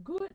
Good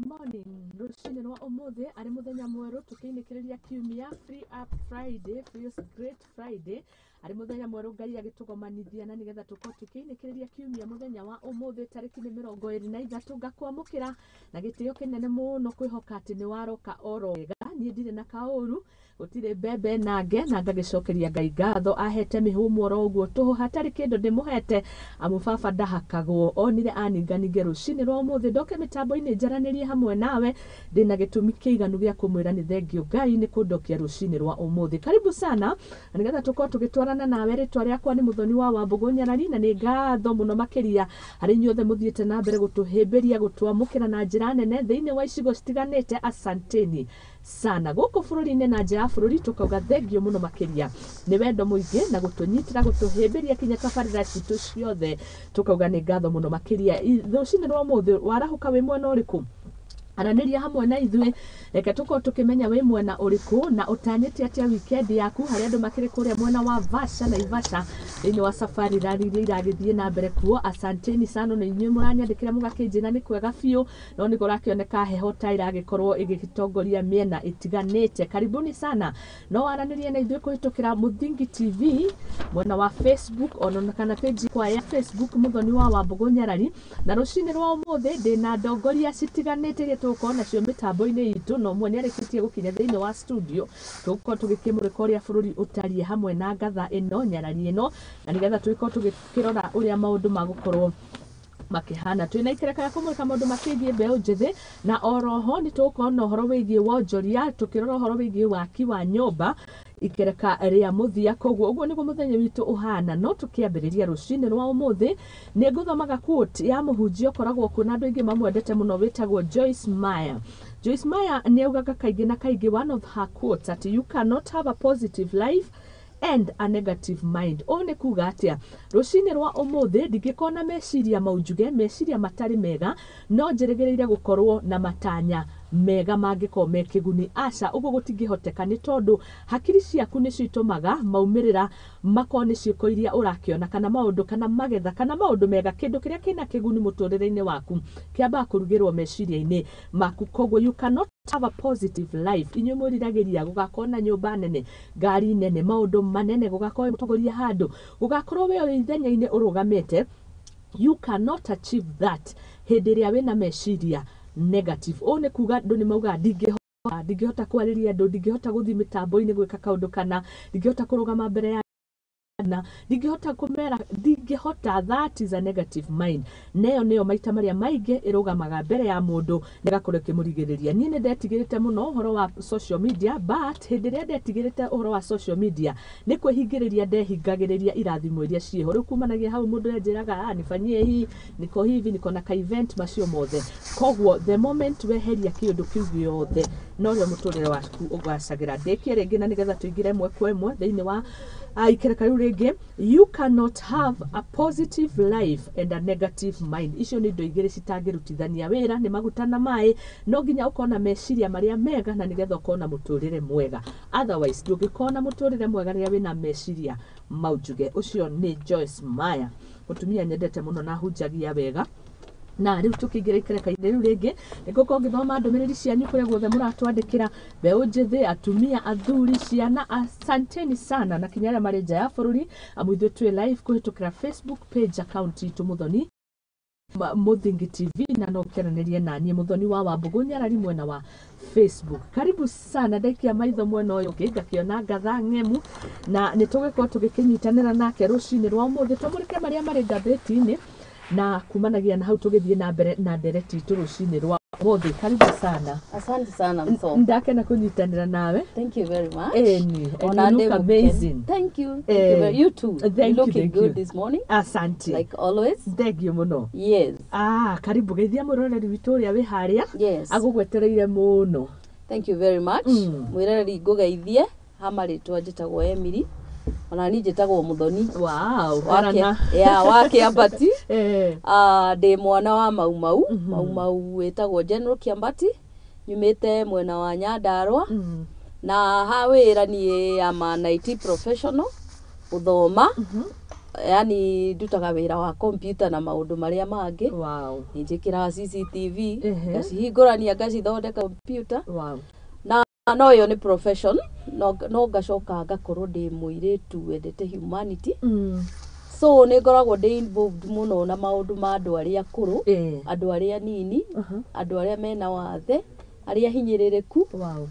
morning, rũcinĩ rwa ũmũthĩ arĩ mũthenya mwerũ tũkĩinĩkĩrĩria kiumia, Free Up Friday, Feels Great Friday, arĩ mũthenya mwerũ Ngai agĩtũgomanithia na nĩgetha tũkorwo tũkĩinĩkĩrĩria kiumia mũthenya wa ũmũthĩ tarĩki nĩ 23. Ngakwamũkĩra na gĩtĩo kĩnene mũno kwĩhoka atĩ nĩ waroka oro wega. Niĩ ndirĩ na kaũru, gũtirĩ mbembe nange, na ngagĩcokeria Ngai ngatho ahete mĩhũmũ oro ũguo tũhũ, hatarĩ kĩndũ ndĩmũhete, amu baba ndahakagwo. Onire aninganinge rũcinĩ rwa ũmũthĩ ndoke mĩtambo-inĩ njaranĩrie hamwe nawe. Ndĩna gĩtũmi kĩiganu gĩa kũmwĩra nĩ thengio Ngai nĩ kũndokia rũcinĩ rwa ũmũthĩ. Karibu sana na nĩgetha tũkorwo tũgĩtwarana nawe. Rĩtwa rĩakwa nĩ Mũthoni wa Wambũgũ Nyarari, na nĩ ngatho mũno makĩria harĩ inyuothe mũthiĩte na mbere gũtũhĩmbĩria, gũtwamũkĩra na njĩra nene thĩinĩ wa icigo citiganĩte. Asanteni sana gũkũ bũrũri-inĩ na nja ya bũrũri, tũkauga thengio mũno makĩria nĩ wendo mũingĩ na gũtũnyitĩra, gũtũhĩmbĩria kinya tabarĩra citũ ciothe, tũkauga nĩ ngatho mũno makĩria. Rũcinĩ rwa ũmũthĩ warahũka wĩ mwena ũrĩkũ? Aranĩria hamwe na ithuĩ, reke tũkorwo tũkĩmenya wĩ mwena ũrĩkũ na ũtanyĩte atĩa weekend yaku. Harĩa andũ makĩrĩ kũrĩa mwena wa Vasha na Ivasha thĩinĩ wa safari rally iria iragĩthiĩ na mbere kuo, asanteni sana. Na inyuĩ mũranyandĩkĩra mũgakĩnjĩra nĩ kwega biũ, no nĩ kũrakĩoneka heho ta ĩragĩkorwo ĩgĩtongoria mĩena ĩtiganĩte. Karibuni sana, no waranĩrie na ithuĩ kũhĩtũkĩra Mũthingi TV mwena wa Facebook ona kana page yakwa ya Facebook, Mũthoni wa Wambũgũ Nyarari. Na rũcinĩ rwa ũmũthĩ ndĩna ndongoria citiganĩte iria tũgũkorwo nacio mĩtambo-inĩ itũ, na ũmwe nĩ arĩkĩtie gũkinya thĩinĩ wa studio. Tũgũkorwo tũgĩkĩmũrĩka ũrĩa bũrũri ũtariĩ hamwe na ngatha ĩno Nyarari ĩno, na nĩgetha tũgĩkorwo tũgĩkĩrora ũrĩa maũndũ magũkorwo makĩhana. Twĩna ikereka rĩa kũmũrĩka maũndũ makĩgiĩ mbeũ njĩthĩ, na oroho nĩ tũgũkorwo na ũhoro wĩgiĩ wonjoria, tũkĩrora ũhoro wĩgiĩ waki wa nyũmba ikereka rĩa mũthia. Koguo ũguo nĩguo mũthenya witũ ũhana. No tũkĩambĩrĩria rũcinĩ rwa ũmũthĩ nĩ ngũthomaga quote ya mũhunjia ũkoragwo kuo na andũ aingĩ mamwendete mũno, wĩtagwo Joyce Meyer. Joyce Meyer nĩ augaga kaingĩ na kaingĩ, one of her quotes, that you cannot have a positive life and a negative mind. Ũũ nĩ kuga atĩa? Rũcinĩ rwa ũmũthĩ ndingĩkorwo na meciria maunjuge, meciria matarĩ mega, no njĩrĩgĩrĩire gũkorwo na matanya mega mangĩkorwo me kĩguni. Aca, ũguo gũtingĩhoteka, nĩ tondũ hakiri ciaku nĩcio itũmaga maumĩrĩra makorwo nĩ ciĩko iria ũrakĩona, kana maũndũ kana magetha kana maũndũ mega. Kĩndũ kĩrĩa kĩna kĩguni mũtũrĩre-inĩ waku kĩambaga kũrugĩrwo meciria-inĩ maku. Koguo you cannot have a positive life. Inyuĩ mwĩriragĩria gũgakorwo na nyũmba nene, ngari nene, maũndũ manene, gũgakorwo mũtongoria handũ, gũgakorwo we ũrĩ ithenya-inĩ ũrũgamĩte, you cannot achieve that hĩndĩ ĩrĩa wĩna meciria negative. Ũũ nĩ kuga andũ nĩ maugaga, "Ndingĩhota, ndingĩhota kwarĩria andũ, ndingĩhota gũthiĩ mĩtambo-inĩ gwĩka kaũndũ kana, ndingĩhota kũrũgama mbere ya na ndingĩhota kũmera, ndingĩhota." That is a negative mind, neyo nĩyo maita marĩa maingĩ ĩrũgamaga mbere ya mũndũ na ĩgakorwo ĩkĩmũrigĩrĩria. Niĩ nĩ ndetigĩrĩte mũno ũhoro wa social media, but hĩndĩ ĩrĩa ndetigĩrĩte ũhoro wa social media nĩ kwĩhingĩrĩria ndehingagĩrĩria irathimo iria ciĩho. Rĩu kumanagia hau mũndũ enjĩraga, "Ah, nifanyie hii, niko hivi, niko na ka event," macio mothe. Koguo the moment weheria kĩũndũ kĩu gĩothe, norĩo mũtũrĩre waku ũgacagĩra. Ndĩkie rĩngĩ na nĩgetha tũingĩre ĩmwe kwa ĩmwe thĩinĩ wa ikereka rĩu rĩngĩ. You cannot have a positive life and a negative mind. Icio nĩ indo igĩrĩ citangĩrutithania wĩra, nĩ maguta na maĩ. No nginya ũkorwo na meciria marĩa mega na nĩgetha ũkorwo na mũtũrĩre mwega, otherwise ndũngĩkorwo na mũtũrĩre mwega rĩrĩa wĩna meciria maunjuge. Ũcio nĩ Joyce Meyer, mũtumia nyendete mũno na hunjagia wega. Na rĩu tũkĩingĩra ikereka-inĩ rĩu rĩngĩ, nĩ ngũkorwo ngĩthoma ndũmĩrĩri cianyu kũrĩa guothe mũratwandĩkĩra, mbeũ njĩthĩ, atumia, athuri, ciana, asanteni sana, na kinya arĩa marĩ nja ya bũrũri, amu ithuĩ twĩ live kũhĩtũkĩra Facebook page account itũ, Mũthoni Mũthingi TV, na no ũkĩaranĩrie na niĩ Mũthoni wa Wambũgũ Nyarari mwena wa Facebook. Karibu sana. Ndaikia maitho mwena ũyũ ũngĩ ngakĩona ngatha ng'emu, na nĩ tũgĩkorwo tũgĩkĩnyitanĩra nake rũcinĩ rwa ũmũthĩ tũmũrĩke marĩa marĩ ngathĩti-inĩ, na kumanagia na hau tũgĩthiĩ na mbere na ndereti itũ rũcinĩ rwa ũmũthĩ. Karibu sana. Asante sana, Mso. Ndakena kũnyitanĩra nawe. Thank you very much. Eni, and Ona you look ndĩ amazing. Thank you. Thank Eh, you very, you too. Thank You you, looking thank good you. this morning, Asante. like always. Thank you mũno. Yes. Ah, karibu, geithia mwĩroreri witũ ũrĩa wĩ harĩa agũgwetereire mũno. Thank you very much. Mwĩroreri, ngũgeithie ha marĩtwa njĩtagwo Emily. Ona niĩ njĩtagwo Mũthoni. Erana. Ya wa Kĩambati. Ah, ndĩ mwana wa Mau Mau. Mau Mau wĩtagwo General Kĩambati. Nyumĩte mwena wa Nyandarua. Na ha wĩra niĩ am an IT professional, gũthoma. Yani ndutaga wĩra wa computer na maũndũ marĩa mangĩ. Nĩ njĩkĩraga CCTV, ngacihingũrania, ngacithondeka computer. Na no ĩyo nĩ profession, no ngacoka ngakorwo ndĩ mũirĩtu wendete humanity. So nĩ ngoragwo ndĩ involved mũno na maũndũ ma andũ arĩa akũrũ, andũ arĩa anini, andũ arĩa mena wathe, arĩa hinyĩrĩrĩku.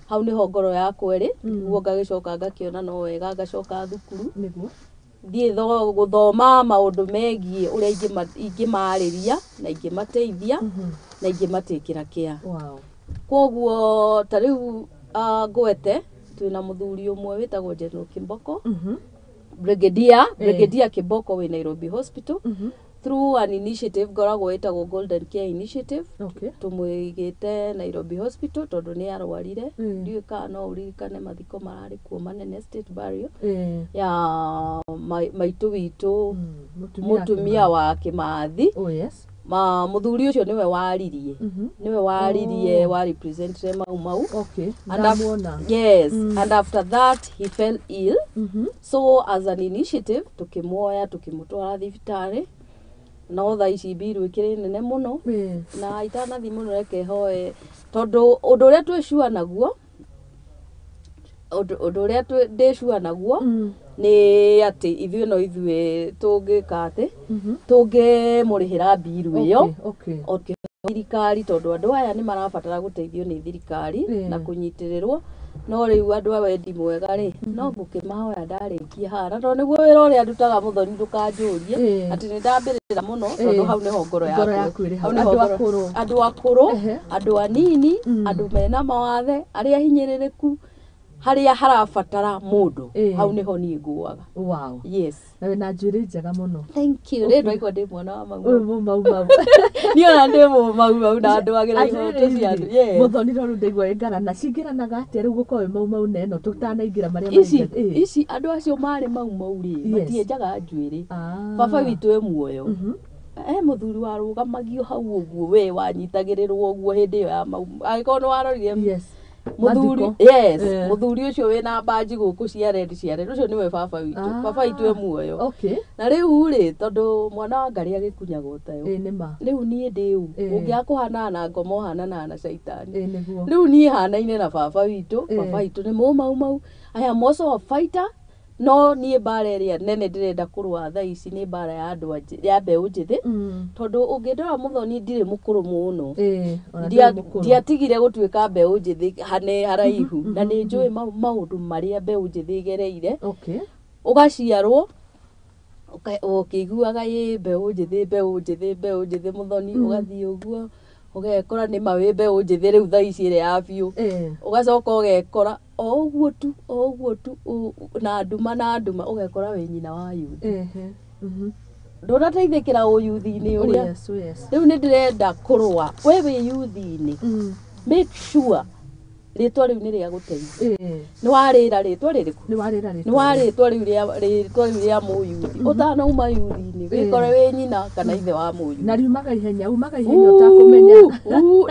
Hau nĩho ngoro yakwa ĩrĩ. Nĩguo ngagĩcoka ngakĩona no wega ngacoka thukuru, thiĩ gũthoma maũndũ megiĩ ũrĩa ingĩmarĩria na ingĩmateithia na ingĩmatĩkĩra kĩa. Koguo ta rĩu ngwete twĩna mũthuri ũmwe wĩtagwo General Kimboko, Brigadier, Brigadier Kimboko wĩ Nairobi Hospital. Through an initiative ngoragwo ĩtagwo Golden Care Initiative, tũmũigĩte Nairobi Hospital tondũ nĩ arwarire. Ndiũĩ kana no ũririkane mathiko mararĩ kuo manene, state burial ya maitũ witũ, mũtumia wa Kĩmathi. Oh yes. Ma mũthuri ũcio nĩwe waririe, nĩwe waririe, wa representire Mau Mau. And Ndamuona. Yes, and after that he fell ill. So as an initiative tukimuoya, tukimutwara thibitarĩ, no thaa ici mbiru ĩkĩrĩ nene mũno. Na itanathiĩ mũno, reke hoe, tondũ ũndũ ũrĩa twĩcua naguo, ũndũ ũrĩa ndĩcua naguo nĩ atĩ ithuĩ no ithuĩ tũngĩka atĩ tũngĩmũrĩhĩra mbiru ĩyo. Okay. Thirikari, tondũ andũ aya nĩ marabatara gũteithio nĩ thirikari na kũnyitĩrĩrwo. No rĩu andũ a wendi mwega rĩ, no ngũkĩmahoya ndarĩkia haha, na tondũ nĩguo wĩra ũrĩa ndutaga, mũthoni, ndũkanjũrie atĩ nĩ ndambĩrĩra mũno, tondũ hau nĩho ngoro Ngoro yakwa yaku ĩrĩ hau. Hau nĩho Andũ akũrũ. Andũ akũrũ, andũ anini, andũ mena mawathe, arĩa hinyĩrĩrĩku, harĩa harabatara mũndũ, hau nĩho niĩ nguaga. Yes. Na wĩna njuĩrĩ njega mũno. Thank you. Rĩ ndaigua ndĩ mwana wa Mau. Ũyũ mũ Mau Mau. Niĩ ona ndĩ mũ Mau Mau na ndwagĩra ihoto cia andũ. Yes. Mũthoni, no rĩu ndaigua ĩngarana cingĩranaga atĩa rĩu gũkorwo wĩ Mau Mau na ĩno, tũtanaingĩra marĩa Ici maringa- ici andũ acio marĩ Mau Mau rĩ, matienjaga njuĩrĩ. Baba witũ e muoyo, e mũthuri warũgamagio hau ũguo, we wanyitagĩrĩrwo ũguo hĩndĩ ĩyo ya Mau, angĩkorwo nĩ warorire mũthuri. Mathiko. Yes. Mũthuri ũcio wĩna mbanji gũkũ cia red, cia red, ũcio nĩwe baba witũ. Baba witũ e muoyo. Na rĩu rĩ, tondũ mwana wa ngarĩ agĩkunyagwo tayo. Ĩ nĩ ma. Rĩu niĩ ndĩ ũ, ũngĩaga kũhanana na ngoma, ũhananaga na caitani. Ĩ nĩguo. Rĩu niĩ hanaine na baba witũ. Baba witũ nĩ mũ Mau Mau. I am also a fighter, no niĩ mbara ĩrĩa nene ndĩrenda kũrũa thaa ici nĩ mbara ya andũ ya mbeũ njĩthĩ, tondũ ũngĩndora, mũthoni, ndirĩ mũkũrũ mũno. Ĩ ona ndũrĩ mũkũrũ. Ndiatigire gũtuĩka mbeũ njĩthĩ hane haraihu, na nĩ njũĩ maũndũ marĩa mbeũ njĩthĩ ĩgereire. Ũgaciarwo ũkĩiguaga ĩ mbeũ njĩthĩ, mbeũ njĩthĩ, mbeũ njĩthĩ, mũthoni, ũgathiĩ ũguo ũgekora nĩ ma wĩ mbeũ njĩthĩ rĩu thaa ici ĩrĩa ya biũ. Ũgacoka ũgekora o ũguo tu, o ũguo tu, na nduma na nduma, ũgekora wĩ nyina wa yuthi. Ndũnateithĩkĩra ũyuthi-inĩ ũrĩa. Yes, oh yes. Rĩu nĩ ndĩrenda kũrũa, we wĩ yuthi-inĩ, make sure rĩtwa rĩu nĩ rĩa gũteithia. Nĩ warĩra rĩtwa rĩrĩkũ? Nĩ warĩra rĩtwa. Nĩ warĩtwa rĩu rĩa rĩtwa rĩu rĩa mũyuthi, ũtanauma yuthi-inĩ wĩkore wĩ nyina kana ithe wa mũyuthi. Na riumaga ihenya, umaga ihenya ũtakũmenya.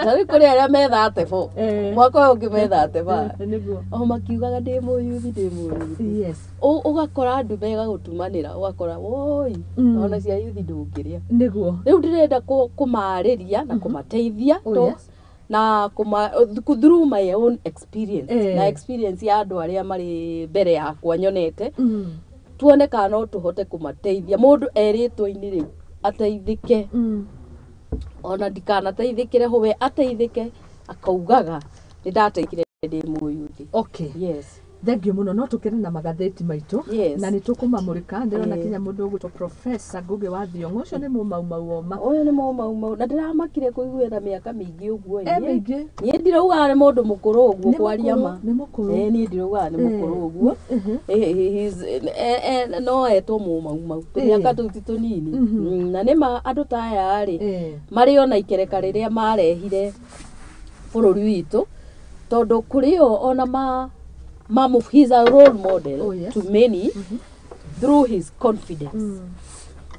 Ta rĩu kũrĩ arĩa metha tebo, mwaka ũyũ ũngĩ metha teba, Nĩguo. o makiugaga ndĩ mũyuthi, ndĩ mũyuthi. Ũgakora ndume ĩgagũtumanĩra, ũgakora woi, ona cia yuthi ndũngĩrĩa. Rĩu ndĩrenda kũmarĩria na kũmateithia na kũma through my own experience na experience ya andũ arĩa marĩ mbere yakwa nyonete, tuone kana no tũhote kũmateithia, mũndũ erĩtwo-inĩ rĩu ateithĩke, ona ndikanateithĩkĩre ho, we ateithĩke akaugaga nĩ ndateithire ndĩ mũyuthi. Yes. Thank you mũno. No tũkĩrĩ na magathĩti maitũ na nĩ tũkũmamũrĩka. Ndĩrona kinya mũndũ ũgwĩtwo Professor Ngũgĩ wa Thiong'o, ũcio nĩ mũmaumau oma. Ũyũ nĩ mũmaumau, na ndĩramakire kũiguĩra na mĩaka mĩingĩ ũguo. E mĩingĩ. Niĩ ndiraugaga nĩ mũndũ mũkũrũ ũguo, Nĩ kwaria mũkũrũ, ma. nĩ mũkũrũ. Niĩ ndiraugaga nĩ mũkũrũ ũguo. No etwo mũmaumau, tũmĩaka tũu ti tũnini. Na nĩ ma andũ ta aya rĩ, marĩ ona ikereka rĩrĩa marehire bũrũri witũ, tondũ kũrĩ o ona ma he's a role model to many through his confidence.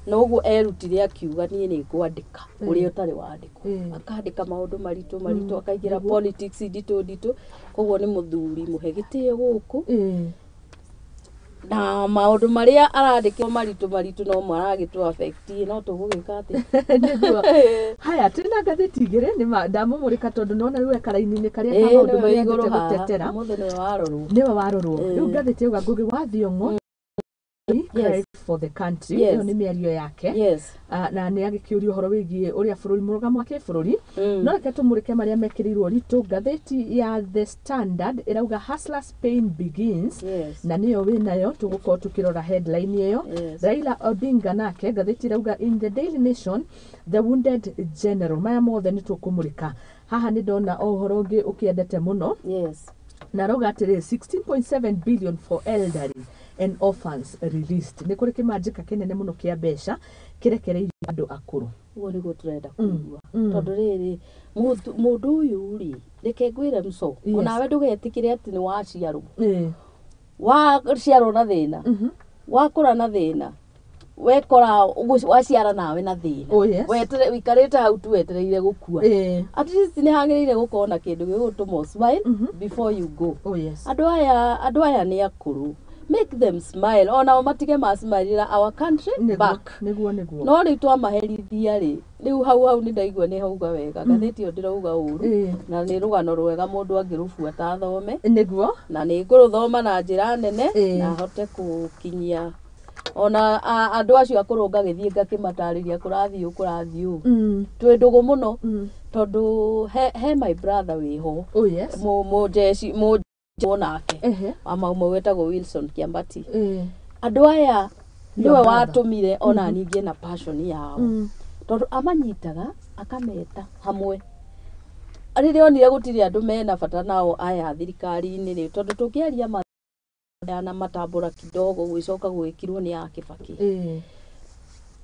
Na ũguo erutire akiuga niĩ nĩ ngwandĩka ũrĩa ũtarĩ wandĩkwo, akandĩka maũndũ maritũ maritũ, akaingĩra politics nditũ nditũ. Koguo nĩ mũthuri mũhe gĩtĩo gũkũ. Na maũndũ marĩa arandĩkĩrwo maritũ maritũ no maragĩtũ affect, no tũgũgĩka atĩa? Nĩguo. Haya, twĩna ngathĩti igĩrĩ, nĩ ndamũmũrĩka tondũ nona rĩu ekaraini-inĩ karĩa ka Ĩĩ, maũndũ nĩwe marĩa igũrũ endete haha. gũtetera. Ũmũthĩ nĩwe warorwo. Nĩwe warorwo. Ĩĩ. Rĩu ngathĩti yauga Ngugi wa Thiong'o cry for the country. Yes. Ĩyo nĩ mĩario yake. Yes. Ah, na nĩ agĩkĩũria ũhoro wĩgiĩ ũrĩa bũrũri, mũrũgamo wa kĩbũrũri. No reke tũmũrĩke marĩa mekĩrĩirwo ritũ. Ngathĩti ya The Standard ĩrauga "Hustlers Pain Begins". Na nĩyo wĩnayo, tũgũkorwo tũkĩrora headline ĩyo. Raila Odinga nake ngathĩti ĩrauga in the Daily Nation, "The Wounded General". Maya mothe nĩ tũkũmũrĩka haha. Nĩ ndona o ũhoro ũngĩ ũkĩendete mũno. Na arauga atĩrĩ, "16.7 billion for elderly and orphans released". Nĩ kũrĩ kĩmanjĩka kĩnene mũno kĩa mbeca kĩrekereirio andũ akũrũ. Ũguo nĩguo tũrenda kũigua, tondũ rĩrĩ, mũndũ ũyũ rĩ, reke ngwĩre mco, onawe ndũgetĩkĩre atĩ nĩ waciarwo, waciarwo na thĩna, wakũra na thĩna, wekora waciara nawe na thĩna. Wetere wikarĩte hau tu wetereire gũkua. At least nĩ hagĩrĩire gũkorwo na kĩndũ gĩgũtũma smile before you go. Andũ aya nĩ akũrũ, make them smile, onao matige masmilira our country back. Nĩguo. No rĩu twamaherithia rĩ, rĩu hau hau nĩ ndaigua nĩ hauga wega. Ngathĩti ĩyo ndĩrauga ũru, na nĩ rũgano rwega mũndũ angĩrũbuata athome. Na nĩ ngũrũthoma na njĩra nene na hote gũkinyia ona andũ acio akũrũ, ngagĩthiĩ ngakĩmatarĩria kũrathiĩ ũũ, kũrathiĩ ũũ. Twĩ ndũgũ mũno, tondũ he my brother wĩho, mũjeci mũnjũ nake wa mau mau wetagwo Wilson Kiambati. Andũ aya Your nĩwe brother. Watũmire ona ningĩ na passion yao, tondũ amanyitaga akameta hamwe rĩrĩa onire gũtirĩ andũ mena bata nao aya thirikari-inĩ rĩ, tondũ tũngĩaria ma na matambũra kidogo gwĩcoka gwĩkirwo nĩ ya Kĩbakĩ.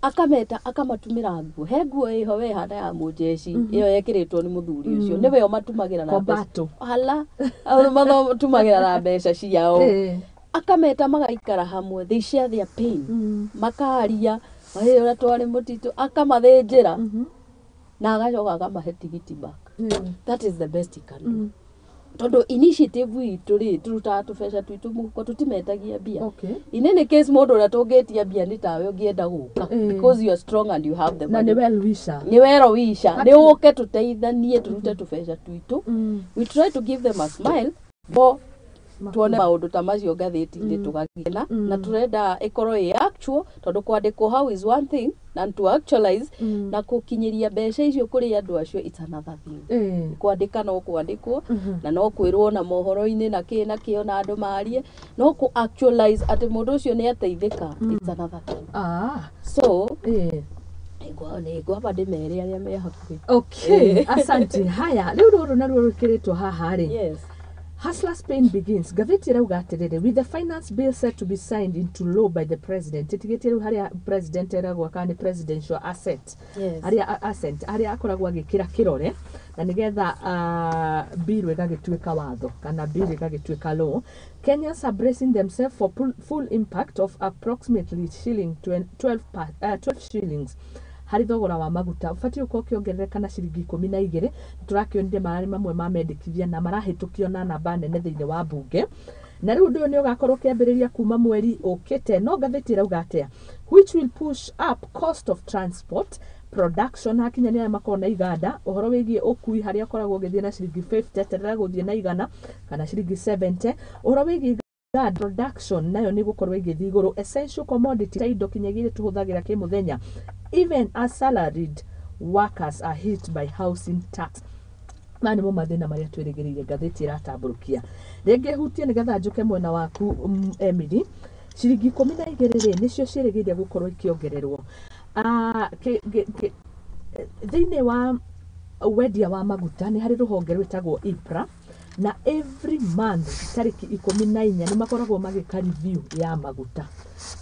Akameta akamatumĩra nguo, he nguo ĩho we hana ya mũjeci ĩyo yekĩrĩtwo nĩ mũthuri ũcio, nĩwe ũmatumagĩra na mbeca. Kombato. Hala matumagĩra na mbeca ciao. Akameta magaikara hamwe, they share their pain, makaria mahĩ ũrĩa twarĩ mũtitũ, akamathĩnjĩra na agacoka akamahe tigiti back. That is the best he can do, tondũ initiative itũ rĩ, tũrutaga tũbeca twitũ mũhuko, tũtimetagia mbia. In any case, mũndũ ũrĩa tũngĩtia mbia nĩ tawe ũngĩenda gũka, because you are strong and you have the Na money. nĩ well wisher. Nĩ well wisher, nĩ ũke tũteithanie tũrute tũbeca twitũ. We try to give them a smile bo tuone maũndũ ta macio ngathĩti-inĩ, tũgagĩkena. Na tũrenda ĩkorwo ĩ actual, tondũ kwandĩkwo how is one thing and to actualize na gũkinyĩria mbeca icio kũrĩ andũ acio, it's another thing. Kwandĩka no kwandĩkwo, na no kwĩrwo na mohoro-inĩ na kĩ na kĩ, ona andũ marie, no kũ actualize atĩ mũndũ ũcio nĩ ateithĩka, it's another thing. So nĩngwamba ndĩmere arĩa me hakuhĩ. Okay, asante. Haya, rĩu rũrũ naruo rwĩkĩrĩtwo haha rĩ, "Hustler's Pain Begins". Ngathĩti ĩrauga atĩrĩrĩ, with the finance bill set to be signed into law by the president, ĩtigĩtie rĩu harĩa president eragwo kana nĩ presidential assent, harĩa assent, harĩa akoragwo agĩkĩra kĩrore na nĩgetha bill ĩgagĩtuĩka watho kana bill ĩgagĩtuĩka law. Kenyans are bracing themselves for full impact of approximately shilling 12, 12 shillings harĩ thogora wa maguta, ũbatiĩ gũkorwo ũkĩongerereka na ciringi 12. Tũrakĩonire mararĩ mamwe ma mendekithia na marahĩtũkio na namba nene thĩinĩ wa mbunge, na rĩu ũndũ ũyũ nĩ ũgakorwo ũkĩambĩrĩria kuma mweri ũkĩte. No ngathĩti ĩrauga atĩa? Which will push up cost of transport, production. Hakinya nĩ arĩa makoragwo na iganda, ũhoro wĩgiĩ ũkui, harĩa ũkoragwo ũgĩthiĩ na ciringi 50, eterera gũthiĩ na 100 kana ciringi 70. Ũhoro wĩgiĩ iganda, production nayo nĩ gũkorwo ĩgĩthiĩ igũrũ, essential commodity ta indo kinyagia iria tũhũthagĩra kĩmũthenya, even as salaried workers are hit by housing tax. Maya nĩmo mathĩna marĩa twĩrĩgĩrĩire ngathĩti ĩratambũrũkia. Rĩngĩ hutie nĩgetha njũke mwena waku, Emily. Ciringi 12 rĩ, nĩcio ciĩrĩgĩrĩire gũkorwo ikĩongererwo. Ah, thĩinĩ wa wendia wa maguta nĩ harĩ rũhonge rwĩtagwo IPRA, na every month tarĩki 14 nĩ makoragwo magĩka review ya maguta.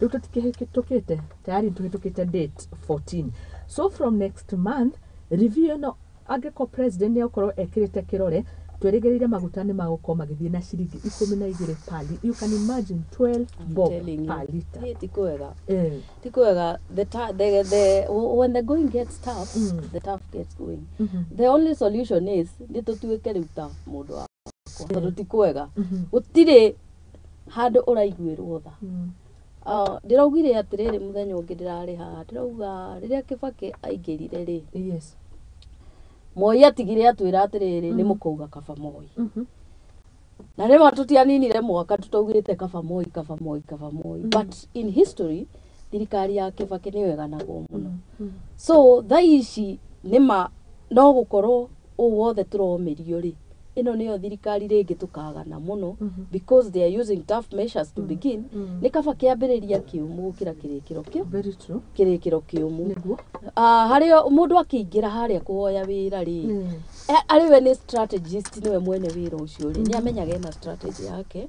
Rĩu tũtikĩhĩtũkĩte, tayari tũhĩtũkĩte date 14, so from next month review ĩno, angĩkorwo president nĩ egũkorwo ekĩrĩte kĩrore, twĩrĩgĩrĩire maguta nĩ magũkorwo magĩthiĩ na ciringi 12 per you can imagine, 12 bob Telling you. per liter. Hĩ, ti kwega. Ti kwega. The, ta- the, when the going gets tough, the tough gets going. The only solution is nĩ tũtuĩke rĩu tough, mũndũ wakwa, tondũ ti kwega, gũtirĩ Handũ ũraiguĩrwo tha. Ndĩraugire atĩrĩrĩ, mũthenya ũngĩ ndĩrarĩ haha ndĩrauga rĩrĩa Kĩbakĩ aingĩrire rĩ, Moi atigire atwĩra atĩrĩrĩ, nĩ mũkauga kaba Moi. Na rĩmwe tũtianinire mwaka tũtaugĩte kaba Moi, kaba Moi, kaba Moi. But in history thirikari ya Kĩbakĩ nĩyo ĩganagwo mũno. So thaa ici nĩma no gũkorwo ũũ wothe tũromĩrio rĩ, ĩno nĩyo thirikari rĩngĩ tũkagana mũno, because they are using tough measures to begin. Nĩ kaba kĩambĩrĩria kĩũmũ gũkĩra kĩrĩkĩro kĩu. Very true. Kĩrĩkĩro kĩũmũ. Nĩguo. Ah, harĩa mũndũ akĩingĩra harĩa kũhoya wĩra rĩ, arĩ we nĩ strategist, nĩwe mwene wĩra ũcio rĩ, nĩ amenyaga ena strategy yake,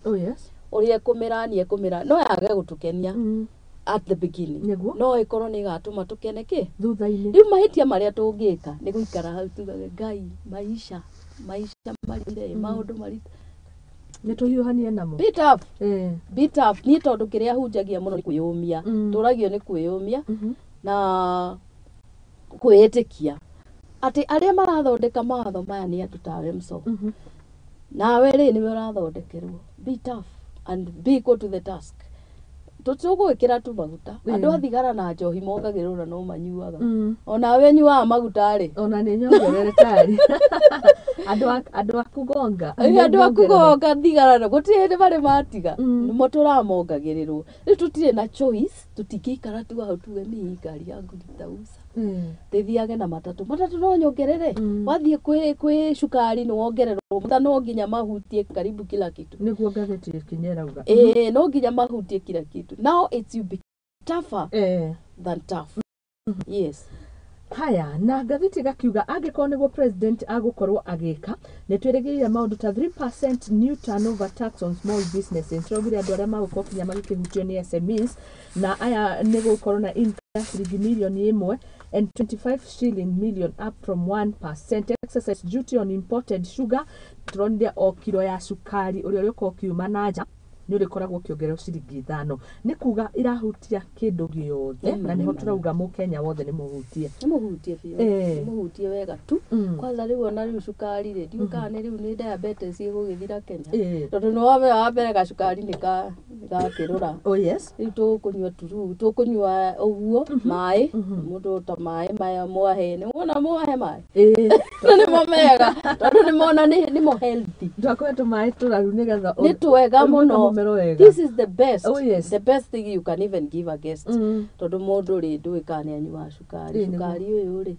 ũrĩa ekũmĩrani ekũmĩra, no yage gũtũkenia at the beginning, no ĩkorwo nĩ ĩgatũma tũkene kĩ thutha-inĩ. Rĩu mahĩtia marĩa tũngĩka nĩ gũikara hau tugage, "Ngai, maisha maisha marire maũndũ maritũ." Nĩ tũhiũhanie namo. Be tough. Be tough. Niĩ tondũ kĩrĩa hunjagia mũno nĩ kwĩyũmia. Tũragio nĩ kwĩyũmia na kwĩĩtĩkia atĩ arĩa marathondeka mawatho maya nĩ andũ tawe mso. Nawe rĩ, nĩwe ũrathondekerwo. Be tough and be equal to the task. Tũtũgwĩkĩra tu maguta. Andũ a thigara na njohi mongagĩrĩrwo na no manyuaga. Onawe nyuaga maguta rĩ. Ona nĩ nyongerere tari andũ a kugonga. Andũ a kũgonga thigara na gũtirĩ hĩndĩ marĩ matiga. Nĩmo tũramongagĩrĩrwo. Rĩu tũtirĩ na choice, tũtingĩikara tu hau tuge mi ngari yangu nitauza, ndĩthiage na matatũ. Matatũ no nyongerere. Wathiĩ kwĩ cukari nĩ wongererwo maguta, no nginya mahutie karibu kila kitu. Nĩguo ngathĩti ĩkinya ĩrauga. Ĩĩ, no nginya mahutie kila kitu. Now it's you be tougher than tough. Yes. Haya, na ngathĩti ĩgakiuga angĩkorwo nĩguo president agũkorwo agĩka, nĩ twĩrĩgĩrĩire maũndũ ta 3% new turnover tax on small businesses. Tũraugire andũ arĩa magũkorwo kinya magĩkĩhutio nĩ SMEs, na aya nĩ gũkorwo na income ya ciringi mirioni 1 and 25 shilling million, up from 1%. Excise duty on imported sugar, tũronire o kiro ya cukari ũrĩa ũrĩũka ũkiuma na nja nĩ ũrĩkoragwo ũkĩongererwo ciringi 5. Nĩ kuga irahutia kĩndũ gĩothe, na nĩho tũrauga mũkenya wothe nĩ mũhutie. Nĩ mũhutie biũ. Nĩ mũhutie wega tu. Kwanza rĩu ona rĩu cukari rĩ, ndiũĩ kana nĩ rĩu nĩ diabetes ĩgũgĩthira Kenya, tondũ nĩ wamenya wa mbere gacukari nĩ gakĩrũra. Rĩu tũkũnyua turu, tũkũnyua ũguo maĩ, mũndũ ta maĩ maya mwahe, nĩ wona mwahe maĩ na nĩmo mega, tondũ nĩmona nĩmo healthy. Twakũhe tũmaĩ tũraru nĩgetha Nĩ twega ũruge mũno. Kamũmero wega. This is the best. The best thing you can even give a guest, tondũ mũndũ rĩ, ndũĩ kana nĩ anyuaga cukari. Cukari ũyũ rĩ,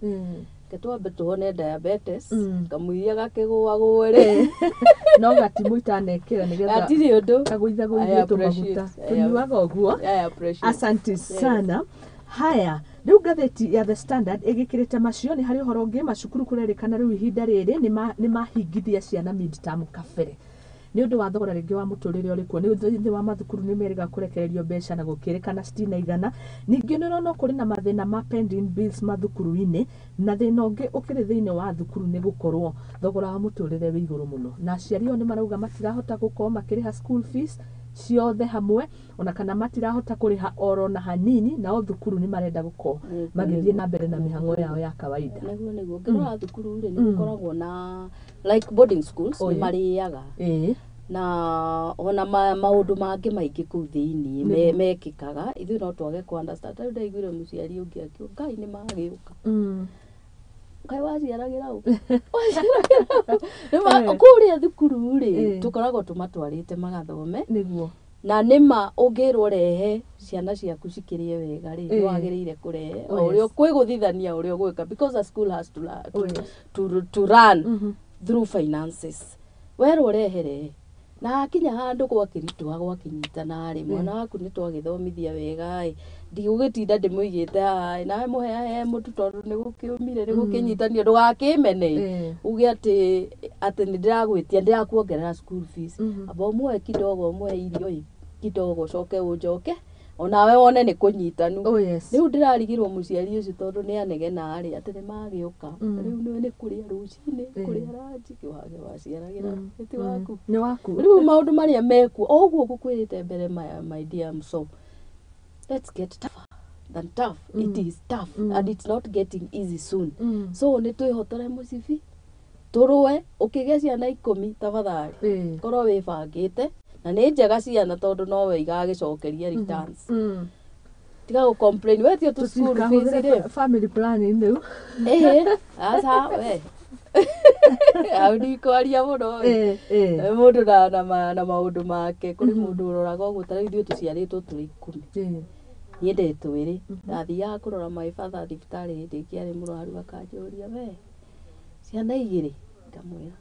ke twambe tuhone diabetes. Kamũiria gakĩgũagũe rĩ. No gatimũ itanekĩra nĩgetha Gatirĩ ũndũ. Kagũithagũithie I tũmaguta. appreciate. Tũnyuaga ũguo. I appreciate. Asante sana. Haya, rĩu ngathĩti ya The Standard ĩgĩkĩrĩte macio. Nĩ harĩ ũhoro ũngĩ, macukuru kũrerĩkana rĩu ihinda rĩrĩ nĩ mahingithia ciana midterm kabere nĩ ũndũ wa thogora rĩngĩ wa mũtũrĩre ũrĩ kuo. Nĩ thĩinĩ wa mathukuru nĩ merĩga kũrekererio mbeca na gũkĩrĩkana citinaigana. Ningĩ nĩ ũrona kũrĩ na mathĩna ma pending bills mathukuru-inĩ, na thĩna ũngĩ ũkĩrĩ thĩinĩ wa thukuru nĩ gũkorwo thogora wa mũtũrĩre wĩ igũrũ mũno, na aciari ao nĩ marauga matirahota gũkorwo makĩrĩha school fees ciothe hamwe, ona kana matirahota kũrĩha oro na hanini, nao thukuru nĩ marenda gũkorwo magĩthiĩ na mbere na mĩhang'o yao ya kawaida. Nĩguo ngĩrora thukuru rĩ, nĩ gũkoragwo na like boarding schools, nĩ marĩaga na ona maũndũ mangĩ maingĩ kũu thĩiniĩ mekĩkaga, ithuĩ no twage kũ understand. Rĩu ndaiguire mũciari ũngĩ akiuga, "Ngai, nĩ magĩũka." Kaĩ waciaragĩra ũ? Waciaragĩra ũ? Kũrĩa thukuru rĩ, tũkoragwo tũmatwarĩte magathome. Na nĩma ũngĩrwo rehe ciana ciaku cikĩrĩe wega rĩ, nĩ wagĩrĩire kũrehe o ũrĩa kwĩgũthithania ũrĩa ũgwĩka, because a school has to run through finances. Werwo rehe rehe, na hakinya handũ gwakĩritũha gwakĩnyitana rĩ, mwana waku nĩ twagĩthomithia wega ĩ, ndigũgĩtinda ndĩmũigĩte haha ĩ, nawe mũheahe mũtu tondũ nĩ gũkĩũmire, nĩ gũkĩnyitanio, ndũgakĩmene uge atĩ nĩ ndĩragwĩtia, ndĩrakuongerera school fees. Amba ũmũhe kidogo, ũmũhe irio ĩ kidogo, ũcoke ũnjoke onawe wone nĩ kũnyitanu. Rĩu ndĩrarigirwo mũciari ũcio tondũ nĩ anegena rĩ atĩ nĩ magĩũka. Rĩu nĩ kũrĩa rũcinĩ, kũrĩa ranji wage waciaragĩra ti waku. Nĩ waku. Rĩu maũndũ marĩa mekuo o ũguo ngũkwĩrĩte mbere maya, my dear, so let's get tougher than tough. It is tough and it's not getting easy soon. So nĩ twĩhotore mũcibi, tũrũe. Ũkĩgĩa ciana 10, tafadhali korwo wĩbangĩte. Na nĩ njega ciana tondũ nowe igagĩcokeria returns. Tiga gũ complain wetio tu school fees rĩ. Family planning rĩu. Ĩhĩ, aca we hau ndikwaria mũno ĩ. Mũndũ na maũndũ make. Kũrĩ mũndũ ũroraga ũguo, ta rĩu ithuĩ tũciarĩtwo tũrĩ 10. Niĩ ndĩ twĩrĩ. Ndathiaga kũrora my father thibitarĩ hĩndĩ ĩngĩ arĩ mũrwaru, akanjũria, "We ciana igĩrĩ?" Ngamwĩra,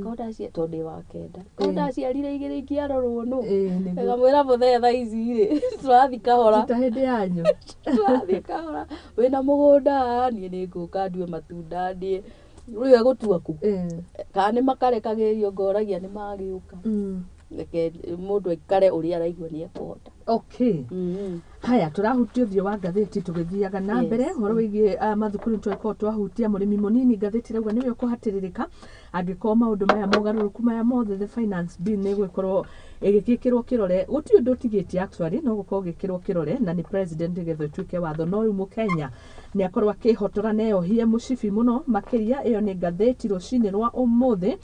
"Korwo tondũ ndĩ wa kenda, korwo ndaciarire igĩrĩ ingĩarorwo nũ?" Nĩguo. Ngamwĩra, "Mũthee, thaa ici rĩ tũrathiĩ kahora." Ti ta hĩndĩ yanyu. Tũrathiĩ kahora, wĩna mũgũnda, niĩ nĩ ngũka ndue matunda ndĩe. Rĩu egũtua kũ? Kana nĩ makarekagĩrĩrio? Ngoragia nĩ magĩũka. Reke mũndũ aikare ũrĩa araigua nĩ ekũhota. Okay. Haya, tũrahutia ũthiũ wa ngathĩti tũgĩthiaga na mbere. Ũhoro wĩgiĩ mathukuru nĩtwakorwo twahutia. Mũrĩmi mũnini, ngathĩti ĩrauga nĩwe ũkũhatĩrĩrĩka angĩkorwo maũndũ maya, mogarũrũku maya mothe, the finance bill nĩ ĩgũkorwo ĩgĩkĩrwo kĩrore. Gũtirĩ ũndũ ũtigĩtie actually, no gũkorwo ũgĩkĩrwo kĩrore na nĩ president nĩgetha ĩtuĩke watho. No rĩu mũkenya nĩ akorwo akĩhotora na eyohie mũcibi mũno makĩria. Ĩyo nĩ ngathĩti rũcinĩ rwa ũmũthĩ.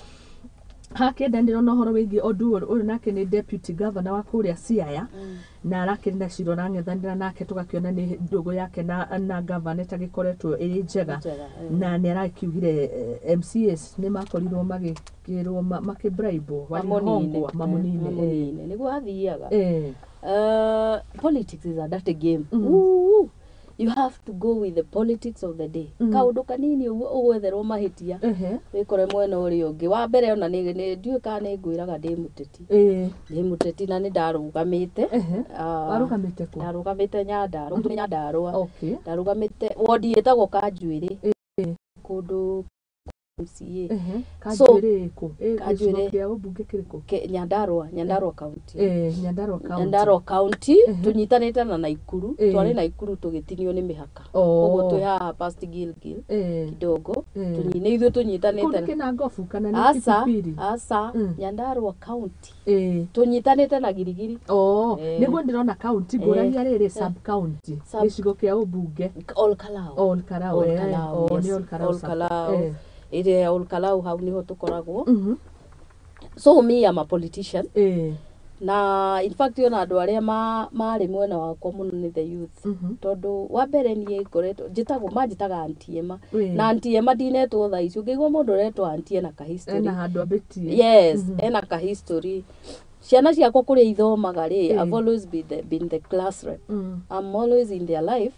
Hakĩenda ndĩrona ũhoro wĩgiĩ Oduor, ũyũ nake nĩ deputy governor wa kũrĩa Siaya, na arakĩrĩ na cira ũrang'ethanĩra nake. Tũgakĩona nĩ ndũgũ yake na governor ĩtagĩkoretwo ĩrĩ njega. Njega, eh. Na nĩ arakiugire MCAs nĩ makorirwo magĩkĩrwo makĩbribwo, walihongwa mamunine. Mamunine nĩguo athiaga. Politics is a dirty game. Ooh, you have to go with the politics of the day. Kaũndũ kanini ũguo ũgwetherwo mahĩtia, wĩkore mwena ũrĩa ũngĩ. Wa mbere ona ndiũĩ kana nĩ ngwĩraga ndĩ mũteti. Ndĩ mũteti na nĩ ndarũgamĩte. Ah, Warũgamĩte kũ? Ndarũgamĩte Nyandarũa, nĩ Nyandarũa. Ndarũgamĩte wondi ĩtagwo Kanjuĩrĩ, kũndũ MCA. Kanjuĩrĩ ĩkũ? Kanjuĩrĩ. Gĩcigo kĩa ũmbunge kĩrĩkũ? Nyandarũa County. Nyandarũa County. Nyandarũa County, tũnyitanĩte na Naikuru. Twarĩ Naikuru, tũgĩtinio nĩ mĩhaka. Ũguo twĩ haha past Gilgil kidogo. Nĩ ithuĩ Kũndũ tũnyitanĩte. kĩna ngobu kana nĩ Aca. Kipipiri? Aca, Nyandarũa County tũnyitanĩte na Girigiri. Oh, nĩguo ndĩrona county, ngũragia rĩrĩ sub county, gĩcigo kĩa ũmbunge. Ol Kalou. Ol Kalou. Ol Kalou, Oh, yes. nĩ Ol Kalou Ol Kalou. Ĩrĩa Ol Kalou, hau nĩho tũkoragwo. So me am a politician. Na in fact ona andũ arĩa marĩ mwena wakwa mũno nĩ the youth, tondũ wa mbere niĩ ngoretwo njĩtagwo, manjĩtaga Auntie Emma. Na Auntie Emma ndinetwo thaa ici. Ũngĩigua mũndũ ũretwo auntie, ena kahistory. Ena handũ ambĩtie. Yes, ena kahistory. Ciana ciakwa kũrĩa ithomaga rĩ, I've always been the class rep. I'm always in their life.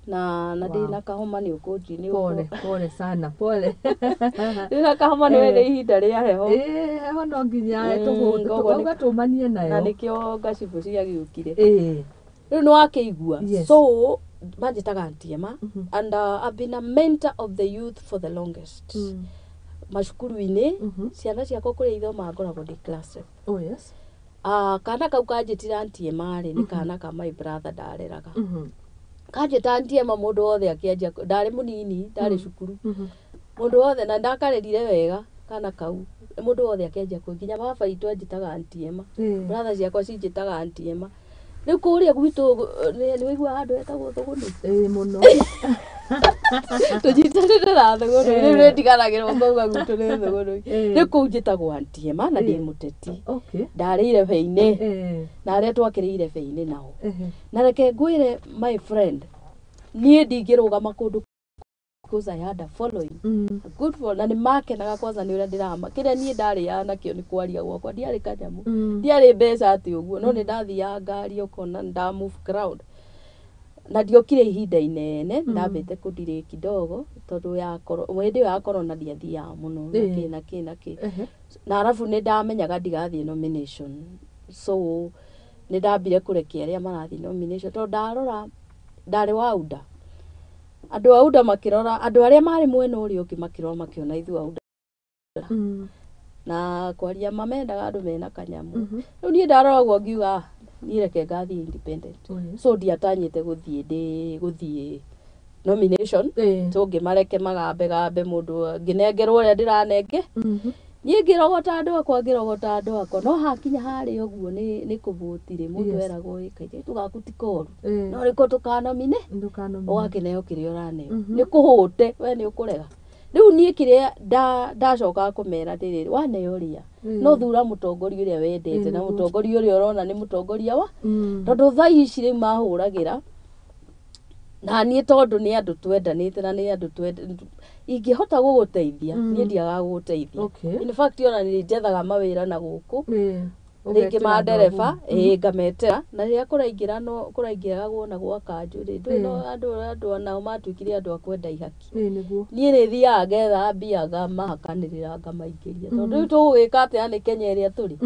Na ndĩna kahoma, nĩ ũkũnji nĩ Pole pole sana, pole. Ndĩna kahoma, nĩ nĩ ihinda rĩa heho. Ĩĩ, heho no nginya Koguo tũgauga tũmanie na nayo. Nĩkĩo ngacibũ ciagĩũkire. Rĩu nĩ wakĩigua. So manjĩtaga Auntie Emma, and I've been a mentor of the youth for the longest. Macukuru-inĩ, ciana ciakwa kũrĩa ithomaga ngoragwo ndĩ class rep. Oh yes. Kana kau kanjĩtire Auntie Emma rĩ, nĩ kana ka my brother ndareraga. Kanjĩta Auntie Emma, mũndũ wothe akĩanjia. Ndarĩ mũnini, ndarĩ cukuru. Mũndũ wothe, na ndakarerire wega kana kau, mũndũ wothe akĩanjia kũ nginya baba itũ anjĩtaga Auntie Emma. Brother ciakwa cinjĩtaga Auntie Emma. Rĩu kũrĩa gwitũ nĩ waigua handũ hetagwo Thũgũnĩ? Ĩĩ, mũno. Tũnyitanĩte na Thũgũnĩ. Rĩu nĩ ndiganagĩrwo ngauga gwitũ nĩ Thũgũnĩ. Rĩu kũu njĩtagwo Auntie Emma na ndĩ mũteti. Ndarĩire irebe-inĩ na arĩa twakĩrĩire irebe-inĩ nao. Na reke ngwĩre, my friend, niĩ ndingĩrũgama kũndũ because I had a following, a good following, na nĩ makenaga kwanza nĩ ũrĩa ndĩrama. Kĩrĩa niĩ ndarĩaga nakĩo nĩ kwaria gwakwa. Ndiarĩ kanyamũ, ndiarĩ mbeca atĩ ũguo, no nĩ ndathiaga ngari ũkona nĩ nda move crowd. Na ndiokire ihinda inene, ndambĩte kũndirĩ kidogo tondũ ya hĩndĩ ĩyo ya corona ndiathiaga mũno na kĩ na kĩ na kĩ. Na arabu nĩ ndamenyaga ndigathiĩ nomination, so nĩ ndambire kũrekia arĩa marathiĩ nomination, tondũ ndarora ndarĩ wa UDA. Andũ a UDA makĩrora, andũ arĩa marĩ mwena ũrĩa ũngĩ makĩrora, makĩona ithuĩ a UDA na kwaria mamendaga andũ mena kanyamũ. Rĩu niĩ ndarora ũguo ngiuga, "Ah, niĩ reke ngathiĩ independent." Oh yes. So ndiatanyĩte gũthiĩ ndĩ gũthiĩ nomination. So ngĩmareke magambe gambe, mũndũ ngĩnengerwo ũrĩa ndĩranenge. Niĩ ngĩrogota andũ akwa, ngĩrogota andũ akwa, no hakinya harĩa ũguo nĩ kũvũti rĩ, mũndũ eragwo, "Ĩ kairĩtu gaku ti koru, no rĩko tũkanomine." Ndũkanomine. Ũgakĩneo kĩrĩa ũraneo. Nĩ kũhũte we nĩ ũkũrega. Rĩu niĩ kĩrĩa ndacokaga kũmera atĩrĩrĩ, waneo rĩa no thura mũtongoria ũrĩa wendete na mũtongoria ũrĩa ũrona nĩ mũtongoria wa tondũ thaa ici rĩu mahũragĩra na niĩ tondũ nĩ andũ twendanĩte na nĩ andũ ingĩhota gũgũteithia niĩ ndiagaga gũgũteithia. In fact ona nĩ njethaga mawĩra na gũkũ rĩngĩ ma ndereba ngametera na rĩrĩa kũraingĩragwo na gwa kanjũ rĩ ndũĩ no andũ nao matuĩkire andũ a kwenda ihaki. Niĩ nĩ thiaga ngetha mbia ngamahakanĩrĩra ngamaingĩria tondũ rĩu tũgũgĩka atĩa nĩ Kenya ĩrĩa tũrĩ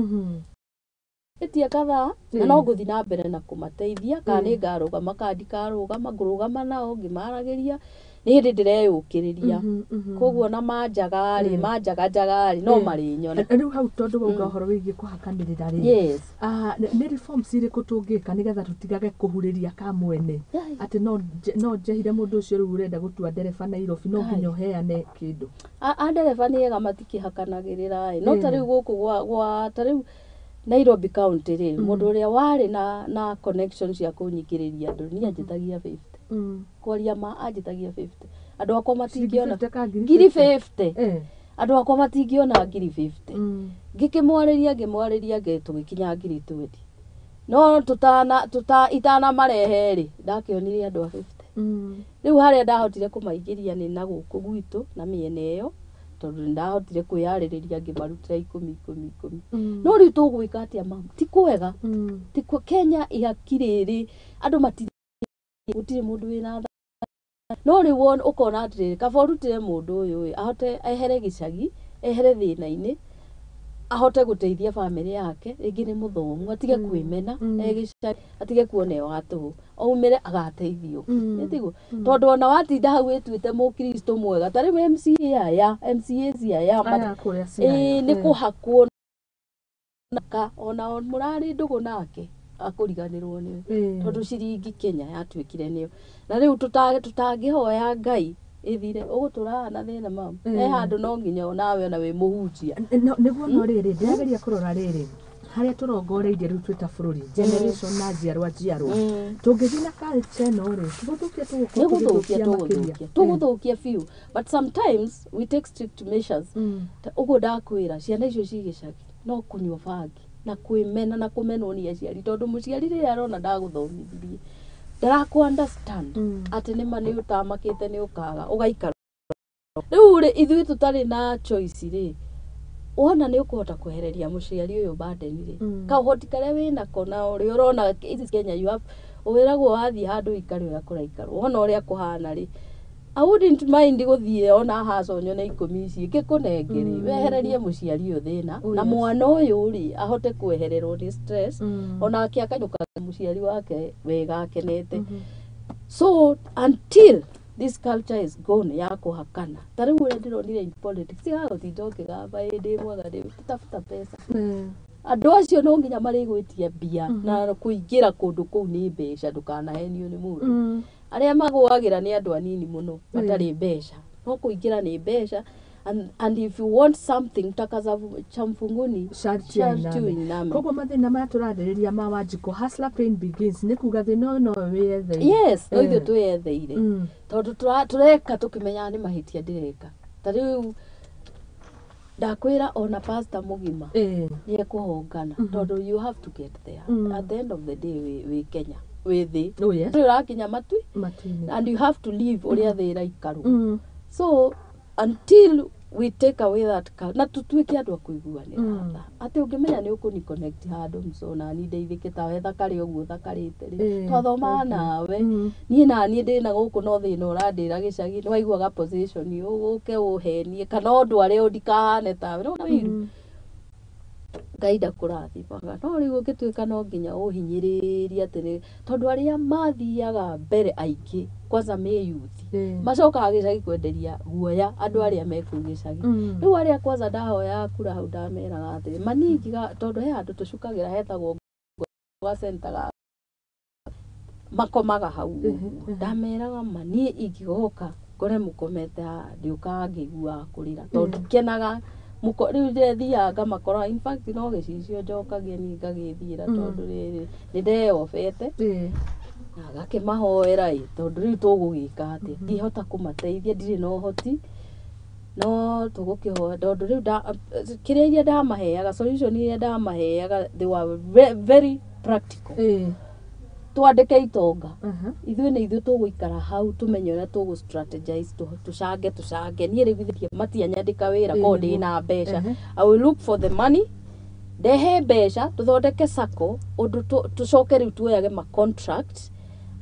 ĩtia kadhaa na no ngũthiĩ na mbere na kũmateithia kana nĩ ngarũgama kana ndikarũgama ngũrũgama nao ngĩmaragĩria nĩ hĩndĩ ndĩreyũkĩrĩria koguo na manjaga rĩ manjaganjaga rĩ no marĩnyona. Rĩu hau tondũ wauga ũhoro wĩgiĩ kũhakanĩrĩra rĩ, yes, nĩ reforms irĩkũ tũngĩka nĩgetha tũtigage kũhurĩria kamwene atĩ no njehire mũndũ ũcio rĩu ũrenda gũtua ndereba Nairobi no nginya ũheane kĩndũ? A ndereba nĩ ega matikĩhakanagĩrĩra ĩ, no ta rĩu gũkũ gwa ta rĩu Nairobi County rĩ, mũndũ ũrĩa warĩ na connection cia kũnyingĩrĩria andũ niĩ anjĩtagia 50. Kwaria ma anjĩtagia 50. Andũ akwa matingĩona ngiri 50. Andũ akwa matingĩona ngiri 50. Ngĩkĩmwarĩria tũgĩkinya ngiri 20. No itanamarehe rĩ, ndakĩonire andũ a 50. Rĩu harĩa ndahotire kũmaingĩria nĩ na gũkũ gwitũ na mĩena ĩyo tondũ ndahotire kwĩyarĩrĩria ngĩmarutĩra 10 10 10. No rĩu tũgwĩka atĩa mama? Ti kwega. Ti Kenya ihaki rĩrĩ andũ matirĩ gũtirĩ mũndũ wĩna tha. No rĩu ũkona atĩrĩrĩ, kaba ũrutĩre mũndũ ũyũ ahote ehere gĩcagi, ehere thĩna-inĩ, ahote gũteithia bamĩrĩ yake, rĩngĩ nĩ mũthomu, atige kwĩmena e gĩcagi, atige kuona e wa tũhũ, aumĩre agateithio. Nĩtiguo? Tondũ ona watinda hau wĩtuĩte mũkristo mwega, ta rĩu MCA aya, MCAs aya, nĩ kũhakwo ona mũrarĩ ndũgũ nake akũriganĩrwo nĩwe tondũ ciringi Kenya yatuĩkire nĩyo. Na rĩu tũtangĩhoya Ngai ĩthire ũgũtũraga na thĩna mama. He handũ no nginya onawe ona wĩ mũhunjia. Nĩguo no rĩrĩ ndĩrageria kũrora rĩrĩ harĩa tũrongoreirie rĩu twĩ ta bũrũri generation na njiarwa njiarwa tũngĩthiĩ na culture ĩno rĩ tũgũthũkia tũgũthũkia biũ, but sometimes we take strict measures. Ũguo ndakwĩra ciana icio ci gĩcagi no kũnyua bangi na kwĩmena na kũmenwo nĩ aciari tondũ mũciari rĩrĩa arona ndagũthomithirie ndarakũ understand atĩ nĩma nĩ ũtamakĩte nĩ ũkaga ũgaikara. Rĩu rĩ ithuĩ tũtarĩ na choice rĩ, wona nĩ ũkũhota kwehereria mũciari ũyũ burden rĩ, kaũhoti karĩa wĩnako na ũrĩa ũrona Kenya you have wĩragwo wathiĩ handũ ũikare ũrĩa kũraikarwo wona ũrĩa kũhana rĩ, I wouldn't mind gũthiĩ ona haco nyone 10 ici ngĩkũnengere wehererie mũciari ũyũ thĩna na mwana ũyũ rĩ ahote kwehererwo nĩ stress onake akainũka mũciari wake wega akenete. So until this culture is gone ya kũhakana, ta rĩu ũrĩa ndĩronire in politics tiga gũtinda ũkĩgamba ĩ ndĩ mwega ndĩ tafuta pesa. Andũ acio no nginya marĩgwĩtia mbia na kũingĩra kũndũ kũu nĩ mbeca, ndũkanahenio nĩ mũndũ. Arĩa magũagĩra nĩ andũ anini mũno matarĩ mbeca, no kũingĩra nĩ mbeca. And if you want something takaza cha mfunguni sharti uiname. Koguo mathĩna maya tũrarĩrĩria ma Wanjikũ hustler pain begins nĩ kuga thĩna ũyũ no wĩyetheire. Yes, no ithuĩ twĩyetheire tondũ tũreka tũkĩmenyaga nĩ mahĩtia ndĩreka. Ta rĩu ndakwĩra ona pastor mũgima nĩ ekũhongana tondũ you have to get there at the end of the day wĩ Kenya wĩ thĩ ũrakinya matui and you have to live ũrĩa thĩ ĩraikarwo. So until we take away that culture na tutuĩke andũ a kũiguanĩra tha atĩ ũngĩmenya nĩ ũkũni connect handũ mco na niĩ ndeithĩke tawe thakare ũguo thakarĩte rĩ twathomaga nawe niĩ na niĩ ndĩna gũkũ no thĩna ũrandĩra gĩcagi nĩ waiguaga position ũke ũhenie kana ũndware ndikahane tawe no wĩiru Ngai ndakũrathimaga. No rĩu ũngĩtuĩka no nginya ũhinyĩrĩrie atĩ tondũ arĩa mathiaga mbere aingĩ kwanza me youth macokaga gĩcagi kwenderia guoya andũ arĩa me kũu gĩcagi. Rĩu arĩa kwanza ndahoyaga kura hau ndameraga atĩrĩ maningiga tondũ he handũ tũcukagĩra hetagwo gwa center ga makomaga hau ũguo. Ndameraga ma niĩ ingĩgoka ngore mũkomete haha ndiũkaga ngĩiguaga kũrĩra tondũ ndikenaga rĩu ndĩthiaga ngamakora in fact no gĩcicio njokagia niĩ ngagĩthiĩra tondũ rĩrĩ nĩ ndeyobete na ngakĩmahoera ĩ tondũ rĩu tũgũgĩka atĩa ndihota kũmateithia ndirĩ na ũhoti No tũgũkĩhoya tondũ rĩu kĩrĩa iria ndamaheaga, solution iria ndamaheaga, they were very practical. Twandĩke itonga, ithuĩ nĩ ithuĩ tũgũikara hau tũmenye ũrĩa tũgũ strategize, tũcange tũcange. Niĩ rĩu githĩ matianyandĩka wĩra korwo ndĩna mbeca. I will look for the money, ndehe mbeca tũthondeke sacco ũndũ tũcoke rĩu tuoyage ma contract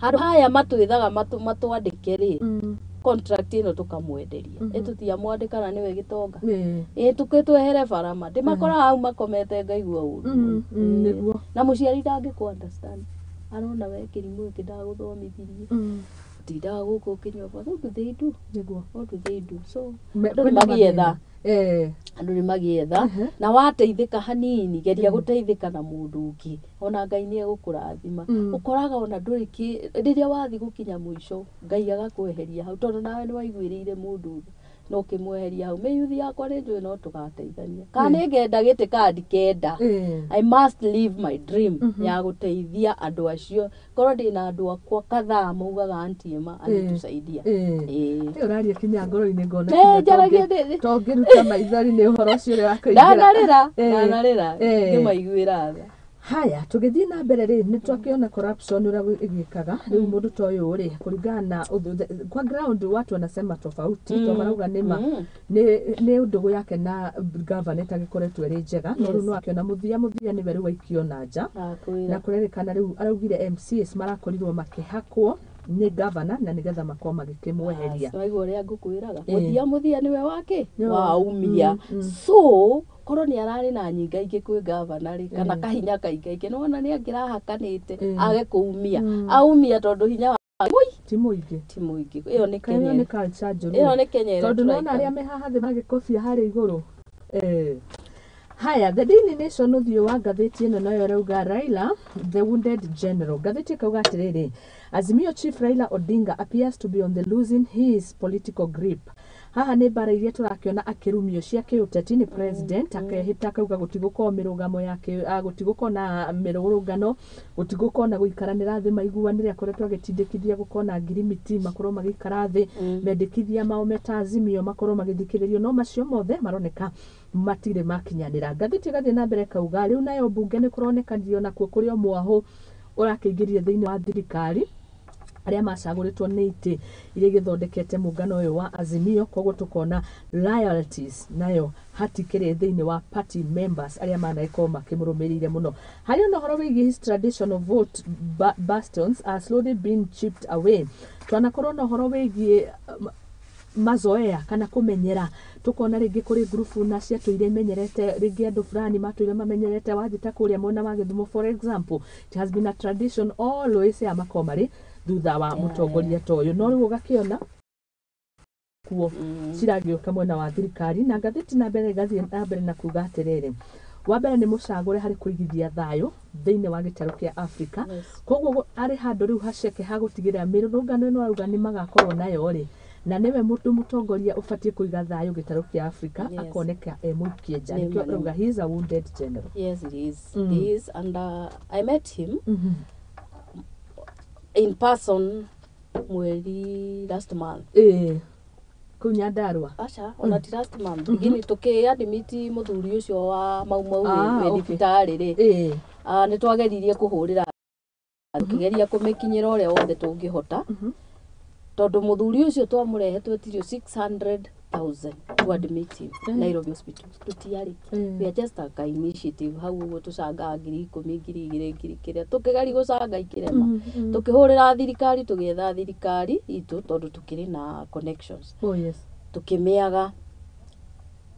handũ haya matwĩthaga matwandĩke rĩ, contract ĩno tũkamwenderia. Ĩtũtiamwandĩka na nĩwe gĩtonga. Ĩ tũkĩtwehere barama ndĩmakora hau makomete ngaigua ũru mũno. Na mũciari ndangĩkũ understand, arona we kĩrimũ gĩkĩ ndagũthomithirie, tindaga gũkũ ũkĩnyua. What do they do? What do they do? So andũ nĩ Kwĩna magĩetha. mathĩna. Andũ nĩ magĩetha. Na wateithĩka hanini, geria gũteithĩka na mũndũ ũngĩ, ona Ngai nĩ egũkũrathima. Ũkoraga ona ndũrĩ kĩ rĩrĩa wathiĩ gũkinya mũico, Ngai agakweheria hau tondũ nawe nĩ waiguĩrĩire mũndũ na ũkĩmweheria hau. Mĩyuthi yakwa nĩ njũĩ no tũgateithania kana nĩ ngenda gĩtĩ kana ndikenda. I must live my dream ya gũteithia andũ acio, korwo ndĩna andũ akwa kadhaa maugaga, "Auntie Emma alitusaidia." Ĩ ũraria kinya ngoro-inĩ ngona Eh, kinya njaragia tongĩruta maithori nĩ ũhoro ũcio ũrĩa wakũingĩra. Ndanarĩra, ndanarĩra ngĩmaiguĩra tha. Haya, tũgĩthiĩ na mbere rĩ, nĩ twakĩona corruption ũrĩa ĩgĩkaga rĩu mũndũ ta ũyũ rĩ, kũringana na kwa ground watu wanasema tofauti, to marauga nĩma nĩ ndũgũ yake na gavana ĩtagĩkoretwo ĩrĩ njega, no rĩu no akĩona mũthia mũthia nĩwe rĩu aikio na nja. Na Nakwĩra. kũrerĩkana rĩu araugire MCAs marakorirwo makĩhakwo nĩ gavana na nĩgetha makorwo magĩkĩmweheria. Waigua ũrĩa ngũkwĩraga, mũthia mũthia nĩwe wake Nĩwe waumia. So korwo nĩ ararĩ na nyinga ingĩ kwĩ gavana rĩ, kana kahinya kaingaingĩ, nĩwona nĩ angĩrahakanĩte age kũumia, aumia tondũ hinya wa ti mũingĩ. Ti mũingĩ. Ĩyo nĩ Kaĩ ĩyo Kenya nĩ culture njũru. Ĩyo nĩ Kenya ĩrĩa Tondũ nĩwona tũraikara. arĩa me haha thĩ magĩkobia harĩa igũrũ. Haya, The Daily Nation, ũthiũ wa ngathĩti ĩno nayo ĩrauga Raila the wounded general. Ngathĩti ĩkauga atĩrĩrĩ, Azimio chief Raila Odinga appears to be on the losing his political grip. Haha nĩ mbara iria tũrakĩona akĩrumio cia kĩũteti nĩ president, akehĩta akauga gũtigũkorwo mĩrũgamo ya gũtigũkorwo na mĩrũrũngano, gũtigũkorwo na gũikaranĩra thĩ maiguanĩre. Akoretwo agĩtindĩkithia gũkorwo na ngirimiti, makorwo magĩikara thĩ, mendekithia mao meta Azimio makorwo magĩthikĩrĩrio, no macio mothe maroneka matirĩ makinyanĩra. Ngathĩti ĩgathiĩ na mbere kauga rĩu nayo mbunge nĩ kũronekanirio nakuo kũrĩ o mwahũ ũrakĩingĩrire thĩinĩ wa thirikari, arĩa macagũrĩtwo nĩ itĩ iria igĩthondekete mũngano ũyũ wa Azimio. Koguo tũkona loyalties nayo hatikĩrĩ thĩinĩ wa party members arĩa managĩkorwo makĩmũrũmĩrĩire mũno. Harĩ ona ũhoro wĩgiĩ his traditional vote bastions are slowly being chipped away. Twanakorwo na ũhoro wĩgiĩ mazoea kana kũmenyera, tukona rĩngĩ kũrĩ ngurubu na ciatũire imenyerete, rĩngĩ andũ fulani matũire mamenyerete. Wathiĩ ta kũrĩa mwena wa Gĩthumo, for example, it has been a tradition always ya makorwo marĩ thutha wa mũtongoria ta ũyũ, no rĩu ũgakĩona kuo ciragĩũka mwena wa thirikari. Na ngathĩti na mbere ĩgathiĩ na mbere na kuga atĩrĩrĩ, wa mbere nĩ mũcagũre harĩ kũigithia thayũ thĩinĩ wa gĩtarũ kĩa Afrika. Koguo arĩ handũ rĩu haceke ha gũtigĩrĩra mĩrũrũngano ĩno arauga nĩ magakorwo nayo rĩ, na nĩwe mũndũ mũtongoria ũbatiĩ kũiga thayũ gĩtarũ kĩa Afrika, akoneka e mũikie nja. Nĩkĩo Nĩma, nĩma. arauga he is a wounded general. Yes, it is. It is. And I met him in person mweri last month. Ĩĩ, kũu Nyandarua. Aca, ona ti last month. Gini tũkĩ-admit mũthuri ũcio wa Mau Mau Ah, wĩ thibitarĩ rĩ. Ah, nĩ twageririe kũhũrĩra, tũkĩgeria kũmĩkinyĩra ũrĩa wothe tũngĩhota, tondũ mũthuri ũcio twamũrehe twetirio 600,000 to admit him Nairobi Hospital, tũtiarĩ. We are just a initiative hau ũguo, tũcangaga 10,000, 2,000, ngiri kĩrĩa, tũkĩgeria gũcanga ikĩrema. Tũkĩhũrĩra thirikari, tũgĩetha thirikari itũ tondũ tũkĩrĩ na connections. Tũkĩmĩaga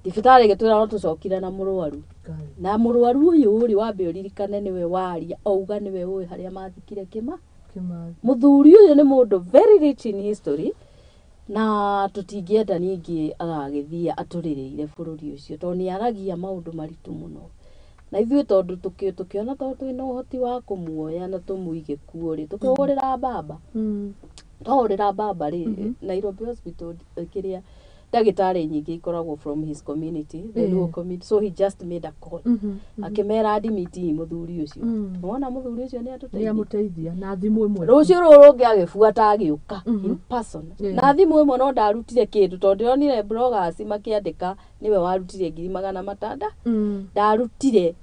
thibitarĩ ĩgĩtwĩra no tũcokire na mũrwaru. Ngai. Na mũrwaru ũyũ rĩ, wambe ũririkane nĩwe waria auga nĩwe ũĩ harĩa mathikire kĩma. Kĩmathi. Mũthuri ũyũ nĩ mũndũ very rich in history, na tũtingĩenda ningĩ agagĩthiĩ atũrĩrĩire bũrũri ũcio tondũ nĩ aragia maũndũ maritũ mũno. Na ithuĩ tondũ tũkĩona tondũ twĩna ũhoti wa kũmuoya na tũmũige kuo rĩ, tũkĩhũrĩra baba. Twahũrĩra baba rĩ, Nairobi Hospital, kĩrĩa Ndagĩtarĩ nyingĩ ikoragwo from his community, the Luo community, so he just made a call, akĩmera admit mũthuri ũcio. Wona mũthuri ũcio nĩ Nĩ atũteithia. Amũteithia na thimũ ĩmwe. Rũciũ rũrũ rũngĩ agĩbuata, agĩũka in person na thimũ ĩmwe, no ndarutire kĩndũ tondũ ndĩronire bloggers makĩandĩka nĩwe warutire 600,000. Ndarutire,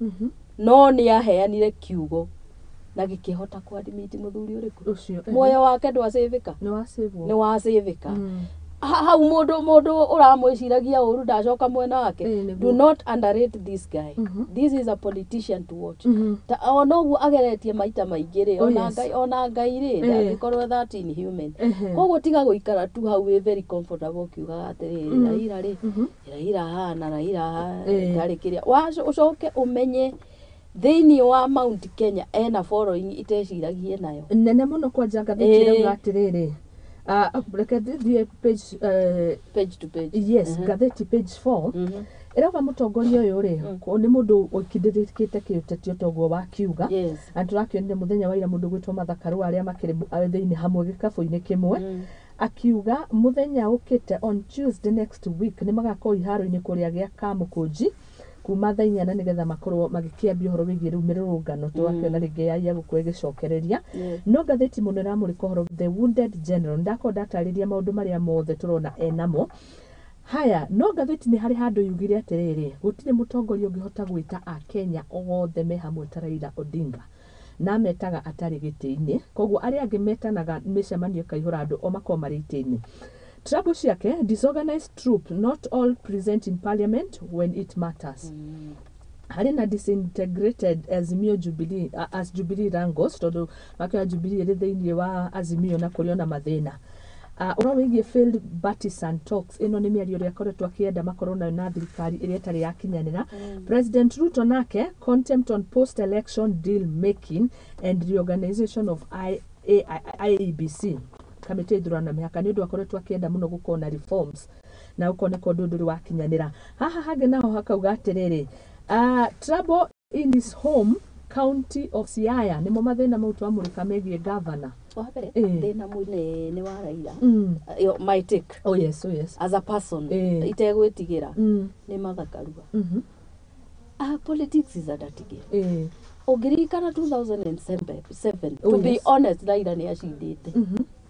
no nĩ aheanire kiugo na gĩkĩhota kwadmit mũthuri ũrĩkũ? Ũcio. Muoyo wake ndwacĩvĩka. Nĩ wacĩvwo. Nĩ wacĩvĩka. Hau mũndũ ũramwĩciragia ũru ndacoka mwena wake. Nĩguo. Do not underrate this guy. This is a politician to watch. Ta ona ũguo ageretie maita maingĩ rĩ, ona Ngai, ona Ngai rĩ, ndangĩkorwo that inhuman. Koguo tiga gũikara tu hau wĩ very comfortable ũkiugaga atĩrĩrĩ, Raila rĩ, Raila hana, Raila ndarĩ kĩrĩa. Ũcoke ũmenye thĩinĩ wa Mount Kenya ena following iteciragie nayo. Nene mũno. Kwanja ngathĩti ĩrauga atĩrĩrĩ, reke thiĩ page Page to page. Yes, ngathĩti page 4 ĩrauga mũtongoria ũyũ rĩ, nĩ mũndũ ũkindĩrĩkĩte kĩũteti toguo wakiuga. Na tũrakĩonire mũthenya wa ira mũndũ gwĩtwo Martha Karua, arĩa makĩrĩ thĩinĩ hamwe gĩkabũ-inĩ kĩmwe, akiuga mũthenya ũkĩte, on Tuesday next week, nĩ magakorwo iharo-inĩ kũrĩa gĩa Kamũkũnji kuma thaa 8, nĩgetha makorwo magĩkĩambia ũhoro wĩgiĩ rĩu mĩrũrũngano. Tũgakĩona rĩngĩ ya gũkorwo ĩgĩcokereria. No ngathĩti mũno ĩramũrĩka ũhoro the wounded general. Ndakorwo ndatarĩria maũndũ marĩa mothe tũrona enamo haya, no ngathĩti nĩ harĩ handũ yugire atĩrĩrĩ, gũtirĩ mũtongoria ũngĩhota gwĩta akenya othe me hamwe ta Raila Odinga, na metaga atarĩ gĩtĩ-inĩ. Koguo arĩa angĩ metanaga mĩcemanio ĩkaihũra andũ, o makorwo marĩ itĩ-inĩ. Trouble ciake, disorganized troop, not all present in parliament when it matters. Harĩ na disintegrated Azimio Jubilee, as Jubilee wrangles, tondũ makĩoya Jubilee ĩrĩ thĩinĩ wa Azimio na kũrĩ ona mathĩna. Ũhoro wĩgiĩ failed partisan talks, ĩno nĩ mĩario ĩrĩa akoretwo akĩenda makorwo nayo na thirikari ĩrĩa ĩtarĩ yakinyanĩra. President Ruto nake, contempt on post election deal making and reorganization of IEBC, kamĩtĩ ya ithurano na mĩhaka, nĩ ũndũ akoretwo akĩenda mũno gũkorwo na reforms na ũkoneka ũndũ ndũrĩ wakinyanĩra. Haha hangĩ naho hakauga atĩrĩrĩ, trouble in his home county of Siaya, nĩmo mathĩna mau twamũrĩka megiĩ governor. Wa mbere, thĩna mũnene wa Raila, my take, Oh yes. as a person, itegwĩtigĩra, nĩ Martha Karua. Politics is a dirty game. Ũngĩririkana 2007, to be honest, Raila nĩ acindĩte.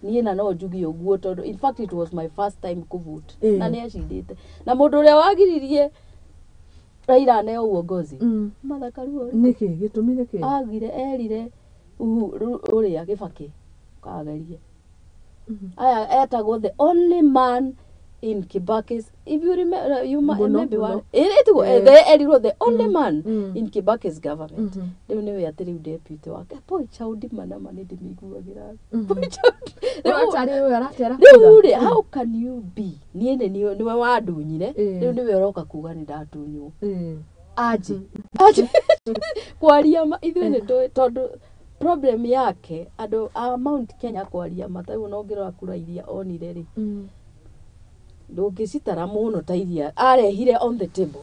Niĩ na no njuge ũguo tondũ in fact it was my first time kũvote. Na nĩ acindĩte, na mũndũ ũrĩa wagiririe Raila aneo uongozi, Martha Karua ũrĩkũ? Nĩkĩ gĩtũmi nĩkĩ? Agire erire ũrĩa Kibaki kagerie aya etagwo the only man in Kibaki's, if you remember, you Mũno, maybe mũno. one ĩtiguo the erirwo the only man in Kibaki's government. Rĩu nĩwe atĩ rĩu deputy wake boy child manama nĩ ndĩmĩiguagĩra boy child. Ũratarĩ ũyũ aratera Rĩu kura. rĩ, how can you be, niĩ nĩ nĩwe wandunyire, rĩu nĩwe ũroka kuga nĩ ndatunywo? Aje aje kwaria ma ithuĩ nĩ tũĩ tondũ problem yake andũ a Mount Kenya, kwaria ma, tarĩu ona ũngĩrora kura iria onire rĩ, ndũngĩcitara mũno ta iria arehire on the table.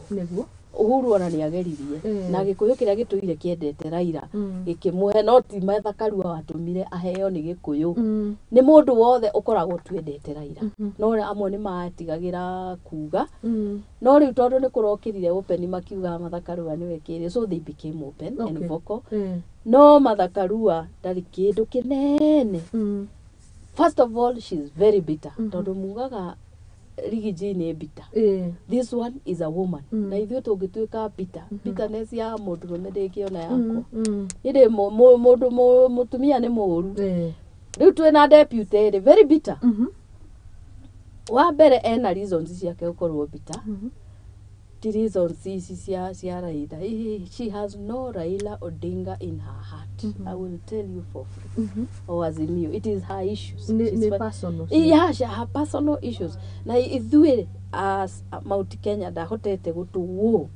Uhuru ona nĩ ageririe na Gĩkũyũ kĩrĩa gĩtũire kĩendete Raila gĩkĩmũhe, no ti Martha Karua watũmire aheo nĩ Gĩkũyũ. Nĩ mũndũ wothe ũkoragwo twendete Raila, no amwe nĩ matigagĩra kuga. No rĩu tondũ nĩ kũrokĩrire open makiuga Martha Karua nĩwe kĩrĩ, so they became open and vocal. No Martha Karua ndarĩ kĩndũ kĩnene. First of all, she's very bitter, tondũ mugaga Riggy nĩ bitter. This one is a woman. Na ithuĩ tũngĩtuĩka bitter, bitterness ya mũndũrũme ndĩngĩona yakwa. Ĩndĩ mũndũ mũtumia nĩ mũũru. Rĩu twĩna deputy rĩ, very bitter. Wa mbere ena reasons ciake gũkorwo bitter. Ti reasons ici cia Raila. She has no Raila Odinga in her heart. I will tell you for free. Or Azimio, it is her issues. Nĩ She's nĩ personal. Yeah, she, her personal issues. Na ithuĩ as Mount Kenya ndahotete gũtũwũ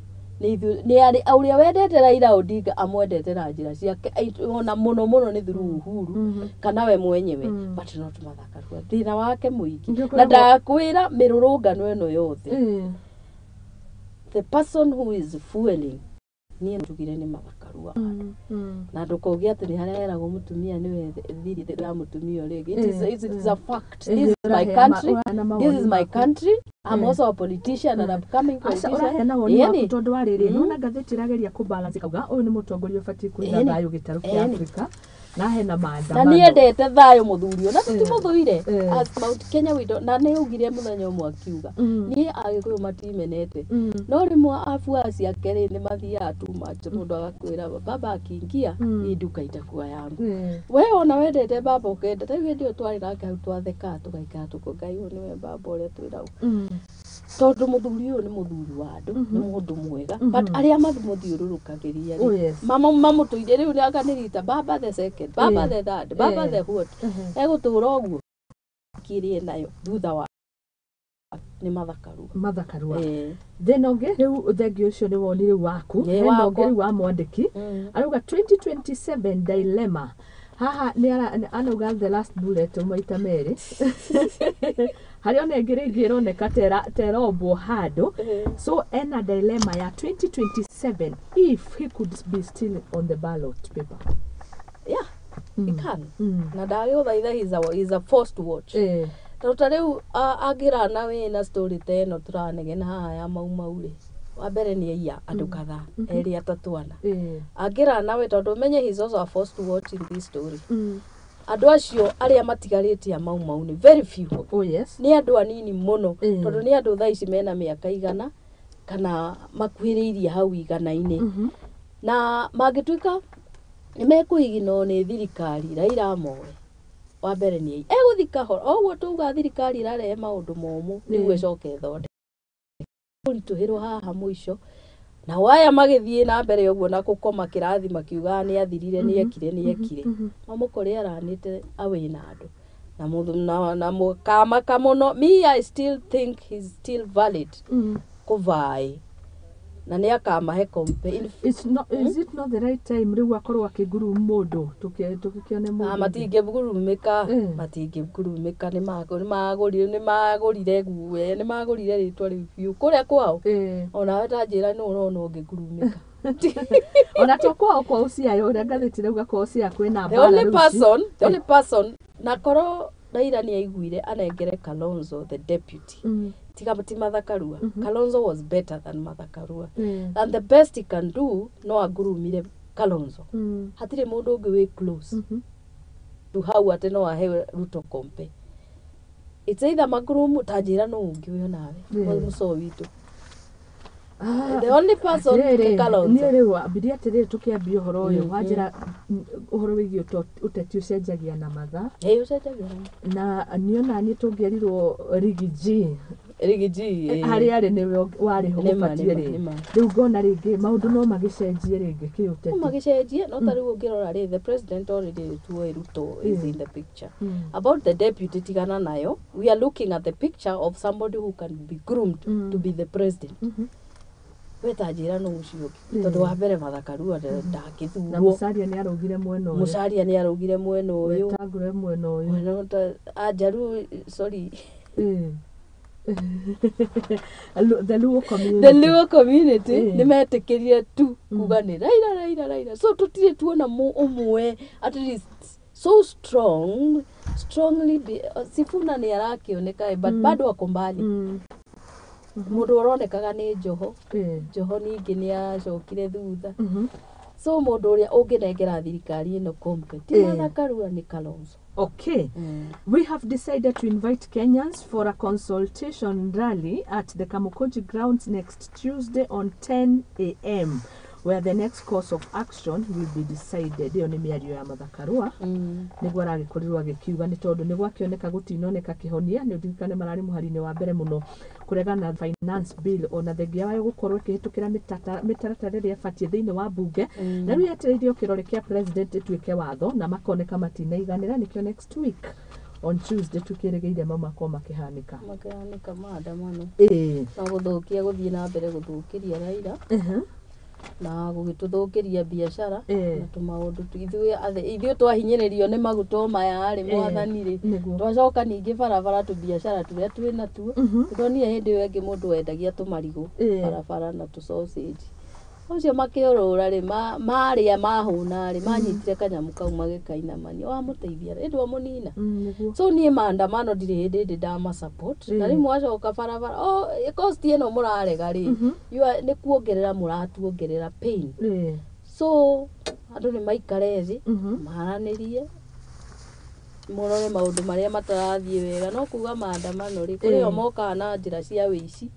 nĩ ithuĩ nĩ arĩ ũrĩa wendete Raila Odinga amwendete na njĩra ciake, ona mũno mũno nĩ through Uhuru kana we mwenyewe, but not Martha Karua. Thĩna wake mũingĩ Nĩkĩo na ndakwĩra mĩrũrũngano ĩno yothe, the person who is fueling Niĩ njugire nĩ Martha Karua. Na ndũkoige atĩ nĩ harĩa heragwo mũtumia nĩwe thiri ya mũtumia ũrĩa ũngĩ. It is a fact. This is my country. This is my country. I'm also a politician and upcoming Aca, politician. ũraheana woni waku Ĩni. tondũ wa rĩrĩ, nona ngathĩti ĩrageria kũbalance, kauga ũyũ nĩ mũtongoria ũbatiĩ kũiga Ĩni. thayũ gĩtarũ kĩa Ĩni. Afrika na hena Na maandamano. niendete thayũ mũthuri ũyũ, na tũtimũthũire. Eh. As Mount Kenya we don't, na nĩ augire mũthenya ũmwe akiuga, niĩ Agĩkũyũ matimenete, no rĩmwe afuasi ake rĩ, nĩ mathiaga too much. Mũndũ agakwĩra baba akiingia, hii duka itakuwa yangu. We ona wendete baba, ũkenda ta rĩu hĩndĩ ĩyo twarĩ nake hau, twathekaga, tũgaikara tũko, Ngai, ũyũ nĩwe baba ũrĩa twĩragwo, tondũ mũthuri ũyũ nĩ mũthuri wa andũ, nĩ mũndũ mwega, but arĩa mamũthiũrũrũkagĩria Oh, rĩ, yes. mamũtũire rĩu nĩ anga nĩ rita baba the second, baba the third, baba the what, egũtũra ũguo kĩrĩ nayo thutha wa nĩ Martha Karua. Martha Karua. Eh. Thĩna ũngĩ rĩu, thengi ũcio nĩ woni rĩu waku. Nĩ Hena ũngĩ wakwa. rĩu wa mwandĩki, arauga 2027 dilemma. Haha nĩ anauga the last bullet maita merĩ, harĩa ona ĩngĩ rĩngĩ ĩroneka terombwo handũ. So ena dilemma ya 2027 if he could be still on the ballot paper. Yeah, he can. Na ndagĩgũthaitha, he's a force to watch, tondũ ta rĩu angĩrana wĩna story ta ĩno tũranegena haha ya Mau Mau rĩ, wa mbere nĩ aiya andũ kadhaa, erĩ, atatũ, ana. Angĩrana we, tondũ ũmenye he's also a force to watch in this story, andũ acio arĩa matigarĩte a Mau Mau nĩ very few. Oh yes. Nĩ andũ anini mũno, tondũ nĩ andũ thaa ici mena mĩaka 100 kana makuhĩrĩirie hau 100-inĩ, na mangĩtuĩka nĩ mekũiginwo nĩ thirikari, Raila amoe wa mbere nĩ egũthi kahora o ũguo tuga thirikari ĩrarehe maũndũ momũ nĩguo ĩcoke ĩthondeke kũritũhĩrwo haha mũico. Nao aya magĩthiĩ na mbere ũguo na gũkoma kĩrathi makiugaga nĩ athirire, nĩ ekire, nĩ ekire, mamũkore aranĩte awĩ na andũ na na mũkamaka mũno. Me, I still think he's still valid kũvaĩ na nĩ akamahe It's not, is it not the right time rĩu akorwo akĩnguru mũndũ tũgĩkĩone mũndũ Ah, ũngĩ? Matingĩngurumĩka. Matingĩngurumĩka, nĩ magũrire guoya, nĩ magũrire rĩtwa rĩu biũ kũrĩa kwao. Onawe ta njĩra, nĩ ũrona ũngĩngurumĩka? Ona to kwao, kwao Siaya, ũrĩa ngathĩti rauga kwao Siaya kwĩna The mbara only rĩu ici. person, the only person, na korwo Raila nĩ aiguire anengere Kalonzo the deputy, tiga ti Martha Karua. Kalonzo was better than Martha Karua, and the best he can do no angurumire Kalonzo. Hatirĩ mũndũ ũngĩ wĩ close tu hau atĩ no ahe Ruto kompe. It's either magurumu, ta njĩra no ũngĩ wĩ onawe, mũco witũ. Ah, The only person atĩrĩrĩ, nĩ Kalonzo. Niĩ rĩu ambirie atĩrĩrĩ, tũkĩambia ũhoro ũyũ, wanjĩra ũhoro wĩgiĩ ũteti ũcenjagia na mathaa. Ĩĩ, ũcenjagia. Na niona niĩ tũngĩerirwo Riggy G Riggy G, ĩĩ. Harĩa arĩ nĩwe warĩ ho Nĩma, gũbatiĩ nĩma, rĩ. Nĩma. Rĩu ngona rĩngĩ maũndũ no magĩcenjie rĩngĩ kĩũteti. No magĩcenjie, no ta rĩu ũngĩrora rĩ, the president already tuoĩ Ruto is in the picture. About the deputy, tigana nayo. We are looking at the picture of somebody who can be groomed to be the president. We ta njĩra no ũcio ũngĩ, tondũ wa mbere Martha Karua Na ndangĩthurwo. Musalia nĩ arũgire mwena ũyũ. Musalia nĩ arũgire mwena ũyũ. Wetangula mwena ũyũ. Mwena ũyũ Anjaru, sorry. The Luo community. The Luo community nĩ metĩkĩrire tu kuga nĩ Raila, Raila, Raila. So tũtirĩ tuona ũmwe at least so strong, strongly be, Sifuna nĩ arakĩoneka, but bado ako mbali. Mũndũ ũronekaga nĩ Joho. Joho ningĩ nĩ acokire thutha. So mũndũ ũrĩa ũngĩnengera thirikari ĩno kompe ti Martha Karua, nĩ Kalonzo. Okay. We have decided to invite Kenyans for a consultation rally at the Kamukunji grounds next Tuesday on 10 a.m., where the next course of action will be decided. Ĩyo nĩ mĩario ya Martha Karua, nĩguo aragĩkorirwo agĩkiuga, nĩ tondũ nĩ gwakĩoneka gũtinoneka kĩhonia. Nĩ ũririkane mararĩ mũhari-inĩ wa mbere mũno kũregana na finance bill, ona thengia wayo gũkorwo ĩkĩhĩtũkĩra mĩtaratara ĩrĩa ĩbatiĩ thĩinĩ wa mbunge, na rĩu yetereire kĩrore kĩa president ĩtuĩke watho, na makoneka matinaiganĩra. Nĩkĩo next week on Tuesday tukĩrĩgĩire mau makorwo makĩhanĩka. Makĩhanĩka maandamano na gũthũkia, gũthiĩ na mbere gũthũkĩria Raila na gũgĩtũthũkĩria biacara na tũmaũndũ ithuĩ ithuĩ twahinyĩrĩrio nĩ maguta o maya rĩ, mwathani rĩ, twacoka ningĩ barabara tũbiacara tũrĩa twĩ natuo. Tũronire hĩndĩ ĩyo ĩngĩ mũndũ wendagia tũmarigũ barabara na tũ sausage Ũcio makĩũrũra rĩ, marĩa mahũna rĩ, manyitire kanyamũ kau magĩkainamania, wamũteithia ĩndĩ wamũnina. Nĩguo. So niĩ maandamano ndirĩ hĩndĩ ndĩ ndama support. Na rĩu mwacoka barabara, oh, cost ĩno mũrarega rĩ, you are- nĩ kuongerera mũratuongerera pain. So andũ nĩ maikare thĩ, maranĩrie, mũrore maũndũ marĩa matarathiĩ wega. No kuga maandamano rĩ, kũrĩ o mokaga na njĩra cia wĩici,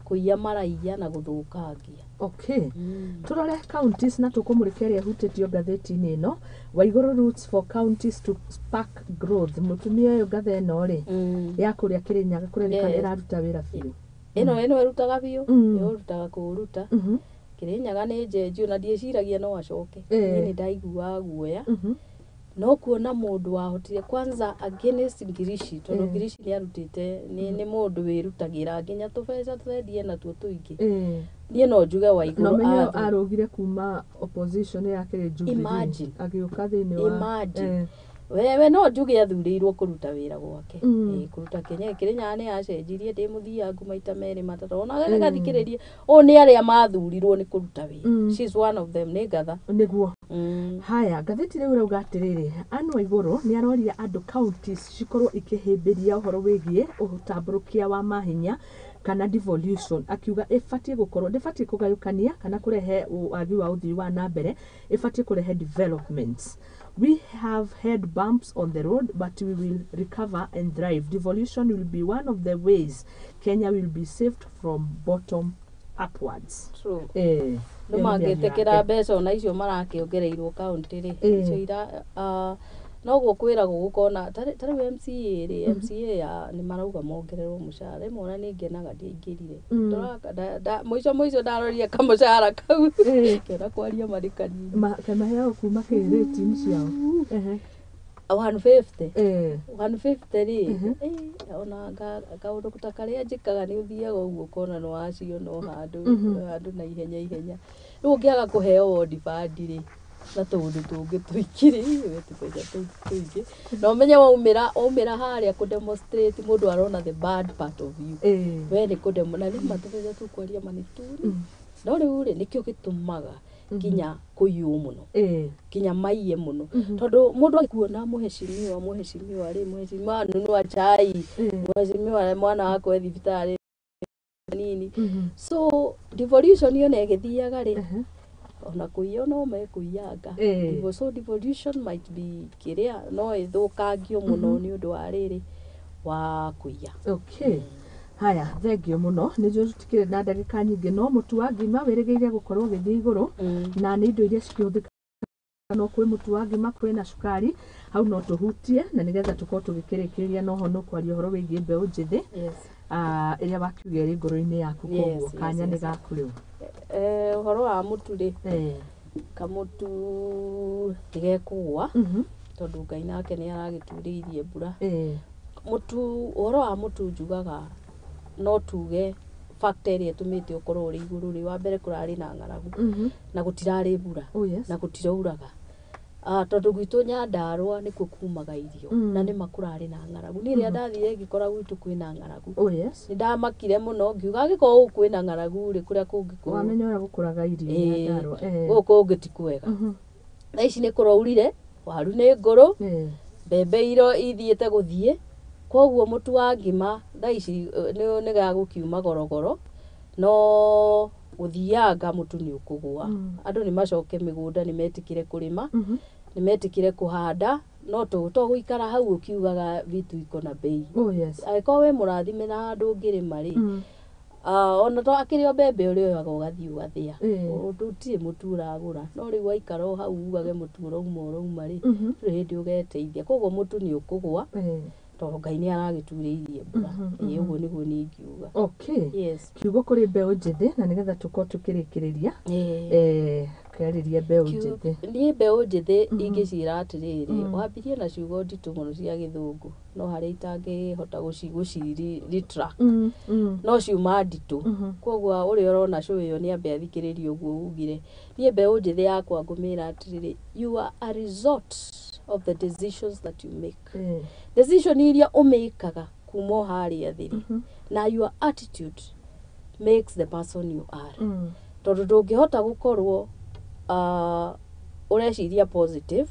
kũiya maraiya na gũthũkangia. Okay, turore counties na tũkũmũrĩka ĩrĩa ĩhutĩtio ngathĩti-inĩ ĩno, Waigũrũ roots for counties to spark growth. Mũtumia ũyũ, ngatha ĩno rĩ, ya kũrĩa Kĩrĩnyaga, kũrerĩkana ĩraruta wĩra biũ. Ĩno ĩrutaga biũ. Ĩrutaga kũũruta. Kĩrĩnyaga nĩ njenjio na ndiĩciragia no acoke. Niĩ nĩ ndaiguaga guoya, no kuona mũndũ wahotire kwanza against Ngirici, tondũ Ngirici nĩ arutĩte, nĩ mũndũ wĩrutagĩra nginya tũbeca twendie natuo tũingĩ. Niĩ no njuge Na Waigũrũ ũmenye arũgire kuma opposition ya kĩrĩ Jubilee, Imagine. agĩũka thĩinĩ wa Imagine. Wewe no njuge athurĩirwo kũruta wĩra gwake. Kũruta Kenya. Kĩrĩnyaga nĩ yacenjirie, ndĩ mũthiangu maita merĩ matatũ, ona gathikĩrĩrie ũũ, nĩ arĩa mathurirwo nĩ kũruta wĩra. She's one of them, nĩ ngatha. Nĩguo. Haya, ngathĩti rĩu rauga atĩrĩrĩ, Anne Waigũrũ nĩ aroria andũ counties cikorwo ikĩhĩmbĩria ũhoro wĩgiĩ ũtambũrũkia wa mahinya kana devolution, akiuga ĩbatiĩ gũkorwo, ndĩbatiĩ kũgayũkania kana kũrehe wagi wa ũthii wa na mbere, ĩbatiĩ kũrehe developments. We have had bumps on the road, but we will recover and thrive. Devolution will be one of the ways Kenya will be saved from bottom upwards. True. Ĩyo Andũ nĩ mĩario mangĩtĩkĩra yake. Mbeca ona icio marakĩongereirwo kaunti rĩ, icio ira noguo kwĩragwo gũkona ta rĩu MCA rĩ, MCA ya nĩ marauga mongererwo mũcara. Rĩmwe ona nĩ ngenaga ndiaingĩrire. Mũico mũico ndarorire kamũcara kau, kĩona kwaria marĩ kanini. Maheagwo kuma kĩ rate-inĩ ciao? Ehe. 150. 150 rĩ, ona kaũndũ ta karĩa njĩkaga, nĩ ũthiaga ũguo ũkona nĩ waciona o handũ handũ na ihenya ihenya. Rĩu ũngĩaga kũheo ward fund rĩ, na tũũndũ tũngĩ tũingĩ rĩ, we tũbeca tũu tũingĩ, na ũmenye waumĩra harĩa kũ demonstrate, mũndũ arona the bad part of you. We nĩ kũ na rĩu matũbeca tũu kwaria ma nĩ tũru, no rĩu rĩ, nĩkĩo gĩtũmaga nginya kũiywo mũno, nginya maiye mũno, tondũ mũndũ agĩkuona mũheshimiwa, mũheshimiwa rĩ, mũheshimiwa nunua chai, mũheshimiwa mwana wakwa e thibitarĩ nini. So devolution yona ĩgĩthiaga rĩ, ona kũiya no mekũiyanga. So devolution might be kĩrĩa no ĩthũkangio mũno nĩ ũndũ wa rĩrĩ wa kũiya. Okay, haya, thengio mũno. Nĩ njũĩ tũtikĩrĩ na ndagĩka nyingĩ, no mũtu wa ngima wĩrĩgĩire gũkorwo ũgĩthiĩ igũrũ, na nĩ indo iria cikĩhũthĩka, no kwĩ mũtu wa ngima, kwĩna cukari, hau no tũhutie na nĩgetha tũkorwo tũgĩkĩrĩkĩrĩria. Noho no kwaria ũhoro wĩgiĩ mbeũ njĩthĩ, ĩrĩa wakiuga ĩrĩ ngoro-inĩ yaku, koguo kanya nĩ gaku rĩu. Ũhoro wa mũtu rĩ, kamũtu nĩgekũgũa, tondũ Ngai nake nĩ aragĩturĩirie mbura. Mũtu, ũhoro wa mũtu, njugaga no tuge factor ĩrĩa ĩtũmĩte ũkorwo ũrĩ igũrũ rĩ, wa mbere kũrarĩ na ng'aragu na gũtirarĩ mbura na gũtirauraga. Tondũ gwitũ Nyandarũa nĩkuo kumaga irio, na nĩma kũrarĩ na ng'aragu. Niĩ rĩrĩa ndathire ngĩkora gwitũ kwĩna ng'aragu, nĩ ndamakire mũno, ngiuga angĩkorwo gũkũ kwĩna ng'aragu rĩ, kũrĩa kũngĩ Wamenya ũrĩa gũkũraga irio Nyandarũa. Gũkũ kũngĩ ti kwega. Thaa ici nĩ kũraurire, waru nĩ ngũrũ, mbembe iro ithiĩte gũthiĩ, koguo mũtu wa ngima thaa ici nĩ gagũkiuma gorogoro, no gũthianga mũtu nĩ ũkũgũa. Andũ nĩ macoke mĩgũnda, nĩ metĩkĩre kũrĩma, nĩ metĩkĩre kũhanda, no to gũikara hau ũkiugaga vitu iko na bei. Angĩkorwo wĩ mũrathime na handũ ũngĩrĩma rĩ, ona to akĩrĩ o mbembe ũrĩa oyaga ũgathiĩ ũgathĩa, ũndũ ũtirĩ mũtu ũragũra. No rĩu waikara o hau ugage mũtu ũrauma ũrauma rĩ, ndũrĩ hĩndĩ ũgeteithia. Koguo mũtu nĩ ũkũgũa, tondũ Ngai nĩ aragĩturĩirie mbura. Ĩĩ, ũguo nĩguo niĩ ingiuga. Yes. Kiugo kũrĩ mbeũ njĩthĩ, na nĩgetha tũkorwo tũkĩrĩkĩrĩria. Kĩarĩrie mbeũ njĩthĩ. Niĩ mbeũ njĩthĩ ingĩciĩra atĩrĩrĩ, wambirie na ciugo nditũ mũno cia gĩthũngũ, no harĩa itangĩhota gũci retract, no ciuma nditũ. Koguo ũrĩa ũrona show ĩyo nĩ ambe athikĩrĩrie ũguo ugire. Niĩ mbeũ njĩthĩ yakwa ngũmĩra atĩrĩrĩ, you are a result of the decisions that you make. Decision iria ũmĩkaga kuma o harĩa thĩ rĩ, na your attitude makes the person you are. Tondũ ndũngĩhota gũkorwo ũreciria positive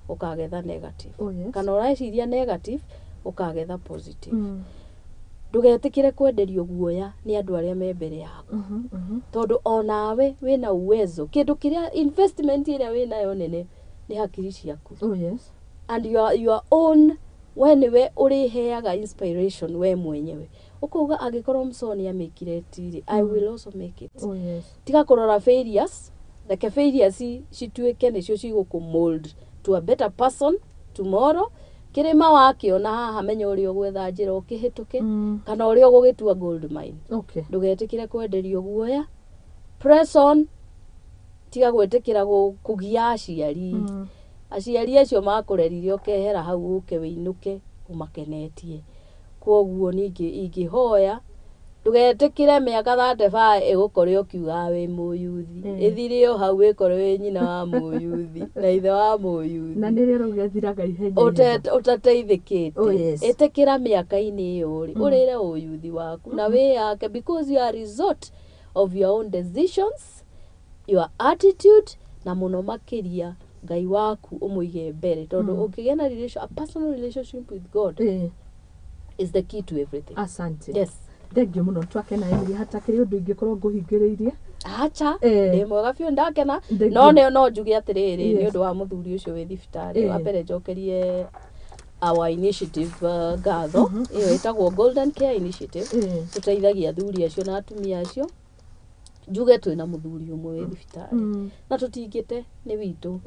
ũkagetha negative, Oh, yes. kana ũreciria negative ũkagetha positive. Ndũgetĩkĩre kwenderio guoya nĩ andũ arĩa me mbere yaku, tondũ onawe wĩna uwezo. Kĩndũ kĩrĩa, investment ĩrĩa wĩnayo nene nĩ hakiri ciaku Oh, yes. and your own. We nĩwe ũrĩheaga inspiration we mwenyewe, ũkauga angĩkorwo Msoni amĩkire tirĩ, I will also make it. Oh, yes. Tiga kũrora failures, reke failures cituĩke nĩcio cigũkũ mold to a better person tomorrow. Kĩrĩma wakĩona haha, menya ũrĩa ũgwetha njĩra ũkĩhĩtũke, kana ũrĩa ũgũgĩtua gold mine. Ndũgetĩkĩre kwenderio guoya, press on, tiga gwĩtĩkĩra kũgia aciari. Aciari acio makũrerire ũkehera hau, ũke wĩinũke ũmakenetie. Kwoguo ningĩ ingĩhoya ndũgetĩkĩre mĩaka 35 ĩgũkore ũkiugaga wĩ mũyuthi, ĩthire o hau, wĩkore wĩ nyina wa mũyuthi na ithe wa mũyuthi. Na nĩ rĩo gĩathiraga ihenya ihenya. Ũtateithĩkĩte. Oh, yes. Ĩtĩkĩra mĩaka-inĩ ĩyo rĩ, ũrĩre ũyuthi waku na wĩyake, because you are a result of your own decisions, your attitude, na mũno makĩria Ngai waku ũmũige mbere, tondũ ũngĩgĩa na relation, a personal relationship with God is the key to everything. Asante. Yes. Thengiũ mũno, twakena Emily, hatakĩrĩ ũndũ ingĩkorwo ngũhingĩrĩirie. Acha. Ndĩ mwega biũ, ndakena. Thengiũ. No nĩ no njuge atĩrĩrĩ, nĩ ũndũ wa mũthuri ũcio wĩ thibitarĩ, wa mbere njokerie our initiative ngatho. Ĩyo ĩtagwo Golden Care Initiative. Tũteithagia athuri acio na atumia acio. Njuge twĩna mũthuri ũmwe wĩ thibitarĩ, na tũtingĩte nĩ witũ.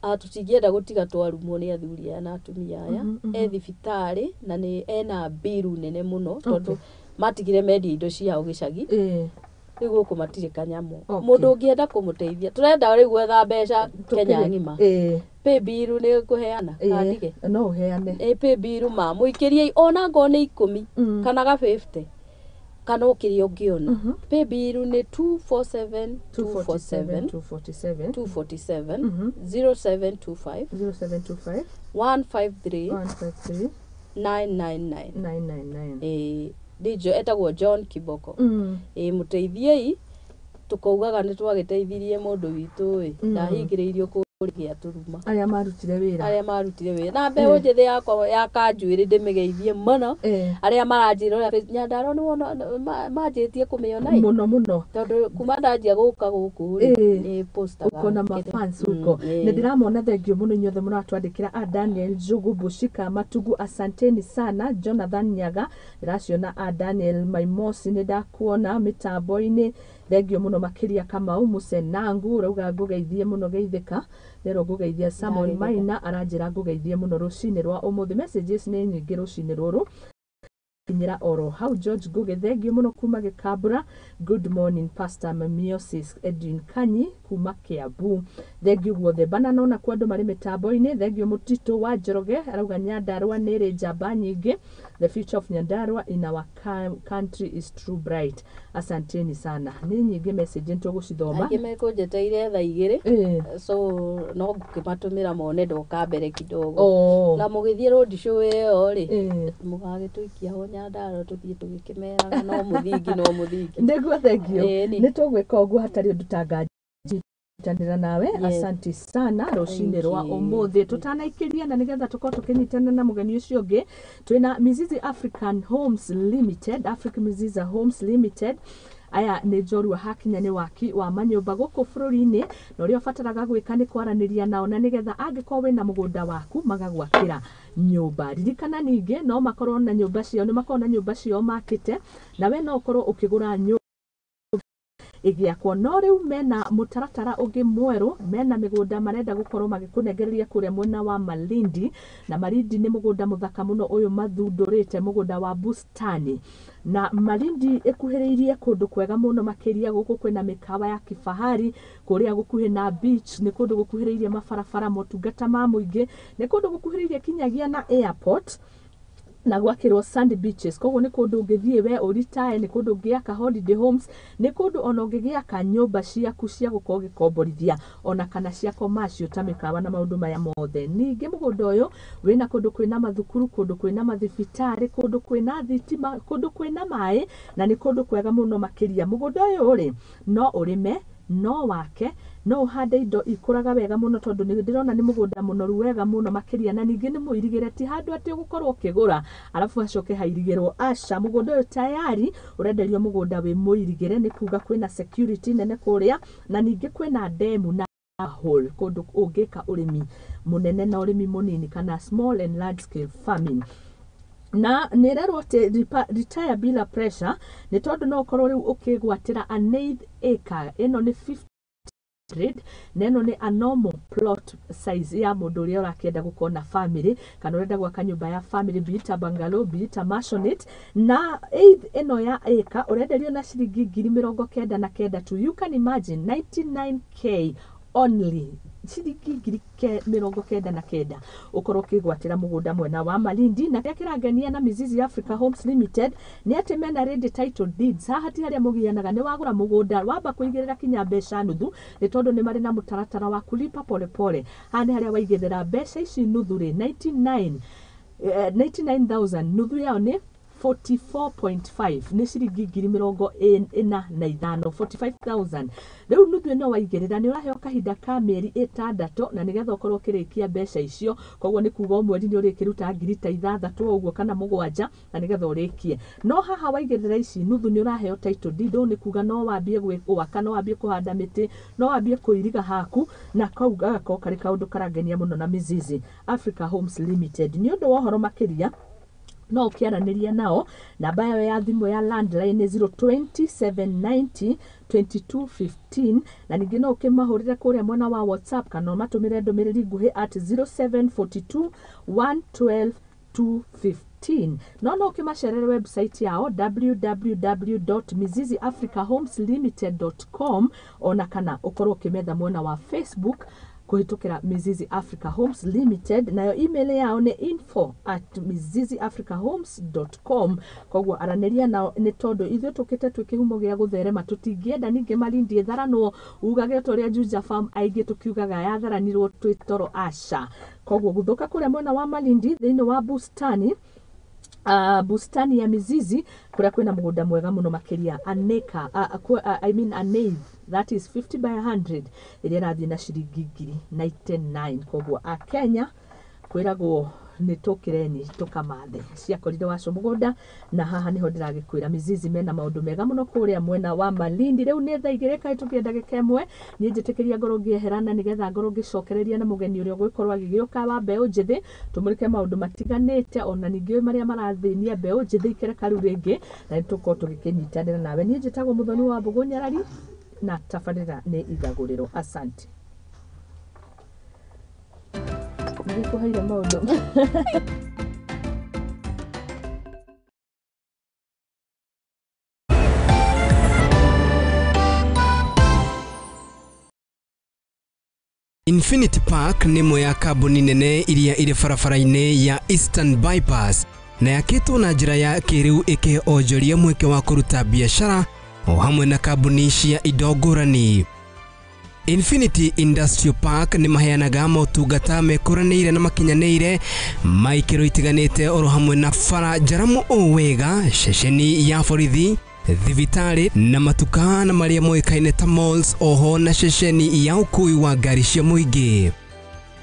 Tũtingĩenda gũtiga twarumwo nĩ athuri aya na atumia aya. E thibitarĩ na nĩ ena mbiru nene mũno, tondũ matigire mendia indo ciao gĩcagi. Rĩu gũkũ matirĩ kanyamũ. Mũndũ ũngĩenda kũmũteithia, tũrenda rĩu gwetha mbeca Kenya ng'ima. Pay bill nĩ ngũheana kandige? No ũheane. Ĩ, pay bill ma mũikĩrie ona ngorwo nĩ 10 kana ga 50 kana o kĩrĩa ũngĩona. Pay bill nĩ 247 247. 247. 247. 0725 0725 153 153 999. 999. Ĩ, ndĩjo etagwo John Kiboko. Ĩ, mũteithiei, tũkaugaga nĩ twagĩteithirie mũndũ witũ ĩ, ndahingĩrĩirio kũrĩa tũruma. Arĩa marutire wĩra. Arĩa marutire wĩra na mbeũ njĩthĩ yakwa ya kanjuĩrĩ, ndĩmĩgeithie mũno. Arĩa maranjĩra ũrĩa Nyandarua nĩ wona manjĩtie kũmĩona ĩ. Mũno mũno. Tondũ kuma ndanjia gũka gũkũ rĩ, nĩ postaga. Ũkona mafans huko. Nĩ ndĩramona, thengio mũno inyuothe mũratwandĩkĩra, a Daniel Njugu Bushika Matugu, asanteni sana. Jonathan Nyaga ndĩraciona, a Daniel Maimosi nĩ ndakuona mĩtambo-inĩ, thengio mũno makĩria. Kamau Musenangu ũrauga ngũgeithie mũno, geithĩka rero ngũgeithia. Samuel Ndageithĩka. Maina aranjĩra ngũgeithie mũno rũcinĩ rwa ũmũthĩ. Messages nĩ nyingĩ rũcinĩ rũrũ, kinyĩra oro hau. George Ngugi, thengio mũno kuma Gĩkambura. Good morning, Pastor Memiosis Edwin Kanyi kuma Kiambu, thengio guothe. Banana kwa andũ marĩ mĩtambo-inĩ, thengio. Mũtitũ wa Njoroge arauga Nyandarua nĩ ĩrĩ njamba nyingĩ, the future of Nyandarua in our country is true bright, asanteni sana. Nĩ nyingĩ message, nĩtũgũcithoma. Aingĩ mekũnjeteire thaa 2, so no ngũkĩmatũmĩra mone ndoka mbere kidogo. Na mũgĩthiĩ road show ĩyo rĩ, mũgagĩtũikia ho Nyandarua, tũthiĩ tũgĩkĩmeraga no mũthingi, no mũthingi. Nĩguo, thengio. Ĩni. Nĩ tũgwĩka ũguo hatarĩ ũndũ tanganyitanĩra nawe. Asante sana rũcinĩ Thank rwa you. ũmũthĩ. Tũtanaikĩria na nĩgetha tũkorwo tũkĩnyitana na mũgeni ũcio ũngĩ, twĩna Mizizi African Homes Limited, Africa Mizizi Homes Limited. Aya nĩ njorua hakinya nĩ waki wa manyũmba gũkũ bũrũri-inĩ, na ũrĩa ũbataraga gwĩka nĩ kwaranĩria nao na nĩgetha angĩkorwo wĩna mũgũnda waku magagwakĩra nyũmba. Ririkana ningĩ no makorwo na nyũmba ciao, nĩ makorwo na nyũmba ciao makĩte, na we no ũkorwo ũkĩgũra nyũmba ĩgĩakwo. No rĩu mena mũtaratara ũngĩ mwerũ, mena mĩgũnda marenda gũkorwo magĩkũnengereria kũrĩa mwena wa Malindi, na Malindi nĩ mũgũnda mũthaka mũno ũyũ mathundũrĩte, mũgũnda wa bustani, na Malindi ĩkuhĩrĩirie kũndũ kwega mũno makĩria. Gũkũ kwĩna mĩkawa ya kifahari, kũrĩa gũkuhĩ na beach, nĩ kũndũ gũkuhĩrĩirie mabarabara, motungata ma mũingĩ, nĩ kũndũ gũkuhĩrĩirie kinyagia na airport. Na gwakĩrwo sand beaches. Koguo nĩ kũndũ ũngĩthiĩ we ũritae, nĩ kũndũ ũngĩaka holiday homes, nĩ kũndũ ona ũngĩgĩaka nyũmba ciaku cia gũkorwo ũgĩkomborithia ona kana cia commercial ta mĩkawa na maũndũ maya mothe. Ningĩ mũgũnda ũyũ wĩna kũndũ kwĩna mathukuru, kũndũ kwĩna mathibitarĩ, kũndũ kwĩna thitima, kũndũ kwĩna maĩ, na nĩ kũndũ kwega mũno makĩria. Mũgũnda ũyũ rĩ, no ũrĩme, no wake, no ũhande indo ikũraga wega mũno, tondũ nĩ ndĩrona nĩ mũgũnda mũnoru wega mũno makĩria. Na ningĩ nĩ mũirigĩre, ti handũ atĩ ũgũkorwo ũkĩgũra arabu hacoke hairigĩrwo. Aca, mũgũnda ũyũ tayari ũrenderio mũgũnda wĩ mũirigĩre, nĩ kuga kwĩna security nene kũrĩa, na ningĩ kwĩna ndemu na hole, kũndũ ũngĩka ũrĩmi mũnene na ũrĩmi mũnini kana small and large scale farming. Na nĩ ĩrerwo atĩ retire bila pressure, nĩ tondũ no ũkorwo rĩu ũkĩgwatĩra an eighth acre. Ĩno nĩ 50 na ĩno nĩ a normal plot size ya mũndũ ũrĩa ũrakĩenda gũkorwo na family kana ũrenda gwaka nyũmba ya family, be it a bungalow, be it a maisonette. Na eighth ĩno ya acre ũrenderio na ciringi 99,000 tu. You can imagine, 99K only, ciringi 99,000 ũkorwo ũkĩgwatĩra mũgũnda mwena wa Malindi. Na kĩrĩa kĩrangenia na Mizizi Africa Homes Limited nĩ atĩ mena ready title deeds. Haha ti harĩa mũgianaga, nĩ wagũra mũgũnda wamba kũigĩrĩra kinya mbeca nuthu, nĩ tondũ nĩ marĩ na mũtaratara wa kulipa polepole. Haha nĩ harĩa waigĩrĩra mbeca ici nuthu rĩ, 99 99,000, nuthu yao nĩ 44.5, nĩ ciringi 45,000, 45,000. Rĩu nuthu ĩno waigĩrĩra nĩ ũraheo kahinda ka mĩeri 6 na nĩgetha ũkorwo ũkĩrĩkia mbeca icio. Koguo nĩ kuga o mweri nĩ ũrĩkĩruta ngiri ta 6 ũguo kana 7 na nĩgetha ũrĩkie. No haha waigĩrĩra ici nuthu nĩ ũraheo title deed. Ũũ nĩ kuga no wambie gwaka, no wambie kũhanda mĩtĩ, no wambie kũiriga haku, na kau gagakorwo karĩ kaũndũ karangenia mũno na Mizizi Africa Homes Limited. Nĩ ũndũ wa ũhoro makĩria no ũkĩaranĩria nao, namba yao ya thimũ ya landline nĩ 02790 2215, na ningĩ no ũkĩmahũrĩre kũrĩa mwena wa WhatsApp kana ũmatũmĩre ndũmĩrĩri nguhĩ at 0742 112 215. No ũkĩmacerere website yao www.miziziafricahomslimited.com, ona kana ũkorwo ũkĩmetha mwena wa Facebook kũhĩtũkĩra Mizizi Africa Homes Limited. Nayo email yao nĩ info@miziziafricahomes.com. Koguo aranĩria nao, nĩ tondũ ithuĩ tũkĩte twĩ kĩhumo gĩa gũtherema, tũtingĩenda ningĩ Malindi ĩtharanwo ugage ta ũrĩa Juja Farm aingĩ tũkiugaga yatharanirwo twĩ toro. Aca. Koguo gũthũka kũrĩa mwena wa Malindi thĩinĩ wa bustani ya Mizizi, kũrĩa kwĩna mũgũnda mwega mũno makĩria, an acre, I mean an eighth, that is 50 by 100, ĩrĩa ĩrathiĩ na ciringi 99,000. Koguo akenya kwĩragwo nĩ tũkĩreni tũkamathe ciakorire waco mũgũnda. Na haha nĩho ndĩragĩkwĩra Mizizi mena maũndũ mega mũno kũrĩa mwena wa Malindi. Rĩu nĩ thaa 2 kahĩtũkire ndagĩka 1. Niĩ njĩtĩkĩria ngorwo ngĩeherana nĩgetha ngorwo ngĩcokereria na mũgeni ũrĩa ũgũgĩkorwo agĩgĩũka wa mbeũ njĩthĩ, tũmũrĩke maũndũ matiganĩte ona ningĩ marĩa marathĩnia mbeũ njĩthĩ ikereka rĩu rĩngĩ, na nĩ tũkorwo tũgĩkĩnyitanĩra nawe. Niĩ njĩtagwo Mũthoni wa Mbũgũ Nyarari na tabarĩra nĩ Ithagũrĩro. Asante. Nĩgĩkũheire maũndũ. Infinity Park nĩ ĩmwe ya kambuni nene iria irĩ barabara-inĩ ya Eastern Bypass na yakĩtwo na njĩra ya kĩrĩu, ĩkĩhe onjoria mweke wa kũruta biacara o hamwe na kambuni cia indo ngũrani. Infinity Industrial Park nĩ maheanaga motungata mekũranĩire na makinyanĩire ma ikĩro itiganĩte, oro hamwe na bara njaramu o wega, ceceni ya borithi, thibitarĩ na matuka na marĩa moĩkaine ta malls, oho na ceceni ya ũkui wa ngari cia mũingĩ.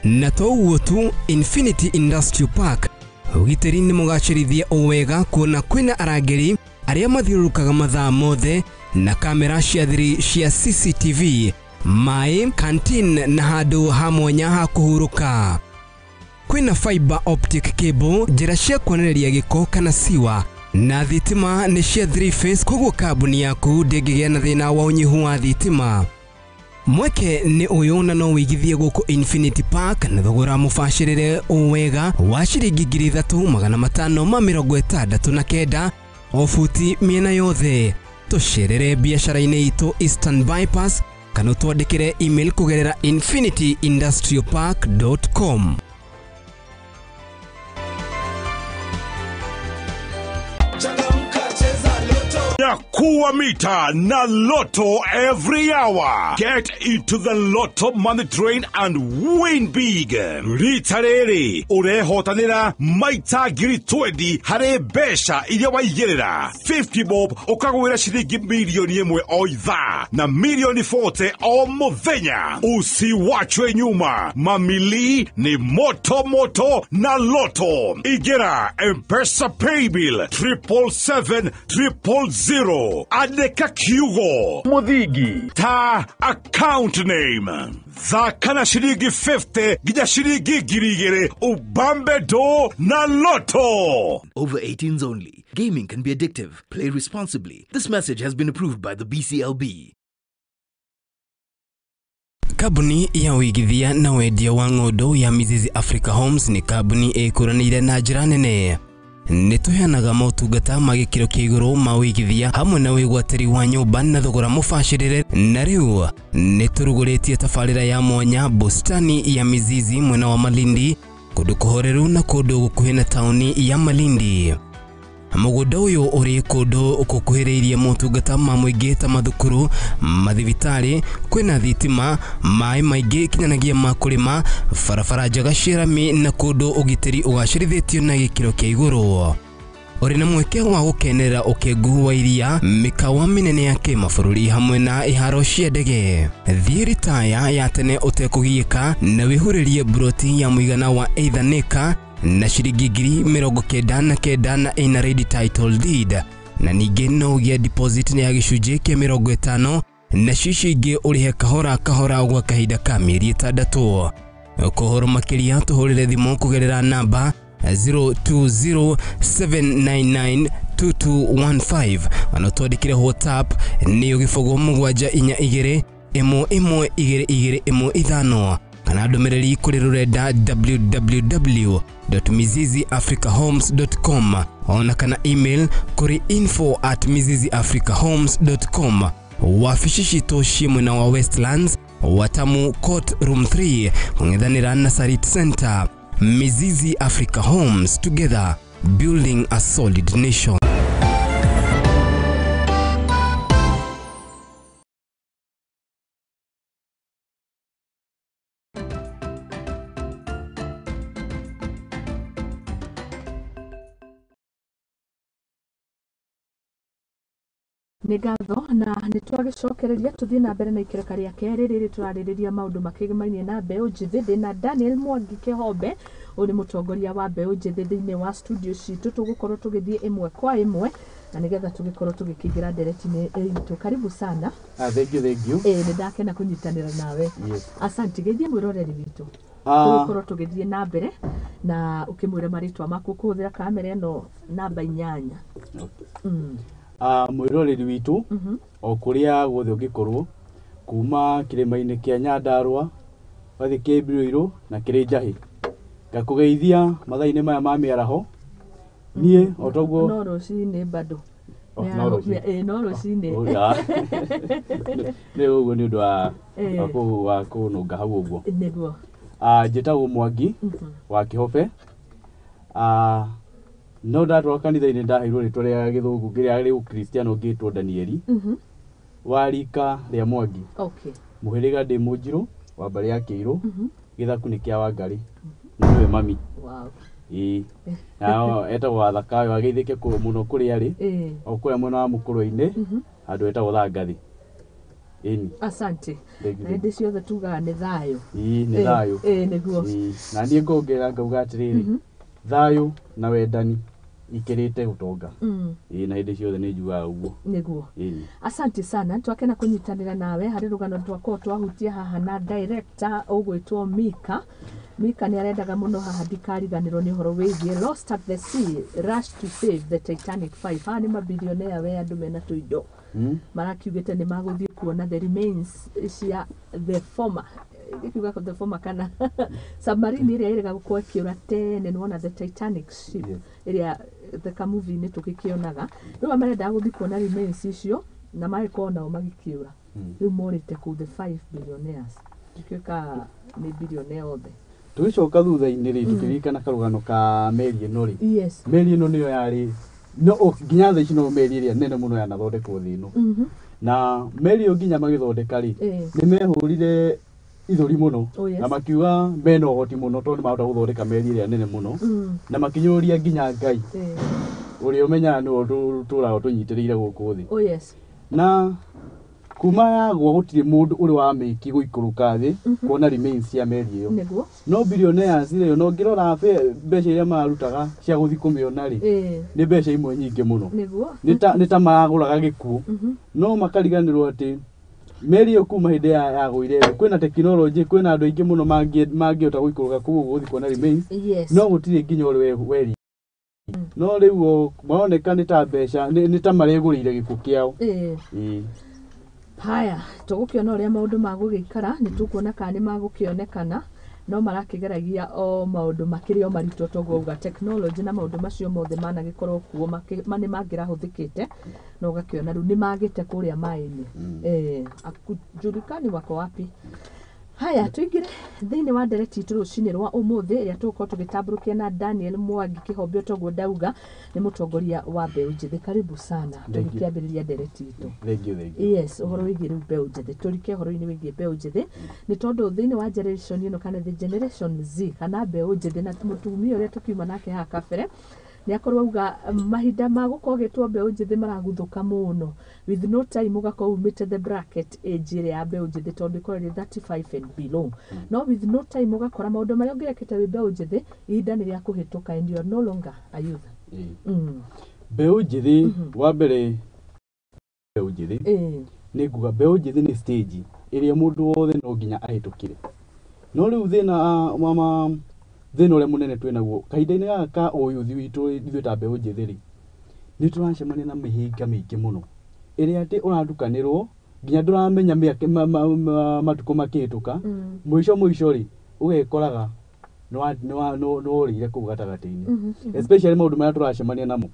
Na to ũguo tu, Infinity Industrial Park ũgitĩri nĩ mũgacĩrithie o wega, kuona kwĩna arangĩri arĩa mathiũrũrũkaga mathaa mothe na kamera cia thiri cia CCTV, maĩ, canteen na handũ ha mwanya ha kũhurũka. Kwĩna fiber optic cable, njĩra cia kuonereria gĩko kana siwa, na thitima nĩ cia 3 phase, koguo kambuni yaku ndĩngĩgĩa na thĩna wa ũnyihu wa thitima. Mweke nĩ ũyũ na no wĩigithie gũkũ Infinity Park na thogora mũbacĩrĩre o wega wa ciringi 3,569 o buti mĩena yothe. Tũcerere biacara-inĩ itũ Eastern Bypass kana ũtwandĩkĩre email kũgerera infinityindustrialpark.com. Kuwa mita na Lotto every hour. Get into the Lotto money train and win big. Rita rĩrĩ ũrehotanĩra maita 20,000 harĩ mbeca iria waigĩrĩra. 50 bob ũkagwĩra ciringi 1 milioni o ithaa na 40 milioni o mũthenya. Usiwachwe nyuma, mamili ni moto moto na Lotto. Ingĩra Mpesa paybill 777 000, andĩka kiugo Muthingi ta account name, thaka na ciringi 50 nginya ciringi 2,000 ubambe do na Lotto. Over 18s only. Gaming can be addictive. Play responsibly. This message has been approved by the BCLB. Kambuni ya ũigithia na wendia wa ng'ũndũ ya Mizizi Africa Homes nĩ kambuni ĩkũranĩire na njĩra nene. Nĩ tũheanaga motungata ma gĩkĩro kĩa igũrũ ma ũigithia hamwe na wĩgwatĩri wa nyũmba na thogora mũbacĩrĩre. Na rĩu nĩ tũrugũrĩtie tabarĩra ya mwanya, bustani ya Mizizi, mwena wa Malindi, kũndũ kũhoreru na kũndũ gũkuhĩ na taũni ya Malindi. Mũgũnda ũyũ ũrĩ kũndũ gũkuhĩrĩirie motungata ma mũingĩ ta mathukuru, mathibitarĩ, kwĩna thitima, maĩ maingĩ kinyanagĩa ma kũrĩma, barabara njega cia rami na kũndũ ũgitĩri ũgacĩrithĩtio na gĩkĩro kĩa igũrũ. Ũrĩ na mweke wa gũkenerera ũkengu wa iria, mĩkawa mĩnene ya kĩmabũrũri hamwe na iharo cia ndege. Thiĩ ritaya ya tene ũtekũgiĩka na wĩhurĩrie mburoti ya mũigana wa either nĩka na ciringi 99,000 na ĩna ready title deed, na ningĩ no ũgĩe deposit ya gĩcunjĩ kĩa 50 na cicio ingĩ ũrĩhe kahora kahora gwa kahinda ka mĩeri 6. Kũhoro makĩria tũhũrĩre thimũ kũgerera namba 0207992215, ona twandĩkĩre WhatsApp nĩyo 0742 112215, kana ndũmĩrĩri kũrĩ rũrenda www.miziziafricahomes.com, ona kana email kũrĩ info@miziziafricahomes.com. Wabici citũ ciĩ mwena wa Westlands, Watamu Court, room 3, kũng'ethanĩra na Sarit Center. Mizizi Africa Homes, together building a solid nation. Nĩ ngatho na nĩ twagĩcokereria tũthiĩ na mbere na ikereka rĩa kerĩ rĩrĩ tũrarĩrĩria maũndũ makĩgĩmainie na mbeũ njĩthĩ. Ndĩna Daniel Mwangi Kĩhombe, ũyũ nĩ mũtongoria wa mbeũ njĩthĩ thĩinĩ wa studio citũ. Tũgũkorwo tũgĩthiĩ ĩmwe kwa ĩmwe na nĩgetha tũgĩkorwo tũgĩkĩingĩra ndereti-inĩ itũ. Karibu sana. Ah, thank you, thank you. Ĩĩ, nĩ ndakena kũnyitanĩra nawe. Yes. Asanti. Geithie mwĩroreri witũ. Ah. Tũgũkorwo tũgĩthiĩ na mbere na ũkĩmwĩre marĩtwa maku kũhũthĩra kamera ĩno namba 8. Ah, mwĩroreri witũ o kũrĩa guothe ũngĩkorwo, kuma kĩrĩma-inĩ kĩa Nyandarũa ũgathiĩ Kĩmbiũirũ na kĩrĩ Njahĩ, ngakũgeithia mathaa-inĩ maya ma mĩaraho. Niĩ o toguo No rũcinĩ bado. Oh, no rũcinĩ. Ĩĩ, no rũcinĩ. Oh, ah. Nĩ ũguo nĩ ũndũ wa wa kũnũnga hau ũguo. Nĩguo. Ah, njĩtagwo Mwangi wa Kĩhobe. Ah, no ndatwarwo kanitha-inĩ ndaheirwo rĩtwa rĩa gĩthũngũ kĩrĩa rĩ ũkristiano ngĩtwo Danieli wa rika rĩa Mwangi. Mũhĩrĩga ndĩ Mũnjirũ wa mbarĩ ya Kĩirũ, gĩthaku nĩ kĩa Wangarĩ na nĩwe mami. Ĩĩ, na etagwo Wathakayo, ageithĩke mũno kũrĩa arĩ, o kũrĩa mwena wa Mũkũrwe-inĩ handũ etagwo Thangathi. Ĩni. Asante. Thank you. Na hĩndĩ ciothe tugaga nĩ thayũ. Ĩĩ, nĩ thayũ. Ĩĩ, nĩguo. Ĩĩ, na niĩ ngongerera ngauga atĩrĩrĩ, thayũ na wendani ikĩrĩte ũtonga. Ĩĩ, na hĩndĩ ciothe nĩ njugaga ũguo. Nĩguo. Ĩni. Asante sana, twakena kũnyitanĩra nawe harĩ rũgano twakorwo twahutia haha na director ũgwĩtwo Mika. Mika nĩ arendaga mũno haha ndikariganĩrwo nĩ ũhoro wĩgiĩ Lost at the Sea, Rush to Save the Titanic 5. Haha nĩ mabilionea we, andũ mena tũindo marakiugĩte nĩ magũthiĩ kuona the remains cia the former, gĩkiuga the former kana submarine ĩrĩa ĩrĩga gũkorwo ĩkĩũra tene. Nĩwona the Titanic ship ĩrĩa the kamuvi-inĩ tũgĩkĩonaga, rĩu marendaga gũthiĩ kuona remains icio na magĩkorwo nao magĩkĩũra. Rĩu morĩte kũu, the five billionaires, gĩtuĩka nĩ billionaire othe. Tũgĩcoka thutha-inĩ rĩ, tũkĩririkana karũgano ka meri ĩno rĩ, meri ĩno nĩyo yarĩ No nginya thaa ici no meri ĩrĩa nene mũno yanathondekwo thĩ ĩno. Na meri ĩyo nginya magĩthondeka rĩ, nĩ mehũrire ithũri mũno. Oh, yes. Na makiuga mena ũhoti mũno tondũ nĩ mahota gũthondeka meri ĩrĩa nene mũno. Na makĩnyũrũria nginya Ngai ũrĩa ũmenyaga nĩwe tũraga tũnyitĩrĩire gũkũ thĩ. Oh, yes. Na kuma yagwa gũtirĩ mũndũ ũrĩ wa mĩki gũikũrũka thĩ kuona remains cia meri ĩyo. Nĩguo. No billionaires rĩ, no ngĩrora mbeca iria mararutaga cia gũthiĩ kũmĩona rĩ, nĩ mbeca imwe nyingĩ mũno. Nĩguo. Nĩ ta maragũraga gĩkuũ. No makariganĩrwo atĩ meri ĩyo kuma hĩndĩ ya yagũire rĩ, kwĩna tekinoronjĩ, kwĩna andũ aingĩ mũno mangĩhota gũikũrũka kũu gũthiĩ kuona remains. Yes. No gũtirĩ nginya ũrĩ weri. No rĩu o maroneka nĩ ta mbeca, nĩ ta maregũrĩire gĩkuũ kĩao. Ĩĩ. Haya, tũgũkĩona ũrĩa maũndũ magũgĩikara, nĩ tũkuona kana nĩ magũkĩonekana, no marakĩgeragia o maũndũ makĩrĩ o maritũ toguo uga technology na maũndũ macio mothe managĩkorwo kuo nĩ mangĩrahũthĩkĩte, no ũgakĩona rĩu nĩ magĩte kũrĩa maĩ-inĩ. Akujulikani wako wapi. Haya, tuingire thĩinĩ wa ndereti itũ rũcinĩ rwa ũmũthĩ ĩrĩa tũgũkorwo tũgĩtambũrũkia na Daniel Mwangi Kĩhombe toguo ndauga nĩ mũtongoria wa mbeũ njĩthĩ. Karibu sana. Thank you. Tũgĩkĩambĩrĩria ndereti itũ. Thank you, thank you. Yes, ũhoro wĩgiĩ rĩu mbeũ njĩthĩ, tũrike ũhoro-inĩ wĩgiĩ mbeũ njĩthĩ nĩ tondũ thĩinĩ wa generation ĩno kana the generation Z kana mbeũ njĩthĩ na mũtumia ũrĩa tũkiuma nake haha kabere nĩ akorwo auga mahinda ma gũkorwo gĩtwo mbeũ njĩthĩ maraguthũka mũno, with no time ũgakorwo umĩte the bracket age ĩrĩa ya mbeũ njĩthĩ tondũ ĩkoragwo ĩrĩ 35 and below, no with no time ũgakora maũndũ marĩa ũngĩrekete wĩ mbeũ njĩthĩ ihinda nĩ rĩa kũhĩtũka and you are no longer a youth. Mbeũ njĩthĩ, wa mbere mbeũ njĩthĩ nĩ nguga mbeũ njĩthĩ nĩ stage ĩrĩa mũndũ wothe no nginya ahĩtũkĩre. No rĩu thĩna mama thĩna ũrĩa mũnene twĩnaguo kahinda-inĩ gaka ka ũyuthi witũ ithuĩ ta mbeũ njĩthĩ rĩ, nĩ tũracemania na mĩhĩnga mĩingĩ mũno ĩrĩa atĩ ũratukanĩrwo nginya ndũramenya matukũ makĩhĩtũka. Mũico mũico rĩ, ũgekoraga nĩworĩire kũu gatagatĩ-inĩ, especially maũndũ marĩa tũracemania namo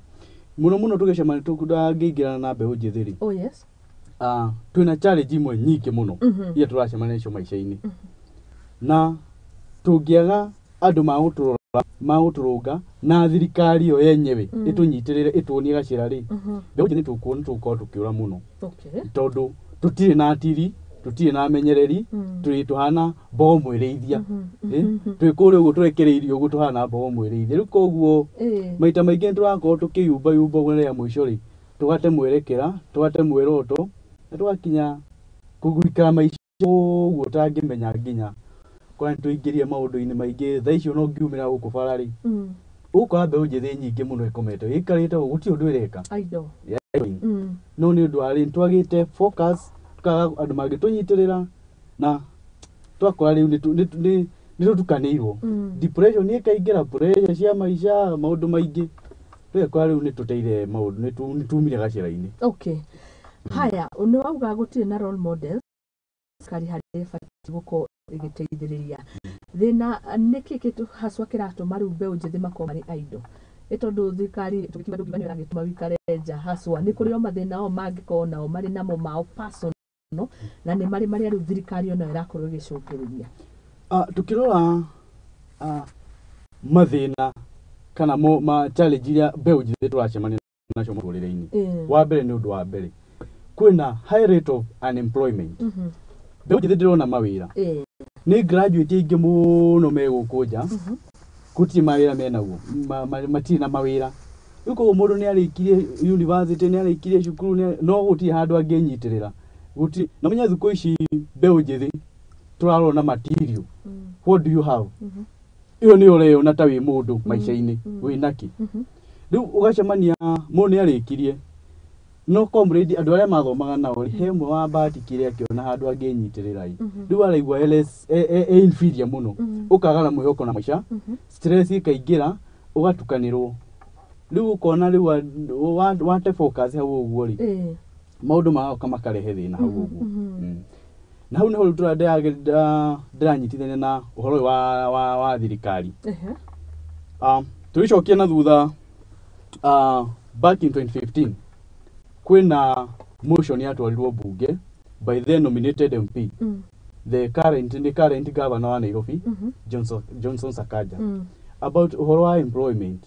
mũno mũno tũgĩcemania tũngĩingĩrana na mbeũ njĩthĩ rĩ. Oh, yes. Twĩna challenge imwe nyingĩ mũno iria tũracemania nacio maica-inĩ, na tũngĩaga andũ magũtũrora, magũtũrũnga na thirikari yo yenyewe ĩtũnyitĩrĩre ĩtuonie gacĩra rĩ, mbeũ njĩthĩ nĩ tũgũkorwo tũkĩũra mũno. Tondũ tũtirĩ na atiri, tũtirĩ na amenyereri, tũrĩ tũhana mbogo mwĩrĩithia. Twĩ kũrĩa ũguo tũrekereirio ũguo tũhana mbogo mwĩrĩithia. Rĩu koguo maita maingĩ nĩ tũrakorwo tũkĩyumbayumba ũguo rĩrĩa mũico rĩ tũgate mwerekera, tũgate mwĩroto na tũgakinya gũikara maica ũguo ũtangĩmenya nginya kwa nĩ tũingĩrie maũndũ-inĩ maingĩ. Thaa icio no ngiumĩra gũkũ bara rĩ, ũgũkora mbeũ njĩthĩ nyingĩ mũno ĩkomete ĩikarĩte ũguo gũtirĩ ũndũ ĩreka. I know. No nĩ ũndũ wa rĩ, twagĩte focus, tukaga andũ mangĩtũnyitĩrĩra na twakora rĩu nĩ tũtukanĩirwo. Depression ĩkaingĩra, pressure cia maica, maũndũ maingĩ, tũgekora rĩu nĩ tũteire maũndũ, nĩ tumire gacĩra-inĩ. Okay. Haya, nĩ wauga gũtirĩ na role models, thirikari harĩa ĩbatiĩ gũkorwo ĩgĩteithĩrĩria. Thĩna nĩkĩ kĩtũ haswa kĩratũma rĩu mbeũ njĩthĩ makorwo marĩ idle? Nĩ tondũ thirikari tũgĩkiuga ndũngiuga nĩyo ĩragĩtũma wĩikare nja haswa, nĩ kũrĩ o mathĩna o mangĩkorwo nao marĩ namo mao personal, na nĩ marĩ marĩa rĩu thirikari onayo ĩrakorwo ĩgĩcũngĩrĩria. Tukĩrora mathĩna kana mo ma challenge iria mbeũ njĩthĩ tũracemania nacio mũtũrĩre-inĩ, wa mbere nĩ ũndũ wa mbere kwĩna high rate of unemployment. Mbeũ njĩthĩ ndĩrona mawĩra. Nĩ graduate aingĩ mũno me gũkũ nja, gũtirĩ mawĩra menaguo, matirĩ na mawĩra. Rĩu koguo mũndũ nĩ arĩkirie university, nĩ arĩkirie cukuru, no gũtirĩ handũ angĩnyitĩrĩra gũtirĩ. Na ũmenye thikũ ici mbeũ njĩthĩ tũrarora na material. What do you have? Ĩyo nĩyo ũreyona ta wĩ mũndũ maica-inĩ, wĩnakĩ? Rĩu ũgacemania mũndũ nĩ arĩkirie, no comrade andũ arĩa mathomaga nao rĩ, he ũmwe wambatikire akĩona handũ angĩnyitĩrĩra ĩ, rĩu araigua e inferior mũno, ũkaga na mwĩhoko na maica, stress ĩkaingĩra, ũgatukanĩrwo. Rĩu ũkona rĩu wate focus hau ũguo rĩ, maũndũ magoka makarehe thĩna hau ũguo. Na hau nĩho rĩu ndĩranyitithania na ũhoro ũyũ wa thirikari. Tũgĩcokia na thutha, back in 2015 kwĩna motion yatwarirwo bunge by then nominated MP, the current governor wa Nairobi, Johnson Sakaja, about ũhoro wa employment.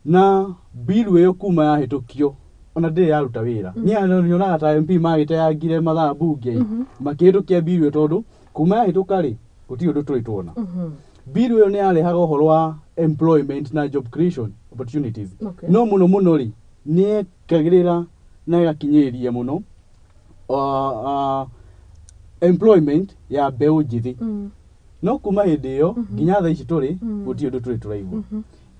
Na bill ĩyo kuma yahĩtũkio ona ndĩrĩ yaruta wĩra. Niĩ nyonaga ta MP magĩteangire mathaa mbunge makĩhĩtũkia bill ĩyo, tondũ kuma yahĩtũka rĩ, gũtirĩ ũndũ tũrĩ tuona. Bill ĩyo nĩ yarehaga ũhoro wa employment na job creation opportunities. No mũno mũno rĩ, nĩ yekagĩrĩra na ĩgakinyĩrĩria mũno employment ya mbeũ njĩthĩ. No kuma hĩndĩ ĩyo nginya thaa ici tũrĩ, gũtirĩ ũndũ tũrĩ tũraigua.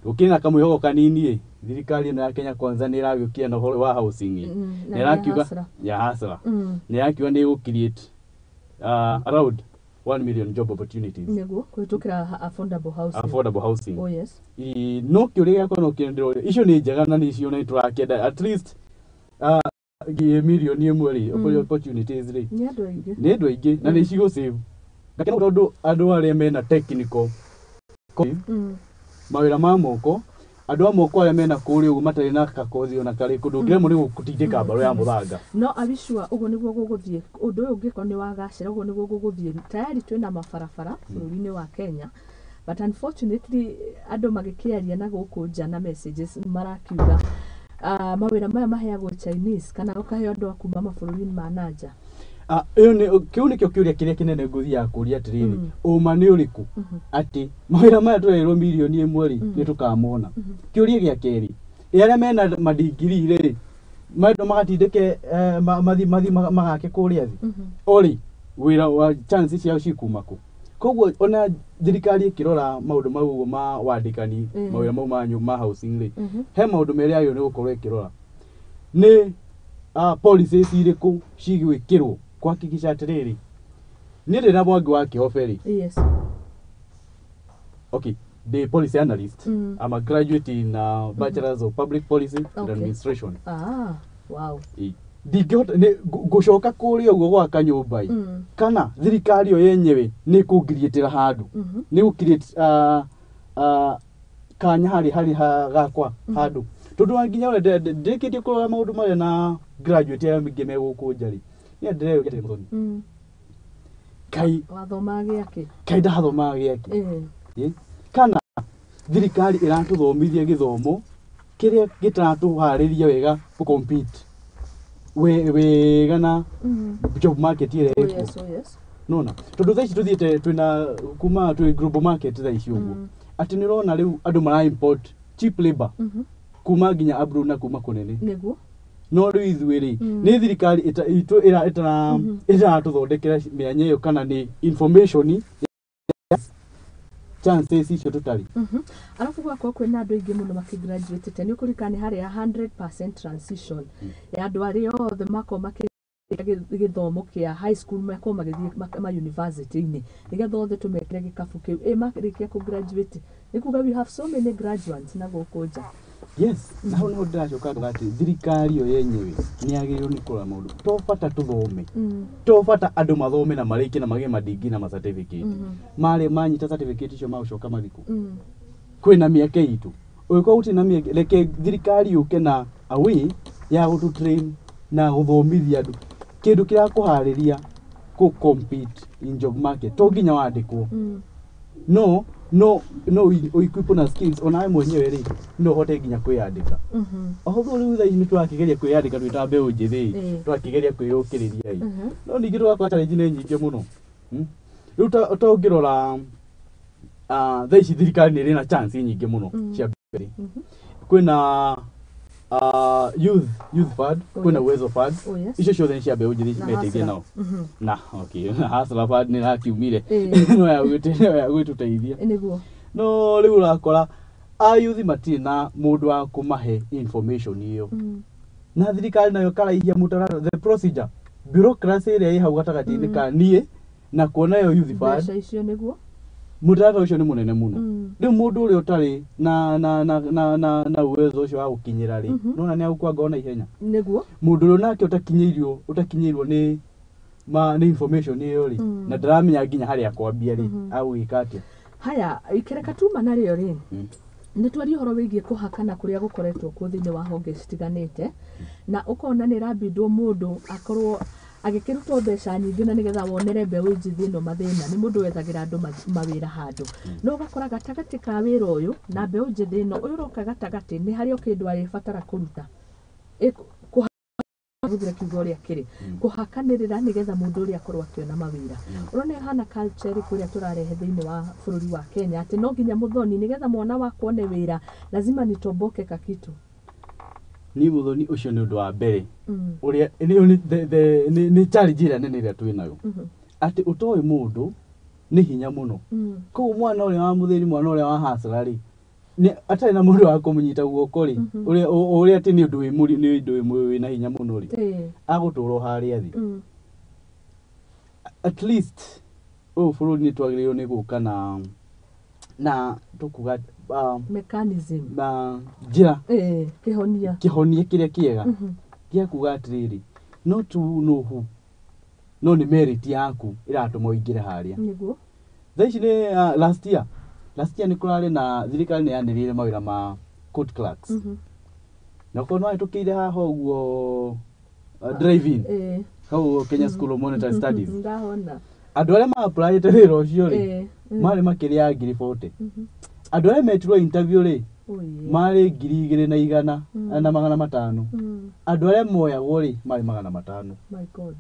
Gũkĩrĩ na kamwĩhoko kanini ĩ, thirikari ĩno ya Kenya Kwanza nĩ ĩragĩũkia na ũhoro wa housing ĩ. Na Nĩ ya ĩrakiuga Hustler. Ya Hustler. Nĩ ĩrakiuga nĩ ĩgũ create around 1 million job opportunities. Nĩguo kũhĩtũkĩra affordable housing. Affordable housing. Oh yes. No kĩũria gĩakwa no kĩrĩa ndĩroria, icio nĩ njega na nĩ icio nĩ tũrakĩenda at least 1 million rĩ, opportunities rĩ, Nĩ andũ aingĩ. Nĩ andũ aingĩ na nĩ cigũ save. Ngakena tondũ andũ arĩa mena technical mawĩra ma moko, andũ a moko arĩa mena kũrĩa ũguo matarĩ na kakothi ona karĩkũ, ndũngĩremwo nĩ gũtindĩka mbarũ ya mũthanga. No awicua ũguo nĩguo gũgũthiĩ, ũndũ ũyũ ũngĩkorwo nĩ wagacĩra, ũguo nĩguo gũgũthiĩ. Tayari twĩna mabarabara bũrũri-inĩ wa Kenya, but unfortunately andũ magĩkĩaria na gũkũ nja na messages marakiuga mawĩra maya maheagwo Chinese kana ũkaheo andũ a kuma mabũrũri ma nanja. Ah, ĩyo nĩ kĩu nĩkĩo kĩũria kĩrĩa kĩnene ngũthiaga kũria atĩrĩrĩ, ũma nĩ ũrĩkũ atĩ mawĩra maya tũrerwo 1 million rĩ, nĩ tũkamona? Kĩũria gĩa kerĩ, ĩ arĩa mena madigiri rĩ, mendwo magatindĩke mathi magake kũrĩa thĩ orĩ wĩra wa chance ciao cikuma kũ? Koguo ona thirikari ĩkĩrora maũndũ mau ũguo ma wandĩkani, mawĩra mau ma ma housing rĩ, he maũndũ merĩ agĩrĩirwo nĩ gũkorwo ĩkĩrora, nĩ policies irĩkũ cigwĩkĩrwo kuhakikisha atĩrĩrĩ, niĩ ndĩna Mwangi wa Kĩhobe rĩ, okay, the policy analyst. I'm a graduate in bachelors of public policy and administration. Ah, wow. Ĩ. Ndingĩhota nĩ ngũcoka kũrĩa ũguo gwaka nyũmba ĩ, kana thirikari ĩyo yenyewe nĩ ĩkũngiriĩtĩra handũ, nĩ gũ create kanya harĩ gakwa handũ, tondũ wa nginya ũrĩa ndĩrĩkĩtie kũrora maũndũ marĩa na graduate arĩa aingĩ me gũkũ nja rĩ, niĩ ndĩreyũria atĩrĩ, Mũthoni, kai Wathomaga gĩakĩ? Kai ndathomaga gĩakĩ? Eh. Ĩ? Kana thirikari ĩratũthomithia gĩthomo kĩrĩa gĩtaratũharĩria wega gũ compete wega na job market ĩrĩa Oh ĩkuo. yes, oh yes. Nona tondũ thaa ici tũthiĩte twĩna kuma twĩ global market thaa ici ũguo, atĩ nĩ ũrona rĩu andũ mara import cheap labor kuma nginya abroad na kuma kũnene. No rĩu ithuĩ rĩ, nĩ thirikari itũ ĩtaratũthondekera mĩanya ĩyo, kana nĩ information chances icio tũtarĩ? Arabu gwakorwo kwĩna andũ aingĩ mũno makĩgraduate, nĩ ũkũririkana nĩ harĩa 100% transition ya andũ arĩa othe makorwo makĩ gĩthomo kĩa high school makorwo magĩthiĩ ma university-inĩ, nĩgetha othe tũmekĩre gĩkabu kĩu ĩ marĩkia kũ graduate. Nĩ kuga we have so many graduates na gũkũ nja. Yes, na hau nĩho ndĩracoka nguga atĩ thirikari ĩyo yenyewe nĩ yagĩrĩirwo nĩ kũrora maũndũ. To bata tũthome, to bata andũ mathome na marĩkie na magĩe madigiri na ma certificate. Marĩ manyita certificate icio magũcoka mathikũ kwĩna mĩeke itũ. Ũngĩkorwo gũtirĩ na mĩeke, reke thirikari yũke na a way ya gũtũ train na gũthomithia andũ kĩndũ kĩrakũharĩria kũ compete in job market. To nginya wandĩkwo, no ũequip na skills onawe mwenyewe rĩ, no ũhote nginya kwĩyandĩka. Although rĩu thaa ici nĩ tũrakĩgeria kwĩyandĩka twĩ ta mbeũ njĩthĩ, tũrakĩgeria kwĩyũkĩrĩria ĩ, no ningĩ tũgakora challenge nĩ nyingĩ mũno. Rĩu ta ũngĩrora thaa ici thirikari nĩ ĩrĩ na chance nyingĩ mũno cia mbere. Kwĩna youth fund, kwĩna Uwezo Fund. Icio ciothe nĩ cia mbeũ njĩthĩ Na meteithie Hustler. nao. Na okay, na Hustler Fund nĩ ĩrakiumire, no ya gwĩtũteithia. No rĩu ũrakora ayuthi matirĩ na mũndũ wa kũmahe information ĩyo, na thirikari nayo karaihia mũtaratara, the procedure, bureaucracy ĩrĩa ĩ hau gatagatĩ-inĩ ka niĩ na kuona ĩyo youth fund. Mbeca icio nĩguo. Mũtaratara ũcio nĩ mũnene mũno. Rĩu mũndũ ũrĩa ũtarĩ na uwezo ũcio wa gũkinyĩra rĩ, nona nĩ agũkua ngoro na ihenya. Mũndũ ũrĩa nake ũtakinyĩirwo nĩ information ĩyo rĩ, na ndaramenya nginya harĩa kwambia rĩ, agũgĩka atĩa? Haya, ikereka tuma narĩo rĩ, nĩ twarie ũhoro wĩgiĩ kũhakana kũrĩa gũkoretwo kuo thĩinĩ wa honge citiganĩte, na ũkona nĩ ĩrambindwo mũndũ akorwo Agĩkĩrutwo mbeca nyingĩ na nĩgetha wonere mbeũ njĩthĩ ĩno mathĩna, nĩ mũndũ wethagĩra andũ mawĩra handũ, no ũgakora gatagatĩ ka wĩra ũyũ na mbeũ njĩthĩ ĩno, ũyũ ũroka gatagatĩ nĩ harĩ o kĩndũ arĩbatara kũruta, hũthĩre kiugo ũrĩa kĩrĩ kũhakanĩrĩra nĩgetha mũndũ ũrĩa akorwo akĩona mawĩra. Ũrona ĩhana culture ĩrĩkũ ĩrĩa tũrarehe thĩinĩ wa bũrũri wa Kenya, atĩ no nginya mũthoni nĩgetha mwana wakwa one wĩra lazima nitomboke kakitu? Niĩ mũthoni, ũcio nĩ ũndũ wa mbere ũrĩa nĩ challenge ĩrĩa nene ĩrĩa twĩ nayo, atĩ ũtoĩ mũndũ nĩ hinya mũno. Koguo mwana ũrĩa wa mũthĩni, mwana ũrĩa wa hasara rĩ, nĩ atarĩ na mũndũ wa kũmũnyita guoko rĩ, ũrĩa atĩ nĩ ũndũ wĩ mũri, nĩ ũndũ wĩ na hinya mũno rĩ, agũtũra o harĩa thĩ. At least ũyũ bũrũri nĩ twagĩrĩirwo nĩ gũka na tũkuga mechanism, na njĩra, kĩhonia, kĩhonia kĩrĩa kĩega gĩa kuga atĩrĩrĩ, no tu no who, no nĩ merit yaku ĩratũma ũingĩre harĩa. Thaa ici nĩ last year nĩ kũrarĩ na thirikari nĩ yanĩrĩire mawĩra ma court clerks, na okorwo no hĩtũkĩire haha ũguo, drive-in hau Kenya School of Monetary Studies, Ndahona. Andũ arĩa ma-applyĩte wĩra ũcio rĩ, marĩ makĩria ya 40,000. Andũ arĩa metirwo interview rĩ, Oye. marĩ 2,100 na 500. Andũ arĩa moyagwo rĩ, marĩ 500. My God.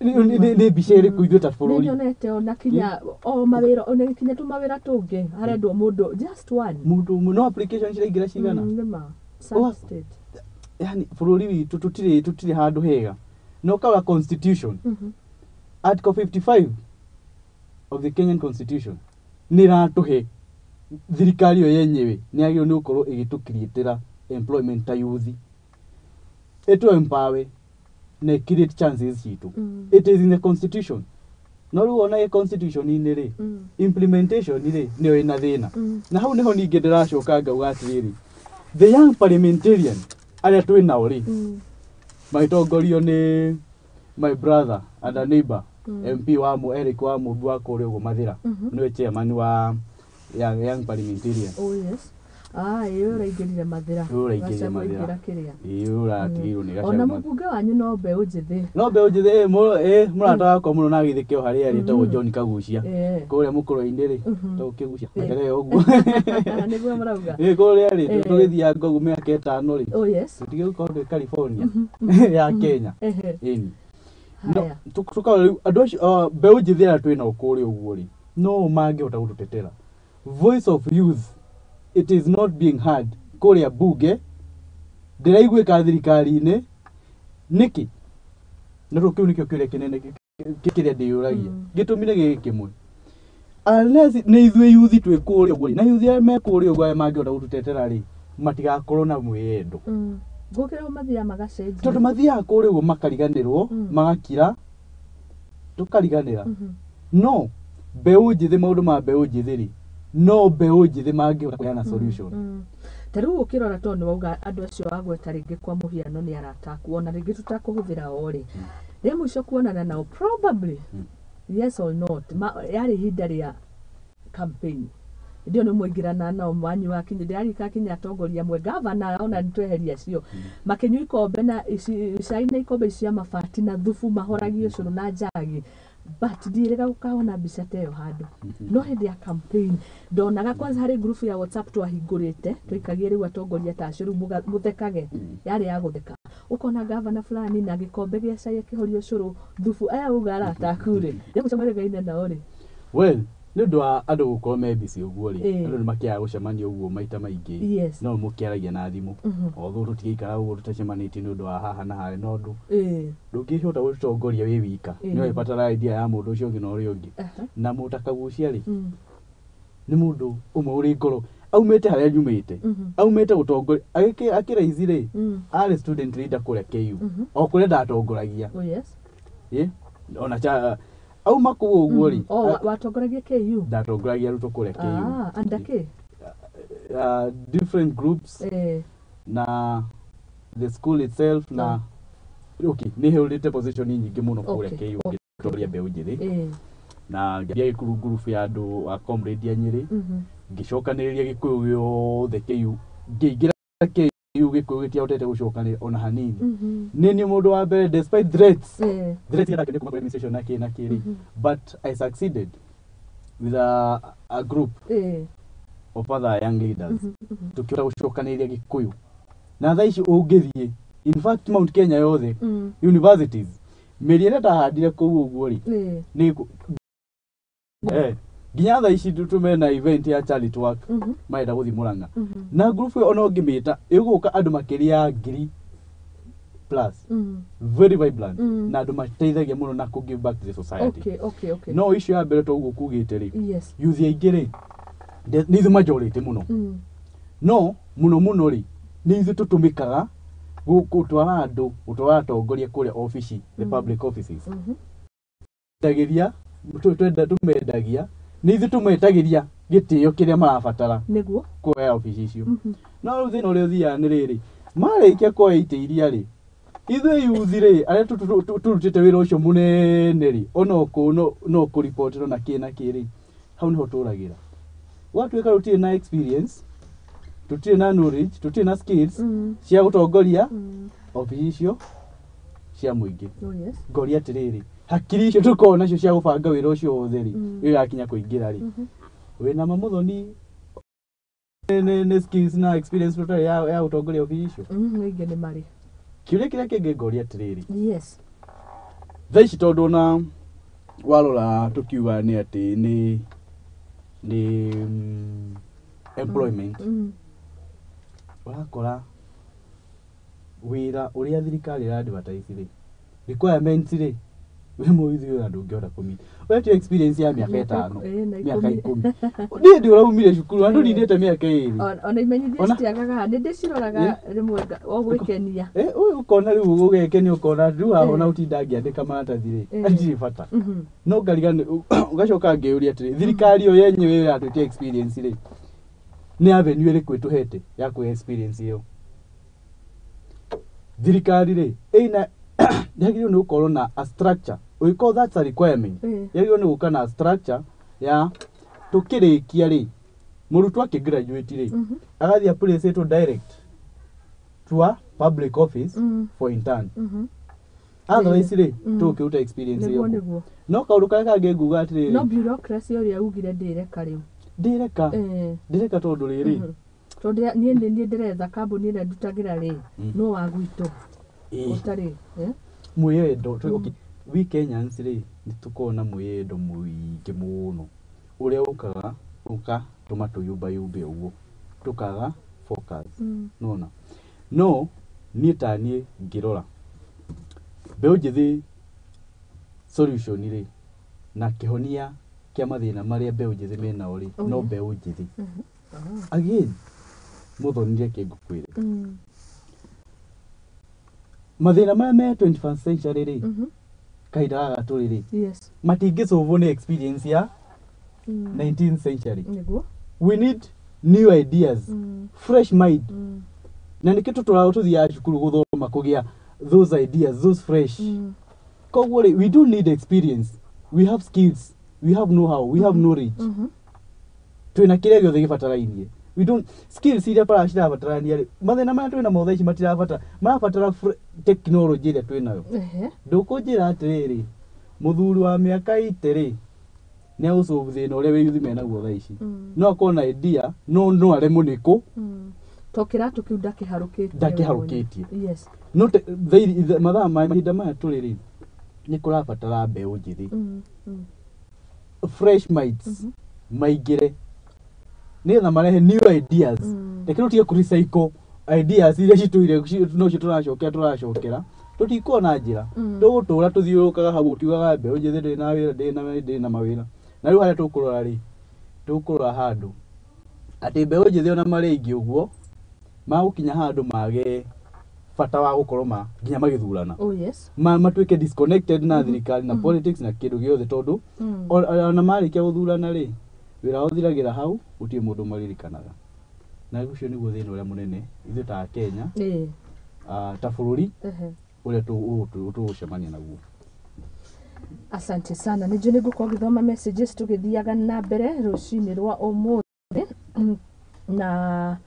Nĩ mbica ĩrĩkũ ithuĩ ta Nĩ bũrũri? Nyonete ona kinya o mawĩra, ona kinya tũmawĩra tũngĩ harendwo mũndũ just one. Mũndũ ũmwe, no application ciraingĩra cigana? Nĩma. Sad state. Yani bũrũri witũ tũtirĩ handũ hega, no kawa constitution, article 55 of the Kenyan Constitution nĩ ĩratũhe thirikari ĩyo yenyewe nĩ yagĩrĩirwo nĩ gũkorwo ĩgĩtũcreatĩra employment ta youth, ĩtũ empower na create chances citũ. It is in the constitution, no rĩu ona ĩ constitution-inĩ rĩ, implementation rĩ, nĩyo ĩna thĩna. Na hau nĩho ningĩ ndĩracoka ngauga atĩrĩrĩ, the young parliamentarian arĩa twĩ nao rĩ, magĩtongorio nĩ my brother and a neighbor, MP wa mu Eric wa Mũmbi wa kũrĩa ũguo Mathĩra, nĩwe chairman wa young parliamentarian. Oh yes. Ah, ĩyo ũraingĩrire Mathĩra. Ũyũ ũraingĩrire Gachagua Mathĩra. aingĩra kĩrĩa. Ĩĩ, ũratigĩirwo nĩ Ona Gachagua. mũmbunge wanyu no mbeũ njĩthĩ. No mbeũ njĩthĩ, mũrata wakwa mũno na agĩthĩkio harĩa arĩ, etagwo John Kagucia, kũrĩa mũkũrũ-inĩ rĩ, tagwo Kĩgucia makerere ũguo. Nĩguo mũrauga. Ĩ, kũrĩa rĩ, tũgĩthianga ũguo mĩaka 5 rĩ, Oh yes. tũtige gũkorwo twĩ California ya Kenya. Ĩni. No, Haya. tukaona rĩu andũ acio, mbeũ njĩthĩ arĩa twĩ nao kũrĩa ũguo rĩ, no mangĩhota gũtũtetera. Voice of youth, it is not being heard kũrĩa bunge, ndĩraiguĩka thirikari-inĩ nĩkĩ? Na rĩu kĩu nĩkĩo kĩũria kĩnene kĩrĩa ndĩyũragia. Gĩtũmi nĩ gĩkĩ kĩmwe, unless nĩ ithuĩ yuthi twĩ kũrĩa ũguo rĩ, na yuthi arĩa me kũrĩa ũguo arĩa mangĩhota gũtũtetera rĩ, matigakorwo na mwĩyendo. Gũkĩra mathiaga magacenjia. Tondũ mathiaga kũrĩa ũguo makariganĩrwo, magakira, tũkariganĩra. No mbeũ njĩthĩ, maũndũ ma mbeũ njĩthĩ rĩ, no mbeũ njĩthĩ mangĩhota kũheana solution. Ta rĩu ũkĩrora, tondũ nĩ wauga andũ acio wagweta rĩngĩ kwa mũhiano nĩ arata aku, ona rĩngĩ tũtakũhũthĩra o rĩ, rĩa mũico kuonana nao, probably yes or not, yarĩ ihinda rĩa campaign. Hĩndĩ ĩyo nĩ mwaingĩrana nao mwanyu wakinya, ndĩrarika kinya atongoria amwe, gavana, ona nĩ tweheria acio makĩnyua ikombe na cai na ikombe cia mabati na thubu, mahoragio ũcũrũ na njagi, but ndiĩrĩga gũkaona mbica ta ĩyo handũ. No hĩndĩ ya campaign ndonaga kwanza harĩ group ya WhatsApp twahingũrĩte, twaikagie rĩu atongoria ta acio rĩu mũthekage, yarĩ ya gũtheka, ũkona gavana fulani na gĩkombe gĩa cai akĩhoria ũcũrũ thubu. Aya uga arata aku rĩ, rĩa mũico marĩgaine nao rĩ? Well, nĩ ũndũ wa andũ gũkorwo me busy ũguo rĩ, andũ nĩ makĩaga gũcemania ũguo maita maingĩ. No mũkĩaragia na thimũ, although tũtigĩikara ũguo tũtacemanĩtie nĩ ũndũ wa haha na harĩa, no ũndũ ndũngĩhota gũtongoria wĩ wika. Nĩ ũrĩbatara idea ya mũndũ ũcio ũngĩ na ũrĩa ũngĩ. Na mũndũ ta Kagucia rĩ, nĩ mũndũ ũmwe ũrĩ ngoro, aumĩte harĩa nyumĩte, aumĩte gũtongoria akĩraici rĩ, arĩ student leader kũrĩa KU, o kũrĩa ndatongoragia. Oh yes. Ĩ, ona cha auma kũu ũguo rĩ, Oh, watongoragia KU? Ndatongoragia arutwo kũrĩa KU. Ah, under K? Different groups na the school itself na okay, nĩ hũrĩte position nyingĩ mũno kũrĩa KU ngĩtongoria mbeũ njĩthĩ, na ngĩambia gĩkuru group ya andũ a comrade a Nyĩrĩ, ngĩcokanĩrĩria gĩkũyũ gĩothe KU, ngĩingĩra KU. Rĩu Gĩkũyũ gĩtiahotete gũcokanĩrĩra ona hanini. Nĩ niĩ mũndũ wa mbere, despite threats, threats iria ndakĩrĩ kuma kũrĩ administration na kĩ na kĩ rĩ, but I succeeded with a group of other young leaders, tũkĩhota gũcokanĩrĩria Gĩkũyũ. Na thaa ici ũngĩthiĩ, in fact, Mount Kenya yothe, universities, mĩri ĩrĩa ndahandire kũu ũguo rĩ, nĩ nginya thaa ici tũmena event ya charity work, marenda gũthiĩ Mũrang'a na group ĩyo. Ona ũngĩmĩta, ĩgũka andũ makĩria ya 1000 plus, very vibrant, na andũ mateithagia mũno na kũ give back to the society. No icio ya mbere, toguo kugĩte rĩ, youth aingĩ rĩ, nĩ ithuĩ majority mũno. No mũno mũno rĩ, nĩ ithuĩ tũtũmĩkaga gũtwara andũ, gũtwara atongoria kũrĩa obici, the public offices. Endagĩria twenda tũmendagia, nĩ ithuĩ tũmetagĩria gĩtĩo kĩrĩa marabatara kuoya obici icio. No rĩu thĩna ũrĩa ũthiaga nĩ rĩrĩ, marĩkia kuoya itĩ iria rĩ, ithuĩ yuthi rĩ, arĩa tũrutĩte wĩra ũcio mũnene rĩ, ona kũ no kũribotĩrwo na kĩ na kĩ rĩ, hau nĩho tũragĩra. Gwatuĩka tũtirĩ na experience, tũtirĩ na knowledge, tũtirĩ na skills cia gũtongoria obici icio cia mũingĩ. Ngoria atĩrĩrĩ, hakiri icio tũkoragwo nacio cia gũbanga wĩra ũcio wothe rĩ, ĩyo yakinya kũingĩra rĩ, wĩna mamuthoni nĩ skills na experience tũtarĩ ya gũtongoria obici icio? Aingĩ nĩ marĩ. Kĩũria kĩrĩa kĩngĩ ngoria atĩrĩrĩ, thaa ici tondũ ona warora tũkiuga nĩ atĩ nĩ employment, ũrakora wĩra ũrĩa thirikari ĩra advertise rĩ, requirements rĩ, wĩ mũithi wĩra ndũngĩhota kũmit. Ũretio experience ya mĩaka 5, na mĩaka 10. 10. Niĩ ndĩ ũraumire cukuru na ndũninĩte mĩaka 2. Ona imenyithia citiagaga, nĩ ndĩciroraga rĩmwe o gwĩkenia. Ũyũ ũkona rĩu ũgekenia, ũkona rĩu haha ona ũtinda ngĩandĩka maratathi rĩ, hatirĩ bata. No ngarigana, ũgacoka ngĩũria atĩrĩ, thirikari ĩyo yenyewe ĩratwĩtia experience rĩ, nĩ avenue ĩrĩkũ ĩtũhete ya kũhe experience ĩyo? Thirikari rĩ, ĩna yagĩrĩirwo nĩ gũkorwo na a structure. Ũngĩkorwo that's a requirement, yagĩrĩirwo nĩ gũka na structure ya tũkĩrĩkia rĩ, mũrutwo akĩgraduate rĩ, agathiĩ aplaceĩtwo direct to a public office for intern. Otherwise rĩ, tũgũkĩruta experience ĩyo kũ? No kaũndũ karĩa kangĩ nguga atĩrĩrĩ, No bureaucracy ũrĩa ugire ndĩreka rĩu. Ndĩreka. Ndĩreka tondũ rĩrĩ, Tondũ niĩ nĩ niĩ ndĩretha kambuni ĩrĩa ndutagĩra rĩ, no wa gwitũ ũtarĩ, eh? Mwĩyendo. Okay, we Kenyans rĩ, nĩ tũkoragwo na mwĩyendo mũingĩ mũno ũrĩa ũkaga ũkatũma tũyumbayumbe ũguo, tũkaga focus. Nona no niĩ ta niĩ ngĩrora mbeũ njĩthĩ, solution rĩ na kĩhonia kĩa mathĩna marĩa mbeũ njĩthĩ menao rĩ, no mbeũ njĩthĩ again. Mũthoni, reke ngũkwĩre, mathĩna maya me 21st century rĩ, kahinda gaka tũrĩ rĩ, matingĩsolvwo nĩ experience ya 19th century. We need new ideas, fresh mind. Na nĩkĩo tũtũraga tũthiaga cukuru gũthoma, kũgĩa those ideas, those fresh. Koguo rĩ, we don't need experience. We have skills, we have know how, we have knowledge. Twĩna kĩrĩa gĩothe gĩbatarainie. We don't skills iria bara cirabatarania rĩ, mathĩna marĩa twĩna mo thaa ici matirabatara, marabatara technology ĩrĩa twĩnayo. Ndũkũnjĩra atĩrĩrĩ, mũthuri wa mĩaka 80 rĩ, nĩ agũsolve thĩna ũrĩa wĩyuthi menaguo thaa ici? No akorwo na idea, no aremwo nĩ kũ To kĩratũ kĩu ndakĩharũkĩtie. Ndakĩharũkĩtie. No mathaa maya, mahinda maya tũrĩ rĩ, nĩ kũrabatara mbeũ njĩthĩ, fresh minds, maingĩre nĩgetha marehe new ideas. Reke tũtige kũ recycle ideas iria citũire nocio tũracokera tũtikuona njĩra. Tũgũtũra tũthiũrũrũkaga hau ũkiugaga mbeũ njĩthĩ ndĩrĩ na wĩra, ndĩrĩ na mawĩra. Na rĩu harĩa tũkũrora rĩ, tũkũrora handũ atĩ mbeũ njĩthĩ ona marĩ aingĩ ũguo, magũkinya handũ mage bata wa gũkorwo ma nginya magĩthurana, matuĩke disconnected na thirikari na politics na kĩndũ gĩothe, tondũ ona marĩkia gũthurana rĩ, wĩra wao ũthiragĩra hau, gũtirĩ mũndũ maririkanaga. Na ũcio nĩguo thĩna ũrĩa mũnene ithuĩ ta Kenya, ta bũrũri, ũrĩa tũgũcemania naguo. Asante sana. Nĩ njũĩ nĩ ngũkorwo ngĩthoma messages tũgĩthiaga na mbere rũcinĩ rwa ũmũthĩ. Na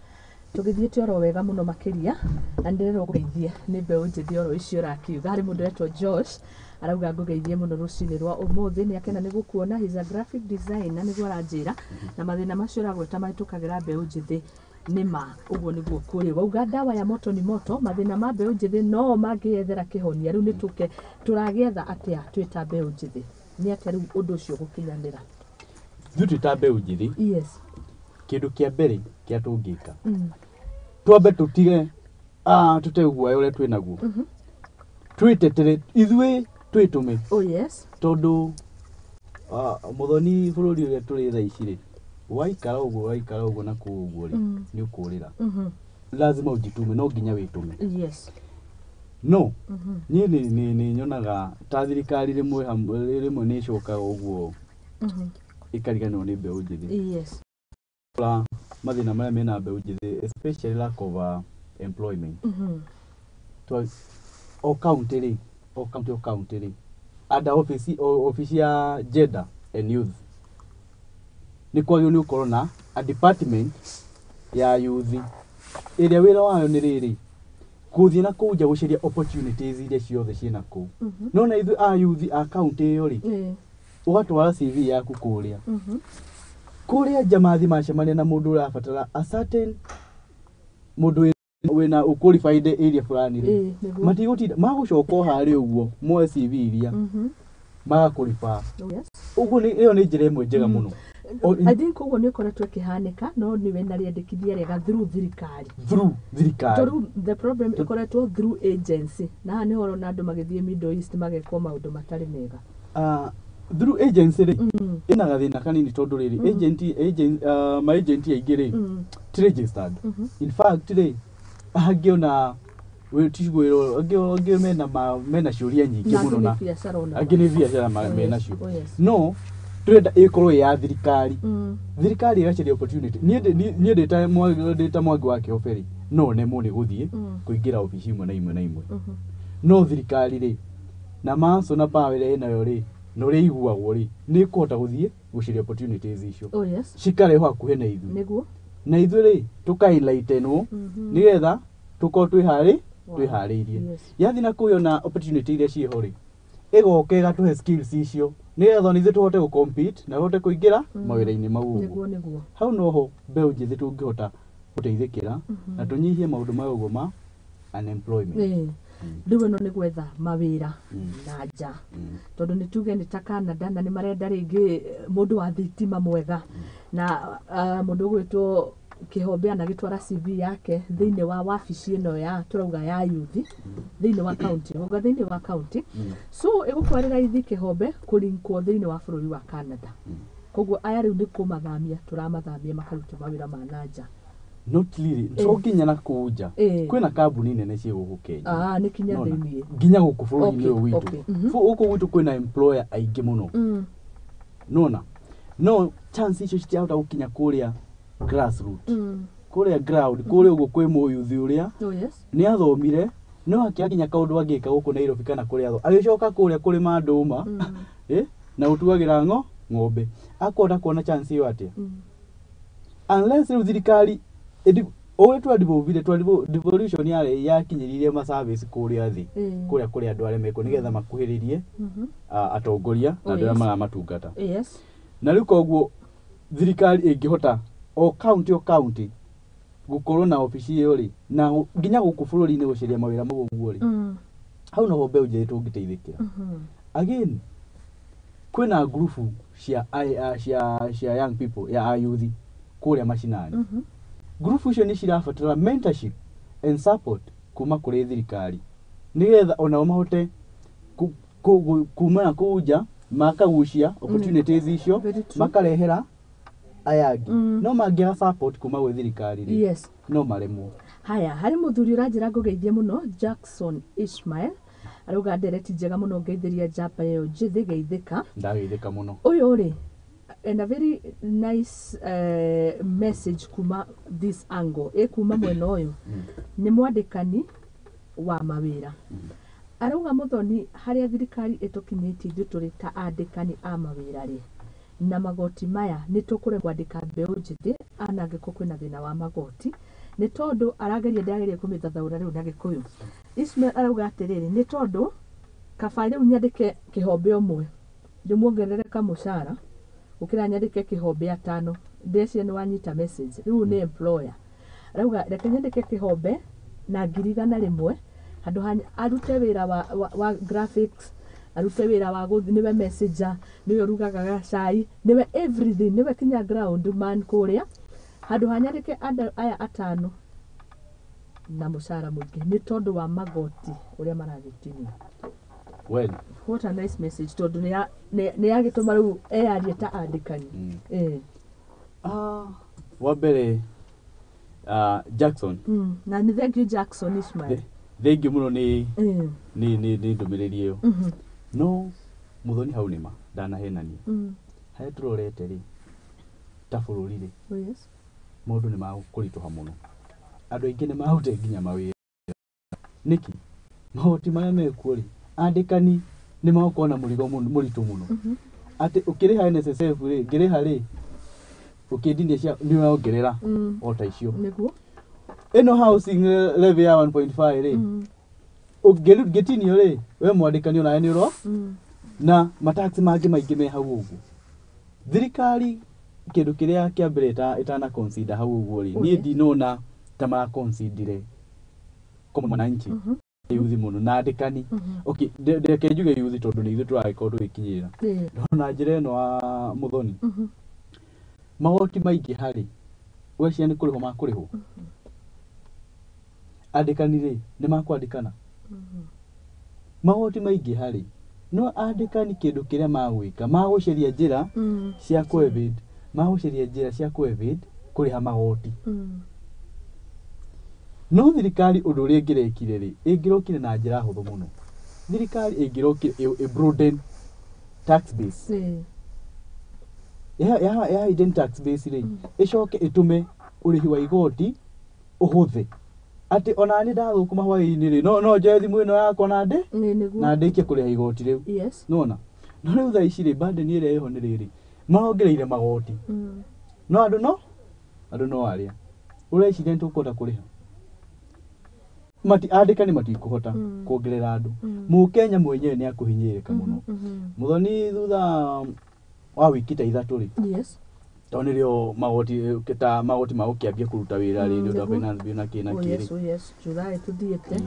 Tũgĩthiĩte oro wega mũno makĩria, na nĩndĩrerwo ngũgeithie nĩ mbeũ njĩthĩ oro icio ũrakiuga. Harĩ mũndũ ũretwo Josh arauga ngũgeithie mũno rũcinĩ rwa ũmũthĩ, nĩ akena nĩ gũkuona. He's a graphic designer, nĩguo aranjĩra, na mathĩna macio ũragweta mahĩtũkagĩra mbeũ njĩthĩ nĩ ma ũguo nĩguo kũrĩ. Wauga ndawa ya moto ni moto, mathĩna ma mbeũ njĩthĩ no mangĩyethera kĩhonia. Rĩu nĩ tũke tũragĩetha atĩa twĩ ta mbeũ njĩthĩ, nĩ atĩa rĩu ũndũ ũcio gũkinyanĩra? Ithuĩ twĩ ta mbeũ njĩthĩ, kĩndũ kĩa mbere kĩa tũngĩka, twambe tũtige tũte guoya ũrĩa twĩ naguo, twĩtetere ithuĩ, twĩtũme, tondũ mũthoni, bũrũri ũrĩa tũrĩ thaa ici rĩ, waikara ũguo, waikara ũguo na kũu ũguo rĩ, nĩ ũkũrĩra. Lazima ujitume, no nginya wĩtũme. No niĩ nĩ nyonaga ta thirikari rĩmwe rĩmwe nĩ ĩcokaga ũguo ĩkariganĩrwo nĩ mbeũ njĩthĩ. La mathĩna marĩa mena mbeũ njĩthĩ, especially lack of employment. O county rĩ, o county, o county rĩ, under office, o office ya gender and youth, nĩ kwagĩrĩirwo nĩ gũkorwo na a department ya youth ĩrĩa wĩra wayo nĩ rĩrĩ, gũthiĩ na kũu nja gũcaria opportunities iria ciothe ciĩna kũu. No na ithuĩ a youth a county ĩyo rĩ, ũgatwara CV yaku kũrĩa kũrĩa nja, mathi macemania na mũndũ ũrabatara a certain mũndũ wĩna qualified area fulani rĩ, matigũtinda magũcoka o harĩa ũguo moe CV iria magakũriba. Ũguo ĩyo nĩ njĩra ĩmwe njega mũno. I think ũguo nĩ ũkoretwo ĩkĩhanĩka, no nĩwe na rĩendekithia rĩega through thirikari. Through thirikari. Tondũ the problem ĩkoretwo through agency, na haha nĩho ũrona andũ magĩthiĩ Middle East magekwo maũndũ matarĩ mega. Through agency rĩ, ĩna gathĩna kanini, tondũ rĩrĩ agent, ma agent aingĩ rĩ, ti registered. In fact rĩ, angĩ ona tiguo angĩ mena ciũria nyingĩ Na mũno angĩ na nĩ biacara ona. Angĩ nĩ biacara Oh, yes. menacio. No tũrenda ĩkorwo ĩ ya thirikari. Thirikari ĩgacaria opportunity. Niĩ ndĩ ta Mwangi wa Kĩhobe rĩ, no nemwo nĩ gũthiĩ kũingĩra obici imwe na imwe na imwe. No thirikari rĩ, na maso na power ĩrĩa ĩnayo rĩ, na ũrĩa iguagwo rĩ, nĩ ĩkũhota gũthiĩ gũcaria opportunities icio, cikarehwo hakuhĩ na ithuĩ, na ithuĩ rĩ, tũka-enlightenwo nĩgetha tũkorwo twĩharĩirie. Yathiĩ na kũu yona opportunity iria ciĩho rĩ, ĩgoka ĩgatũhe skills icio nĩgetha ona ithuĩ tũhote gũ-compete na tũhote kũingĩra mawĩra-inĩ mau ũguo. Nĩguo, nĩguo. Hau noho mbeũ njĩthĩ tũngĩhota gũteithĩkĩra na tũnyihie maũndũ maya ũguo ma unemployment. Rĩu ĩno nĩ gwetha mawĩra na nja, tondũ nĩ tuge nĩ ta Canada na nĩ marenda rĩngĩ mũndũ wa thitima mwega, na mũndũ ũgwĩtwo Kĩhombe anagĩtwara CV yake thĩinĩ wa wabici ĩno ya tũrauga ya youth thĩinĩ wa county, ũga thĩinĩ wa county. So ĩgũkorwo raithi Kĩhombe kũrinkwo thĩinĩ wa bũrũri wa Canada. Koguo aya rĩu nĩ kũmathamia tũramathamia makarute mawĩra ma na nja. Not really, to nginya na kũu nja. Kwĩna kambuni nene ciĩ gũkũ Kenya. Ah, nĩ kinya Nona, thĩinĩ. Nginya gũkũ bũrũri-inĩ ũyũ witũ. Gũkũ gwitũ kwĩna employer aingĩ mũno. Nona no chance icio citirahota gũkinya kũrĩa grassroot, kũrĩa ground, kũrĩa ũguo kwĩ mũyuthi ũrĩa nĩ athomire no akĩakinya kaũndũ angĩka gũkũ Nairobi kana kũrĩa agĩcoka kũrĩa kũrĩma ndũma na gũtuagĩra ng'ombe, akũhota kuona chance ĩyo atĩa? Unless rĩu thirikari ũrĩa twa devolution yarĩ yakinyĩrire ma service kũrĩa thĩ, kũrĩa kũrĩ andũ arĩa mekuo, nĩgetha makuhĩrĩrie atongoria na andũ arĩa maramatungata. Na rĩu koguo thirikari ĩngĩhota o county, o county gũkorwo na obici ĩyo rĩ, na nginya gũkũ bũrũri-inĩ gũcaria mawĩra mau ũguo rĩ, hau noho mbeũ njĩthĩ tũngĩteithĩkĩra. Again, kwĩna ngurubu cia young people, ya ayuthi kũrĩa macinani. Ngurubu icio nĩ cirabatara mentorship and support kuma kũrĩ thirikari, nĩgetha onao mahote kuma na kũu nja makagucia opportunities icio, Very true. makarehera aya angĩ. No mangĩaga support kuma gwĩ thirikari rĩ, no maremwo. Haya, harĩ mũthuri ũranjĩra ngũgeithie mũno, Jackson Ishmael, arauga ndereti njega mũno, ngeithĩria njamba ĩyo njĩthĩ, geithĩka. Ndageithĩka mũno. Ũyũ rĩ and a very nice message kuma this angle, ĩ kuma mwena ũyũ nĩ mwandĩkani wa mawĩra, arauga mũthoni, harĩa thirikari ĩtũkinyĩtie ithuĩ tũrĩ ta andĩkani a mawĩra rĩ, na magoti maya, nĩ tũkũremwo kwandĩka mbeũ njĩthĩ anangĩkorwo kwĩna thĩna wa magoti. Nĩ tondũ arageria, ndĩrageria kũmĩthathaũra rĩu na Gĩkũyũ. Ismail arauga atĩrĩrĩ, nĩ tondũ kaba rĩu nyandĩke kĩhombe ũmwe ndĩmuongerere kamũcara gũkĩra nyandĩke kĩhombe atano. Ndeciria nĩ wanyita message. Rĩu nĩ employer arauga reke nyandĩke kĩhombe na 100,000 handũ ha arute wĩra wa graphics, arute wĩra wa gũthi, nĩwe messenger, nĩwe ũrugaga gacai, nĩwe everything, nĩwe kinya ground man kũrĩa, handũ ha nyandĩke andũ aya atano na mũcara mũingĩ, nĩ tondũ wa magoti ũrĩa maragĩtinio. Well. What a nice message, tondũ nĩ yagĩtũma rĩu eyarie ta andĩkani. Ah, wa mbere, Jackson. Na nĩ thank you, Jackson Ismail. Thengiũ mũno nĩ ndũmĩrĩri ĩyo. No Muthoni, hau nĩma ndanahenania. Harĩa tũrorete rĩ, ta bũrũri rĩ, Oh, yes. maũndũ nĩ makũritũha mũno, andũ aingĩ nĩ mahute nginya mawĩra. Nĩkĩ magoti marĩa mekuo rĩ, andĩkani nĩ magũkorwo na mũrigo mũritũ mũno, atĩ ũkĩrĩha NSSF rĩ, ngĩrĩha rĩ, ũkĩndinia cia nĩ ũrongerera o ta icio. Ĩno housing levy ya 1.5 rĩ, ũngĩtinio rĩ, we mwandĩkani onawe nĩ ũro na matax mangĩ maingĩ me hau ũguo. Thirikari kĩndũ kĩrĩa kĩa mbere ĩtana consider hau ũguo rĩ, niĩ ndinona ta mara consider kwa mwananchi, yuthi mũno na andĩkani. Okay, reke njuge yuthi tondũ nĩ ithuĩ tũragĩkorwo tũgĩkinyĩra. Ndona njĩra ĩno wa Mũthoni, magoti maingĩ harĩ weciria nĩ kũrĩhwo makũrĩhwo, andĩkani rĩ, nĩ makwandĩkana. Magoti maingĩ harĩ no andĩkani, kĩndũ kĩrĩa magwĩka, magũcaria njĩra cia kũ evade, magũcaria njĩra cia kũ evade kũrĩha magoti. No thirikari ũndũ ũrĩa ĩngĩrekire rĩ, ĩngĩrokire na njĩra hũthũ mũno. Thirikari ĩngĩrokire ĩ broaden tax base, ya widen tax base rĩ, ĩcoke ĩtũme ũrĩhi wa igoti ũhũthe, atĩ ona niĩ ndathũkũma hwaĩ-inĩ rĩ, no njoe thimũ ĩno yakwa na ndĩ na ndĩkie kũrĩha igoti rĩu. Nona no rĩu thaa ici rĩ, burden ĩrĩa ĩho nĩ rĩrĩ, marongereire magoti, no andũ no arĩa ũreciria nĩ tũkũhota kũrĩha mati andĩkani matikũhota kuongerera andũ. Mũkenya mwenyewe nĩ akũhinyĩrĩrĩka mũno. Mũthoni, thutha wa wiki ta 3 rĩ, tondũ nĩrĩo magoti ta magoti magũkĩambia kũruta wĩra rĩ, nĩ ũndũ wa finance bill na kĩ na kĩ rĩ. Oh yes, July tũthiĩte.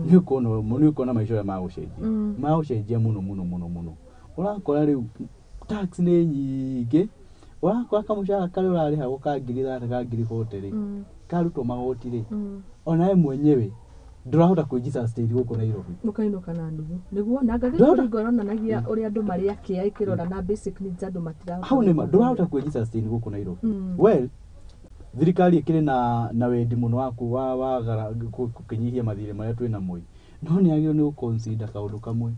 Nĩ ũkuona maica ũrĩa magũcenjia. Magũcenjia mũno mũno mũno mũno. Ũrakora rĩu tax nĩ nyingĩ, ũrakora kamũcara karĩa ũrarĩhagwo ka 30,000, ka 40,000 rĩ, karutwo magoti rĩ, onawe mwenyewe ndũrahota kwĩji sustain gũkũ Nairobi. Mũkainũka na nuthu, nĩguo na ngathĩti kũringo ĩronanagia ũrĩa andũ marĩ akĩa, ĩkĩrora na basic needs andũ matirahota Hau nĩma gwĩka. Ndũrahota kwĩji sustain gũkũ Nairobi. Well, thirikari ĩkĩrĩ na wendi mũno wa wa gara kũkĩnyihia mathirĩ marĩa twĩ namo, no nĩ agĩrĩirwo nĩ gũconsider kaũndũ kamwe.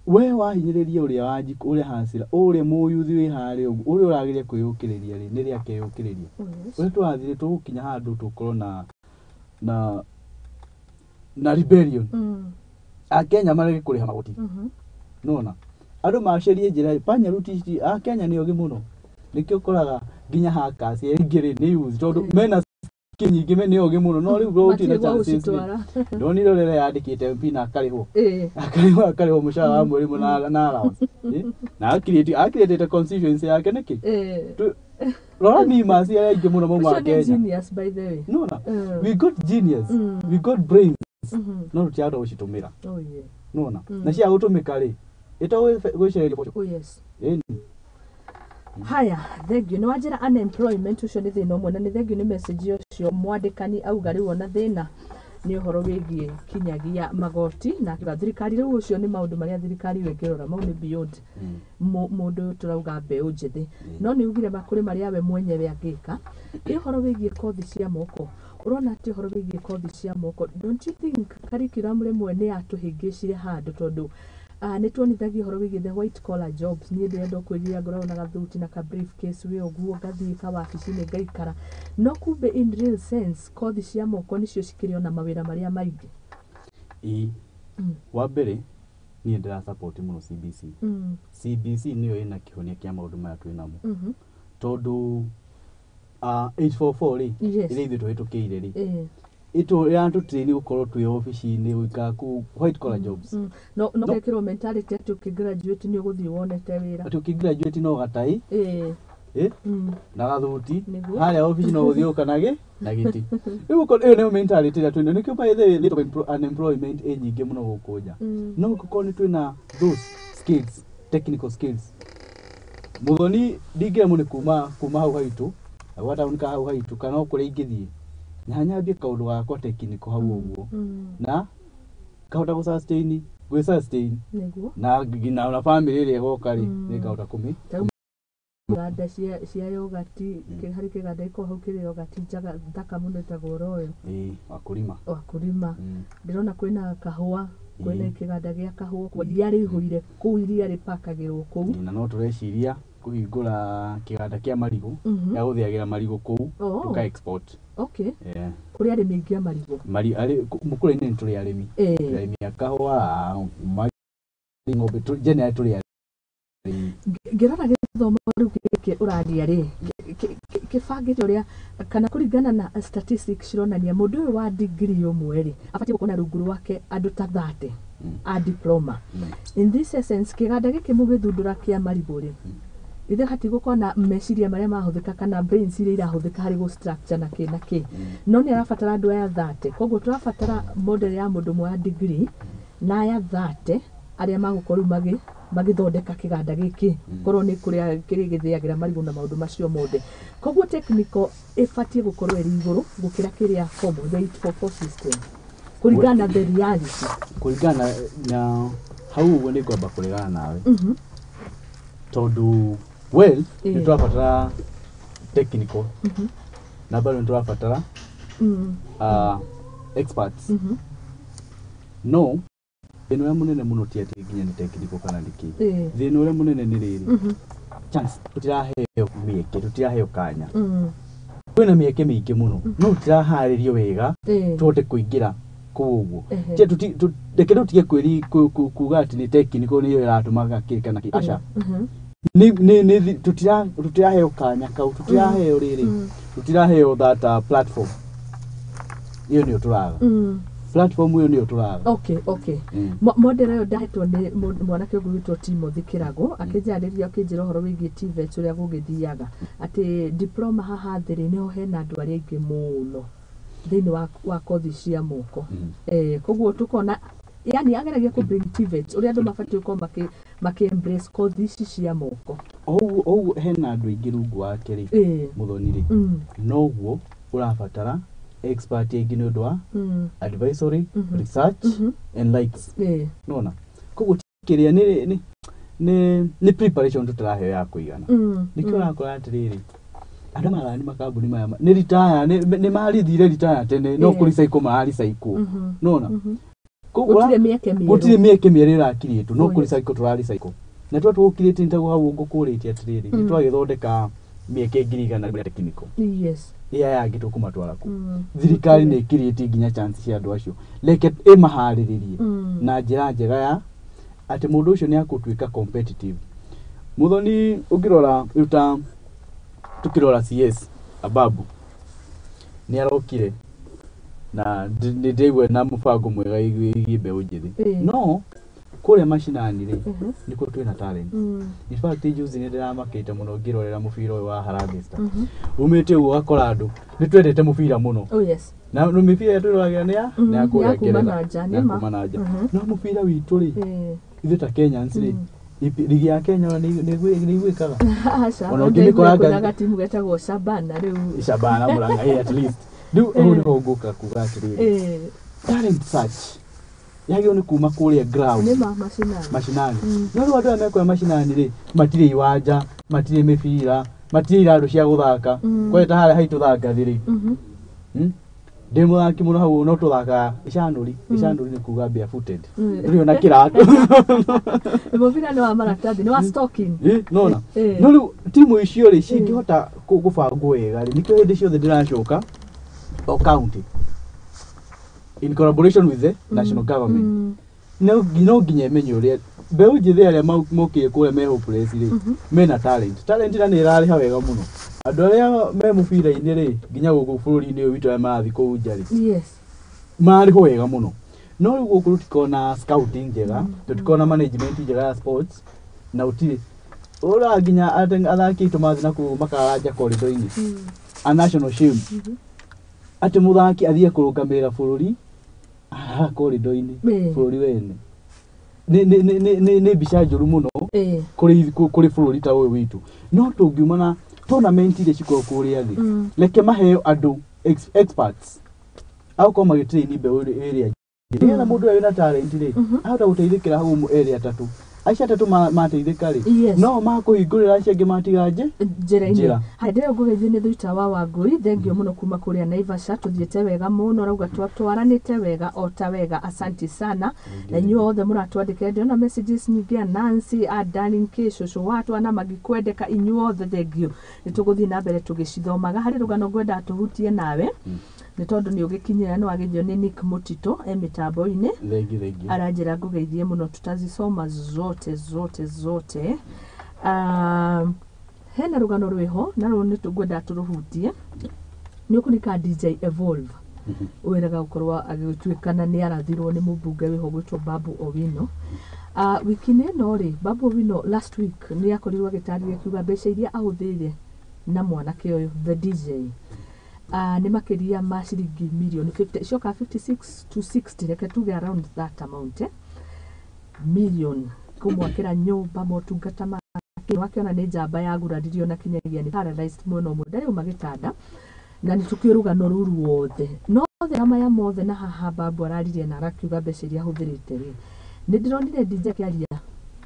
We wahinyĩrĩria ũrĩa wanjikũ, ũrĩa hasira, ũrĩa mũyuthi wĩ harĩa ũguo, ũrĩa ũrageria kwĩyũkĩrĩria rĩ, nĩ rĩ akeyũkĩrĩria? Oh, yes. Ũrĩa tũrathire tũgũkinya handũ tũkorwo na rebellion, akenya marege kũrĩha magoti. Nona andũ macerie njĩra panya route ici. Akenya nĩ ogĩ mũno, nĩkĩo ũkoraga nginya hackers aingĩ rĩ nĩ youth, tondũ mena skill nyingĩ, me nĩ ogĩ mũno, no rĩu gũtirĩ na Matirĩ gwa chances rĩ. gũcitwara. Ndonire ũrĩa yandĩkĩte MP na akarĩhwo, akarĩhwo mũcara wa mweri ũmwe na allowance. Na akirĩtĩte constituency yake nĩkĩ? Rora ni masi arĩa aingĩ mũno maumaga Ũcio nĩ Kenya. genius, by the way. Nona we got genius, we got brains, no tũtirahota gũcitũmĩra. Oh yeah. Nona na cia gũtũmĩka rĩ, ĩtagwo gwĩcereria mboco. Oh yes. Ĩni. Haya, thengio nĩ wanjĩra unemployment ũcio nĩ thĩna ũmwe, na nĩ thengio nĩ message ũcio mwandĩkani auga rĩu ona thĩna nĩ ũhoro wĩgiĩ kinyagia magoti na akiuga thirikari rĩu ũcio nĩ maũndũ marĩa thirikari ĩyo ĩngĩrora, mau nĩ beyond mũndũ ũyũ tũrauga mbeũ njĩthĩ, no nĩ ugire kũrĩ marĩa we mwenyewe angĩka. Ĩ ũhoro wĩgiĩ kothi cia moko, ũrona atĩ ũhoro wĩgiĩ kothi cia moko, don't you think curriculum rĩmwe nĩ yatũhĩngĩcire handũ, tondũ nĩ tuonithagia ũhoro wĩgiĩ the white collar jobs? Niĩ ndĩrenda kwĩrira ngoragwo na gathuti na ka briefcase wĩ ũguo, ngathiĩ kawabici-inĩ ngaikara, no kumbe in real sense kothi cia moko nĩcio cikĩrĩ ona mawĩra marĩa maingĩ. Ĩ, wa mbere niĩ ndĩra support mũno CBC. CBC nĩyo ĩna kĩhonia kĩa maũndũ maya twĩ namo, tondũ 844 rĩ, Yes. ĩrĩa ithuĩ tũhĩtũkĩire rĩ, Eh. ĩtũ ĩratũtrain gũkorwo twĩ obici-inĩ, gũikara kũu white collar jobs. No gekĩrwo mentality atĩ ũkĩgraduate nĩ ũgũthiĩ wonete wĩra. Atĩ ũkĩgraduate no gatai, eh, na gathuti. Nĩguo. Harĩa obici no gũthiĩ ũka na gĩ na gĩti. Rĩu ũkorwo ĩyo nĩyo mentality ĩrĩa twĩnayo, nĩkĩo by the way rate of unemployment ĩ nyingĩ mũno gũkũ nja. No gũkorwo nĩ twĩna those skills, technical skills, Muthoni, ndingĩremwo nĩ kuma hau haitũ gwa taũni ka hau haitũ kana o kũrĩa ingĩthiĩ na nyambie kaũndũ gakwa technical hau ũguo, na ngahota gũ sustain, gwĩ sustain na nginya na family ĩrĩa ĩgoka rĩ, nĩngahota kũmĩ Tarĩu iganda cia yogati, harĩ kĩganda gĩkoragwo hau kĩrĩ yogati njega thaka mũno ĩtagwo Royal. Ĩĩ, wakulima. Wakulima. Ndĩrona kwĩna kahũa, kwĩna kĩganda gĩa kahũa kwa iria rĩihũire kũu, iria rĩpakagĩrwo kũu. Ĩĩ, na no tũreciria kũhingũra kĩganda kĩa marigũ, gĩa gũthĩagĩra marigũ kũu, tũka export. Yeah. Kũrĩ arĩmi aingĩ a marigũ. Mari arĩ mũkũrũ-inĩ nĩ tũrĩ arĩmi. Tũrĩ arĩmi a kahũa, marigũ, ng'ombe, generally tũrĩ arĩmi. Ngĩrora gĩthomo rĩu gĩkĩ ũraria rĩ, kĩbangĩte ũrĩa kana kũringana na statistics cironania mũndũ ũyũ wa degree ũmwe rĩ, abatiĩ gũkorwo na rungu rwake andũ ta 30 a diploma. In this essence, kĩganda gĩkĩ mũgĩthundũra kĩa marigũ rĩ, ithe hatigũkorwo na meciria marĩa marahũthĩka kana brains iria irahũthĩka harĩ gũ structure na kĩ na kĩ, no nĩ arabatara andũ aya 30. Koguo tũrabatara model ya mũndũ ũmwe wa degree na aya 30 arĩa magũkorwo rĩu magĩthondeka kĩganda gĩkĩ, korwo nĩ kũrĩa kĩrĩ gĩthĩagĩra marigũ na maũndũ macio mothe. Koguo technical ĩbatiĩ gũkorwo ĩrĩ igũrũ gũkĩra kĩrĩa formal, the 844 system, kũringana na the reality. Kũringana na hau ũguo nĩ ngwamba kũregana nawe, tondũ well, nĩ tũrabatara technical na bado nĩ tũrabatara experts, no thĩna ũrĩa mũnene mũno ti atĩ nginya nĩ technical kana nĩ kĩ. Thĩna ũrĩa mũnene nĩ rĩrĩ, chance, tũtiraheo mĩeke, tũtiraheo kanya. Kwĩna mĩeke mĩingĩ mũno, no tũtiraharĩrio wega tũhote kũingĩra kũu ũguo. Tia reke tũtige kuga atĩ nĩ technical nĩyo ĩratũmaga kĩ kana kĩ, aca. Nĩ tũtiraheo kanya kau, tũtiraheo rĩrĩ, tũtiraheo that platform. Ĩyo nĩyo tũraga. Platform ĩyo nĩyo tũraga. Okay. Model ĩyo ndahetwo nĩ mwanake ũngĩ wĩtwo Timothy Kĩrago, akĩnjarĩria, akĩnjĩra ũhoro wĩgiĩ TVET ũrĩa gũgĩthiaga, atĩ diploma haha thĩ rĩ, nĩho hena andũ arĩa aingĩ mũno thĩinĩ wa kothi cia moko. Koguo tũkona yani ageragia kũ bring TVET ũrĩa andũ mabatiĩ gũkorwo makĩ embrace kothi ici cia moko. O ũguo hena andũ aingĩ rungu wake rĩ, Muthoni rĩ, noguo ũrabatara expert aingĩ nĩ ũndũ wa advisory, research and likes. Nona koguo kĩrĩa nĩ preparation tũtaraheo ya kũigana. Nĩkĩo ũrakora atĩrĩrĩ, andũ marani makambuni maya nĩ retire, nĩ marithire retire tene, no kũ recycle mara recycle. Nona koguo Gũtirĩ mĩeke mĩerũ. Gũtirĩ mĩeke mĩerũ ĩrakirĩtwo, no kũ recycle tũra recycle na twa tũgũkirĩte nĩtaguo hau ngũkũrĩtie atĩrĩrĩ, nĩ twagĩthondeka mĩeke 100,000 rĩa technical, ĩya yangĩ tũkũmatwara kũ? Thirikari nĩ ĩkirĩtie nginya chance cia andũ acio, reke ĩmaharĩrĩrie na njĩra njega ya atĩ mũndũ ũcio nĩ akũtuĩka competitive. Muthoni, ũngĩrora rĩu ta tũkĩrora CS Ababu nĩ arokire na nĩ ndĩraigua na mũbango mwega wĩgiĩ mbeũ njĩthĩ, no kũrĩa macinani rĩ, nĩkuo twĩna talent. In fact, juzi nĩ ndĩramakĩte mũno ngĩrorera mũbira ũyũ wa Harambee Stars. Umĩte ũguo ũgakora andũ nĩ twendete mũbira mũno, na no mĩbira ĩrĩa twĩroragĩra nĩ ya nĩ ya nĩ kũrĩa ya kuma Ngeretha, na nja, nĩ ya nĩ ma. kuma na nja. No mũbira witũ rĩ, ithuĩ ta Kenyans rĩ, ligi ya Kenya ona nĩ iguĩkaga? Aca. Ona ũngĩmĩkora Kwĩna gatimu getagwo Shabana rĩu. Shabana Murang'a, at least rĩu hau nĩho ngũka kuga atĩrĩrĩ, talent search yagĩrĩirwo nĩ kuma kũrĩa ground. Nĩ ma macinani. Macinani. No rĩu andũ aya mekũrĩa macinani rĩ, matirĩ iwanja, matirĩ mĩbira, matirĩ irandũ cia gũthaka. Kwani ta harĩa haitũ thangathi rĩ, Ndĩ mũthaki mũno hau, no tũthakaga icanũri. Icanũri nĩ kuga barefooted. Ndũrĩ ona kĩratũ. Mũbira nĩ wa maratathi, nĩ wa stocking. Ĩ, nona no rĩu timu icio rĩ, cingĩhota gũbangwo wega rĩ, nĩkĩo hĩndĩ ciothe ndĩracoka o county in collaboration with the national government. No nginya ĩmenye ũrĩa mbeũ njĩthĩ arĩa mokire kũrĩa me hopeless rĩ, mena talent. Talent na nĩ ĩrarĩha wega mũno. Andũ arĩa me mũbira-inĩ rĩ, nginya gũkũ bũrũri-inĩ ũyũ witũ arĩa marathiĩ kũu nja rĩ, Yes. mararĩhwo wega mũno. No rĩu gũkũ tũtikoragwo na scouting njega, tũtikoragwo na management njega ya sports, na gũtirĩ ũra nginya athaki aitũ mathiĩ na kũu makaranja corridor-inĩ. A national shame. Atĩ mũthaki athiĩ kũrũgamĩrĩra bũrũri arara corridor-inĩ, bũrũri wene. Nĩ mbica njũru mũno kũrĩ bũrũri ta ũyũ witũ. No tũngiuma na tournament iria cikoragwo kũrĩa thĩ, reke maheo andũ experts agũkorwo magĩtrain mbeũ ĩrĩa nĩgetha mũndũ ũrĩa wĩna talent rĩ, ahota gũteithĩkĩra hau erĩ atatũ. Acio atatũ mateithĩka rĩ, no makũhingũrĩra acio angĩ matiga njĩra-inĩ. Haya, ndĩrĩa ngũgeithio nĩ Thuita wa Wangũi, thengio mũno kuma kũrĩa Naivasha, tũthiĩte wega mũno, rauga twaranĩte wega o ta wega, asanti sana. Na inyuĩ othe mũratwandĩkĩra, ndĩrona messages nyingĩ a Nancy, a Darling K, cũcũ watwa na Magikwendeka, inyuĩ othe thengio. Nĩ tũgũthiĩ na mbere tũgĩcithomaga. Harĩ rũgano ngwenda tũhutie nawe, nĩ tondũ nĩ ũgĩkinyĩra nĩ wagĩthio nĩ Nick Mũtitũ e mĩtambo-inĩ. Thengi. Aranjĩra ngũgeithie mũno, tutazisoma zote zote zote. Hena rũgano rwĩho na rũu nĩ tũngwenda tũrũhutie. Nĩ ũkũrika DJ Evolve wĩraga gũkorwo agĩtuĩkana nĩ arathirwo nĩ mũmbunge wĩho gwĩtwo Babu Owino. Wiki-inĩ ĩno rĩ, Babu Owino last week nĩ akorirwo agĩtarĩria akiuga mbeca iria ahũthĩrire na mwanake ũyũ the DJ nĩ makĩria ma ciringi mirioni 50, icoka 56 to 60, reke tuge around that amount, million kũmwakĩra nyũmba, motungata make. Wakĩona nĩ njamba yaguraririo na kinyagia nĩ paralyzed mwena ũmwe, ndarĩ uma gĩtanda, na nĩ tũkĩũĩ rũgano rũu ruothe. No othe maya mothe na haha Babu araririe na arakiuga mbeca iria ahũthĩrĩte rĩ, nĩ ndĩronire DJ akĩaria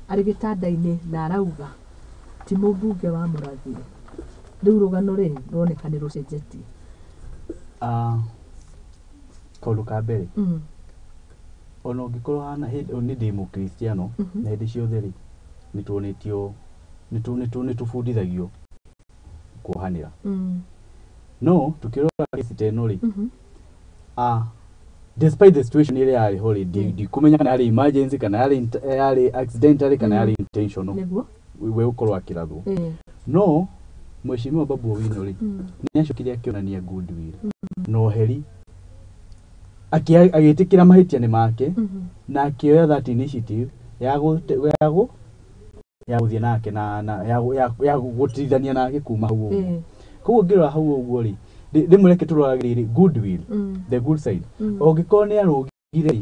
arĩ gĩtanda-inĩ na arauga ti mũmbunge wa mũrathire. Rĩu rũgano rĩ ruoneka nĩ rũcenjetie. Kaũndũ ka mbere, ona ũngĩkorwo hana hĩndĩ nĩ ndĩ mũkristiano, na hĩndĩ ciothe rĩ nĩ tuonetio, nĩ tũbundithagio kuohanĩra. No tukĩrora kesi ta ĩno rĩ, despite the situation ĩrĩa yarĩ ho rĩ, ndikũmenya kana yarĩ emergency, kana yarĩ accidentally, kana yarĩ intentional, we gũkorwo akĩrathwo. No mheshimiwa Babu Owino rĩ, nĩ acokire akĩonania goodwill na ũheri, agĩtĩkĩra mahĩtia nĩ make, na akĩoya that initiative ya gũthiĩ nake na ya gũteithania nake kuma hau ũguo. Koguo ngĩrora hau ũguo rĩ, rĩmwe reke tũrorage rĩrĩ goodwill, the good side. Ũngĩkorwo nĩ arũgire rĩ,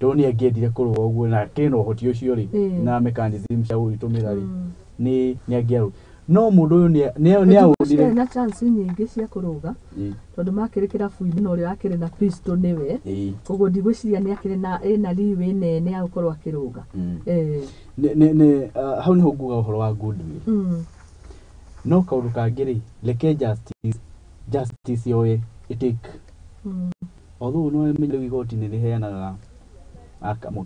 tondũ nĩ angĩendire kũrũga ũguo na akĩrĩ na ũhoti ũcio rĩ, na mechanism cia gũgĩtũmĩra rĩ, nĩ angĩarũgire. No mũndũ ũyũ nĩ aũnire na chance nyingĩ cia kũrũga, tondũ makĩrĩ kĩrabu-inĩ na ũrĩa akĩrĩ na pistol nĩwe, koguo ndigwĩciria nĩ akĩrĩ na ĩna leeway nene ya gũkorwo akĩrũga. Hau nĩho nguga ũhoro wa goodwill. No kaũndũ kangĩ rĩ, reke justice yoe ĩtake. Although no menye rĩu igoti nĩ rĩheanaga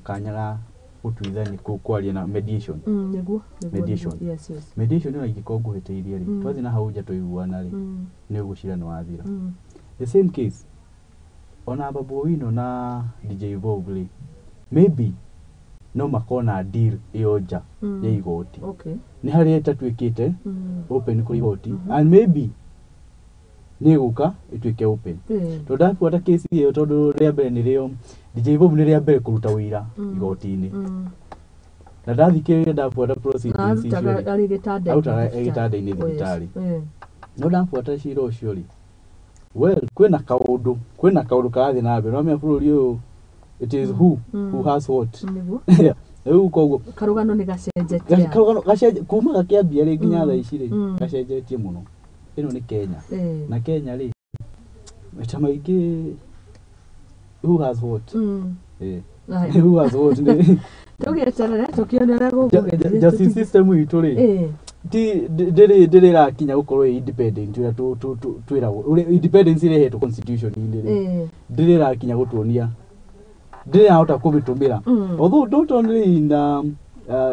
kanya ga gũtuithania, kwaria na mediation. Nĩguo. Mediation. Yes, yes. Mediation ĩno ingĩkorwo ngũhĩtĩirie rĩ, twathiĩ na hau nja tũiguana rĩ, nĩ ũgũcira nĩ wathira. The same case ona Babu Owino na DJ Evolve rĩ, maybe no makorwo na deal ĩyo nja ya igoti. Nĩ harĩa ĩtatuĩkĩte open kũrĩ igoti, and maybe nĩ ĩgũka ĩtuĩke open. Tondũ ndabuata kesi ĩyo, tondũ rĩa mbere nĩrĩo DJ Evolve nĩ rĩa mbere kũruta ũira igoti-inĩ. Na ndathikĩrĩria ndabuata proceedings icio rĩ, Arutaga arĩ gĩtanda-inĩ arutaga gĩtanda-inĩ thibitarĩ. No ndabuata cira ũcio rĩ, well, kwĩna kaũndũ karathiĩ na mbere. Ũramenya bũrũri ũyũ, it is who has what. Nĩguo. Rĩu koguo karũgano nĩ gacenjetie. Karũgano gacenje kuma gakĩambia rĩ nginya thaa ici rĩ, gacenjetie mũno. Ĩno nĩ Kenya. Na Kenya rĩ, maita maingĩ who has what. Who has what. Tũgĩeterere tũkĩone ũrĩa gũgũgĩthiĩ. Justice system itũ rĩ, ti ndĩrĩ ĩrakinya gũkorwo ĩ independent ũrĩa twĩragwo, ũrĩa independence ĩrehetwo constitution-inĩ rĩ, ndĩrĩ ĩrakinya gũtuonia, ndĩrĩ ĩrahota kũmĩtũmĩra. Although not only in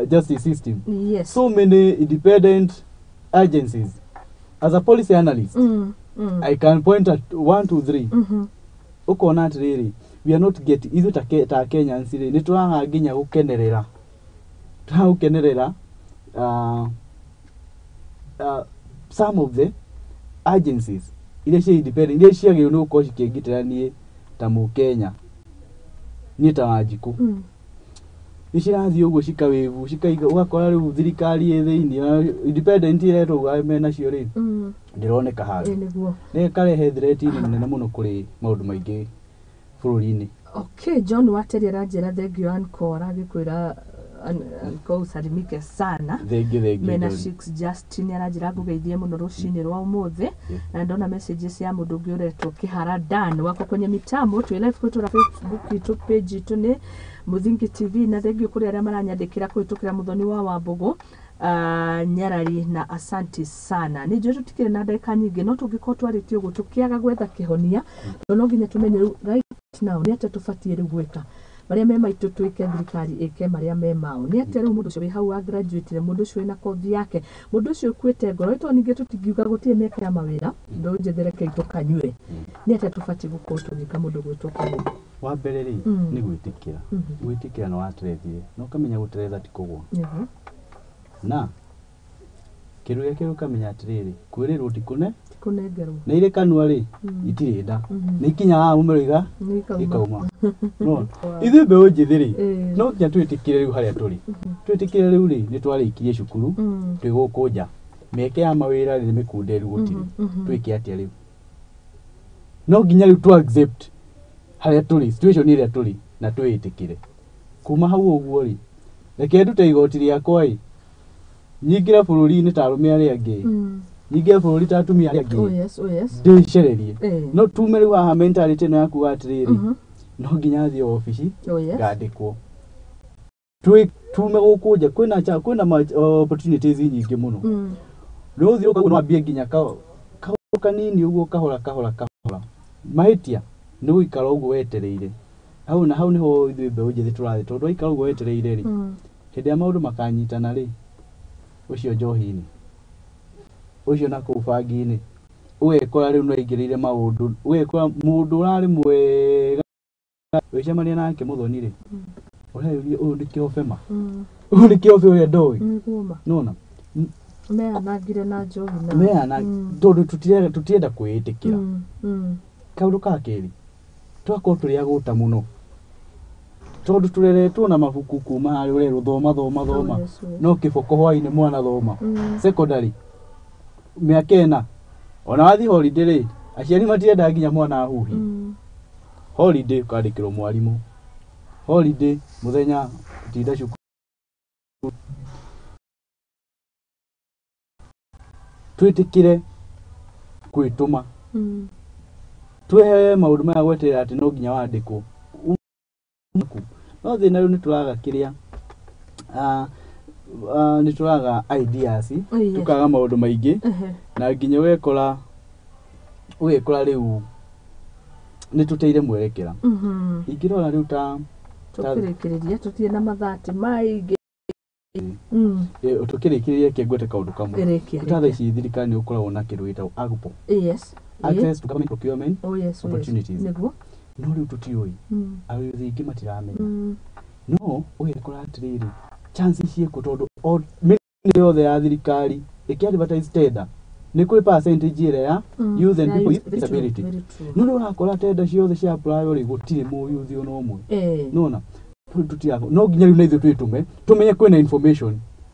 justice system, yes, so many independent agencies. As a policy analyst, I can point at 1, 2, 3. Ũkona atĩrĩrĩ, We are not get ithuĩ ta Kenyans rĩ, nĩ tũraga nginya gũkenerera, tũraga some of the agencies iria cia independent, iria ciagĩrĩirwo nĩ gũkorwo cikĩngitĩra niĩ ta mũkenya, niĩ ta Wanjikũ. Nĩ cirathiĩ ũguo cikawĩvu, cikaiga, ũgakora rĩu thirikari ĩ thĩinĩ, independent iretwo ũguo menacio rĩ, ndĩroneka handũ. Nĩguo. Nĩ ĩkarehe threat nene mũno kũrĩ maũndũ maingĩ bũrũri-inĩ. Okay, John Wateri aranjĩra thank you uncle, aragĩkwĩra uncle usalimike sana. Thengiũ, thengiũ. Mena John. Six Justin aranjĩra ngũgeithie mũno rũcinĩ rwa ũmũthĩ. Na ndona messages cia mũndũ ũngĩ ũretwo Kĩhara Dan wako kwenye mitambo. Twĩ live kũhĩtũra Facebook itũ, page itũ nĩ Mũthingi TV, na thengiũ kũrĩ arĩa maranyandĩkĩra kũhĩtũkĩra Mũthoni wa Wambũgũ, Nyarari, na asanti sana. Nĩ njũĩ tũtikĩrĩ na ndagĩka nyingĩ, no tũngĩkorwo twarĩtie ũguo tũkĩaga gwetha kĩhonia, to no nginya tũmenye rĩu right now nĩ atĩa tũbatiĩ rĩu gwĩka. Marĩa me maitũ twĩke, thirikari ĩke marĩa me mao. Nĩ atĩa rĩu mũndũ ũcio wĩ hau wa graduate, mũndũ ũcio wĩna kothi yake, mũndũ ũcio ũkuĩte ngoro ĩto, ningĩ tũtingiuga gũtirĩ mĩeke ya mawĩra, mbeũ njĩthĩ rekei tũkanyue. Nĩ atĩa tũbatiĩ gũkorwo tũgĩka, mũndũ gwĩtwo Kĩhũngũ? Wa mbere rĩ, nĩ gwĩtĩkĩra. Gwĩtĩkĩra nĩ waterethire, na ũkamenya gũteretha ti kũgwa. Na kĩndũ gĩa kerĩ, ũkamenya atĩrĩrĩ, kwĩrĩrwo ti kũne Kũnengerwo. Na irĩ kanua rĩ, itirĩ nda, nĩ ikinyaga mũmero iga Nĩ ikauma. Ikauma. No ithuĩ mbeũ njĩthĩ rĩ, no nginya twĩtĩkĩre rĩu harĩa tũrĩ, twĩtĩkĩre rĩu rĩ, nĩ twarĩkirie cukuru, twĩ gũkũ nja, mĩeke ya mawĩra rĩ, nĩ mĩkunderu, gũtirĩ. Twĩke atĩa rĩu? No nginya rĩu tũ accept harĩa tũrĩ, situation ĩrĩa tũrĩ, na twĩĩtĩkĩre. Kuma hau ũguo rĩ, reke ndute igoti rĩakwa ĩ, nyingĩre bũrũri-inĩ ta arũme arĩa angĩ, nyingĩre bũrũri ta atumia arĩa angĩ, Oh yes. ndĩcererie. No tume rĩu haha mentality ĩno ya kuga atĩrĩrĩ, no nginya thiĩ obici ngandĩkwo. Twĩ tume gũkũ nja, kwĩna opportunities nyingĩ mũno. Rĩu ũthiĩ ũkauga no wambie nginya kanini ũguo, kahora kahora kahora. Mahĩtia nĩ gũikara ũguo wetereire hau, na hau nĩho ithuĩ mbeũ njĩthĩ tũrathiĩ, tondũ waikara ũguo wetereire rĩ, hĩndĩ ĩrĩa maũndũ makanyitana rĩ, ũcio njohi-inĩ ũcio na kũu bangi-inĩ, ũgekora rĩu no aingĩrĩire maũndũ, ũgekora mũndũ ũrarĩ mwega wĩcemania nake Mũthoni rĩ, ũreyũria, ũyũ nĩ kĩobe ma? Ũyũ nĩ kĩobe ũrĩa ndoĩ? Nĩguo ma. Nona Meanangire na njohi na meana, tondũ tũtirenda kwĩĩtĩkĩra. Kaũndũ ka kerĩ, tũgakorwo tũrĩ agũta mũno, tondũ tũreretwo na mabuku kuma harĩ ũrerwo thoma thoma thoma. Oh, yes. No kĩboko hwainĩ mwana thoma. Secondary mĩaka 4, ona wathiĩ holiday rĩ, aciari matirenda nginya mwana ahuhie. Holiday ũkandĩkĩrwo mwarimũ, holiday mũthenya tinda cukuru. Twĩtĩkĩre kwĩtũma, twehere maũndũ maya gweterera atĩ no nginya wandĩkwo. No thĩna rĩu nĩ tũraga kĩrĩa, nĩ tũraga ideas, tũkaga maũndũ maingĩ, na nginya ũgekora rĩu nĩ tũteire mwerekera. Ingĩrora rĩu ta Tũkĩrĩkĩrĩria, tũtirĩ na mathaa atĩ maingĩ. Tũkĩrĩkĩrĩria, kĩ ngwete kaũndũ kamwe. Rĩkia. Ta thaa ici thirikari nĩ ũkoragwo na kĩndũ gĩtagwo AGPO, Access to Government Procurement Opportunities. No rĩu tũtiũĩ, arĩthi aingĩ matiramenya. No ũgekora atĩrĩrĩ, chance ciĩkuo, tondũ o ministry yothe ya thirikari ĩkĩ advertise tender, nĩ kũrĩ percentage ĩrĩa ya youth and Ya people youth, with very true, disability. very true. No rĩu ũrakora tender ciothe cia apply rĩ, gũtirĩ mũyuthi ona ũmwe. Nona tũtirago, no nginya rĩu na ithuĩ twĩtũme, tũmenye kwĩna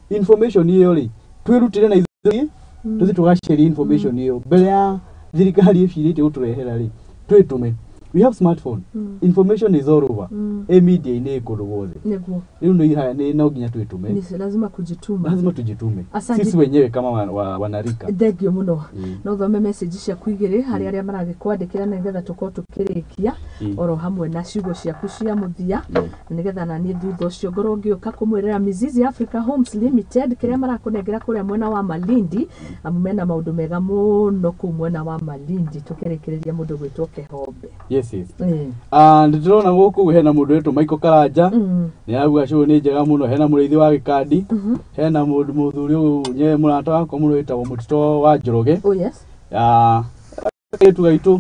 information ĩyo rĩ, twĩrutĩre na ithuĩ tũthiĩ tũgacaria information ĩyo mbere ya thirikari ĩcirĩtie gũtũrehera rĩ, twĩtũme. We have smartphone, information is all over, ĩ media-inĩ, ĩ kũndũ guothe. Rĩu nĩ no nginya twĩtũme. Ni lazima kujituma. Lazima tujitume. Asante. Sisi wenyewe kama wanarika. Thengio mũno. No thome message ciaku igĩrĩ harĩ arĩa maragĩkwandĩkĩra, na nĩgetha tũkorwo tũkĩrĩkia oro hamwe na ciugo ciaku cia mũthia, na nĩgetha naniĩ thutha ũcio ngorwo ngĩũka kũmwĩrĩra Mizizi Africa Homes Limited kĩrĩa marakũnengera kũrĩa mwena wa Malindi, amu mena maũndũ mega mũno kũu mwena wa Malindi. Tũkĩrĩkĩrĩria, mũndũ gwĩtwo Kĩhombe. Yes. Ah, ndĩrona gũkũ hena mũndũ wĩtwo Michael Karanja, nĩ arauga show nĩ njega mũno. Hena mũrĩithi wa gĩkandi, hena mũndũ mũthuri ũyũ nye mũrata wakwa mũno wĩtagwo Mũtito wa Njoroge. Ah, kairĩtu gaitũ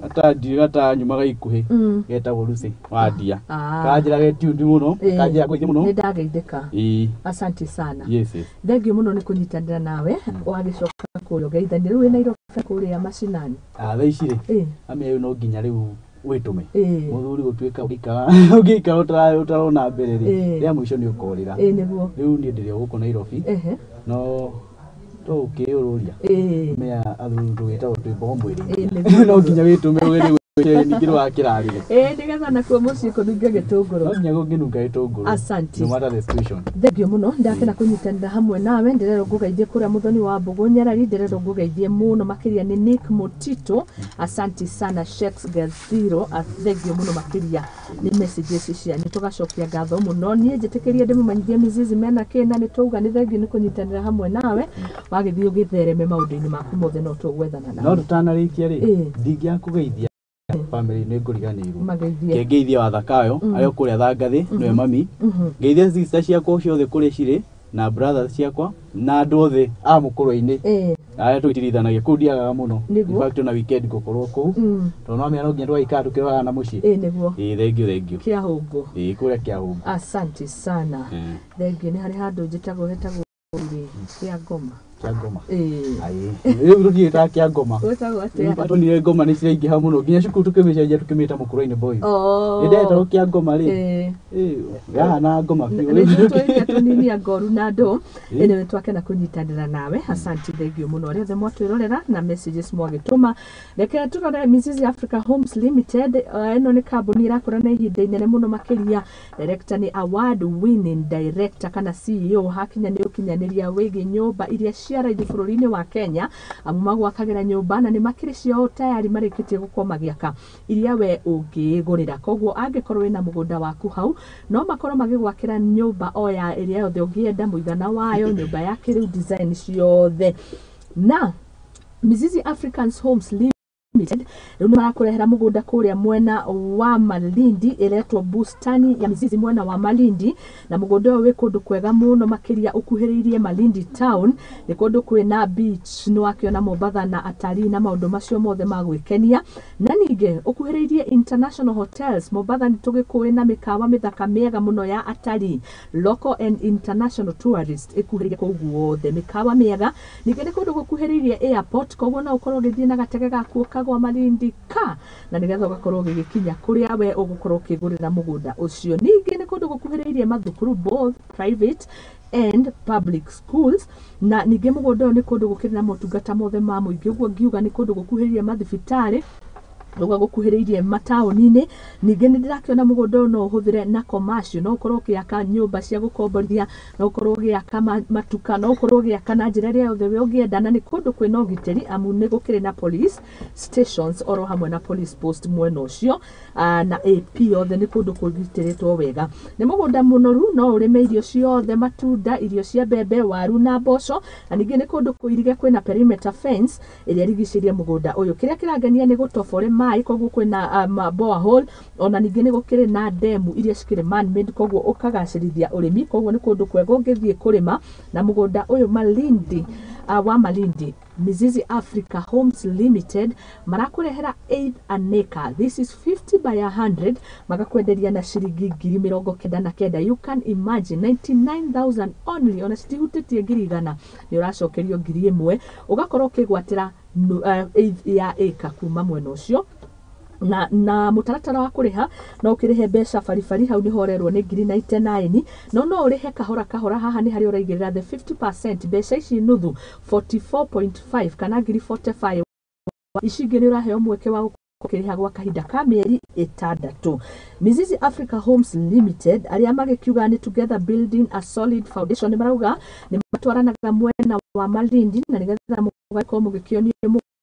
Gata nyumaga ikuhĩ getagwo Lucy wa Ndia. Kanjĩra getundi mũno, kanjĩra kũingĩ mũno. Nĩ ndageithĩka. Ĩĩ. Asante sana. Yes, yes. Thengiũ mũno nĩ kũnyitanĩra nawe wagĩcoka kũrĩa ũgeithania rĩu wĩ Nairobi kũrĩa macinani. Thaa ici rĩ, amia rĩu no nginya rĩu wĩtũme. Mũthuri gũtuĩka ũngĩikara ũtarona mbere rĩ, rĩa mũico nĩ ũkorĩra. Ĩĩ nĩguo. Rĩu niĩ ndĩrĩ o gũkũ Nairobi. No tũkĩũrũria. Mea athuri tũgĩtagwo twĩ mbogo mwĩrĩ. No nginya wĩtũme ũgĩthiĩ ningĩ rwakĩrarire. Ĩĩ nĩgetha nakuo mũciĩ kũnunge gĩtũngũrũ. No nginya kũngĩnunga gĩtũngũrũ. Asante. No matter the situation. Thengiũ mũno ndakena kũnyitanĩra hamwe nawe ndĩrerwo ngũgeithie kũrĩa Mũthoni wa Mbũgũ Nyarari ndĩrerwo ngũgeithie mũno makĩria nĩ Nick Mutito. Asante sana Sheks Gathiro, thengiũ mũno makĩria nĩ messages cianyu tũgacokia ngatho mũno. Niĩ njĩtĩkĩrie ndĩmũmenyithie Mizizi mena kĩna nĩ twauga nĩ thengiũ nĩ kũnyitanĩra hamwe nawe wagĩthiĩ ũgĩthereme maũndũ-inĩ maku mothe no tũgwethana nawe. No tũtanarĩkia rĩ, ndingĩakũgeithia family nĩ ngũriganĩirwo. Mageithie. Ngeithie Wathakayo arĩa kũrĩa Thangathĩ nĩwe mami. Ngeithie sister ciakwa ciothe kũrĩa cirĩ na brothers ciakwa na andũ othe a mũkũrwe-inĩ arĩa tũitirithanagia kũu ndiagaga mũno. In fact ona weekend ngũkorwo kũu tondũ no menya no nginya tũgaikara tũkĩroraga na mũciĩ. Ĩĩ nĩguo. Ĩĩ thengiũ thengiũ. Kĩahũngũ. Ĩĩ kũrĩa Kĩahũngũ. Asante sana. Thengiũ nĩ harĩ handũ njĩtagwo hetagwo Kĩa Ngoma. Kĩa Ngoma. Ĩĩ. Aĩ. Rĩu tũtiĩtaga Kĩa Ngoma. Gwĩtagwo atĩa? Tuonire ngoma nĩ ciraingĩha mũno nginya cukuru tũkĩmĩcenjia tũkĩmĩta Mũkũrwe-inĩ Boys. Nĩndetagwo Kĩa Ngoma rĩ. Yahana ngoma biũ. Nĩ tũiria tũnini ngoru na ndũ. Anyway twakena kũnyitanĩra nawe. Asante thengiũ mũno arĩa othe mwatwĩrorera na messages mwagĩtũma. Reke tũrore Mizizi Africa Homes Limited. Ĩno nĩ kambuni ĩrakũra na ihinda inene mũno makĩria. Director nĩ award winning director kana CEO hakinya nĩ ũkinyanĩria wĩgiĩ nyũmba iria cia raithi bũrũri-inĩ wa Kenya. Amu magwakagĩra nyũmba na nĩ makĩrĩ ciao tayari marĩkĩtie gũkorwo magĩaka iria we ũngĩgũrĩra. Koguo angĩkorwo wĩna mũgũnda waku hau no makorwo magĩgwakĩra nyũmba o ya ĩrĩa yothe ũngĩenda, mũigana wayo, nyũmba ya kĩrĩu, design ciothe. Na Mizizi Africans Homes Limited rĩu nĩ marakũrehera mũgũnda kũrĩa mwena wa Malindi ĩretwo Bustani ya Mizizi mwena wa Malindi, na mũgũnda ũyũ wĩ kũndũ kwega mũno makĩria ũkuhĩrĩirie Malindi town. Nĩ kũndũ kwĩna beach, nĩ wakĩona Mombatha na atalii na maũndũ macio mothe ma gwĩkenia, na ningĩ ũkuhĩrĩirie international hotels. Mombatha nĩ tũgĩkũĩ na mĩkawa mĩthaka mĩega mũno ya atalii, local and international tourists ĩkuhĩrĩirie kũu guothe, mĩkawa mĩega. Ningĩ nĩ kũndũ gũkuhĩrĩirie airport, koguo no ũkorwo ũgĩthiĩ na gatege gaku kagwa Malindi ka na nĩgetha ũgakorwo ũgĩgĩkinya kũrĩa we ũgũkorwo ũkĩgũrĩra mũgũnda ũcio. Ningĩ nĩ kũndũ gũkuhĩrĩirie mathukuru both private and public schools, na ningĩ mũgũnda ũyũ nĩ kũndũ gũkĩrĩ na motungata mothe ma mũingĩ, ũguo ngiuga nĩ kũndũ gũkuhĩrĩirie mathibitarĩ, ũguo gũkuhĩrĩirie mataũni-inĩ. Ningĩ nĩ ndĩrakĩona mũgũnda ũyũ no ũhũthĩre na commercial, no ũkorwo ũgĩaka nyũmba cia gũkomborithia, no ũkorwo ũgĩaka matuka, no ũkorwo ũgĩaka na njĩra ĩrĩa yothe we ũngĩenda, na nĩ kũndũ kwĩna ũgitĩri amu nĩ gũkĩrĩ na police stations oro hamwe na police post mwena ũcio, na AP yothe nĩ kũndũ kũgitĩrĩtwo wega. Nĩ mũgũnda mũnoru, no ũrĩme irio ciothe, matunda, irio cia mbembe, waru na mboco, na ningĩ nĩ kũndũ kũirige kwĩna perimeter fence ĩrĩa ĩrigicĩirie mũgũnda ũyũ. Kĩrĩa kĩrangenia nĩ gũtobore maĩ, koguo kwĩna borehole, ona ningĩ nĩ gũkĩrĩ na demu iria cikĩrĩ man made, koguo ũkagacĩrithia ũrĩmi. Koguo nĩ kũndũ kwega ũngĩthiĩ kũrĩma. Na mũgũnda ũyũ Malindi, wa Malindi, Mizizi Africa Homes Limited marakũrehera 8 an acre. This is 50 by 100, magakwenderia na ciringi 99,000. You can imagine 99,000 only, ona citihutĩtie 100,000, nĩ ũracokerio 1,000, ũgakorwo ũkĩgwatĩra eighth ya acre kuma mwena ũcio. Na mũtaratara wa kũrĩha no ũkĩrĩhe mbeca baribari, hau nĩho ũrerwo nĩ 99,000, no ũrĩhe kahora kahora. Haha nĩ harĩa ũraigĩrĩra the 50%, mbeca ici nuthu 44.5 kana 45,000, ici ingĩ nĩ ũraheo mweke wa gũkĩrĩha gwa kahinda ka mĩeri 6. Mizizi Africa Homes Limited arĩa magĩkiuga nĩ together building a solid foundation, nĩ marauga nĩ matwaranaga mwena wa Malindi na nĩgetha mũgakorwo mũgĩkĩonio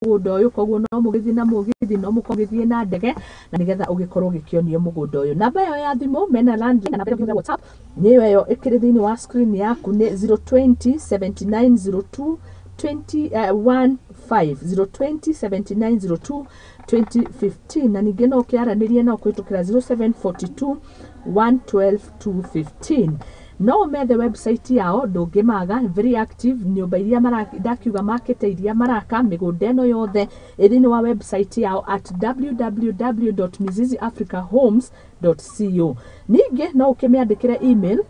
mũgũnda ũyũ, koguo no mũgĩthiĩ na mũgithi, no mũkorwo mũgĩthiĩ na ndege, na nĩgetha ũgĩkorwo ũgĩkĩonio mũgũnda ũyũ. Namba ĩyo ya thimũ mena landline na namba ya WhatsApp nĩyo ĩyo ĩkĩrĩ thĩinĩ wa screen yaku nĩ 020 79 02 20 15 020 79 02 2015, na ningĩ no ũkĩaranĩrie nao kũhĩtũkĩra 0742 112 215. No ũmethe website yao, ndũngĩmaga, very active. Nyũmba iria ndakiuga makĩte, iria maraka, mĩgũnda ĩno yothe ĩ thĩinĩ wa website yao at www.miziziafricahomes.co. Ningĩ no ũkĩmĩandĩkĩre email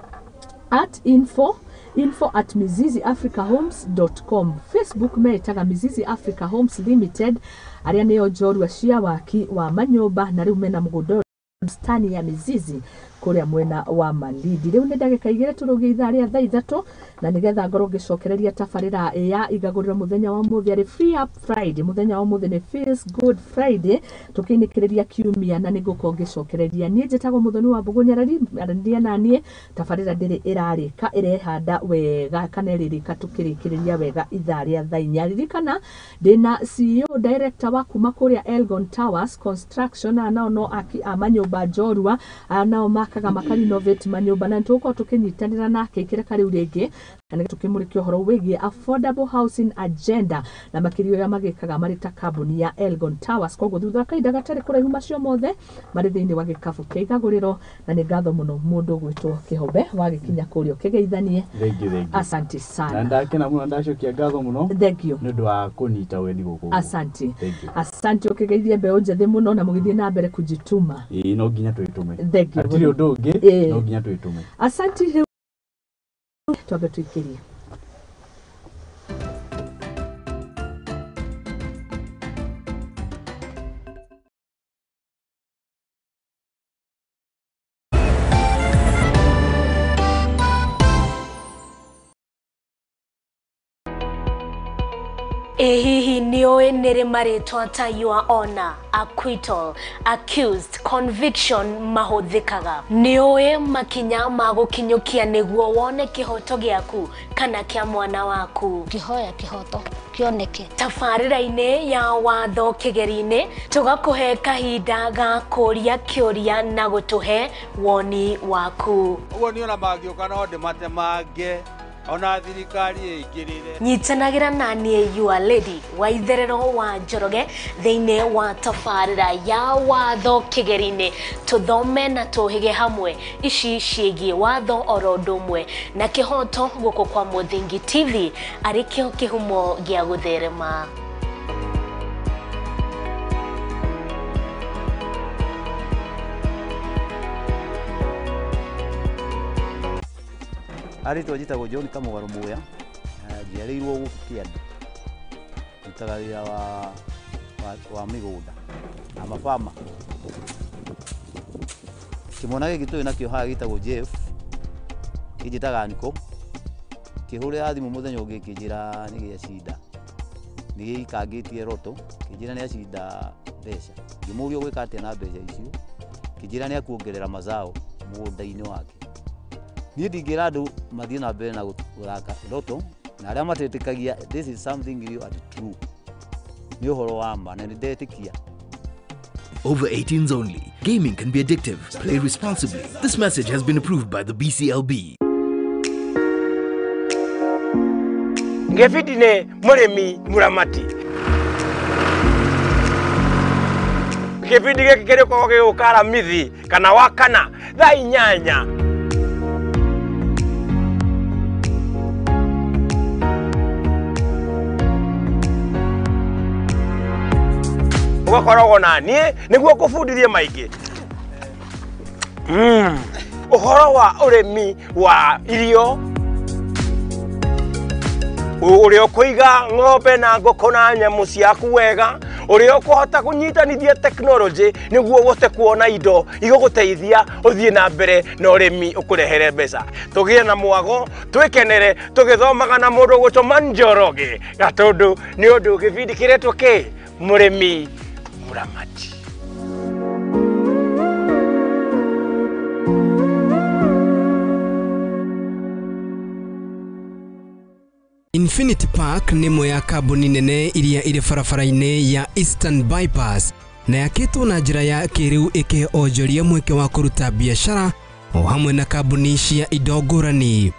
at info@miziziafricahomes.com. Facebook metaga Mizizi Africa Homes Limited, arĩa nĩo njorua cia waki wa manyũmba, na rĩu mena mũgũnda bustani ya Mizizi kũrĩa mwena wa Malindi. Rĩu nĩ ndagĩka 2 tũrũgie ithaa rĩa thaa 3, na nĩgetha ngorwo ngĩcokereria tabarĩra ya igagũrĩro mũthenya wa ũmũthĩ arĩ Free Up Friday. Mũthenya wa ũmũthĩ nĩ Feels Good Friday, tũkĩinĩkĩrĩria kiumia, na nĩngũkorwo ngĩcokereria. Niĩ njĩtagwo Mũthoni wa Mbũgũ Nyarari, aranĩria na niĩ. Tabarĩra ndĩrĩ ĩrarĩka, ĩrehanda wega kana ĩrĩrĩka tũkĩrĩkĩrĩria wega ithaa rĩa thaa 4. Ririkana ndĩna CEO director wa kuma kũrĩa Elgon Towers Construction, na nao no aki a manyũmba njorua, aya nao makaga makarenovate manyũmba, na nĩtũgũkorwo tũkĩnyitanĩra nake ikĩreka rĩu rĩngĩ, na nĩgetha tũkĩmũrĩkia ũhoro wĩgiĩ affordable housing agenda na makĩria ũrĩa magĩkaga marĩ ta kambuni ya Elgon Towers. Koguo thutha wa kahinda gatarĩ kũraihu, macio mothe marĩ thĩinĩ wa gĩkabũ kĩa igagũrĩro, na nĩ ngatho mũno mũndũ ũgwĩtwo Kĩhombe wagĩkinya kũrĩa ũkĩgeithanie. Thank you, thank you. Asante Na sana. ndakena mũno, ndacokia ngatho mũno Thank you. nĩ ũndũ wa kũnyita ũgeni gũkũ. Asante. Thank you. Asante, ũkĩgeithie mbeũ njĩthĩ mũno na mũgĩthiĩ na mbere kujituma. Ĩĩ, no nginya twĩtũme. Thank you. Hatirĩ ũndũ ũngĩ, no nginya twĩtũme. Asante. Rĩu twambe tũikĩrie. Ĩ hihi nĩ ũĩ nĩ rĩ marĩtwa ta your honor, acquittal, accused, conviction mahũthĩkaga? Nĩ ũĩ makinya ma gũkinyũkia nĩguo wone kĩhoto gĩaku kana kĩa mwana waku? Ngĩhoya kĩhoto kĩoneke. Tabarĩra-inĩ ya watho kĩgeri-inĩ, tũgakũhe kahinda ga kũria kĩũria na gũtũhe woni waku. Ũguo niĩ ona mangĩũka no ndĩmatemange, ona thirikari ĩingĩrĩre. Nyitanagĩra na niĩ, your lady wa itherero wa Njoroge, thĩinĩ wa tabarĩra ya watho kĩgeri-inĩ, tũthome na tũhĩge hamwe ici ciĩgiĩ watho oro ũndũ ũmwe na kĩhoto, gũkũ kwa Mũthingi TV, arĩ kĩo kĩhumo gĩa gũtherema. Arĩtwa njĩtagwo John Kamũgarũ Muya, njiarĩirwo gũkũ Kĩanda. Ndutaga wĩra wa mĩgũnda na mabama. Kĩmwana gĩkĩ tũrĩ nakĩo haha gĩtagwo Jeff, kĩnjĩtaga Niko. Kĩhũrĩra thimũ mũthenya ũngĩ kĩnjĩra nĩ gĩacinda, nĩ gĩikangĩtie roto, kĩnjĩra nĩ acinda mbeca. Ngĩmũria ũgwĩka atĩa na mbeca icio, kĩnjĩra nĩ akuongerera mazao mũgũnda-inĩ wake. Niĩ ndingĩra andũ mathiĩ na mbere na gũthaka roto, na arĩa matetĩkagia, this is something real and true, nĩ ũhoro wa ma na nĩ ndetĩkia. Over 18s only. Gaming can be addictive. Play responsibly. This message has been approved by the BCLB. Gĩbindi nĩ mũrĩmi mũramati. Gĩbindi gĩkĩ kĩrĩkoragwo gĩgũka Aramithi kana Wakana thaa 8. Ũgakoragwo na niĩ nĩguo ngũbundithie maingĩ ũhoro wa ũrĩmi wa irio, ũrĩa ũkũiga ng'ombe na ngũkũ na nyamũ ciaku wega, ũrĩa ũkũhota kũnyitanithia tekinoronjĩ nĩguo ũhote kuona indo igũgũteithia ũthiĩ na mbere na ũrĩmi ũkũrehere mbeca. Tũgĩe na mwago, twĩkenere tũgĩthomaga na mũndũ ũgwĩtwo Njoroge Gatũndũ, nĩ ũndũ gĩbindi kĩretwo kĩ mũrĩmi mũramati. Infinity Park nĩ ĩmwe ya kambuni nene iria irĩ barabara-inĩ ya Eastern Bypass, na yakĩtwo na njĩra ya kĩrĩu ĩkĩhe onjoria mweke wa kũruta biacara o hamwe na kambuni cia indo ngũrani.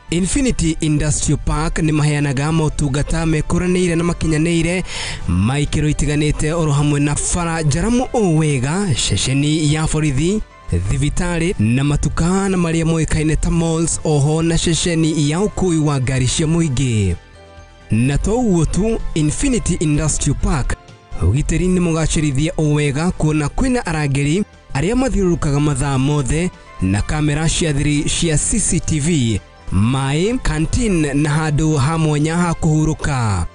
Infinity Industrial Park nĩ maheanaga motungata mekũranĩire na makinyanĩire ma ikĩro itiganĩte, oro hamwe na bara njaramu o wega, ceceni ya borithi Thibitarĩ na matuka na marĩa moĩkaine ta malls oho na ceceni ya ũkui wa ngari cia mũingĩ. Na to ũguo tu, Infinity Industrial Park ũgitĩri nĩ mũgacĩrithie o wega kuona kwĩna arangĩri arĩa mathiũrũrũkaga mathaa mothe na kamera cia thiri cia CCTV, maĩ, canteen na handũ ha mwanya ha kũhurũka.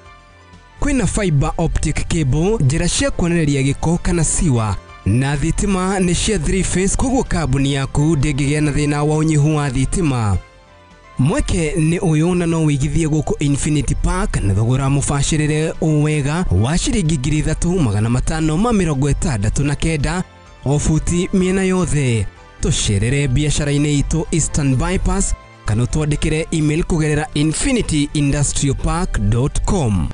Kwĩna fiber optic cable, njĩra cia kuonereria gĩko kana siwa, na thitima nĩ cia 3 phase, koguo kambuni yaku ndĩngĩgĩa na thĩna wa ũnyihu wa thitima. Mweke nĩ ũyũ na no wĩigithie gũkũ Infinity Park na thogora mũbacĩrĩre o wega wa ciringi 3569 o buti mĩena yothe. Tũcerere biacara-inĩ itũ Eastern Bypass kana ũtwandĩkĩre email kũgerera infinityindustrialpark.com.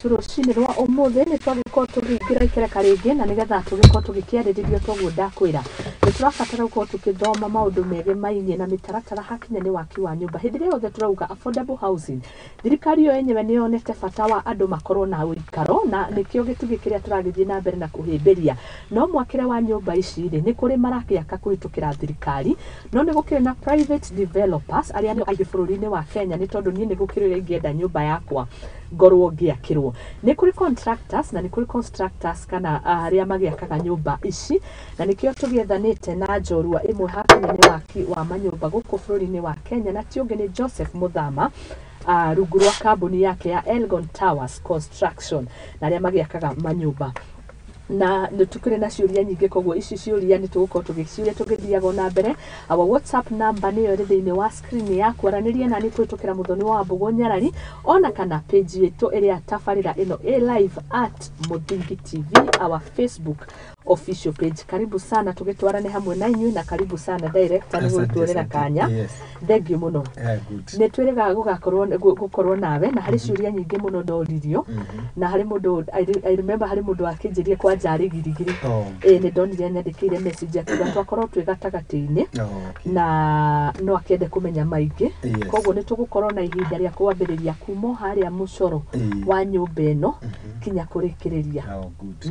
Rũcinĩ rwa ũmũthĩ nĩ twagĩkorwo tũkĩingĩra ikereka rĩngĩ na nĩgetha tũgĩkorwo tũgĩkĩarĩrĩria toguo ndakwĩra nĩ tũrabatara gũkorwo tũkĩthoma maũndũ megemainie na mĩtaratara hakinya nĩ waki wa nyũmba. Hĩndĩ ĩrĩa yothe tũrauga affordable housing, thirikari yo yenyewe nĩ yonete bata wa andũ makorwo na ũikaro na nĩkĩo gĩtugĩ kĩrĩa tũragĩthiĩ na mbere na kũhĩmbĩria. No mwakĩre wa nyũmba ici rĩ, nĩ kũrĩ marakĩaka kũhĩtũkĩra thirikari, no nĩ gũkĩrĩ na private developers arĩa nĩ aingĩ bũrũri-inĩ wa Kenya, nĩ tondũ niĩ nĩ gũkĩrĩ ũrĩa ingĩenda nyũmba yakwa ngorwo ngĩakĩrwo. Nĩ kũrĩ contractors na nĩ kũrĩ constructors kana arĩa magĩakaga nyũmba ici, na nĩkĩo tũgĩethanĩte na njorua ĩmwe hakinya nĩ waki wa manyũmba gũkũ bũrũri-inĩ wa Kenya, na ti ũngĩ nĩ Joseph Muthama, rungu rwa kambuni yake ya Elgon Towers Construction, na arĩa magĩakaga manyũmba. Na nĩ tũkĩrĩ na ciũria nyingĩ, koguo ici ciũria nĩ tũgũkorwo tũgĩciũria tũgĩthiaga na mbere. Our WhatsApp number nĩyo ĩrĩ thĩinĩ wa screen yaku, aranĩria nani kũhĩtũkĩra Muthoni wa Mbũgũ Nyarari ona kana page itũ ĩrĩa tabarĩra ĩno ĩ live at Muthingi TV, our Facebook official page. Karibu sana tũgĩtwarane hamwe na inyuĩ, na karibu sana director nĩ gũtũrĩra kanya. Thank you mũno. Nĩ twĩrĩgaga gũkorwo nawe, na harĩ ciũria nyingĩ mũno ndoririo, na harĩ mũndũ I remember harĩ mũndũ wakĩnjĩrie kwanja arĩ girigiri. Nĩ ndonire nyandĩkĩire message akiuga twakorwo twĩ gatagatĩ-inĩ na no akĩende kũmenya maingĩ, koguo nĩ tũgũkorwo na ihinda rĩa kwambĩrĩria kuma harĩa mũcoro wa nyũmba ĩno kinya kũrĩkĩrĩria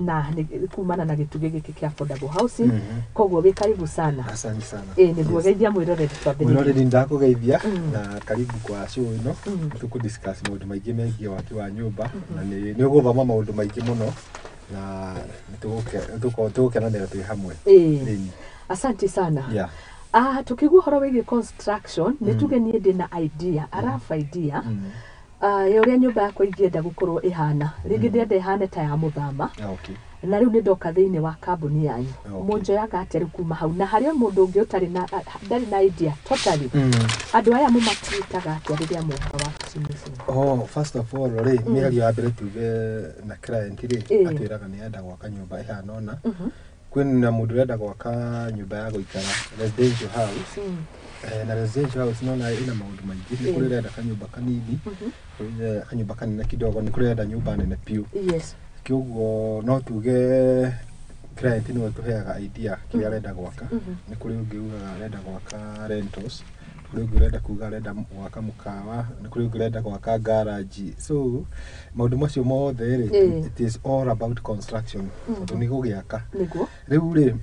na kumana na gĩtugĩ gĩkĩ kĩa affordable housing. Koguo wĩ karibu sana. Asante sana. Nĩguo geithia mwĩroreri twambĩrĩrie. Mwĩroreri ndakũgeithia na karibu kwa show ĩno. Tũkũ discuss maũndũ maingĩ megiĩ waki wa nyũmba na nĩ ũgũthoma maũndũ maingĩ mũno na tũgũkenanĩra twĩ hamwe. Asante sana. Tukigua ũhoro wĩgiĩ construction nĩ tuge niĩ ndĩ na idea, a rough idea ya ũrĩa nyũmba yakwa ingĩenda gũkorwo ĩhana. Rĩngĩ ndĩrenda ĩhane ta ya mũthama. Na rĩu nĩ ndoka thĩinĩ wa kambuni yanyu. Mũnjoyaga atĩa rĩu kuma hau? Na harĩ mũndũ ũngĩ ũtarĩ na ndarĩ na idea totally. Andũ aya mũmatwĩtaga atĩa rĩrĩa moka wabici-inĩ icio? First of all rĩ, mĩario ya mbere tuge na client rĩ, atwĩraga nĩ enda gwaka nyũmba ĩhana ũna. Kwĩna mũndũ ũrenda gwaka nyũmba ya gũikara residential house. Na residential house nona ĩna maũndũ maingĩ. Nĩ kũrĩ ũrenda kanyũmba kanini, kanyũmba kanene kidogo, nĩ kũrĩ ũrenda nyũmba nene biũ. Kĩoguo no tuge client nĩwe ũtũheaga idea kĩrĩa arenda gwaka. Nĩ kũrĩ ũngĩ ugaga arenda gwaka rentals, nĩ kũrĩ ũngĩ ũrenda kuga arenda gwaka mũkawa, nĩ kũrĩ ũngĩ ũrenda gwaka garage. So maũndũ macio mothe rĩ, it is all about construction, tondũ nĩ gũgĩaka. Rĩu rĩ,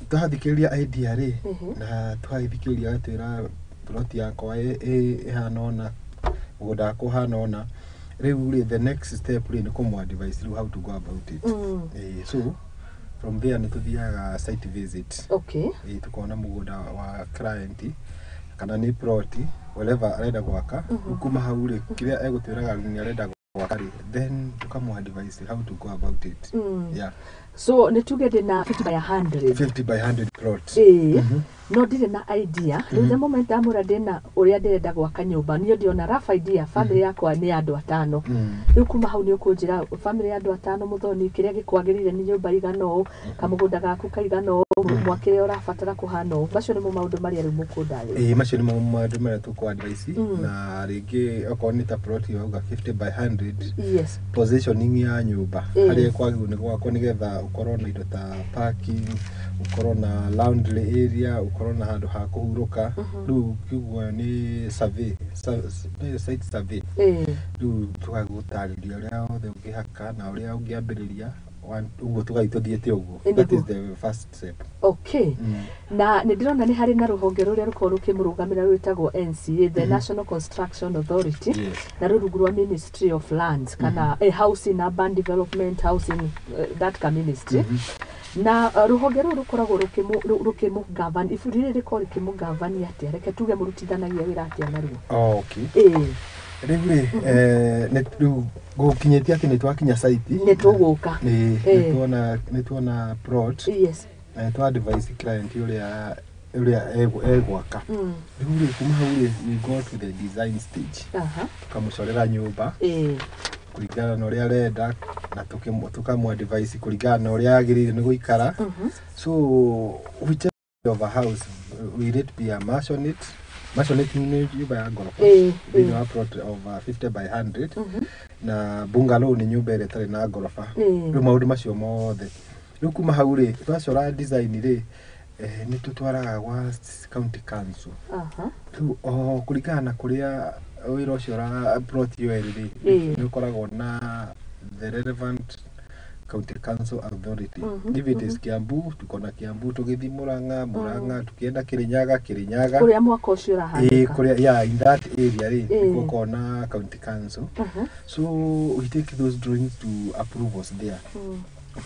twathikĩrĩria idea rĩ, na twathikĩrĩria atwĩra plot yakwa ĩhana ũna, mũgũnda wakwa ũhana ũna. Rĩu rĩ, the next step rĩ nĩ kũmũ advise rĩu how to go about it. So from there nĩ tũthiaga site visit. Tukona mũgũnda wa client kana nĩ plot, Whatever arenda gwaka. Rĩu kuma hau rĩ, kĩrĩa egũtwĩraga nĩ arenda gwaka rĩ, then tũkamũ advise how to go about it. Yeah. So nĩ tuge ndĩna 50 by 100. 50 by 100 plot. Ĩĩ, no ndirĩ na idea. Rĩu the moment ndamwĩra ndĩna ũrĩa ndĩrenda gwaka nyũmba, niĩ ndĩona rough idea, family yakwa nĩ ya andũ atano. Rĩu kuma hau nĩ ũkũnjĩra family ya andũ atano, mũthoni, kĩrĩa gĩkwagĩrĩire nĩ nyũmba igana ũũ, kamũgũnda gaku kaigana ũũ, mwakĩre ũrabatara kũhana ũũ. Macio nĩmo maũndũ marĩa rĩu mũkũndarĩria. Ĩĩ, macio nĩmo maũndũ marĩa tũkũ advise. Na rĩngĩ okorwo nĩ ta plot wauga 50 by 100, positioning ya nyũmba, harĩa kwagĩrĩirwo nĩ gwakwo nĩgetha ũkorwo na indo ta parking, ũkorwo na laundry area, ũkorwo na handũ ha kũhurũka. Rĩu kĩguo nĩ survey, nĩ site survey. Rĩu tũgagũtarĩria ũrĩa wothe ũngĩhaka na ũrĩa ũngĩambĩrĩria ũguo tũgathiĩ tũthiĩte ũguo. That is the first step. Okay. Na nĩ ndĩrona nĩ harĩ na rũhonge rũrĩa rũkoragwo rũkĩmũrũgamĩra rwĩtagwo NCA, the National Construction Authority, na rũrĩ rungu rwa Ministry of Lands kana Housing, Urban Development, Housing, that ka ministry. Na rũhonge rũu rũkoragwo rũkĩmũ govern, ibu rĩrĩ rĩkoragwo rĩkĩmũ govern atĩa? Reke tuge mũrutithanagia wĩra atĩa naruo? Oh, okay. Ĩĩ. Rĩu rĩ, rĩu gũkinyĩtie atĩ nĩ twakinya site. Nĩ tũgũka. Nĩ nĩ tuona plot na nĩ twa advise client ũrĩa egwaka. Rĩu rĩ, kuma hau rĩ, we go to the design stage. Tũkamũcorera nyũmba kũringana na ũrĩa arenda na tũkamũ advise kũringana na ũrĩa agĩrĩire nĩ gũikara. So whichever of a house, will it be a maisonette? Maisonette nĩ nyũmba ya ngoroba thĩinĩ wa plot of 50 by 100, na bungalow nĩ nyũmba ĩrĩa ĩtarĩ na ngoroba. Rĩu maũndũ macio mothe, rĩu kuma hau rĩ, twacora design rĩ, nĩ tũtwaraga gwa county council. Rĩu o kũringana na kũrĩa wĩra ũcio ũra plot ĩyo ĩrĩ rĩ, nĩ ũkoragwo na the relevant county council authority. If it is Kiambu, tuko na Kiambu, tũgĩthiĩ Murang'a, Murang'a, tukienda Kirinyaga, Kirinyaga. Kũrĩa mwaka ũcio ũrahanĩka. Kũrĩa, yeah, in that area rĩ, nĩkuo ũkoragwo na county council. So we take those drawings to approvals there.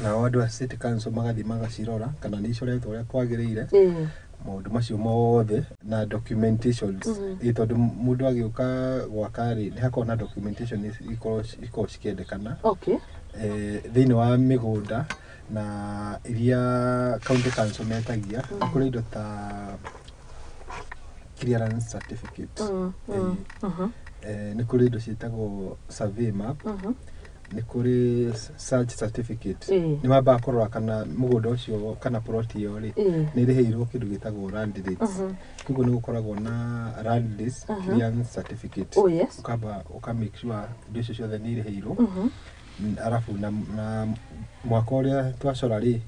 Nao andũ a city council magathiĩ magacirora kana nĩ icoretwo ũrĩa kwagĩrĩire, maũndũ macio mothe na documentations. Ĩ tondũ mũndũ agĩũka gwaka rĩ, nĩ hakoragwo na documentation ikoragwo cikĩendekana thĩinĩ wa mĩgũnda na iria county council metagia. Nĩ kũrĩ indo ta clearance certificate. Nĩ kũrĩ indo ciĩtagwo survey map, nĩ kũrĩ search certificate. Nĩ mambaga kũrora kana mũgũnda ũcio kana plot ĩyo rĩ, nĩ ĩrĩhĩirwo kĩndũ gĩtagwo land rates. Koguo nĩ gũkoragwo na land rates clearance certificate. Ũkamba ũka make sure indo icio ciothe nĩ irĩhĩirwo. Arabu na mwaka ũrĩa twacora rĩ,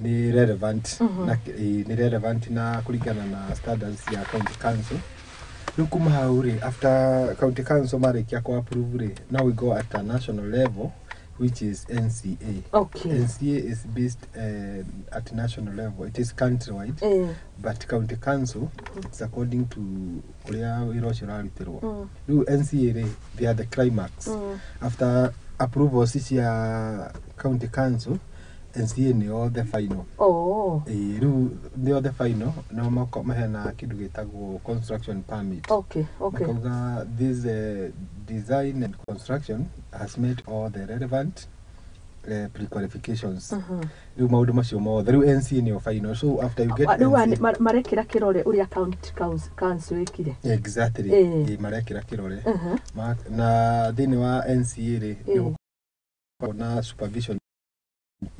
nĩ relevant na nĩ relevant na kũringana na standards ya county council. Rĩu kuma hau rĩ, after county council marĩkia kũ approve rĩ, now we go at a national level, which is NCA. NCA is based at national level. It is countrywide, but county council, it's according to kũrĩa wĩra ũcio ũrarutĩrwo. Rĩu NCA rĩ, they are the climax. After approvals cia county council, NCA nĩo the final. Ĩĩ, rĩu nĩo the final, no maheana kĩndũ gĩtagwo construction permit. Makauga this design and construction has met all the relevant pre-qualifications. Rĩu maũndũ macio mothe, rĩu NCA nĩo final. So after you get Rĩu NCA, marekĩra kĩrore ũrĩa county council ĩkire. Exactly. Ĩĩ, marekĩra kĩrore. Na thĩinĩ wa NCA rĩ, nĩ gũkoragwo na supervision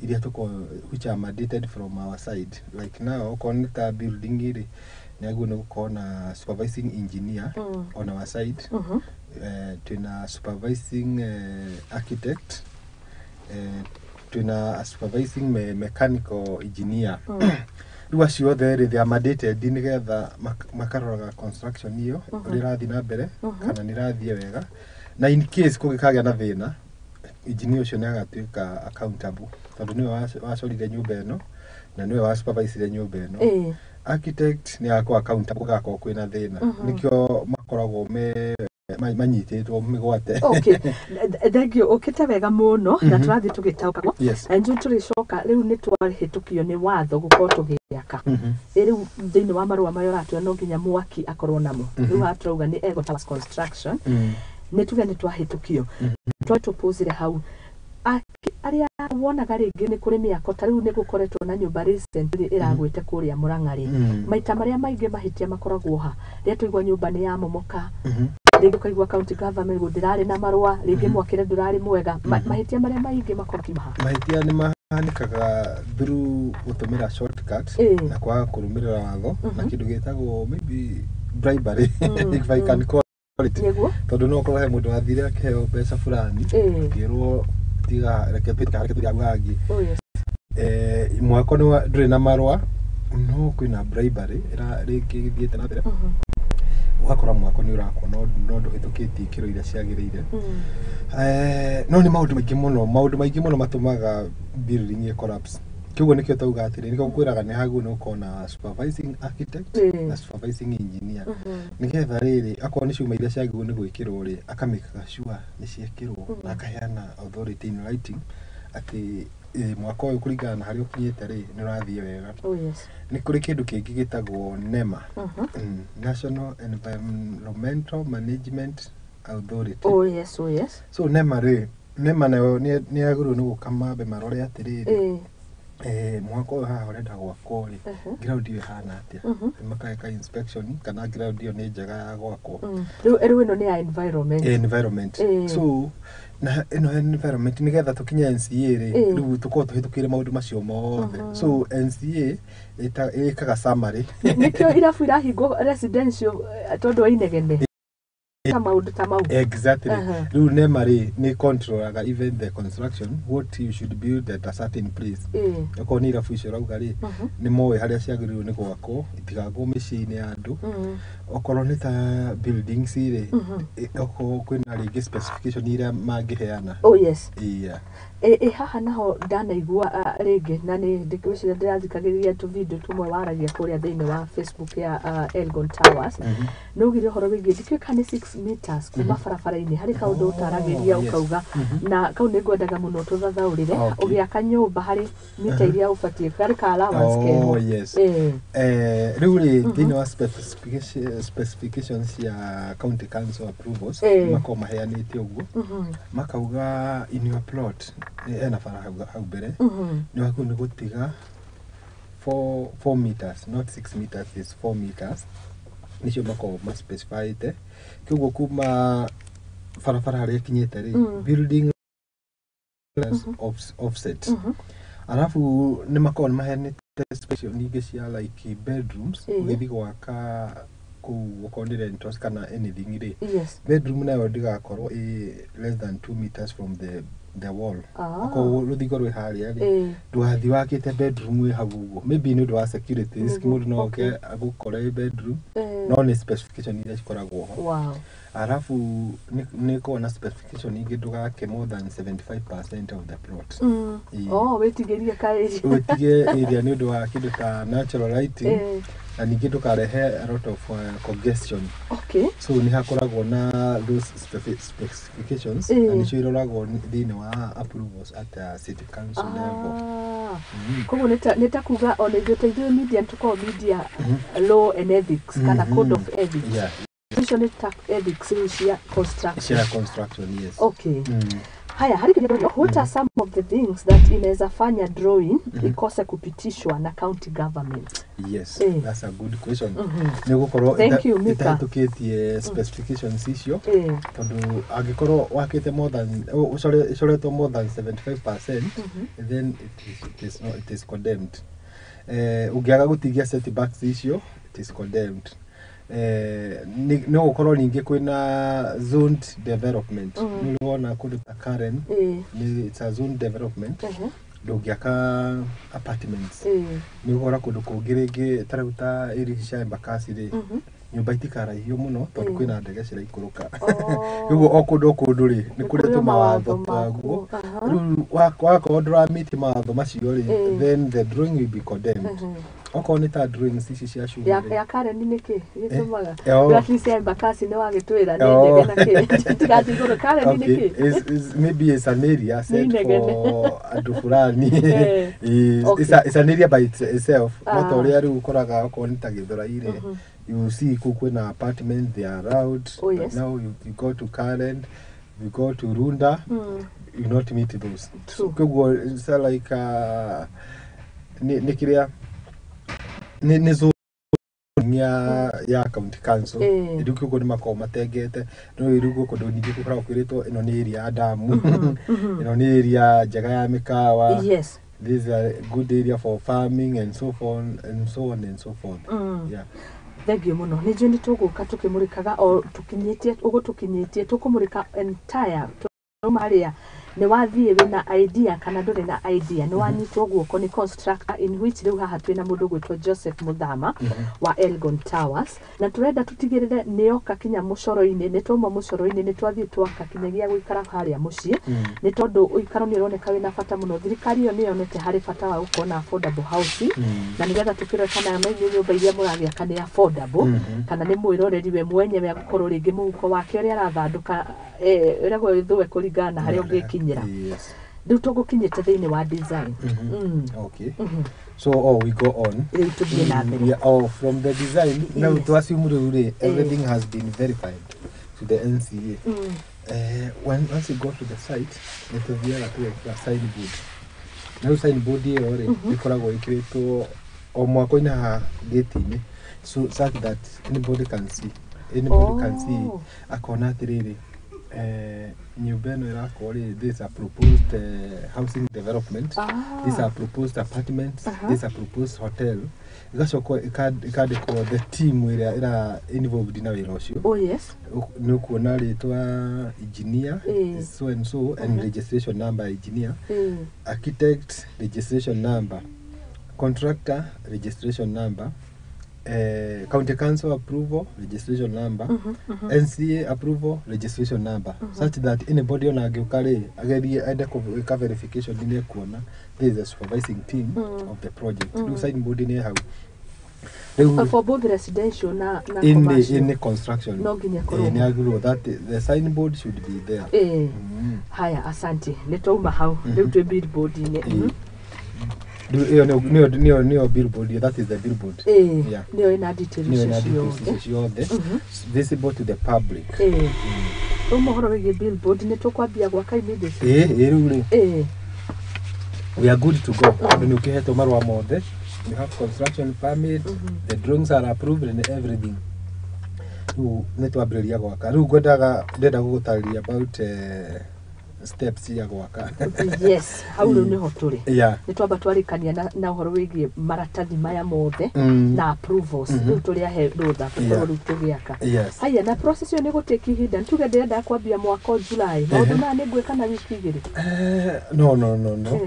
iria tũkoragwo, which are mandated from our side. Like now, okorwo nĩ ta building rĩ, nĩ agĩrĩirwo nĩ gũkorwo na supervising engineer on our side. Twĩna supervising architect, twĩna supervising mechanical engineer. Rĩu acio othe rĩ, they are mandated nĩgetha makaroraga construction ĩyo ũrĩa ĩrathiĩ na mbere, kana nĩ ĩrathiĩ wega, na in case kũngĩkagĩa na thĩna, engineer ũcio nĩ agatuĩka accountable tondũ nĩwe wacorire nyũmba ĩno na nĩwe wa supervisire nyũmba ĩno. Architect nĩ agakorwo accountable gũgakorwo kwĩna thĩna. Nĩkĩo makoragwo me manyitĩtwo mĩgwate. Okay, thank you. Ũkĩte wega mũno na tũrathiĩ tũgĩtaũkagwo. Yes. Na njuĩ tũrĩcoka rĩu nĩ twahĩtũkio nĩ watho gũkorwo tũgĩaka. Ĩ rĩu thĩinĩ wa marũa maya ũratwĩra no nginya mwaki akorwo namo. Rĩu haha tũrauga nĩ Ego Towers Construction. Nĩ tuge nĩ twahĩtũkio, twatũpũcire hau. Arĩa wonaga rĩngĩ nĩ kũrĩ mĩako ta rĩu nĩ gũkoretwo na nyũmba recently ĩragwĩte kũrĩa Mũrang'a rĩ, maita marĩa maingĩ mahĩtia makoragwo ha rĩrĩa tũigua nyũmba nĩ yamomoka, rĩngĩ ũkaigua county government gũtirarĩ na marũa, rĩngĩ mwakĩre ndũrarĩ mwega. Mahĩtia marĩa maingĩ makoragwo kiuma ha? Mahĩtia nĩ mahanĩkaga through gũtũmĩra shortcut na kwaga kũrũmĩrĩra watho na kĩndũ gĩtagwo maybe bribery, if I can call it. Nĩguo. Tondũ no ũkorwo he mũndũ wathire akĩheo mbeca fulani, akĩrwo tiga reke tuĩke reke tũthiĩ hau. Oh yes. Mwako nĩ ndũrĩ na marũa, no kwĩna bribery ĩra rĩngĩ ĩthiĩte na mbere, ũgakora mwako nĩ ũrakwo no ndũhĩtũkĩtie ikĩro iria ciagĩrĩire. No nĩ maũndũ maingĩ mũno, maũndũ maingĩ mũno matũmaga building ĩ collapse. Kĩguo nĩkĩo tauga atĩrĩ, nĩkĩo ngwĩraga nĩ hagĩrĩirwo nĩ gũkorwo na supervising architect na supervising engineer, nĩgetha rĩrĩ akorwo nĩ cuma iria ciagĩrĩirwo nĩ gwĩkĩrwo rĩ, akamĩkaga sure nĩ ciekĩrwo na akaheana authority in writing atĩ mwaka ũyũ kũringana na harĩa ũkinyĩte rĩ, nĩ ũrathiĩ wega. Oh yes. Nĩ kũrĩ kĩndũ kĩngĩ gĩtagwo NEMA, National Environmental Management Authority. Oh yes, oh yes. So NEMA rĩ, NEMA nayo nĩ yagĩrĩirwo nĩ gũka mambe marore atĩrĩrĩ, mwaka ũyũ haha ũrenda gwakwo rĩ, ground ĩyo ĩhana atĩa? Makeka inspection kana ground ĩyo nĩ njega ya gwakwo. Rĩu ĩno nĩ ya environment. Environment. So na ĩno environment, nĩgetha tũkinye NCA rĩ, rĩu tũkorwo tũhĩtũkĩire maũndũ macio mothe. So NCA ĩkaga summary. Nĩkĩo irabu irahingwo residential, tondũ wa inegene ta maũndũ ta mau. Exactly. Rĩu NEMA rĩ, nĩ controlaga even the construction, what you should build at a certain place. Okorwo nĩ irabu icio ũrauga rĩ, nĩ moĩ harĩa ciagĩrĩirwo nĩ gwakwo, itigakwo mĩciĩ-inĩ ya andũ. Okorwo nĩ ta buildings rĩ, okorwo kwĩna rĩngĩ specification iria mangĩheana. Oh yes. Yeah. Ĩ haha naho ndanaigua rĩngĩ na nĩ ndĩgwĩciria ndĩrathikagĩrĩria tũ video tũmwe waragia kũrĩa thĩinĩ wa Facebook ya Elgon Towers. Nĩ ugire ũhoro wĩgiĩ ndikĩũĩ kana nĩ 6 meters kuma barabara-inĩ, harĩ kaũndũ ũtaragĩria. Ũkauga na kau nĩ ngwendaga mũno tũthathaũrĩre. Ũgĩaka nyũmba harĩ mita iria ũbatiĩ, harĩ ka allowance keho. Oh yes. Rĩu rĩ, thĩinĩ wa specifications cia county council approvals, makoragwo maheanĩte ũguo, makauga in your plot, ena bara hau mbere, nĩ wagĩrĩirwo nĩ gũtiga 4 meters, not 6 meters, is 4 meters, nĩcio makoragwo maspecifyĩte. Kĩguo kuma barabara harĩa ĩkinyĩte rĩ, building offset. Arabu nĩ makoragwo nĩ maheanĩte special ningĩ cia like bedrooms. Ũgĩthiĩ gwaka kũu, okorwo nĩ rentals kana anything rĩ, bedroom nayo ndĩgakorwo ĩ less than 2 meters from the wall. Okorwo rũthingo rwĩ harĩa rĩ, ndũgathiĩ wakĩte bedroom wĩ hau ũguo, maybe nĩ ũndũ wa security risk, mũndũ no oke agũkore ĩ bedroom. No nĩ specification iria cikoragwo ho. Arabu nĩ ĩkoragwo na specification ingĩ, ndũgake more than 75% of the plot. Oh, wĩtigĩrie kaĩri. Ũtige area nĩ ũndũ wa kĩndũ ta natural lighting, na ningĩ ndũkarehe a lot of congestion. So nĩ hakoragwo na those specifications na nĩcio iroragwo thĩinĩ wa approvals at a city council level. Koguo nĩ ta kuga ona ithuĩ ta ithuĩ media nĩ media law and ethics kana code of ethics. Icio nĩ ta ethics rĩu cia construction. Cia construction, yes. Okay. Haya, harĩ kĩndũ, what are some of the things that inaweza fanya drawing ikose kupitishwa na county government? Yes, that's a good question. Nĩ gũkorwo Thank you, Mika. ĩtahĩtũkĩtie specifications icio, tondũ angĩkorwo wakĩte more than ũcoretwo more than 75%, then it is not, it is condemned. Ũngĩaga gũtigia setbacks icio, it is condemned. No gũkorwo ningĩ kwĩna zoned development. Nĩ ũrĩ wona kũndũ ta Karen, nĩ it's a zone development, ndũngĩaka apartments. Nĩ ũgũkora kũndũ kũngĩ rĩngĩ ta rĩu ta area ici cia Embakasi rĩ, nyũmba itikaraihio mũno tondũ kwĩna ndege ciraikũrũka. Rĩu o kũndũ o kũndũ rĩ, nĩ kũrĩ kũrĩ o tũmawatho mawatho twaguo. makuo. Rĩu wakorwo ndũramiti mawatho macio rĩ, then the drawing will be condemned. Okorwo nĩ ta drawings ici cia cuma rĩ. Ya Karen nĩ kĩ gĩtũmaga? Oh. At least ya Embakasi nĩ wagĩtwĩra nĩ Oh. ndege na kĩ. Tigathiĩ igũrũ. Karen nĩ Okay. kĩ? Maybe it's an area set inegene. for andũ fulani. Eh. Okay. It's an area by itself. No ta Ah. ũrĩa rĩu ũkoraga okorwo nĩ ta Gĩthũrai rĩ, you see kũu kwĩna apartment, they are allowed. Oh, But yes. now you go to Karen, you go to Runda, you not meet those. True. Koguo it's like nĩ kĩrĩa nĩ zone ya county council. Rĩu koguo nĩ makoragwo matengete no rĩu gũkũ kũndũ ningĩ gũkoragwo kwĩrĩtwo ĩno nĩ area ya damu, ĩno nĩ area njega ya mĩkawa, this is a good area for farming and so on and so on and so forth. Yeah. Thengiũ mũno. Nĩ njũĩ nĩ tũgũka tũkĩmũrĩkaga o tũkinyĩtie ũguo tũkinyĩtie tũkũmũrĩka entire tuma harĩa nĩ wathiĩ wĩna idea kana ndũrĩ na idea, nĩ wanyitwo guoko nĩ constructor, in which rĩu haha twĩna mũndũ ũgwĩtwo Joseph Muthama wa Elgon Towers, na tũrenda tũtigĩrĩre nĩoka kinya mũcoro-inĩ, nĩ twauma mũcoro-inĩ, nĩ twathiĩ twaka kinyagia gũikara harĩa mũciĩ, nĩ tondũ ũikaro nĩ ũroneka wĩna bata mũno. Thirikari ĩyo nĩ yonete harĩ bata wa gũkorwo na affordable housing, na nĩgetha tũkĩrore kana ma inyuĩ nyũmba iria mũragĩaka nĩ affordable, kana nĩ mwĩroreri we mwenyewe agũkorwo rĩngĩ mũhuko wake ũrĩa arathandũka ĩragwo ĩthũe kũringana na harĩa ũngĩkinyĩra. Rĩu tũgũkinyĩte thĩinĩ wa design. Okay. So we go on. Rĩu tũthiĩ na mbere. We are, oh, from the design now to assume rĩu everything has been verified to the NCA. When once you go to the site, nĩ tũthiaga tũgekĩra signboard. Na rĩu signboard ĩyo rĩ, ĩkoragwo ĩkĩrĩtwo o mwako-inĩ haha gate-inĩ, so such that anybody can see, anybody can see, akona atĩrĩrĩ, nyũmba ĩno ĩrakwo rĩ, this is a proposed housing development, these are proposed apartments, these are proposed hotel. Ĩgacoka ĩkandĩkwo the team ĩrĩa ĩra involved na wĩra ũcio. Oh yes. Nĩ ũkuona rĩtwa engineer so and so and registration number ya engineer, architect registration number, contractor registration number, county council approval registration number, NCA approval registration number, such that anybody ona angĩũka rĩ, agerie ende gwĩka verification, nĩ ekuona there is a supervising team of the project. Rĩu signboard nĩ hau rĩu. For both residential na in commercial. In construction. No nginya ĩkorwo Nĩ agĩrĩirwo that the signboard should be there. Haya, asante. Nĩ twauma hau, rĩu twĩ billboard-inĩ. Rĩu ĩyo nĩyo billboard, that is the billboard. Yeah. Nĩyo ĩna details Nĩyo ĩna icio details ciothe. icio ciothe visible to the public. Rĩu mohoro wĩgiĩ billboard nĩ tũkwambia gwaka immediately. Ĩ rĩu rĩ, we are good to go, tondũ nĩ ũkĩhetwo marũa mothe, you have construction permit, the drawings are approved and everything. Rĩu nĩ twambĩrĩria gwaka. Rĩu ngwendaga ndĩrenda gũgũtarĩria about steps cia gwaka. Yes, hau rĩu nĩho tũrĩ. Nĩ twamba twarĩkania na ũhoro wĩgiĩ maratathi maya mothe na approvals. Rĩu tũrĩ ahe rũtha tũkorwo rĩu tũgĩaka. Haya, na process ĩyo nĩ gũtĩki ihinda? Nĩ tuge ndĩrenda kwambia mwaka July, maũndũ maya nĩ ngwĩka na wiki 2? No.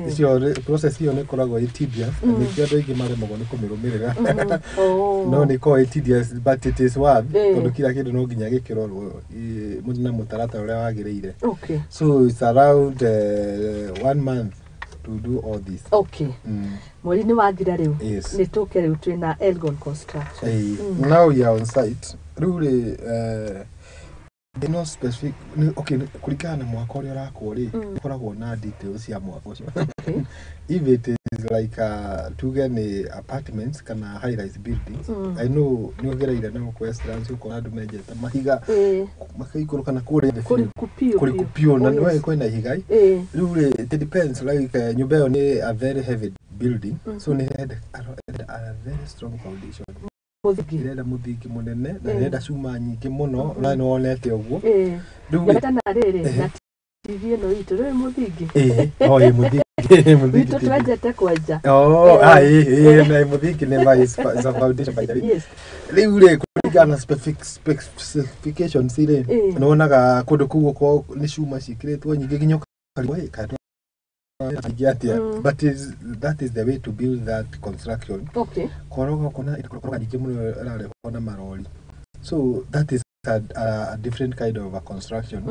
Icio process ĩyo nĩ ĩkoragwo ĩ tedious, na nĩkĩo andũ aingĩ maremagwo nĩ kũmĩrũmĩrĩra. No nĩ ĩkoragwo ĩ tedious, but it is worth, tondũ kila kĩndũ no nginya gĩkĩrorwo na mũtaratara ũrĩa wagĩrĩire. So it's around one month to do all this. Mweri nĩ wathira rĩu. Nĩ tũke rĩu twĩna Elgon Construction. Now we are on site. Rĩu rĩ, no specific okay, kũringana na mwaka ũrĩa ũrakwo rĩ, ũkoragwo na details cia mwaka ũcio. If it is like tuge nĩ apartments kana high rise buildings, I know nĩ ũgereire na gũkũ Westlands ũkona andũ menjete mahiga makaikũrũka na kũrĩa thĩ biũ. Kũriku biũ. Kũriku biũ, na Oh, nĩwe yes. kwĩna ihiga. Rĩu rĩ, it depends, like nyũmba ĩyo nĩ a very heavy building, so nĩ ĩrenda a very strong foundation. Mũthingi. Ĩrenda mũthingi mũnene na ĩrenda cuma nyingĩ mũno, na nĩ wonete ũguo. Rĩu rĩ, Nyambe na rĩrĩ na TV ĩno itũ rĩrĩ mũthingi. Ĩĩ, no ĩ mũthingi. Witũ twenjete kwenja. Oh, ah, ĩ, na mũthingi nĩ ma is a foundation by the way. Rĩu rĩ, kũringana na specifications rĩ, nĩ wonaga kũndũ kũu gũkorwo nĩ cuma ciĩkĩrĩtwo nyingĩ nginya ũkarigwo, "Ĩ, kaĩ nyingĩ atĩa?" But that is the way to build that construction. Koroga ũkona koroga nyingĩ mũno ĩrarehwo na marori, so that is a different kind of a construction.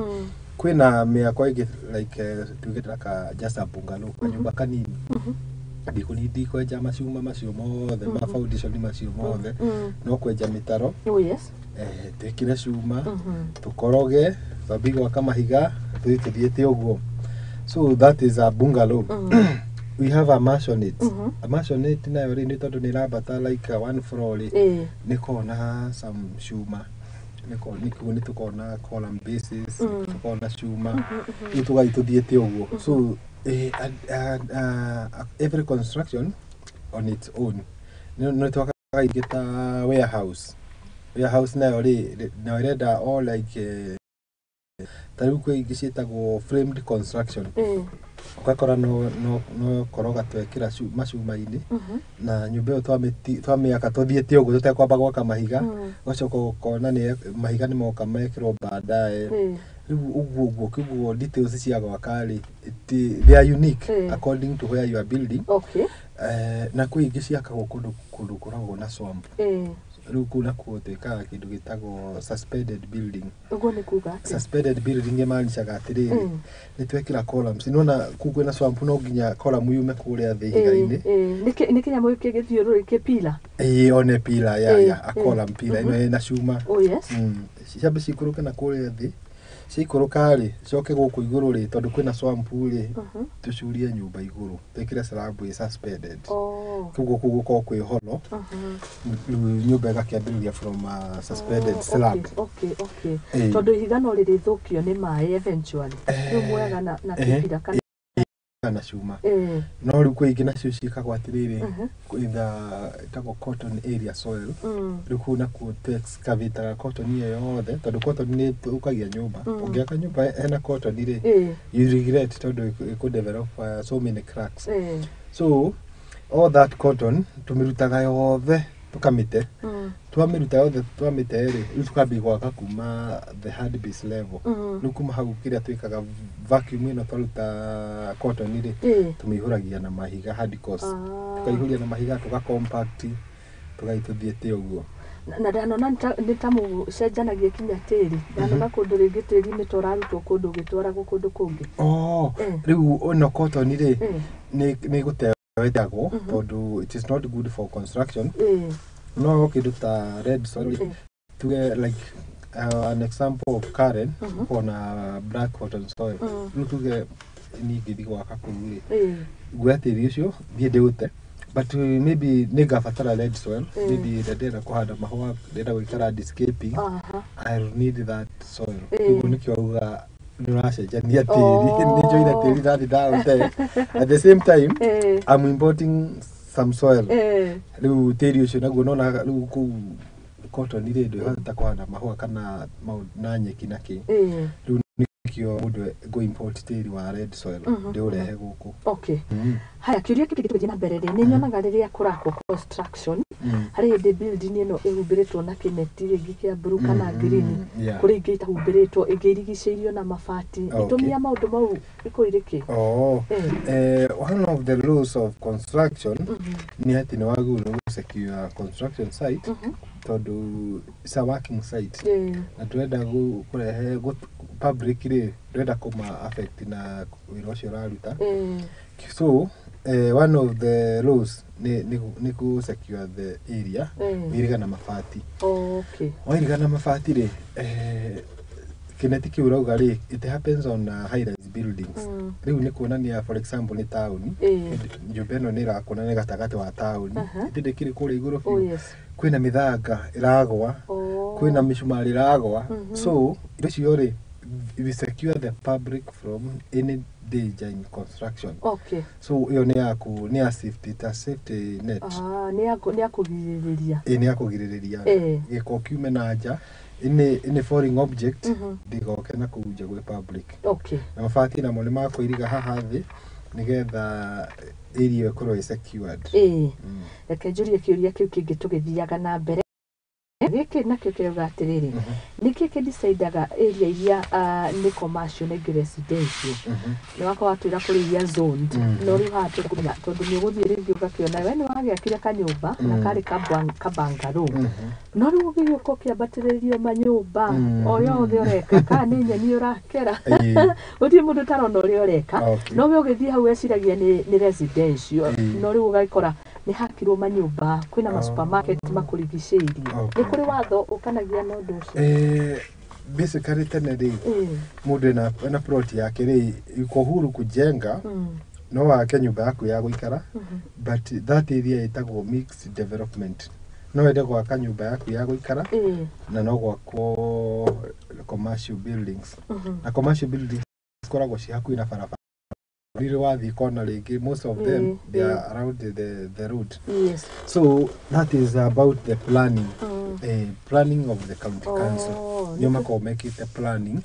Kwĩna mĩako ĩngĩ like tuge ka just a bungalow, kanyũmba kanini. Ndikũnindi kwenja macuma macio mothe ma foundation macio mothe, no kwenja mĩtaro, Oh yes. Twĩkĩre cuma, tũkoroge, twambie gwaka mahiga, tũthiĩ tũthiĩte ũguo. So that is a bungalow. We have a maisonette. A maisonette nayo rĩ, nĩ tondũ nĩ ĩrambata like a one floor rĩ, nĩ kona some cuma, nĩ tũkona column bases, tũkona cuma, rĩu tũgathiĩ tũthiĩte ũguo. So every construction on its own. Nĩ twakaga ingĩ ta warehouse. Warehouse nayo rĩ, nayo ĩrenda all like ta rĩu kwĩ ingĩ ciĩtagwo framed construction. Ũgakora no koroga twekĩra macuma-inĩ, na nyũmba ĩyo twamĩaka tũthiĩte ũguo tũtekwamba gwaka mahiga. Ũgacoka ũkona nĩ mahiga nĩ moka mekĩrwo baadaye. Rĩu ũguo ũguo kĩguo details cia gwaka rĩ, they are unique according to where you are building. Na kwĩ ingĩ ciakagwo kũndũ kũragwo na swamp. Rĩu kũu nakuo twĩkaga kĩndũ gĩtagwo suspended building. Ũguo nĩ kuga atĩa? Suspended building ĩmaanishaga atĩrĩrĩ, nĩ twekĩra columns, nĩwona kũu kwĩna swamp, no nginya column yume kũrĩa thĩ ihiga-inĩ. Nĩ kĩnyamũ gĩkĩ gĩthiũrũrĩ kĩpila. Ĩĩ, one pillar ya a column pillar ĩno ĩna cuma. Oh yes. Ciambe ciikũrũke na kũrĩa thĩ, ciaikũrũka rĩ, coke gũkũ igũrũ rĩ, tondũ kwĩna swamp rĩ, tũcurie nyũmba igũrũ, twĩkĩre slab ĩ suspended. Koguo kũu gũkorwo kwĩ hollow. Rĩu nyũmba ĩgakĩambĩrĩria from a suspended slab. Okay. Tondũ ihiga no rĩrĩthũkio nĩ maĩ eventually. Rĩu muoyaga na kĩpira kana na cuma. No rĩu kwĩ ingĩ nacio ciĩkagwo atĩrĩrĩ, kwĩna ĩtagwo cotton area soil. Rĩu kũu nakuo tũ-excavate cotton ĩyo yothe, tondũ cotton nĩ ĩthũkagia nyũmba. Ũngĩaka nyũmba hena cotton rĩ, you regret, tondũ ĩkũ develop so many cracks. So all that cotton tũmĩrutaga yothe, tũkamĩte. Twamĩruta yothe, twamĩte rĩ, rĩu tũkambia gwaka kuma the hard base level. Rĩu kuma hau kĩrĩa twĩkaga, vacuum ĩno twaruta cotton rĩ, tũmĩihũragia na mahiga, hard course. Tũkaihũria na mahiga, tũga compact, tũgathiĩ tũthiĩte ũguo. Na ndanona nĩ ta mũcenjanagia kinya tĩri. Ndanona kũndũ rĩngĩ tĩri nĩ ta ũrarutwo kũndũ ũgĩtwaragwo kũndũ kũngĩ. Oh, rĩu ĩno cotton rĩ, nĩ gũteo ĩteagwo, tondũ it is not good for construction. No kĩndũ ta red soil, tuge like an example of Karen, kona black cotton soil. Rĩu tuge niĩ ngĩthiĩ gwaka kũu rĩ, nguoya tĩri ũcio thiĩ ndĩũte, but maybe nĩ ngabatara red soil. Maybe ĩrĩa ndĩrenda kũhanda mahũa, ndĩrenda gwĩka landscaping, I'll need that soil. Ũguo nĩkĩo auga nĩ ũracenjania tĩri. Nĩ njoire tĩri ndathi ndaũte, at the same time I'm importing some soil. Rĩu tĩri ũcio naguo nona rĩu kũu cotton rĩ, ndwĩhota kũhanda mahũa kana na nyeki na kĩ. Rĩu nĩkĩo mũndũ ngũ import tĩri wa red soil, ndĩũrehe gũkũ. Okay. Haya, kĩũria kĩngĩ tũgĩthiĩ na mbere rĩ, nĩ nyonaga rĩrĩa kũrakwo construction, harĩ hĩndĩ building ĩno ĩhumbĩrĩtwo na kĩneti rĩngĩ kĩa blue kana green, kũrĩ ingĩ itahumbĩrĩtwo, ĩngĩ irigicĩirio na mabati. Itũmi ya maũndũ mau ĩkũrĩ kĩ? Oh, one of the laws of construction nĩ atĩ nĩ wagĩrĩirwo nĩ gũ-secure construction site, tondũ it's a working site, na ndũrenda kũrehe public rĩ, ndũrenda kũma affect na wĩra ũcio ũraruta. So one of the laws nĩ kũ secure the area. Wĩiriga na mabati. Wairiga na mabati rĩ, kĩneti kĩu ũrauga rĩ, it happens on high rise buildings. Rĩu nĩ kuonania, for example, nĩ taũni, nyũmba ĩno nĩ ĩrakuona nĩ gatagatĩ wa taũni, ĩtindĩ kĩrĩ kũrĩa igũrũ Oh biũ. Kwĩna mĩthanga ĩragwa, kwĩna mĩcumarĩ ĩragwa. So indo icio rĩ, we secure the public from any danger in construction. So ĩyo nĩ ya kũ nĩ ya safety, ta safety net. Ah, nĩ ya kũgirĩrĩria. Ĩ, nĩ ya kũgirĩrĩria gĩko kiume na nja, any falling object ndĩgoke na kũu nja gwĩ public. Na mabati namo nĩ makũiriga haha thĩ, nĩgetha area ĩkorwo ĩ secured. Ĩĩ, reke njũrie kĩũria kĩu kĩngĩ tũgĩthiaga na mbere. Gĩkĩ nakĩo kĩrauga atĩrĩrĩ, nĩkĩ kĩdecidaga area iria nĩ commercial na ingĩ residential? Nĩ wakorwo watwĩra kũrĩ iria zoned, no rĩu haha tũkũmenya tondũ nĩ ũgũthiĩ rĩngĩ ũgakĩona we nĩ wagĩakire kanyũmba na karĩ kabangaro, no rĩu ũgĩgĩũka ũkĩambatĩrĩrio manyũmba o yothe ũreka, kana nĩ nyeni ũrakera, gũtirĩ mũndũ ũtarona ũrĩa ũreka. No we ũgĩthiĩ hau weciragia nĩ residential, no rĩu ũgakora nĩ hakirwo manyũmba, kwĩna ma supermarket makũrigicĩirie. Nĩ kũrĩ watho ũkanagia na ũndũ ũcio? Basically tene rĩ, mũndũ ena plot yake rĩ, uko huru kujenga, no wake nyũmba yaku ya gũikara, but that area ĩtagwo mixed development. No wende gwaka nyũmba yaku ya gũikara na no gwakwo commercial buildings, na commercial buildings cikoragwo ci hakuhĩ na barabara. Rĩrĩ wathiĩ kona rĩngĩ, most of them, they are around the road. So that is about the planning, planning of the county council. Nĩo makoragwo mekĩte planning.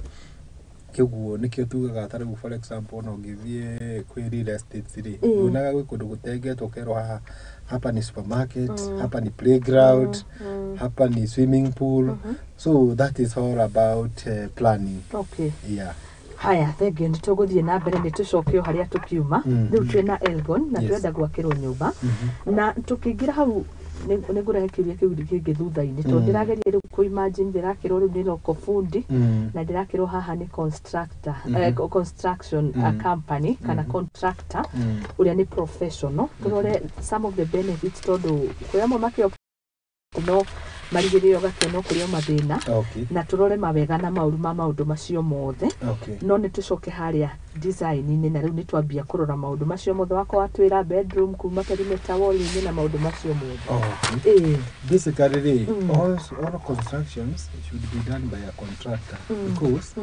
Kĩguo nĩkĩo tugaga ta rĩu, for example, ona ũngĩthiĩ kwĩ real estates rĩ, nduonaga gwĩ kũndũ gũtengetwo ũkerwo haha hapa ni supermarket, hapa ni playground, hapa ni swimming pool. So that is all about planning. Yeah. Haya, thengio. Nĩ tũgũthiĩ na mbere, nĩ tũcoke o harĩa tũkiuma. Rĩu twĩna Elgon na twenda gwakĩrwo nyũmba, na tũkĩingĩra hau nĩ ngũrehe kĩũria kĩu kĩngĩ thutha-inĩ, tondũ ndĩrageria rĩu kũ imagine ndĩrakĩrwo rĩu nĩ local fundi na ndĩrakĩrwo haha nĩ constructor, construction company kana contractor ũrĩa nĩ professional. Tũrore some of the benefits, tondũ kwĩ amwe makĩo no marigĩrĩrio ũgakĩona kũrĩ o mathĩna, na tũrore mawega na maũru ma maũndũ macio mothe. No nĩ tũcoke harĩa design-inĩ, na rĩu nĩ twambia kũrora maũndũ macio mothe wakwa watwĩra, bedroom kuma perimeter wall-inĩ na maũndũ macio mothe. Okay. Basically rĩ, all constructions should be done by a contractor because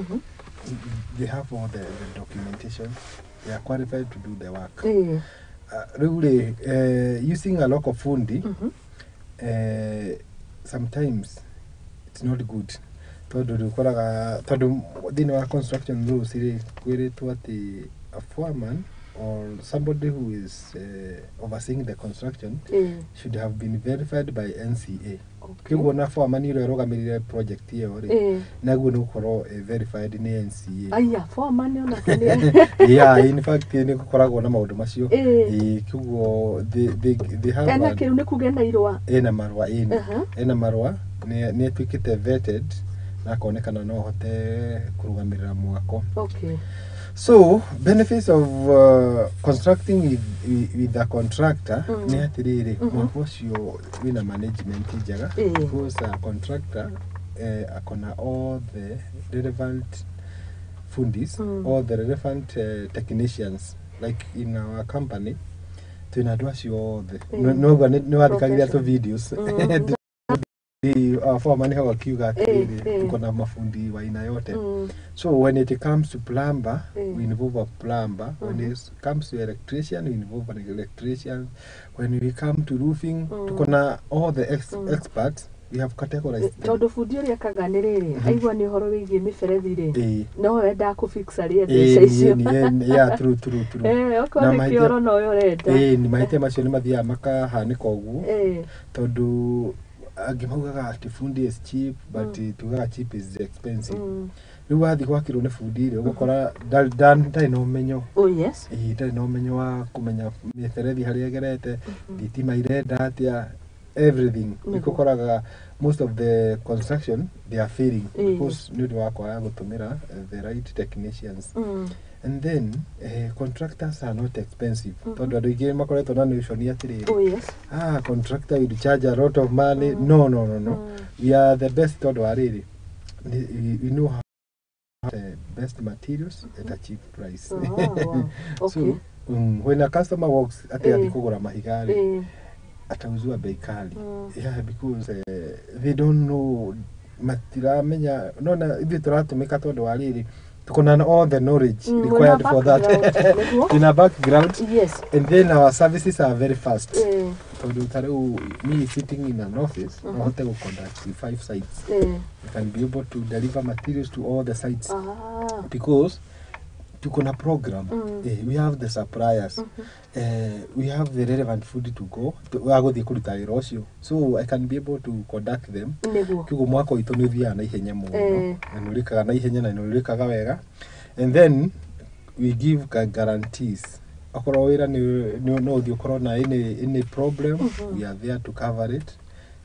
they have all the documentation, they are qualified to do the work. Rĩu rĩ, using a local fundi, sometimes it's not good, tondũ rĩ ũkoraga tondũ thĩinĩ wa construction rules rĩ, kwĩrĩtwo atĩ a foreman or somebody who is overseeing the construction should have been verified by NCA. Kĩguo na foreman ũrĩa ũrũgamĩrĩire project ĩyo rĩ, naguo nĩ gũkorwo verified nĩ NCA. Aya, foreman onake nĩ Yeah, in fact nĩ gũkoragwo na maũndũ macio. Ĩĩ, kĩguo they have Ena kĩu nĩ kuga ena irũa? Ena marũa, ĩni. Ena marũa, nĩ atuĩkĩte vetted na akonekana no ahote kũrũgamĩrĩra mwako. So benefits of constructing with a contractor nĩ atĩrĩrĩ, mwako ũcio wĩna management njega, because a contractor akona all the relevant fundis, all the relevant technicians. Like in our company twĩna andũ acio othe. Noguo nĩ wathikagĩria tũ videos, the foreman hau akiuga atĩrĩrĩ, tuko na mafundi wa aina yote. So when it comes to plumber, we involve a plumber. When it comes to electrician, we involve an electrician. When we come to roofing, tuko na all the experts. We have categorized them. Tondũ bundi ũrĩa akaga nĩ rĩrĩ, aigua nĩ ũhoro wĩgiĩ mĩberethi rĩ, no we endaga kũfixa rĩe mbeca icio. Yeah, true. Okorwo Na nĩ kĩoro nowe ũrenda. Ĩĩ, nĩ mahĩtia macio nĩ mathiaga makahanĩka ũguo, tondũ angĩ maugaga atĩ fundi is cheap, but tugaga cheap is expensive. Rĩu wathiĩ gwakĩrwo nĩ bundi rĩ, ũgakora ndarĩ na ũmenyo. Ĩĩ, ndarĩ na ũmenyo wa kũmenya mĩberethi harĩa ĩgerete, thitima irenda atĩa, everything. Nĩkuo ũkoraga most of the construction they are failing because nĩ ũndũ wa kwaga gũtũmĩra the right technicians. And then contractors are not expensive, tondũ andũ aingĩ makoretwo na notion atĩrĩrĩ, ah, contractor will charge a lot of money. No, we are the best, tondũ wa rĩrĩ, we know how the best materials at a cheap price. Oh, wow. So when a customer walks atĩ athiĩ kũgũra mahiga rĩ, atauziwa bei kali. Yeah, because they don't know, matiramenya nona ithuĩ tũratũmĩka tondũ wa rĩrĩ, tuko na all the knowledge required Wĩna for that. Background, nĩguo? In a background. And then our services are very fast, tondũ ta rĩu me sitting in an office, no hote gũ conduct five sites. I can be able to deliver materials to all the sites because Tuko na program. We have the suppliers, we have the relevant food to go wa gũthiĩ kũruta wĩra ũcio, so I can be able to conduct them. Kĩguo mwaka witũ nĩ ũthiaga na ihenya mũno na nĩ ũrĩkaga na ihenya na nĩ ũrĩkaga wega, and then we give guarantees. Okorwo wĩra no ũthiĩ ũkorwo na any problem, we are there to cover it,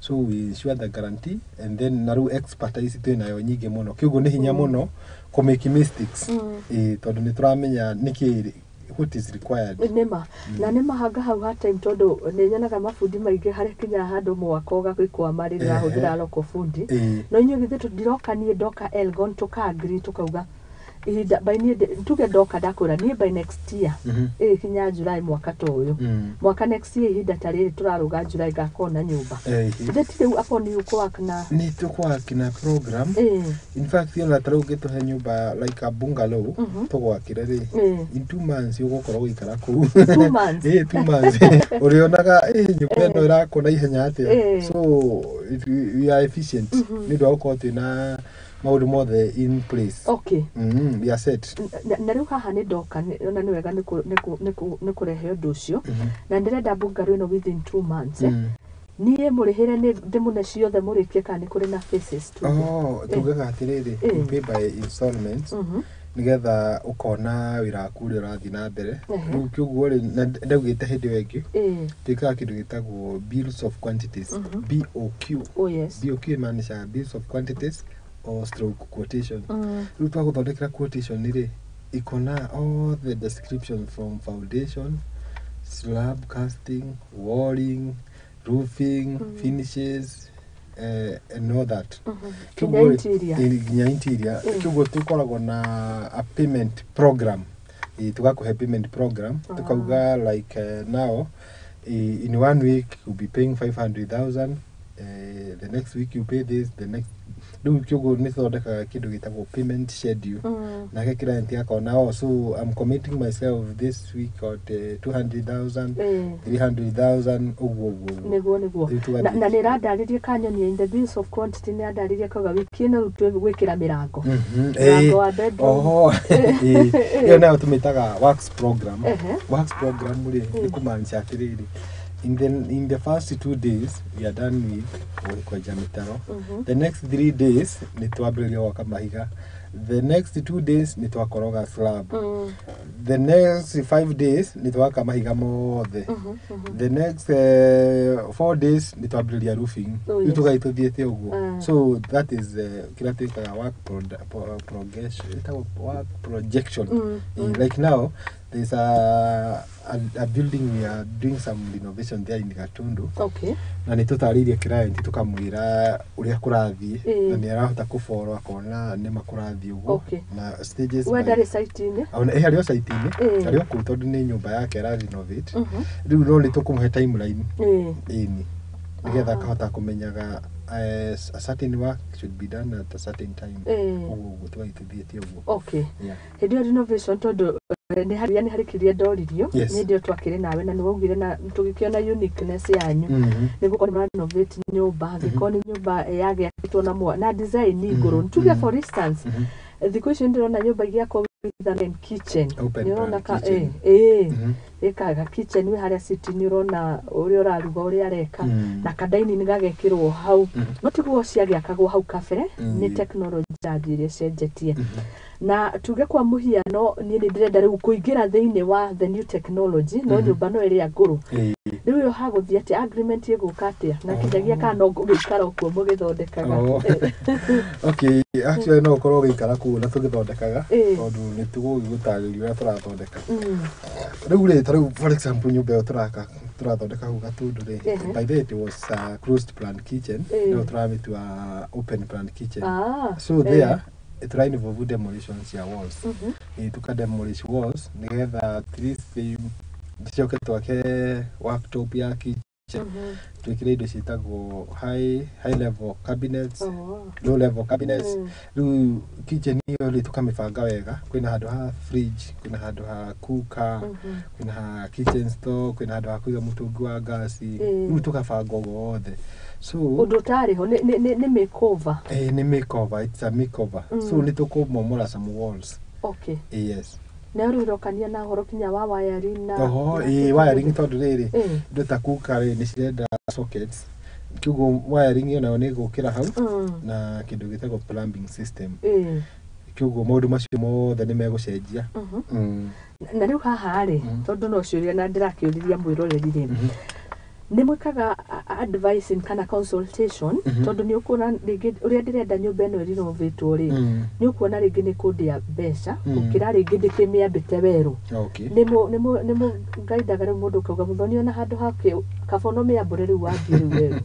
so we ensure the guarantee. And then na rĩu expertise twĩ nayo nyingĩ mũno, kĩguo nĩ hinya mũno kũ make mistakes, tondũ nĩ tũramenya nĩkĩ, what is required. Nĩma na nĩma hanga hau ha time, tondũ nĩ nyonaga mabundi maingĩ harĩa kinya handũ mwako ũgagĩkwama rĩrĩa ahũthĩra local fundi. No inyuĩ githĩ tũndiroka, niĩ ndoka Elgon, tũka-agree, tukauga ihinda by niĩ tuge ndoka ndakwĩra niĩ by next year, ĩkinya July mwaka ta ũyũ, mwaka next year, ihinda ta rĩrĩ tũrarũga July, ngakorwo na nyũmba. Ithe ti rĩu akorwo nĩ ũkũwaka na Nĩ tũkwaki na program. In fact, ona ta rĩu ũngĩtũhe nyũmba like a bungalow tũgwakĩre rĩ, in 2 months ũgũkorwo ũgĩikara kũu. 2 months? Ĩ, 2 months. Ũrĩonaga nyũmba ĩno ĩrakwo na ihenya atĩa. So we are efficient nĩ ũndũ wa gũkorwo twĩna maũndũ mothe in place. We are set. Na rĩu haha nĩ ndoka ona nĩ wega nĩ kũrehe ũndũ ũcio, na ndĩrenda bungalow ĩno within 2 months. Niĩ mũrĩhĩre nĩ ndĩmũne ciothe mũrĩkie, kana nĩ kũrĩ na phases tuge? Oh, tugaga atĩrĩrĩ, you pay by installments nĩgetha ũkona wĩra waku ũrĩa ũrathiĩ na mbere. Rĩu kĩũguo rĩ, na ndaugĩte hĩndĩ ĩyo ĩngĩ, twĩkaga kĩndũ gĩtagwo bills of quantities, BOQ. Oh yes. BOQ ĩmaanishaga bills of quantities or stroke quotation. Rĩu twagũthondekera quotation rĩ, ikona all the description from foundation, slab casting, walling, roofing, finishes, and all that. Nginya Kĩguo rĩ, interior. Nginya interior. Kĩguo tũkoragwo na a payment program. Tũgakũhe payment program, tukauga like now, in one week you'll be paying 500,000, the next week you pay this, the next. Rĩu kĩguo nĩ tũthondekaga kĩndũ gĩtagwo payment schedule, nake client akona, "Oh, so I'm committing myself this week at 200,000, 300,000," ũguo ũguo ũguo. Nĩguo. Rĩu tũgathiĩ. Na nĩ ĩrandarĩria kanyonia in the bills of quantity, nĩ andarĩria kauga wiki ĩno rĩu twĩgwĩkĩra mĩrango, mũrango wa bedroom. Oho, ĩyo nayo tũmĩtaga works program. Works program rĩ, nĩ kũmaanisha atĩrĩrĩ, in the first 2 days we are done with kwenja mĩtaro, the next 3 days nĩ twambĩrĩria gwaka mahiga, the next 2 days nĩ twakoroga slab, the next 5 days nĩ twaka mahiga mothe, the next 4 days nĩ twambĩrĩria roofing. Oh, Rĩu tũgathiĩ tũthiĩte ũguo. So that is kĩrĩa twĩkaga work progression, ĩtagwo work projection. Like now there's a building we are doing some renovation there in Gatundu, na nĩ tũtarĩirie client, tũkamwĩra ũrĩa kũrathiĩ, na nĩ arahota kũboro akona nĩma kũrathiĩ ũguo na stages We by- ndarĩ site-inĩ? Ona ĩ harĩ o site-inĩ, arĩ o kũu tondũ nĩ nyũmba yake ara renovate. Rĩu no nĩ tũkũmũhe timeline, ĩni, nĩgetha akahota kũmenyaga a certain work should be done at a certain time. Ũguo ũguo tũgathiĩ tũthiĩte ũguo. Yeah. Hĩndĩ ĩyo renovation, tondũ nĩ harĩ kĩrĩa ndoririo nĩ hĩndĩ ĩyo twakĩrĩ nawe, na nĩ waugire na tũgĩkĩona uniqueness yanyu, nĩ gũkorwo nĩ mũrarenovate nyũmba, angĩkorwo nĩ nyũmba yagĩakĩtwo na na design ngũrũ. Tuge for instance, thikũ ici nĩ ndĩrona nyũmba igĩakwo with an kitchen. Open Nĩ ũrona plan ka kitchen. Ĩkaga kitchen wĩ harĩa sitting, nĩ ũrona ũrĩa ũraruga, ũrĩa areka, na kadaini gagekĩrwo hau. No tiguo ciagĩakagwo hau kabere. Nĩ technology yathiire ĩcenjetie. Na tuge kwa mũhiano, niĩ nĩ ndĩrenda rĩu kũingĩra thĩinĩ wa the new technology, no nyũmba no ĩrĩa ngũrũ. Rĩu ĩyo hagũthiĩ atĩa? Agreement ĩgũka atĩa? Na kinyagia kana no ngũgĩikara okuo mũgĩthondekaga? Oh. Okay, actually no ũkorwo ũgĩikara kũu na tũgĩthondekaga, tondũ nĩ tũgũgĩgũtarĩria ũrĩa tũrathondeka. Rĩu rĩ, ta rĩu for example, nyũmba ĩyo tũraka, tũrathondeka hau Gatundu rĩ, by the way it was a closed plan kitchen, no tũramĩtua open plan kitchen. So there tũra involve demolition cia walls. Tuka demolish walls nĩgetha at least tucoke twake worktop ya kitchen, twĩkĩre indo ciĩtagwo high level cabinets, low level cabinets. Rĩu kitchen ĩyo rĩ, tũkamĩbanga wega, kwĩna handũ ha fridge, kwĩna handũ ha cooker, kwĩna ha kitchen store, kwĩna handũ ha kũiga mũtũngi wa ngasi. Rĩu tũgabanga ũguo wothe, so Ũndũ ũtarĩ ho nĩ makeover. Nĩ makeover, it's a makeover. So nĩ tũkũmomora some walls. Yes. Nayo rĩu ĩrokania na ũhoro kinya wa wiring na Oho, ĩĩ, wiring tondũ rĩrĩ, indo ta kuka rĩ, nĩ cirenda sockets, kĩguo wiring ĩyo nayo nĩ ĩgũkĩra hau na kĩndũ gĩtagwo plumbing system. Kĩguo maũndũ macio mothe nĩ megũcenjia. Na rĩu haha rĩ, tondũ no ciũria na ndĩrakĩũriria mwĩroreri rĩ, nĩ mwĩkaga advising kana consultation? Tondũ nĩ ũkuona rĩngĩ ũrĩa ndĩrenda nyũmba ĩno ĩrinovatwo rĩ, nĩ ũkuona rĩngĩ nĩ kũndĩa mbeca gũkĩra rĩngĩ ndĩkĩmĩambĩte werũ. Nĩ mũ ngaidaga rĩu mũndũ ũkauga, "Mũthoni, ona handũ hake kaba no mĩambũre rĩu wambie rĩu werũ."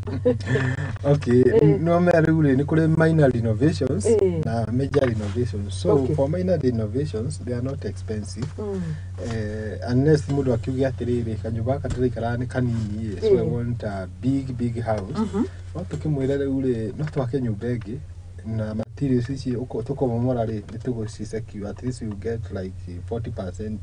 Okay, no mea rĩu rĩ, nĩ kũrĩ minor renovations na major renovations. So for minor renovations, they are not expensive. Unless mũndũ akiuge atĩrĩrĩ, kanyũmba gaka ndĩraikaraga nĩ kanini ĩ, so I want a big big house. No tũkĩmwĩre rĩu rĩ, no twake nyũmba ĩngĩ na materials ici tũkũmomora rĩ, nĩ tũgũci secure, at least you get like 40%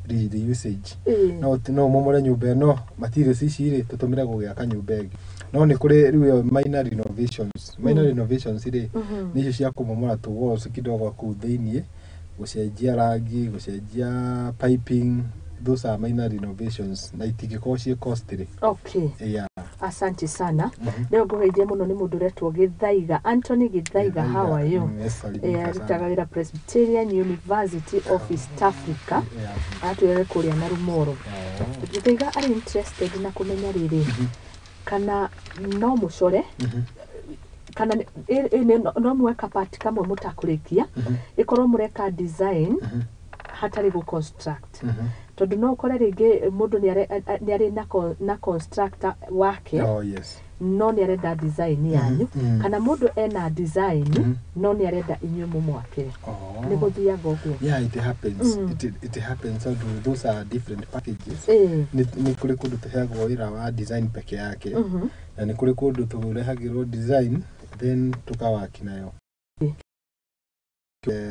reusage. No ũmomore nyũmba ĩno, materials ici rĩ, tũtũmĩre gũgĩaka nyũmba ĩngĩ. No nĩ kũrĩ rĩu ĩyo minor renovations. Minor renovations rĩ, nĩ icio cia kũmomora tũ walls kidogo kũu thĩiniĩ, gũcenjia rangi, gũcenjia piping. Those are minor renovations na itingĩkorwo ciĩ costly. Yeah. Asante sana. Rĩu ngũgeithia mũno nĩ mũndũ ũretwo Gĩthaiga, Anthony Gĩthaiga, how are you? Yes, salimika Arutaga sana. wĩra Presbyterian University of East Africa, atwĩre kũrĩa na Rumoro. Gĩthaiga arĩ interested na kũmenya rĩrĩ, kana no mũcore kana no mweka part kamwe mũtakũrĩkia, ĩkorwo mũreka design hatarĩ gũ construct, tondũ no ũkore rĩngĩ mũndũ nĩ arĩ na constructor wake, Oh, yes. no nĩ arenda design yanyu, kana mũndũ ena design no nĩ arenda inyuĩ mũmwakĩre. Nĩ gũthiaga ũguo? Yeah, it happens. It happens tondũ those are different packages. Nĩ kũrĩ kũndũ tũheagwo wĩra wa design peke yake, na nĩ kũrĩ kũndũ tũrehagĩrwo design then tũkawaki nayo.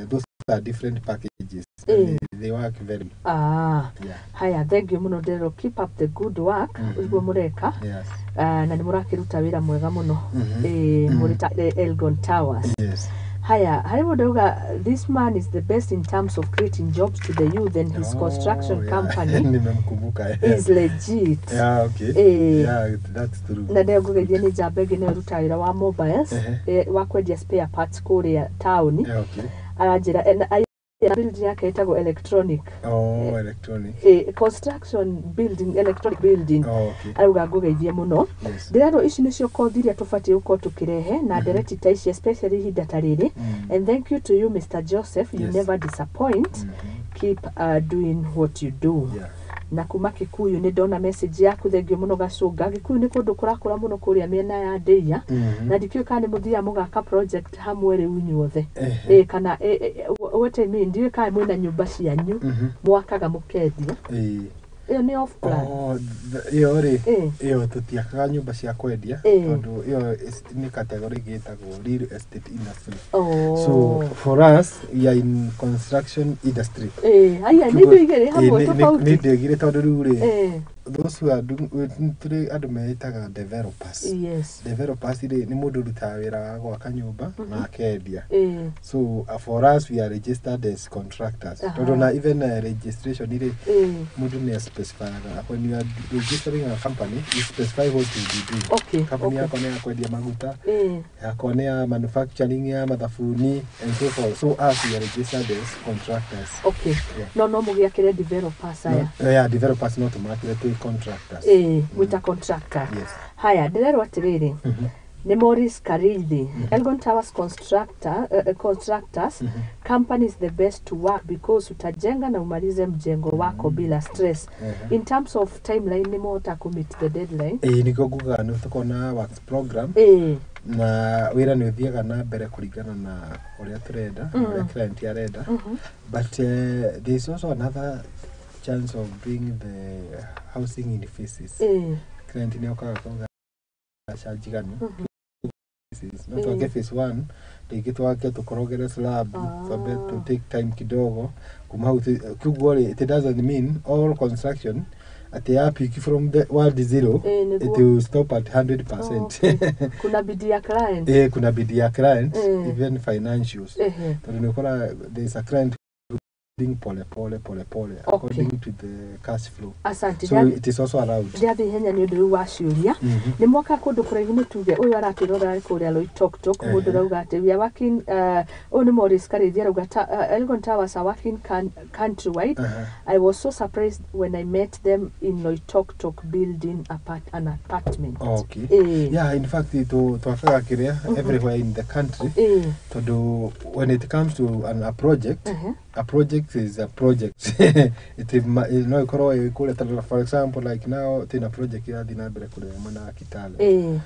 Those are different packages and they work very Yeah. Haya, thank you mũno Ndero, keep up the good work ũguo mũreka. Ah, na nĩ mũrakĩruta wĩra mwega mũno. Mũrĩ ta Elgon Towers. Haya, harĩ mũndũ auga, "This man is the best in terms of creating jobs to the youth and his construction company Nimemkumbuka. is legit." Yeah, okay. Yeah, that's true. Na ndĩyo ngũgeithia nĩ njamba ĩngĩ nĩyo ĩrutaga wĩra wa mobiles, wa kwendia spare parts kũrĩa taũni. Aranjĩra building yake ĩtagwo electronic Oh, electronic. Construction building, electronic building. Oh, okay. Arauga ngũgeithie mũno. Ndĩrerwo ici nĩcio kothi iria tũbatiĩ gũkorwo tũkĩrehe na ndereti ta ici, especially ihinda ta rĩrĩ. And thank you to you, Mr Joseph, you never disappoint. Keep doing what you do. Na kuma Kikuyu nĩ ndona message yaku, thengio mũno Gacũnga. Gĩkuyu nĩ kũndũ kũrakũra mũno kũrĩa mĩena ya Ndĩia. Na ndikĩũĩ kana nĩ mũthiaga mũgaka project hamwe rĩu inyuothe. Kana what I mean, ndiũĩ kana mwĩna nyũmba cianyu mwakaga mũkendia. Ĩyo nĩ off plan. Oh, ĩyo rĩ, ĩyo tũtiakaga nyũmba cia kwendia, tondũ ĩyo nĩ category ĩngĩ ĩtagwo real estate industry. So for us, we are in construction industry. Haya, nĩ indo igĩrĩ hamwe tofauti. Nĩ indo igĩrĩ, tondũ rĩu rĩ, those who are doing, tũrĩ andũ meĩtaga developers. Developers rĩ, nĩ mũndũ ũrutaga wĩra wa gwaka nyũmba na akendia. So for us, we are registered as contractors, tondũ na even registration rĩ, mũndũ nĩ specifyaga, when you are registering a company, you specify what you be doing. Company yakwa nĩ ya kwendia maguta, yakwa nĩ ya manufacturing ya mathabuni and so forth. So us, we are registered as contractors. Yeah. No mũgĩakĩre developers aya? No, yeah, developers no tũmakĩre twĩ contractors. Mwĩta contractor. Yes. Haya, ndĩrerwo atĩrĩrĩ, nĩ Maurice Karithi, Elgon Towers constructor, contractors company is the best to work because utajenga na umalize mjengo wako bila stress. In terms of timeline, nĩ mũhota kũ meet the deadline? Ĩĩ, nĩguo ngugaga nĩ tũkoragwo na works program, na wĩra nĩ ũthiaga na mbere kũringana na ũrĩa tũrenda na ũrĩa client arenda. But there is also another chance of doing the housing in phases. Client nĩ okaga akauga aca njiganu. Phases. No twake phase one, rĩngĩ twake tũkorogere slab, twambe to take time kidogo kuma hau. Kĩguo rĩ, it doesn't mean all construction atĩ ya peak from the word zero, Nĩguo. it will stop at 100%. Okay. Kuna bidii ya client. Kuna bidii ya client, even financials, tondũ nĩ ũkora there is a client Pole pole pole pole according to the cash flow. Asante. So it is also allowed. Ndiathiĩ ihenya nĩ ũndũ rĩu wa ciũria. Nĩ mwaka kũndũ kũraihu, nĩ tuge ũyũ aratwĩrora arĩ kũrĩa Loitoktok, mũndũ ũrauga atĩ we are working, ũyũ nĩ Morris Karĩithia, arauga Elgon Towers are working countrywide. I was so surprised when I met them in Loitoktok building an apartment. Okay. Yeah, in fact twakaga kiria everywhere in the country, tondu when it comes to a project, a project is a project. It is no ikorwo ĩ kũrĩa, ta for example, like now twĩna project irathiĩ na mbere kũrĩa mwena wa Kitale,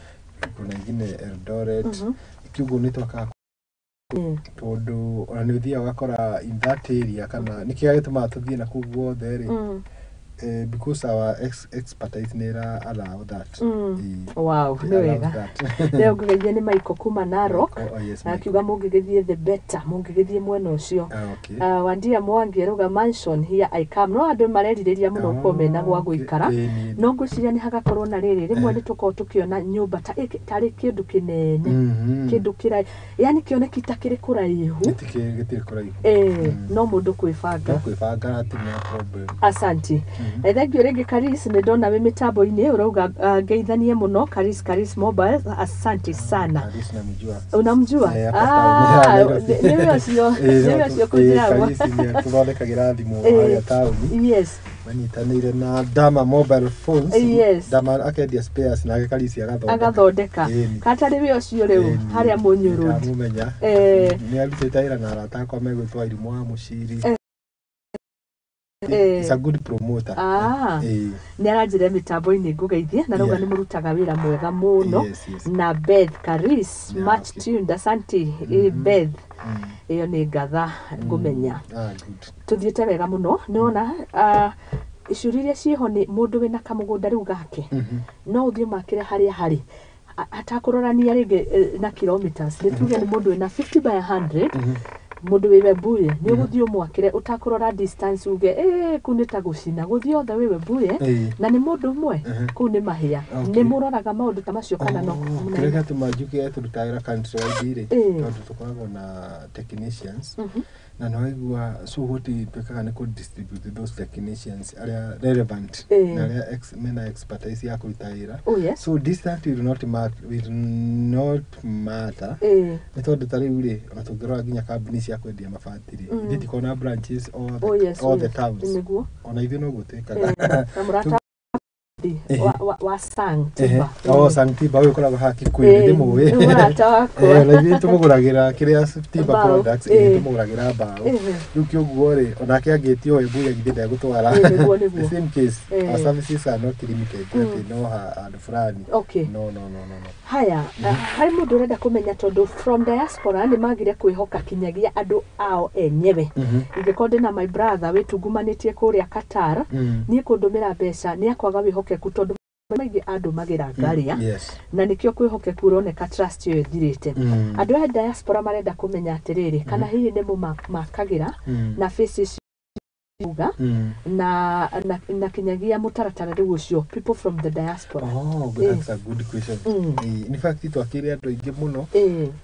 kuna ingine Eldoret. Kiugo nĩ twakaga tondũ ona nĩ ũthiaga ũgakora in that area, kana nĩkĩo gĩtũmaga tũthiĩ na kũu guothe rĩ, because our expertise nĩ ĩra allow that. Wow, It nĩ allows wega. that. Rĩu ngũgeithia nĩ Michael kuma Narok. Oh, yes, Michael. Akiuga mũngĩgĩthiĩ the better, mũngĩgĩthiĩ mwena ũcio. Ah, okay. Wandia Mwangi arauga, "Mansion here I come." No andũ marerirĩria mũno gũkorwo mena gwa gũikara. No ngwĩciria nĩ hagakorwo na rĩrĩ rĩmwe nĩ tũkorwo tũkĩona nyũmba ta tarĩ kĩndũ kĩnene, kĩndũ kĩrai, yani kĩoneki ta kĩrĩ kũraihu. Gĩtirĩ kũraihu. No mũndũ kwĩbanga. No kwĩbanga, hatirĩ na problem. Asanti. Thank you rĩngĩ Karis, nĩ ndona wĩ mĩtambo-inĩ, ũrauga ngeithanie mũno Karis, Karis Mobile, asante sana. Karis namjua. Unamjua? Eh, hapa Ah, town ya Nairobi. Nĩwe ũcio, nĩwe ũcio kũnjĩragwo. Karisi nĩ atũthondekagĩra thimũ harĩa taũni. Manyitanĩire na Dama Mobile Phones. Dama akendia spares nake Karisi agathondeka. Agathondeka. Katarĩ we ũcio rĩu harĩa Mũnyũ Road. Ndamũmenya. Nĩ arutĩte wĩra na arata akwa megwĩtwo Irimũ wa Mũciri. He's a good promoter. Ah. Nĩ aranjĩra mĩtambo-inĩ ngũgeithie na rauga nĩ mũrutaga wĩra mwega mũno. Na Beth Karis, much tuned, asante. Beth, ĩyo nĩ ngatha ngũmenya. Ah, good. Tũthiĩte wega mũno, nĩwona ciũria iria ciĩho nĩ mũndũ wĩna kamũgũnda rĩu gake, no ũthiĩ makĩre harĩa harĩ atakũrorania rĩngĩ na kilometers, nĩ tuge nĩ mũndũ wĩna 50 by 100, mũndũ wĩ Webuye, nĩ ũgũthiĩ ũmwakĩre ũtakũrora distance uge kũu nĩ ta gũcina gũthiĩ othe wĩ Webuye, na nĩ mũndũ ũmwe kũu nĩ mahĩa? Nĩ mũroraga maũndũ ta macio kana no? Kĩrĩa gĩatũma njuge tũrutaga wĩra countrywide rĩ, tondũ tũkoragwo na technicians, na nĩ waigua, so what twĩkaga nĩ kũ distribute those technicians arĩa relevant na arĩa mena expertise ya kũruta wĩra. So distance will not matter, will not matter, nĩ tondũ ta rĩu rĩ, ona tũngĩrora nginya kambuni cia kwendia mabati rĩ, ithuĩ tikoragwo na branches all the, all the towns. Ona ithuĩ noguo twĩkaga. Na mũrata wa Sang Timber. Oh, Sang Timber ũyũ ũkoragwo haha Kikuyu, nĩ ndĩmũĩ. Nĩ mũrata wakwa. Ona ithuĩ tũmũgũragĩra kĩrĩa Timber Mbaũ, Products, tũmũgũragĩra mbaũ. Rĩu kĩũguo rĩ, onake angĩtio Webuye githĩ ndegũtwara? Nĩguo, nĩguo. The same case, our services are not limited atĩ no handũ fulani. No, no, no, no, no. Haya, harĩ mũndũ ũrenda kũmenya, tondũ from diaspora nĩ magire kwĩhoka kinyagia andũ ao enyewe. Ingĩkorwo ndĩna my brother wĩtungumanĩtie kũrĩa Qatar, niĩ kũndũmĩra mbeca nĩ akwaga wĩhokeku, tondũ maingĩ andũmagĩra ngarĩa, na nĩkĩo kwĩhokeku ũroneka trust ĩyo ĩthirĩte. Andũ aya diaspora marenda kũmenya atĩrĩrĩ, kana hihi nĩ mũmakagĩra na faces uga na kinyagia mũtaratara rĩu ũcio, people from the diaspora? Oh, good, that's a good question. In fact twakĩire andũ aingĩ mũno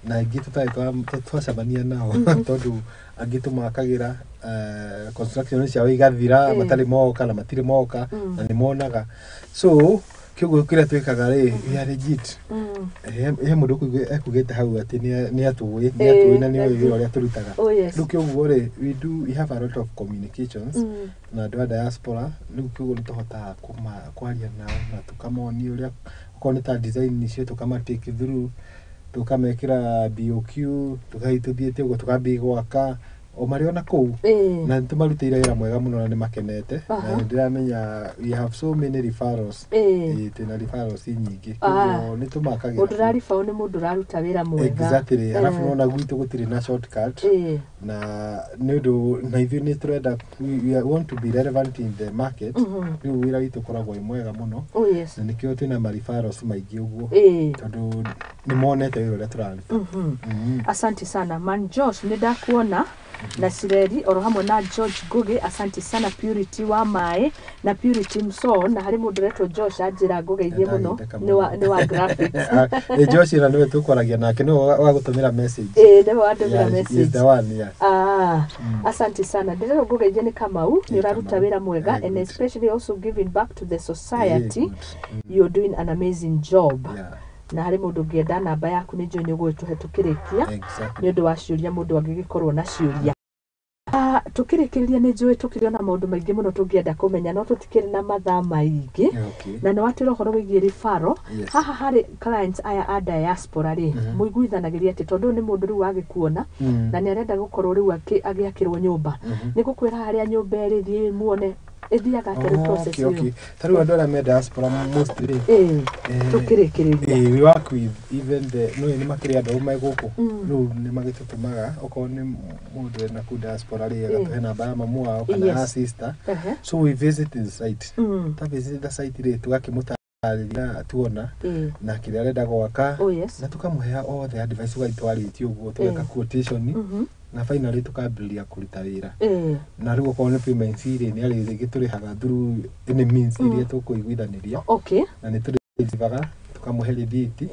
na aingĩ tũtarĩ twacemania nao, tondũ angĩ tũmakagĩra construction ciao igathira matarĩ moka na matirĩ moka, na nĩ monaga. So kĩũguo kĩrĩa twĩkaga rĩ, we are legit. He mũndũ ekugĩte hau atĩ nĩ atũĩ, nĩ atũĩ na nĩ oĩ wĩra ũrĩa tũrutaga. Rĩu kĩũguo rĩ, we have a lot of communications na andũ a diaspora. Rĩu kĩũguo nĩ tũhotaga kwaria nao na tũkamonia ũrĩa okorwo nĩ ta design icio, tũkama take through, tũkamekĩra BOQ, tũgathiĩ tũthiĩte ũguo, tũkambia gwaka o marĩ ona kũu, na nĩ tũmarutĩire wĩra mwega mũno na nĩ makenete, na nĩ ndĩramenya we have so many referrals. Twĩna referrals nyingĩ. Koguo nĩ tũmakagĩra. Mũndũ ũraribaũ nĩ mũndũ ũraruta wĩra mwega. Exactly. Arabu nona gwitũ gũtirĩ na shortcut, na nĩ ũndũ na ithuĩ nĩ tũrenda, we want to be relevant in the market. Rĩu wĩra witũ ũkoragwo wĩ mwega mũno, na nĩkĩo twĩna ma referrals maingĩ ũguo, tondũ nĩ monete wĩra ũrĩa tũraruta. Asante sana, Man Josh, nĩ ndakuona. Na Cireri oro hamwe na George Ngugi, asante sana. Purity wa Mai na Purity Mso, na harĩ mũndũ ũretwo Josh anjĩra ngũgeithie mũno, nĩ wa graphics. Ĩ, Josh na nĩwe tũkwaragia nake, nĩwe wa gũtũmĩra message. Ĩ, nĩwe wandũmĩra Yeah, he is message. the one, yeah. Ah, asante sana. Ndĩrerwo ngũgeithie nĩ Kamau, nĩ ũraruta Kamau. wĩra mwega Very and good. especially also giving back to the society. Good. You're doing an amazing job. Na harĩ mũndũ ũngĩenda namba yaku, nĩ njũĩ nĩ ũgũgĩtũhe tũkĩrĩkia, nĩ ũndũ wa ciũria mũndũ angĩgĩkorwo na ciũria. Ah, tũkĩrĩkĩrĩria, nĩ njũĩ tũkĩrĩ ona maũndũ maingĩ mũno tũngĩenda kũmenya, no tũtikĩrĩ na mathaa maingĩ. Na nĩ watwĩra ũhoro wĩgiĩ referral. Haha harĩ clients aya a diaspora rĩ, mũiguithanagĩria atĩ tondũ ũyũ nĩ mũndũ rĩu wagĩkuona na nĩ arenda gũkorwo rĩu agĩakĩrwo nyũmba, nĩ gũkwĩra harĩa nyũmba ĩrĩ, thiĩ muone, ĩthiaga atĩa rĩu process Okay, ĩyo? Okay. Ta rĩu andũ arĩa me diaspora mostly rĩ, Tũkĩrĩkĩrĩria. We work with even the no nĩ makĩrĩ andũ me gũkũ, rĩu nĩ magĩtũtũmaga okorwo nĩ mũndũ wĩna kũu diaspora rĩ, agatũhe namba ya mamu wao kana ya sister. So we visit the site. Ta visit the site rĩ, tũgakĩmũtarĩria tuona na kĩrĩa arenda gwaka, na tũkamũhe all the advice, tũgagĩtwarĩtie ũguo, tũgeka quotation, na finally tũkambĩrĩria kũruta wĩra. Na rĩu okorwo nĩ payments rĩ, nĩ arĩ tũrĩhaga through any means iria tũkũiguithanĩria. Na nĩ tũrĩrivaga, tũkamũhe rĩthiti,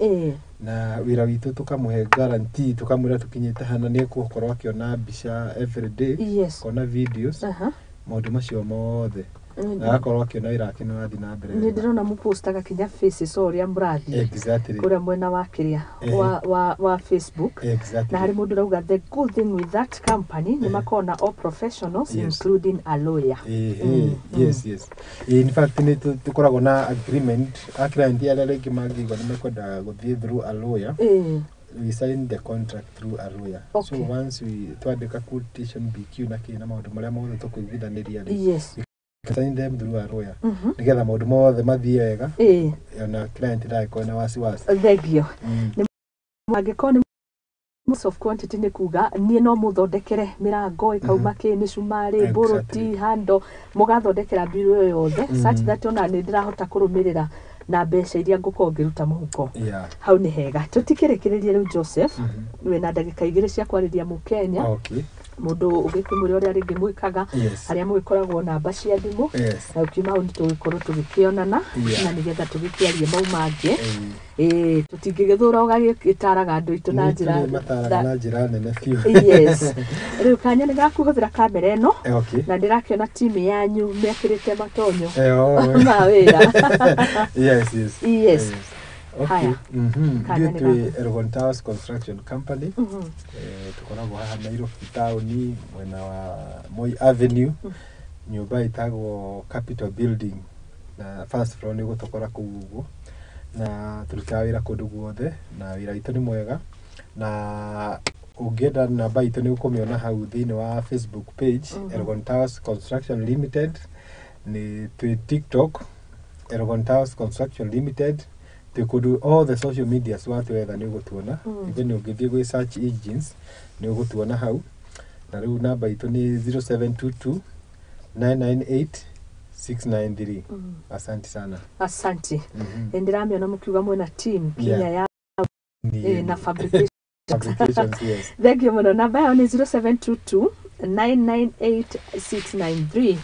na wĩra witũ tũkamũhe guarantee, tũkamwĩra tũkinyĩte hana, nĩ egũkorwo akĩona mbica every day, akona videos, maũndũ macio mothe, na agakorwo akĩona wĩra wake nĩ wathiĩ na mbere Nĩ wega. ndĩrona mũpostaga kinya faces o ũrĩa mũrathiĩ kũrĩa mwena wa kĩrĩa wa Facebook. Na harĩ mũndũ ũrauga the good thing with that company nĩ makoragwo na all professionals, including a lawyer. Yes, in fact nĩ tũkoragwo na agreement a client arĩa rĩngĩ mangĩigua nĩ mekwenda gũthiĩ through a lawyer, we sign the contract through a lawyer. So once we twandĩka quotation, BQ na kĩ na maũndũ marĩa mothe tũkũiguithanĩria rĩ, we can sign them through a lawyer, nĩgetha maũndũ mothe mathiĩ wega, ona client ndagĩkorwo na wasiwasi. Thengio. Nĩ angĩkorwo nĩ most of quantity, nĩ kuga niĩ no mũthondekere mĩrango ĩkauma kĩ mĩcumarĩ, mbũrũti, hando, mũgathondekera mbiru ĩyo yothe, such that ona nĩ ndĩrahota kũrũmĩrĩra na mbeca iria ngũkorwo ngĩruta mũhuko. Hau nĩ hega. Tũtikĩrĩkĩrĩrie rĩu, Joseph, wĩna ndagĩka 2 cia kwarĩria mũkenya, mũndũ ũgĩkĩmwĩra ũrĩa rĩngĩ mwĩkaga, harĩa mũgĩkoragwo namba cia thimũ, na ũkiuma hau nĩ tũgĩkorwo tũgĩkĩonana na nĩgetha tũgĩkĩarie mau mangĩ. Ĩĩ, tũtingĩgĩthũra ũgagĩtaraga andũ aitũ na njĩra Mataraga na njĩra nene biũ. Yes, rĩu kanya nĩ gakũhũthĩra kamera ĩno, na ndĩrakĩona timu yanyu mekĩrĩte matonyo Oh. ma wĩra. Yes. Okay. Haya. Kanya Ithuĩ nĩ twĩ Elgon Towers Construction Company. Tũkoragwo haha Nairobi taũni, mwena wa Moi Avenue, nyũmba ĩtagwo Capital Building, na first floor nĩ ũgũtũkora kũu ũguo. Na tũrutaga wĩra kũndũ guothe, na wĩra witũ nĩ mwega, na ũngĩenda namba itũ nĩ ũkũmĩona hau thĩinĩ wa Facebook page, Elgon Towers Construction Limited. Nĩ twĩ TikTok, Elgon Towers Construction Limited. Twĩ kũndũ all the social medias, watwetha nĩ ũgũtuona. Even ũngĩthiĩ gwĩ search engines nĩ ũgũtuona hau. Na rĩu namba itũ nĩ 0722 998 693. Asante sana. Asante. Nĩ ndĩramĩona mũkiuga mwĩna team kinya ya na fabrication. Fabrications, yes. Thank you mũno. Namba yao nĩ 0722 998693,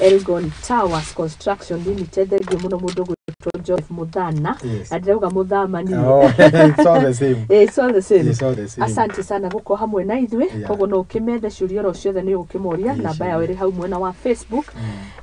Elgon Towers Construction Limited. Thank you mũno mũndũ gwĩtwo Joseph Muthana. Na ndĩrauga Muthama niĩ. Oh, it's all the same. It's all the same. It's all the same. Asante sana gũkorwo hamwe na ithuĩ. Koguo no ũkĩmethe ciũria oro ciothe nĩ ũgũkĩmoria. Namba yao ĩrĩ hau mwena wa Facebook,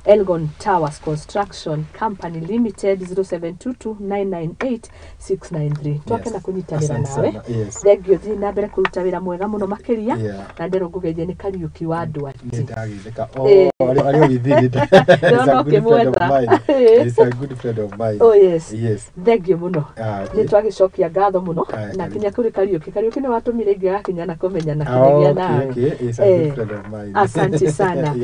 Elgon Towers Construction Company Limited, 0722998693. Twakena kũnyitanĩra Asante nawe. sana. Yes. Thengio, thiĩ na mbere kũruta wĩra mwega mũno makĩria. Na ndĩrwo ngũgeithie nĩ Kariũki wa Ndwati. Nĩ ndagĩtheka. Oh, arĩ o within it. He's a good friend of mine. He's a good friend of mine. Oh, yes. Yes. Thengio mũno. Ah, okay. Nĩ twagĩcokia ngatho mũno. Aya, Na karibu. kinya kũrĩ Kariũki. Kariũki nĩ watũmire ingĩgakinya na kũmenya na Ah, kĩnyagia okay, nawe. okay. He's a good friend of mine. Asante sana.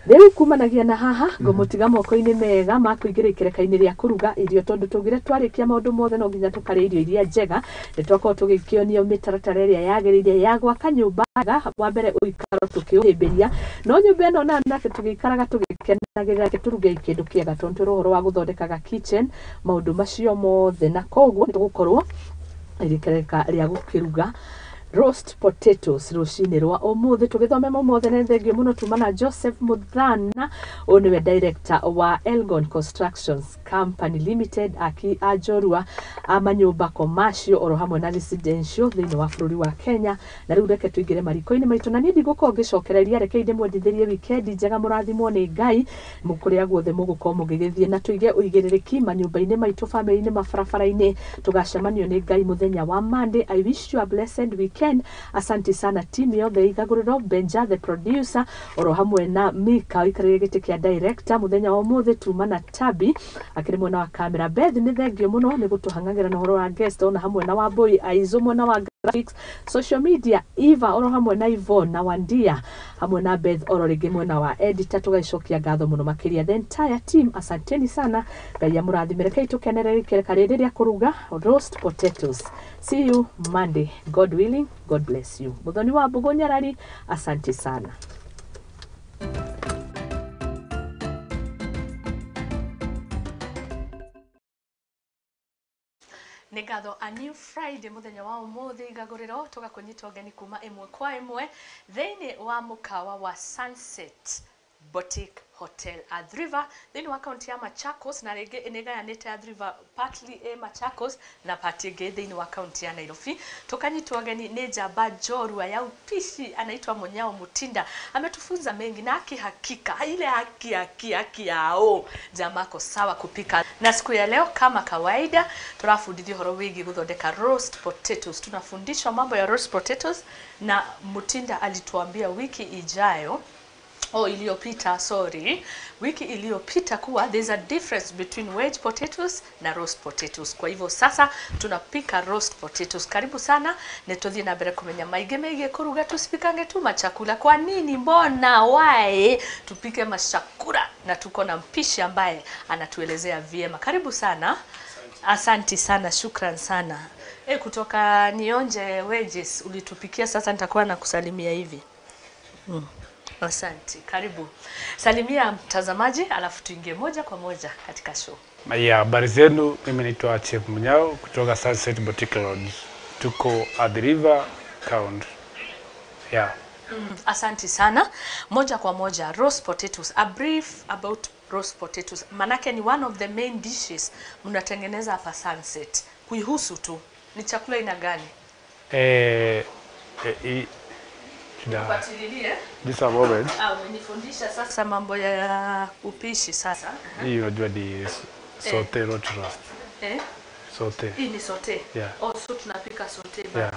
Rĩu kumanagia na haha ngũmũtiga moko-inĩ mega ma kũingĩra ikereka-inĩ rĩa kũruga irio, tondũ tũgire twarĩkia maũndũ mothe no nginya tũkarĩa irio iria njega. Nĩ twakorwo tũgĩkĩonio mĩtaratara ĩrĩa yagĩrĩire ya gwaka nyũmba njega. Wa mbere ũikaro tũkĩũhĩmbĩria, no nyũmba ĩno na nake tũgĩikaraga tũgĩkenagĩrĩra, reke tũruge kĩndũ kĩega, tondũ twĩra ũhoro wa gũthondekaga kitchen, maũndũ macio mothe, na koguo nĩ tũgũkorwo ikereka rĩa gũkĩruga. Roast potatoes rũcinĩ rwa ũmũthĩ tũgĩthome mothe nĩ thengio mũno tuma na Joseph Muthana, ũyũ nĩwe director wa Elgon Constructions Company Limited, aki a njorua a manyũmba commercial oro hamwe na residential thĩinĩ wa bũrũri wa Kenya. Na rĩu reke tũingĩre mariko-inĩ maitũ, na niĩ ndigũkorwo ngĩcokereria, reke ndĩmwendithĩrie wikendi njega, mũrathimwo nĩ Ngai kũrĩa guothe mũgũkorwo mũgĩgĩthiĩ, na tũige ũigĩrĩrĩki manyũmba-inĩ maitũ, famĩlĩ-inĩ, mabarabara-inĩ. Tũgacemanio nĩ Ngai mũthenya wa Monday. I wish you a blessed weekend. Asante sana team yothe Igagũrĩro, Benja the producer oro hamwe na Mika ũikarĩire gĩtĩ kĩa director mũthenya wa ũmũthĩ, tuma na Tabi akĩrĩ mwena wa kamera. Beth nĩ thengio mũno nĩ gũtũhang'agĩra na ũhoro wa guest, ona hamwe na Wambui Aizo mwena wa graphics, social media Eva oro hamwe na Yvonne na Wandia hamwe na Beth oro rĩngĩ mwena wa editor. Tũgaicokia ngatho mũno makĩria the entire team, asanteni sana, Ngai amũrathime. Rekei tũkenerere ikereka rĩrĩ rĩa kũruga roast potatoes. See you Monday, God willing. God bless you. Muthoni wa Mbũgũ Nyarari, asante sana. Nĩ ngatho a new Friday mũthenya wa ũmũthĩ Igagũrĩro, tũgakũnyita ũgeni kuma ĩmwe kwa ĩmwe thĩinĩ wa mũkawa wa Sunset Boutique Hotel Athi River thĩinĩ wa kaunti ya Machakos, na rĩngĩ nĩ ĩgayanĩte Athi River partly ĩ Machakos na part ĩngĩ thĩinĩ wa kaunti ya Nairobi. Tukanyitwo ageni nĩ njamba njorua ya upishi anaitwa Munyao Mutinda, ametufunza mengi na akihakika ile haki haki haki yao jamaa ako sawa kupika. Na siku ya leo kama kawaida turafundithio horo wigi guthondeka roast potatoes. Tunafundishwa mambo ya roast potatoes na Mutinda alituambia wiki ijayo iliyopita, sorry, wiki iliyopita kuwa there's a difference between wedge potatoes na roast potatoes. Kwa hivyo sasa tunapika roast potatoes. Karibu sana, nituthie na mbere kumenya maige megie kuruga, tusipikange tu machakula. Kwa nini? Mbona? Why tupike machakula? Na tuko na mpishi ambaye anatuelezea vyema. Karibu sana. Asanti sana, shukran sana. Kutoka nionje wedges ulitupikia, sasa nitakuwa nakusalimia hivi. Asante, karibu. Salimia mtazamaji, alafu tuingie moja kwa moja katika show. Ya, habari zenu, mimi naitwa Chef Munyao kutoka Sunset Boutique Lodge. Tuko Athi River County. Yeah. Asante sana. Moja kwa moja, roast potatoes. A brief about roast potatoes. Manake ni one of the main dishes mnatengeneza hapa Sunset. Kuihusu tu, ni chakula ina gani? Nifuatililie. Just a moment. Umenifundisha sasa mambo ya upishi sasa. Hii unajua ni saute, not roast. Saute. Hii ni saute. Yeah. Oh, so tunapika saute bado.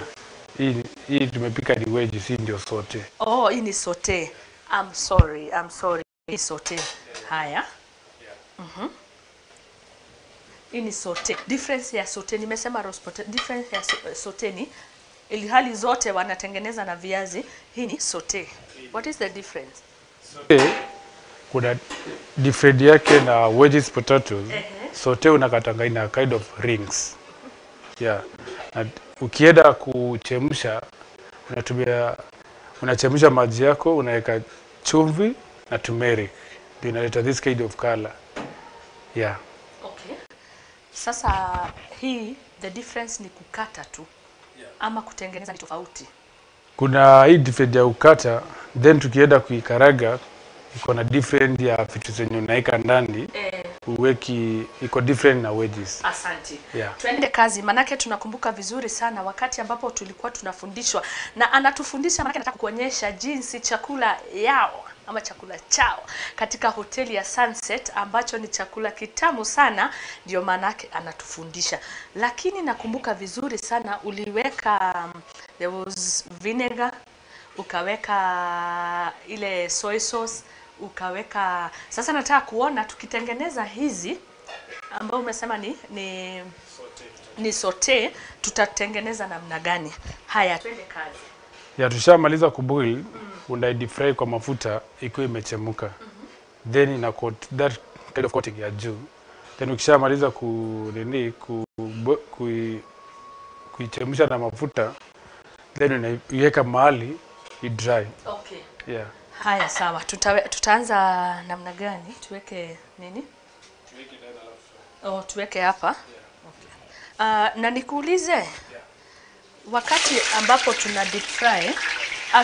Yeah. Hii tumepika ni wedge, si ndio saute. Oh, hii ni saute. I'm sorry. Hii saute. Haya. Yeah. Hii ni saute. Difference ya saute, nimesema roast potato. Difference ya saute ni ilhali zote wanatengeneza na viazi, hii ni saute. What is the difference? Saute, kuna difference yake na wedges potatoes. Saute unakatanga ina kind of rings. Yeah. Na ukienda kuchemsha, unachemsha maji yako, unaweka chumvi na turmeric. Ndio inaleta this kind of color. Yeah. Okay. Sasa hii the difference ni kukata tu. Ama kutengeneza ni tofauti. Kuna hii different ya ukata, then tukienda kuikaraga iko na different ya vitu zenye unaweka ndani. Uweki iko different na wedges. Asante. Yeah. Tuende kazi, manake tunakumbuka vizuri sana wakati ambapo tulikuwa tunafundishwa, na anatufundisha manake anataka kuonyesha jinsi chakula yao ama chakula chao katika hoteli ya Sunset ambacho ni chakula kitamu sana, ndio manake anatufundisha. Lakini nakumbuka vizuri sana uliweka there was vinegar, ukaweka ile soy sauce, ukaweka. Sasa nataka kuona tukitengeneza hizi ambao umesema ni saute, tutatengeneza namna gani? Haya, twende kazi. Ya, tushamaliza kuboil, una fry kwa mafuta ikiwa imechemuka. Then ina coat that kind of coating ya juu. Then ukishamaliza kuichemsha na mafuta, then unaiweka mahali i dry. Okay. Yeah. Haya, sawa. Tutaanza namna gani? Tuweke nini? Tuweke ndani alafu. Oh, tuweke hapa. Yeah. Okay. Na nikuulize. Yeah. Wakati ambapo tuna deep fry,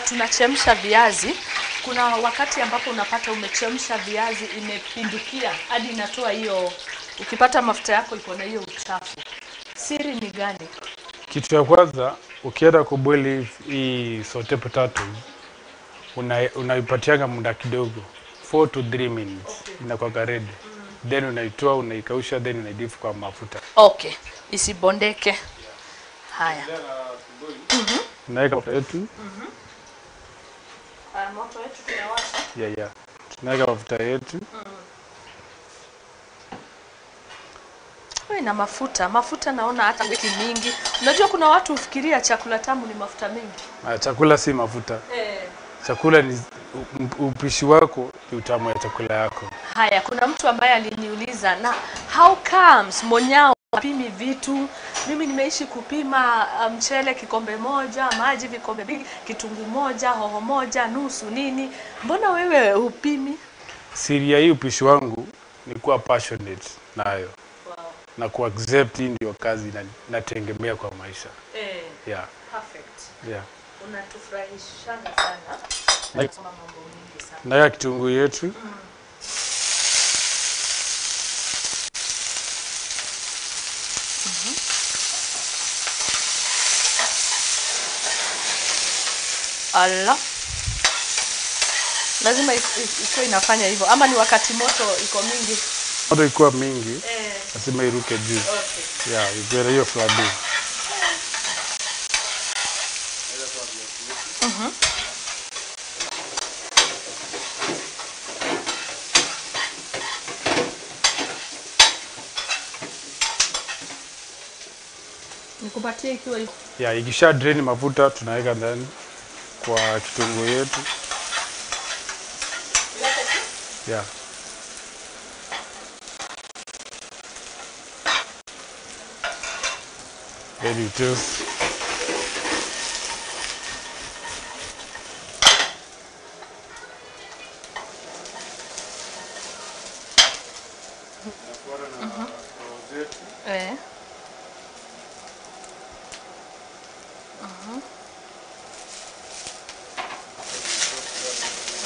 tunachemsha viazi, kuna wakati ambapo unapata umechemsha viazi imepindukia hadi inatoa hiyo, ukipata mafuta yako iko na hiyo uchafu. Siri ni gani? Kitu ya kwanza ukienda kuboil hii saute potatoes unaipatianga muda kidogo 4 to 3 minutes. Okay. Inakuwa ready. Then unaitoa, unaikausha, then unaidip kwa mafuta. Okay, isibondeke. Haya. Tunaweka mafuta yetu. Moto yetu tunawasha. Yeah. Tunaweka mafuta yetu. Na mafuta naona hata wiki mingi. Unajua kuna watu ufikiria chakula tamu ni mafuta mengi. Chakula si mafuta. Chakula ni upishi wako, ni utamu ya chakula yako. Haya, kuna mtu ambaye aliniuliza na how comes Munyao pimi vitu? Mimi nimeishi kupima mchele kikombe moja, maji vikombe mbili, kitunguu moja, hoho moja, nusu nini. Mbona wewe upimi? Siri ya hii upishi wangu ni kuwa passionate nayo. Na ku accept hii ndio kazi nategemea kwa maisha. Yeah. Perfect. Yeah. Unatufurahishana sana. Nasoma mambo mingi sana. Na ya kitunguu yetu. Ala. Lazima iko inafanya hivyo ama ni wakati moto iko mingi? Moto iko mingi. Lazima iruke juu. Okay. Yeah, ikuwe hiyo flabi. Nikupatie ikiwa hivi. Yeah, ikisha drain mafuta tunaweka ndani kwa kitunguu yetu. Yeah. Then you toast.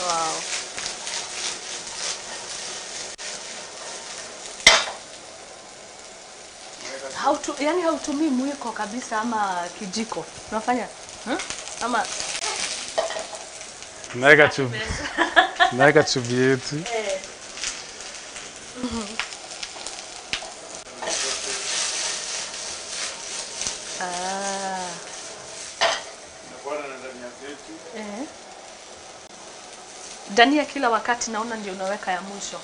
Wow. Yani hautumii mwiko kabisa ama kijiko. Unafanya? Ama tunaweka chumvi. Tunaweka chumvi yetu. Dania kila wakati naona ndio unaweka ya mwisho.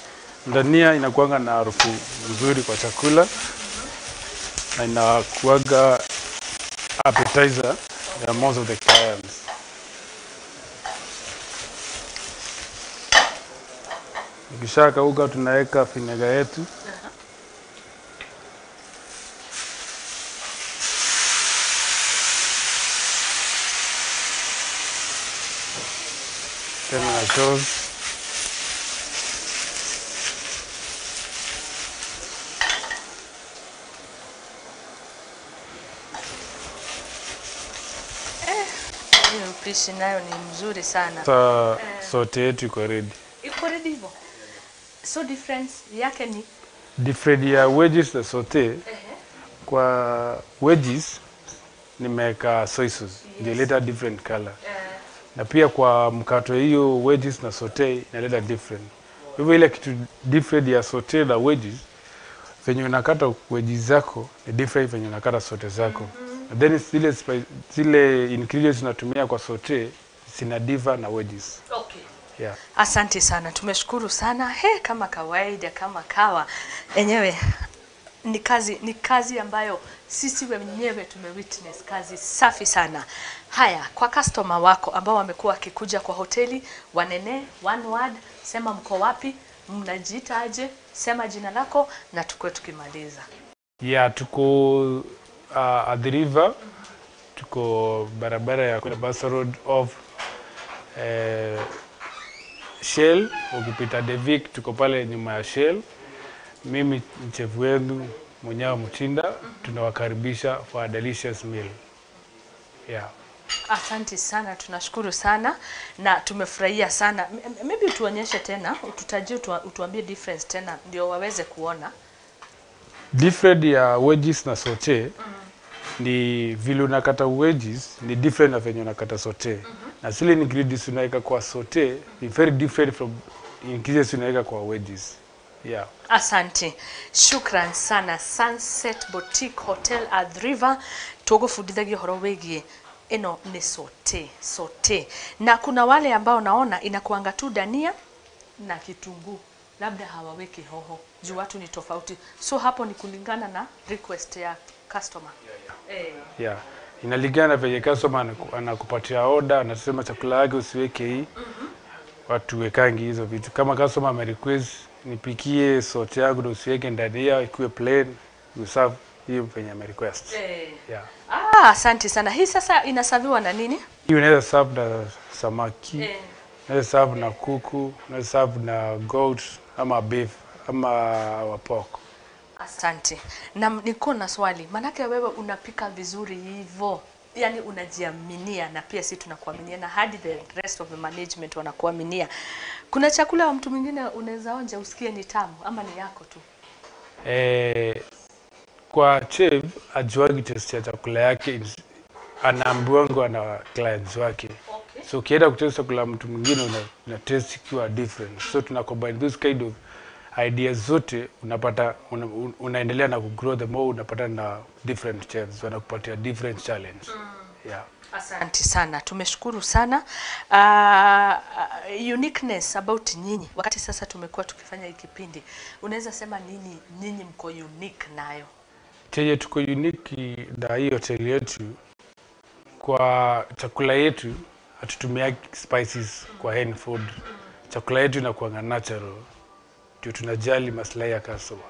Dania inakuanga na harufu nzuri kwa chakula. Na inakuanga appetizer ya most of the clients. Ikishakauka tunaweka vinegar yetu. Tena na sauce. Upishi nayo ni mzuri sana. Sasa sote yetu iko ready. Iko ready hivyo. So difference yake ni different ya wedges na saute. Kwa wedges nimeweka soy sauce. Ndio ileta different color. Na pia kwa mkato hiyo wedges na saute inaleta different. Hivyo ile kitu different ya saute na wedges, venye unakata wedges zako ni different venye unakata saute zako. And then zile ingredients unatumia kwa saute zina differ na wedges. Okay. Yeah. Asante sana, tumeshukuru sana. Kama kawaida, kama kawa. Enyewe ni kazi ambayo sisi wenyewe tumewitness, kazi safi sana. Haya, kwa customer wako ambao wamekuwa wakikuja kwa hoteli, wanene one word, sema mko wapi, mnajiita aje, sema jina lako na tukue tukimaliza. Yeah, tuko at the river, tuko barabara ya Mombasa Road of Shell, ukipita Devik tuko pale nyuma ya Shell. Mimi mchefu wenu Munyao Mutinda, tunawakaribisha for a delicious meal. Yeah. Asante sana, tunashukuru sana na tumefurahia sana. Maybe tuonyeshe tena, ututajie, utuambie difference tena ndio waweze kuona. Different ya wedges na saute ni vile unakata wedges ni different na venye unakata saute. Na zile ingredients unaweka kwa saute ni very different from ingredients unaweka kwa wedges. Yeah. Asante. Shukran sana Sunset Boutique Hotel at the River. Tugufundithagia horo wigie ino ni saute, saute. Na kuna wale ambao naona inakuanga tu dania na kitunguu, labda hawaweki hoho juu watu ni tofauti, so hapo ni kulingana na request ya customer. Yeah. Inalingana venye customer anakupatia order, anasema chakula yake usiweke hii. Watu wekangi hizo vitu. Kama customer ame request nipikie saute yangu na usiweke ndania, ikuwe plain, you serve hiyo venye ame request. Yeah. Asante sana. Hii sasa inasaviwa na nini? Hii unaweza serve na samaki, unaweza serve na kuku, unaweza serve na goat ama beef ama wa pork. Asante. Na niko na swali, manake wewe unapika vizuri hivyo, yani unajiaminia na pia sisi tunakuaminia na hadi the rest of the management wanakuaminia. Kuna chakula wa mtu mwingine unaweza onja usikie ni tamu ama ni yako tu? Kwa chef ajuagi taste ya chakula yake, anaambiwa na clients wake. Okay. So ukienda kutest chakula mtu mwingine una taste ikiwa different. So tuna combine those kind of ideas zote, unapata unaendelea na kugrow, the more unapata na different chefs wanakupatia different challenge. Yeah. Asante sana, tumeshukuru sana. Uniqueness about nyinyi, wakati sasa tumekuwa tukifanya hiki kipindi, unaweza sema nini nyinyi mko unique nayo? Chenye tuko unique na hii hoteli yetu, kwa chakula yetu hatutumia spices kwa hand food. Chakula yetu inakuwa natural. Ndio tunajali maslahi ya customer.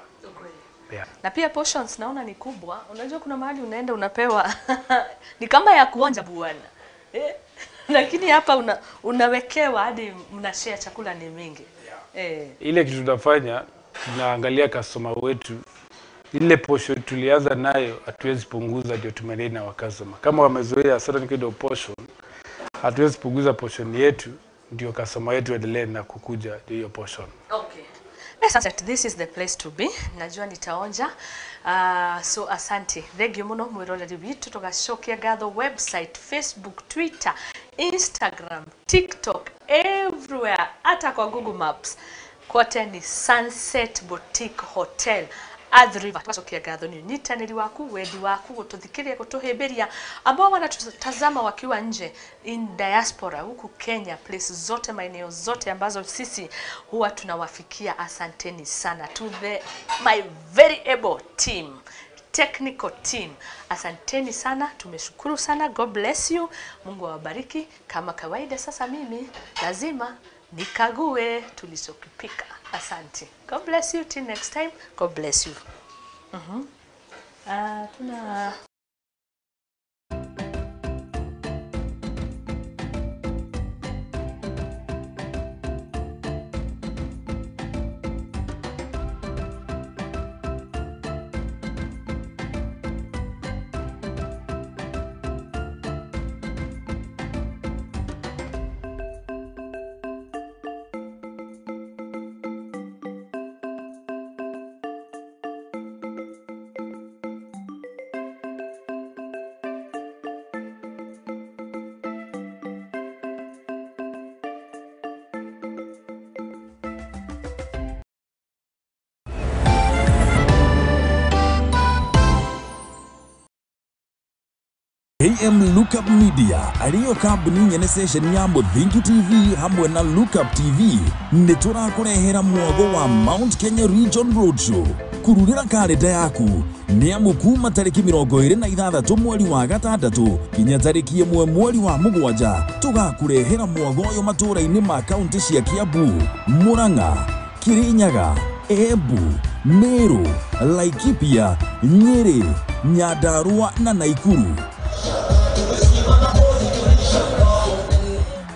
Yeah. Na pia portions naona ni kubwa. Unajua kuna mahali unaenda unapewa ni kama ya kuonja bwana. Lakini hapa unawekewa hadi mnashare chakula ni mingi. Yeah. Ile kitu tunafanya, tunaangalia customer wetu. Ile portion tulianza nayo hatuwezi punguza, ndio tumenei na customer. Kama wamezoea certain kind of portion, hatuwezi punguza portion yetu ndio customer wetu endelee na kukuja hiyo portion. Okay. Sunset, this is the place to be. Najua nitaonja. So asante. Thank you muno mwiroreri witu. Tugacokia ngatho website, Facebook, Twitter, Instagram, TikTok, everywhere, hata kwa Google Maps. Kote ni Sunset Boutique Hotel Athi River. Tugacokia ngatho ni unyitanĩri waku, wendi waku, gũtũthikĩrĩria, gũtũhĩmbĩria, ambao wanatutazama wakiwa nje in diaspora huku Kenya, place zote, maeneo zote ambazo sisi huwa tunawafikia. Asanteni sana to the my very able team, technical team. Asanteni sana, tumeshukuru sana. God bless you. Mungu awabariki. Kama kawaida sasa mimi lazima nikague tulichokipika. Asante. God bless you till next time. God bless you. Tuna AM Lookup Media ariyo kambuni nyene station ya Muthingi TV hamwe na Lookup TV nĩ tũrakũrehera mwago wa Mount Kenya Region Roadshow. Kururĩra karenda yaku nĩ amu kuma tarĩki 26 mweri wa 6 kinya tarĩki 1 mweri wa 7 tũgakũrehera mwago ũyũ matũũra-inĩ ma kaunti cia Kiambu, Murang'a, Kirinyaga, Embu, Meru, Laikipia, Nyeri, Nyandarua na Naikuru.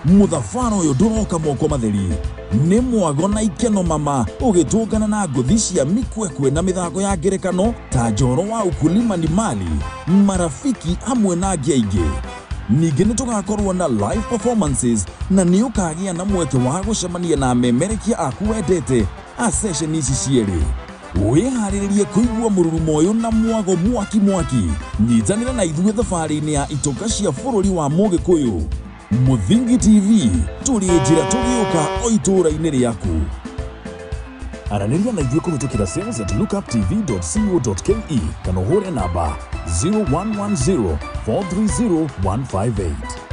Muthabara ũyũ ndũroka moko matheri nĩ mwago na ikeno mama ũgĩtũngana na ngũthi cia mikwekwe na mĩthako ya ngerekano ta njoro wa ukulima ni mali, marafiki hamwe na angĩ aingĩ. Ningĩ nĩ tũgakorwo na live performances na nĩ ũkagĩa na mweke wa gũcemania na amemerekia aku wendete a session ici cierĩ. Wĩharĩrĩrie kũigua mũrurumo ũyũ na mwago mwaki mwaki. Nyitanĩra na ithuĩ thabarĩ-inĩ ya itoka cia bũrũri wa Mũgĩkũyũ. Mũthingi TV, tũrĩ njĩra tũgĩũka o itũũra-inĩ rĩaku. Aranĩria na ithuĩ kũhĩtũkĩra sales at lookuptv.co.ke kana ũhũre namba 0110 430 158.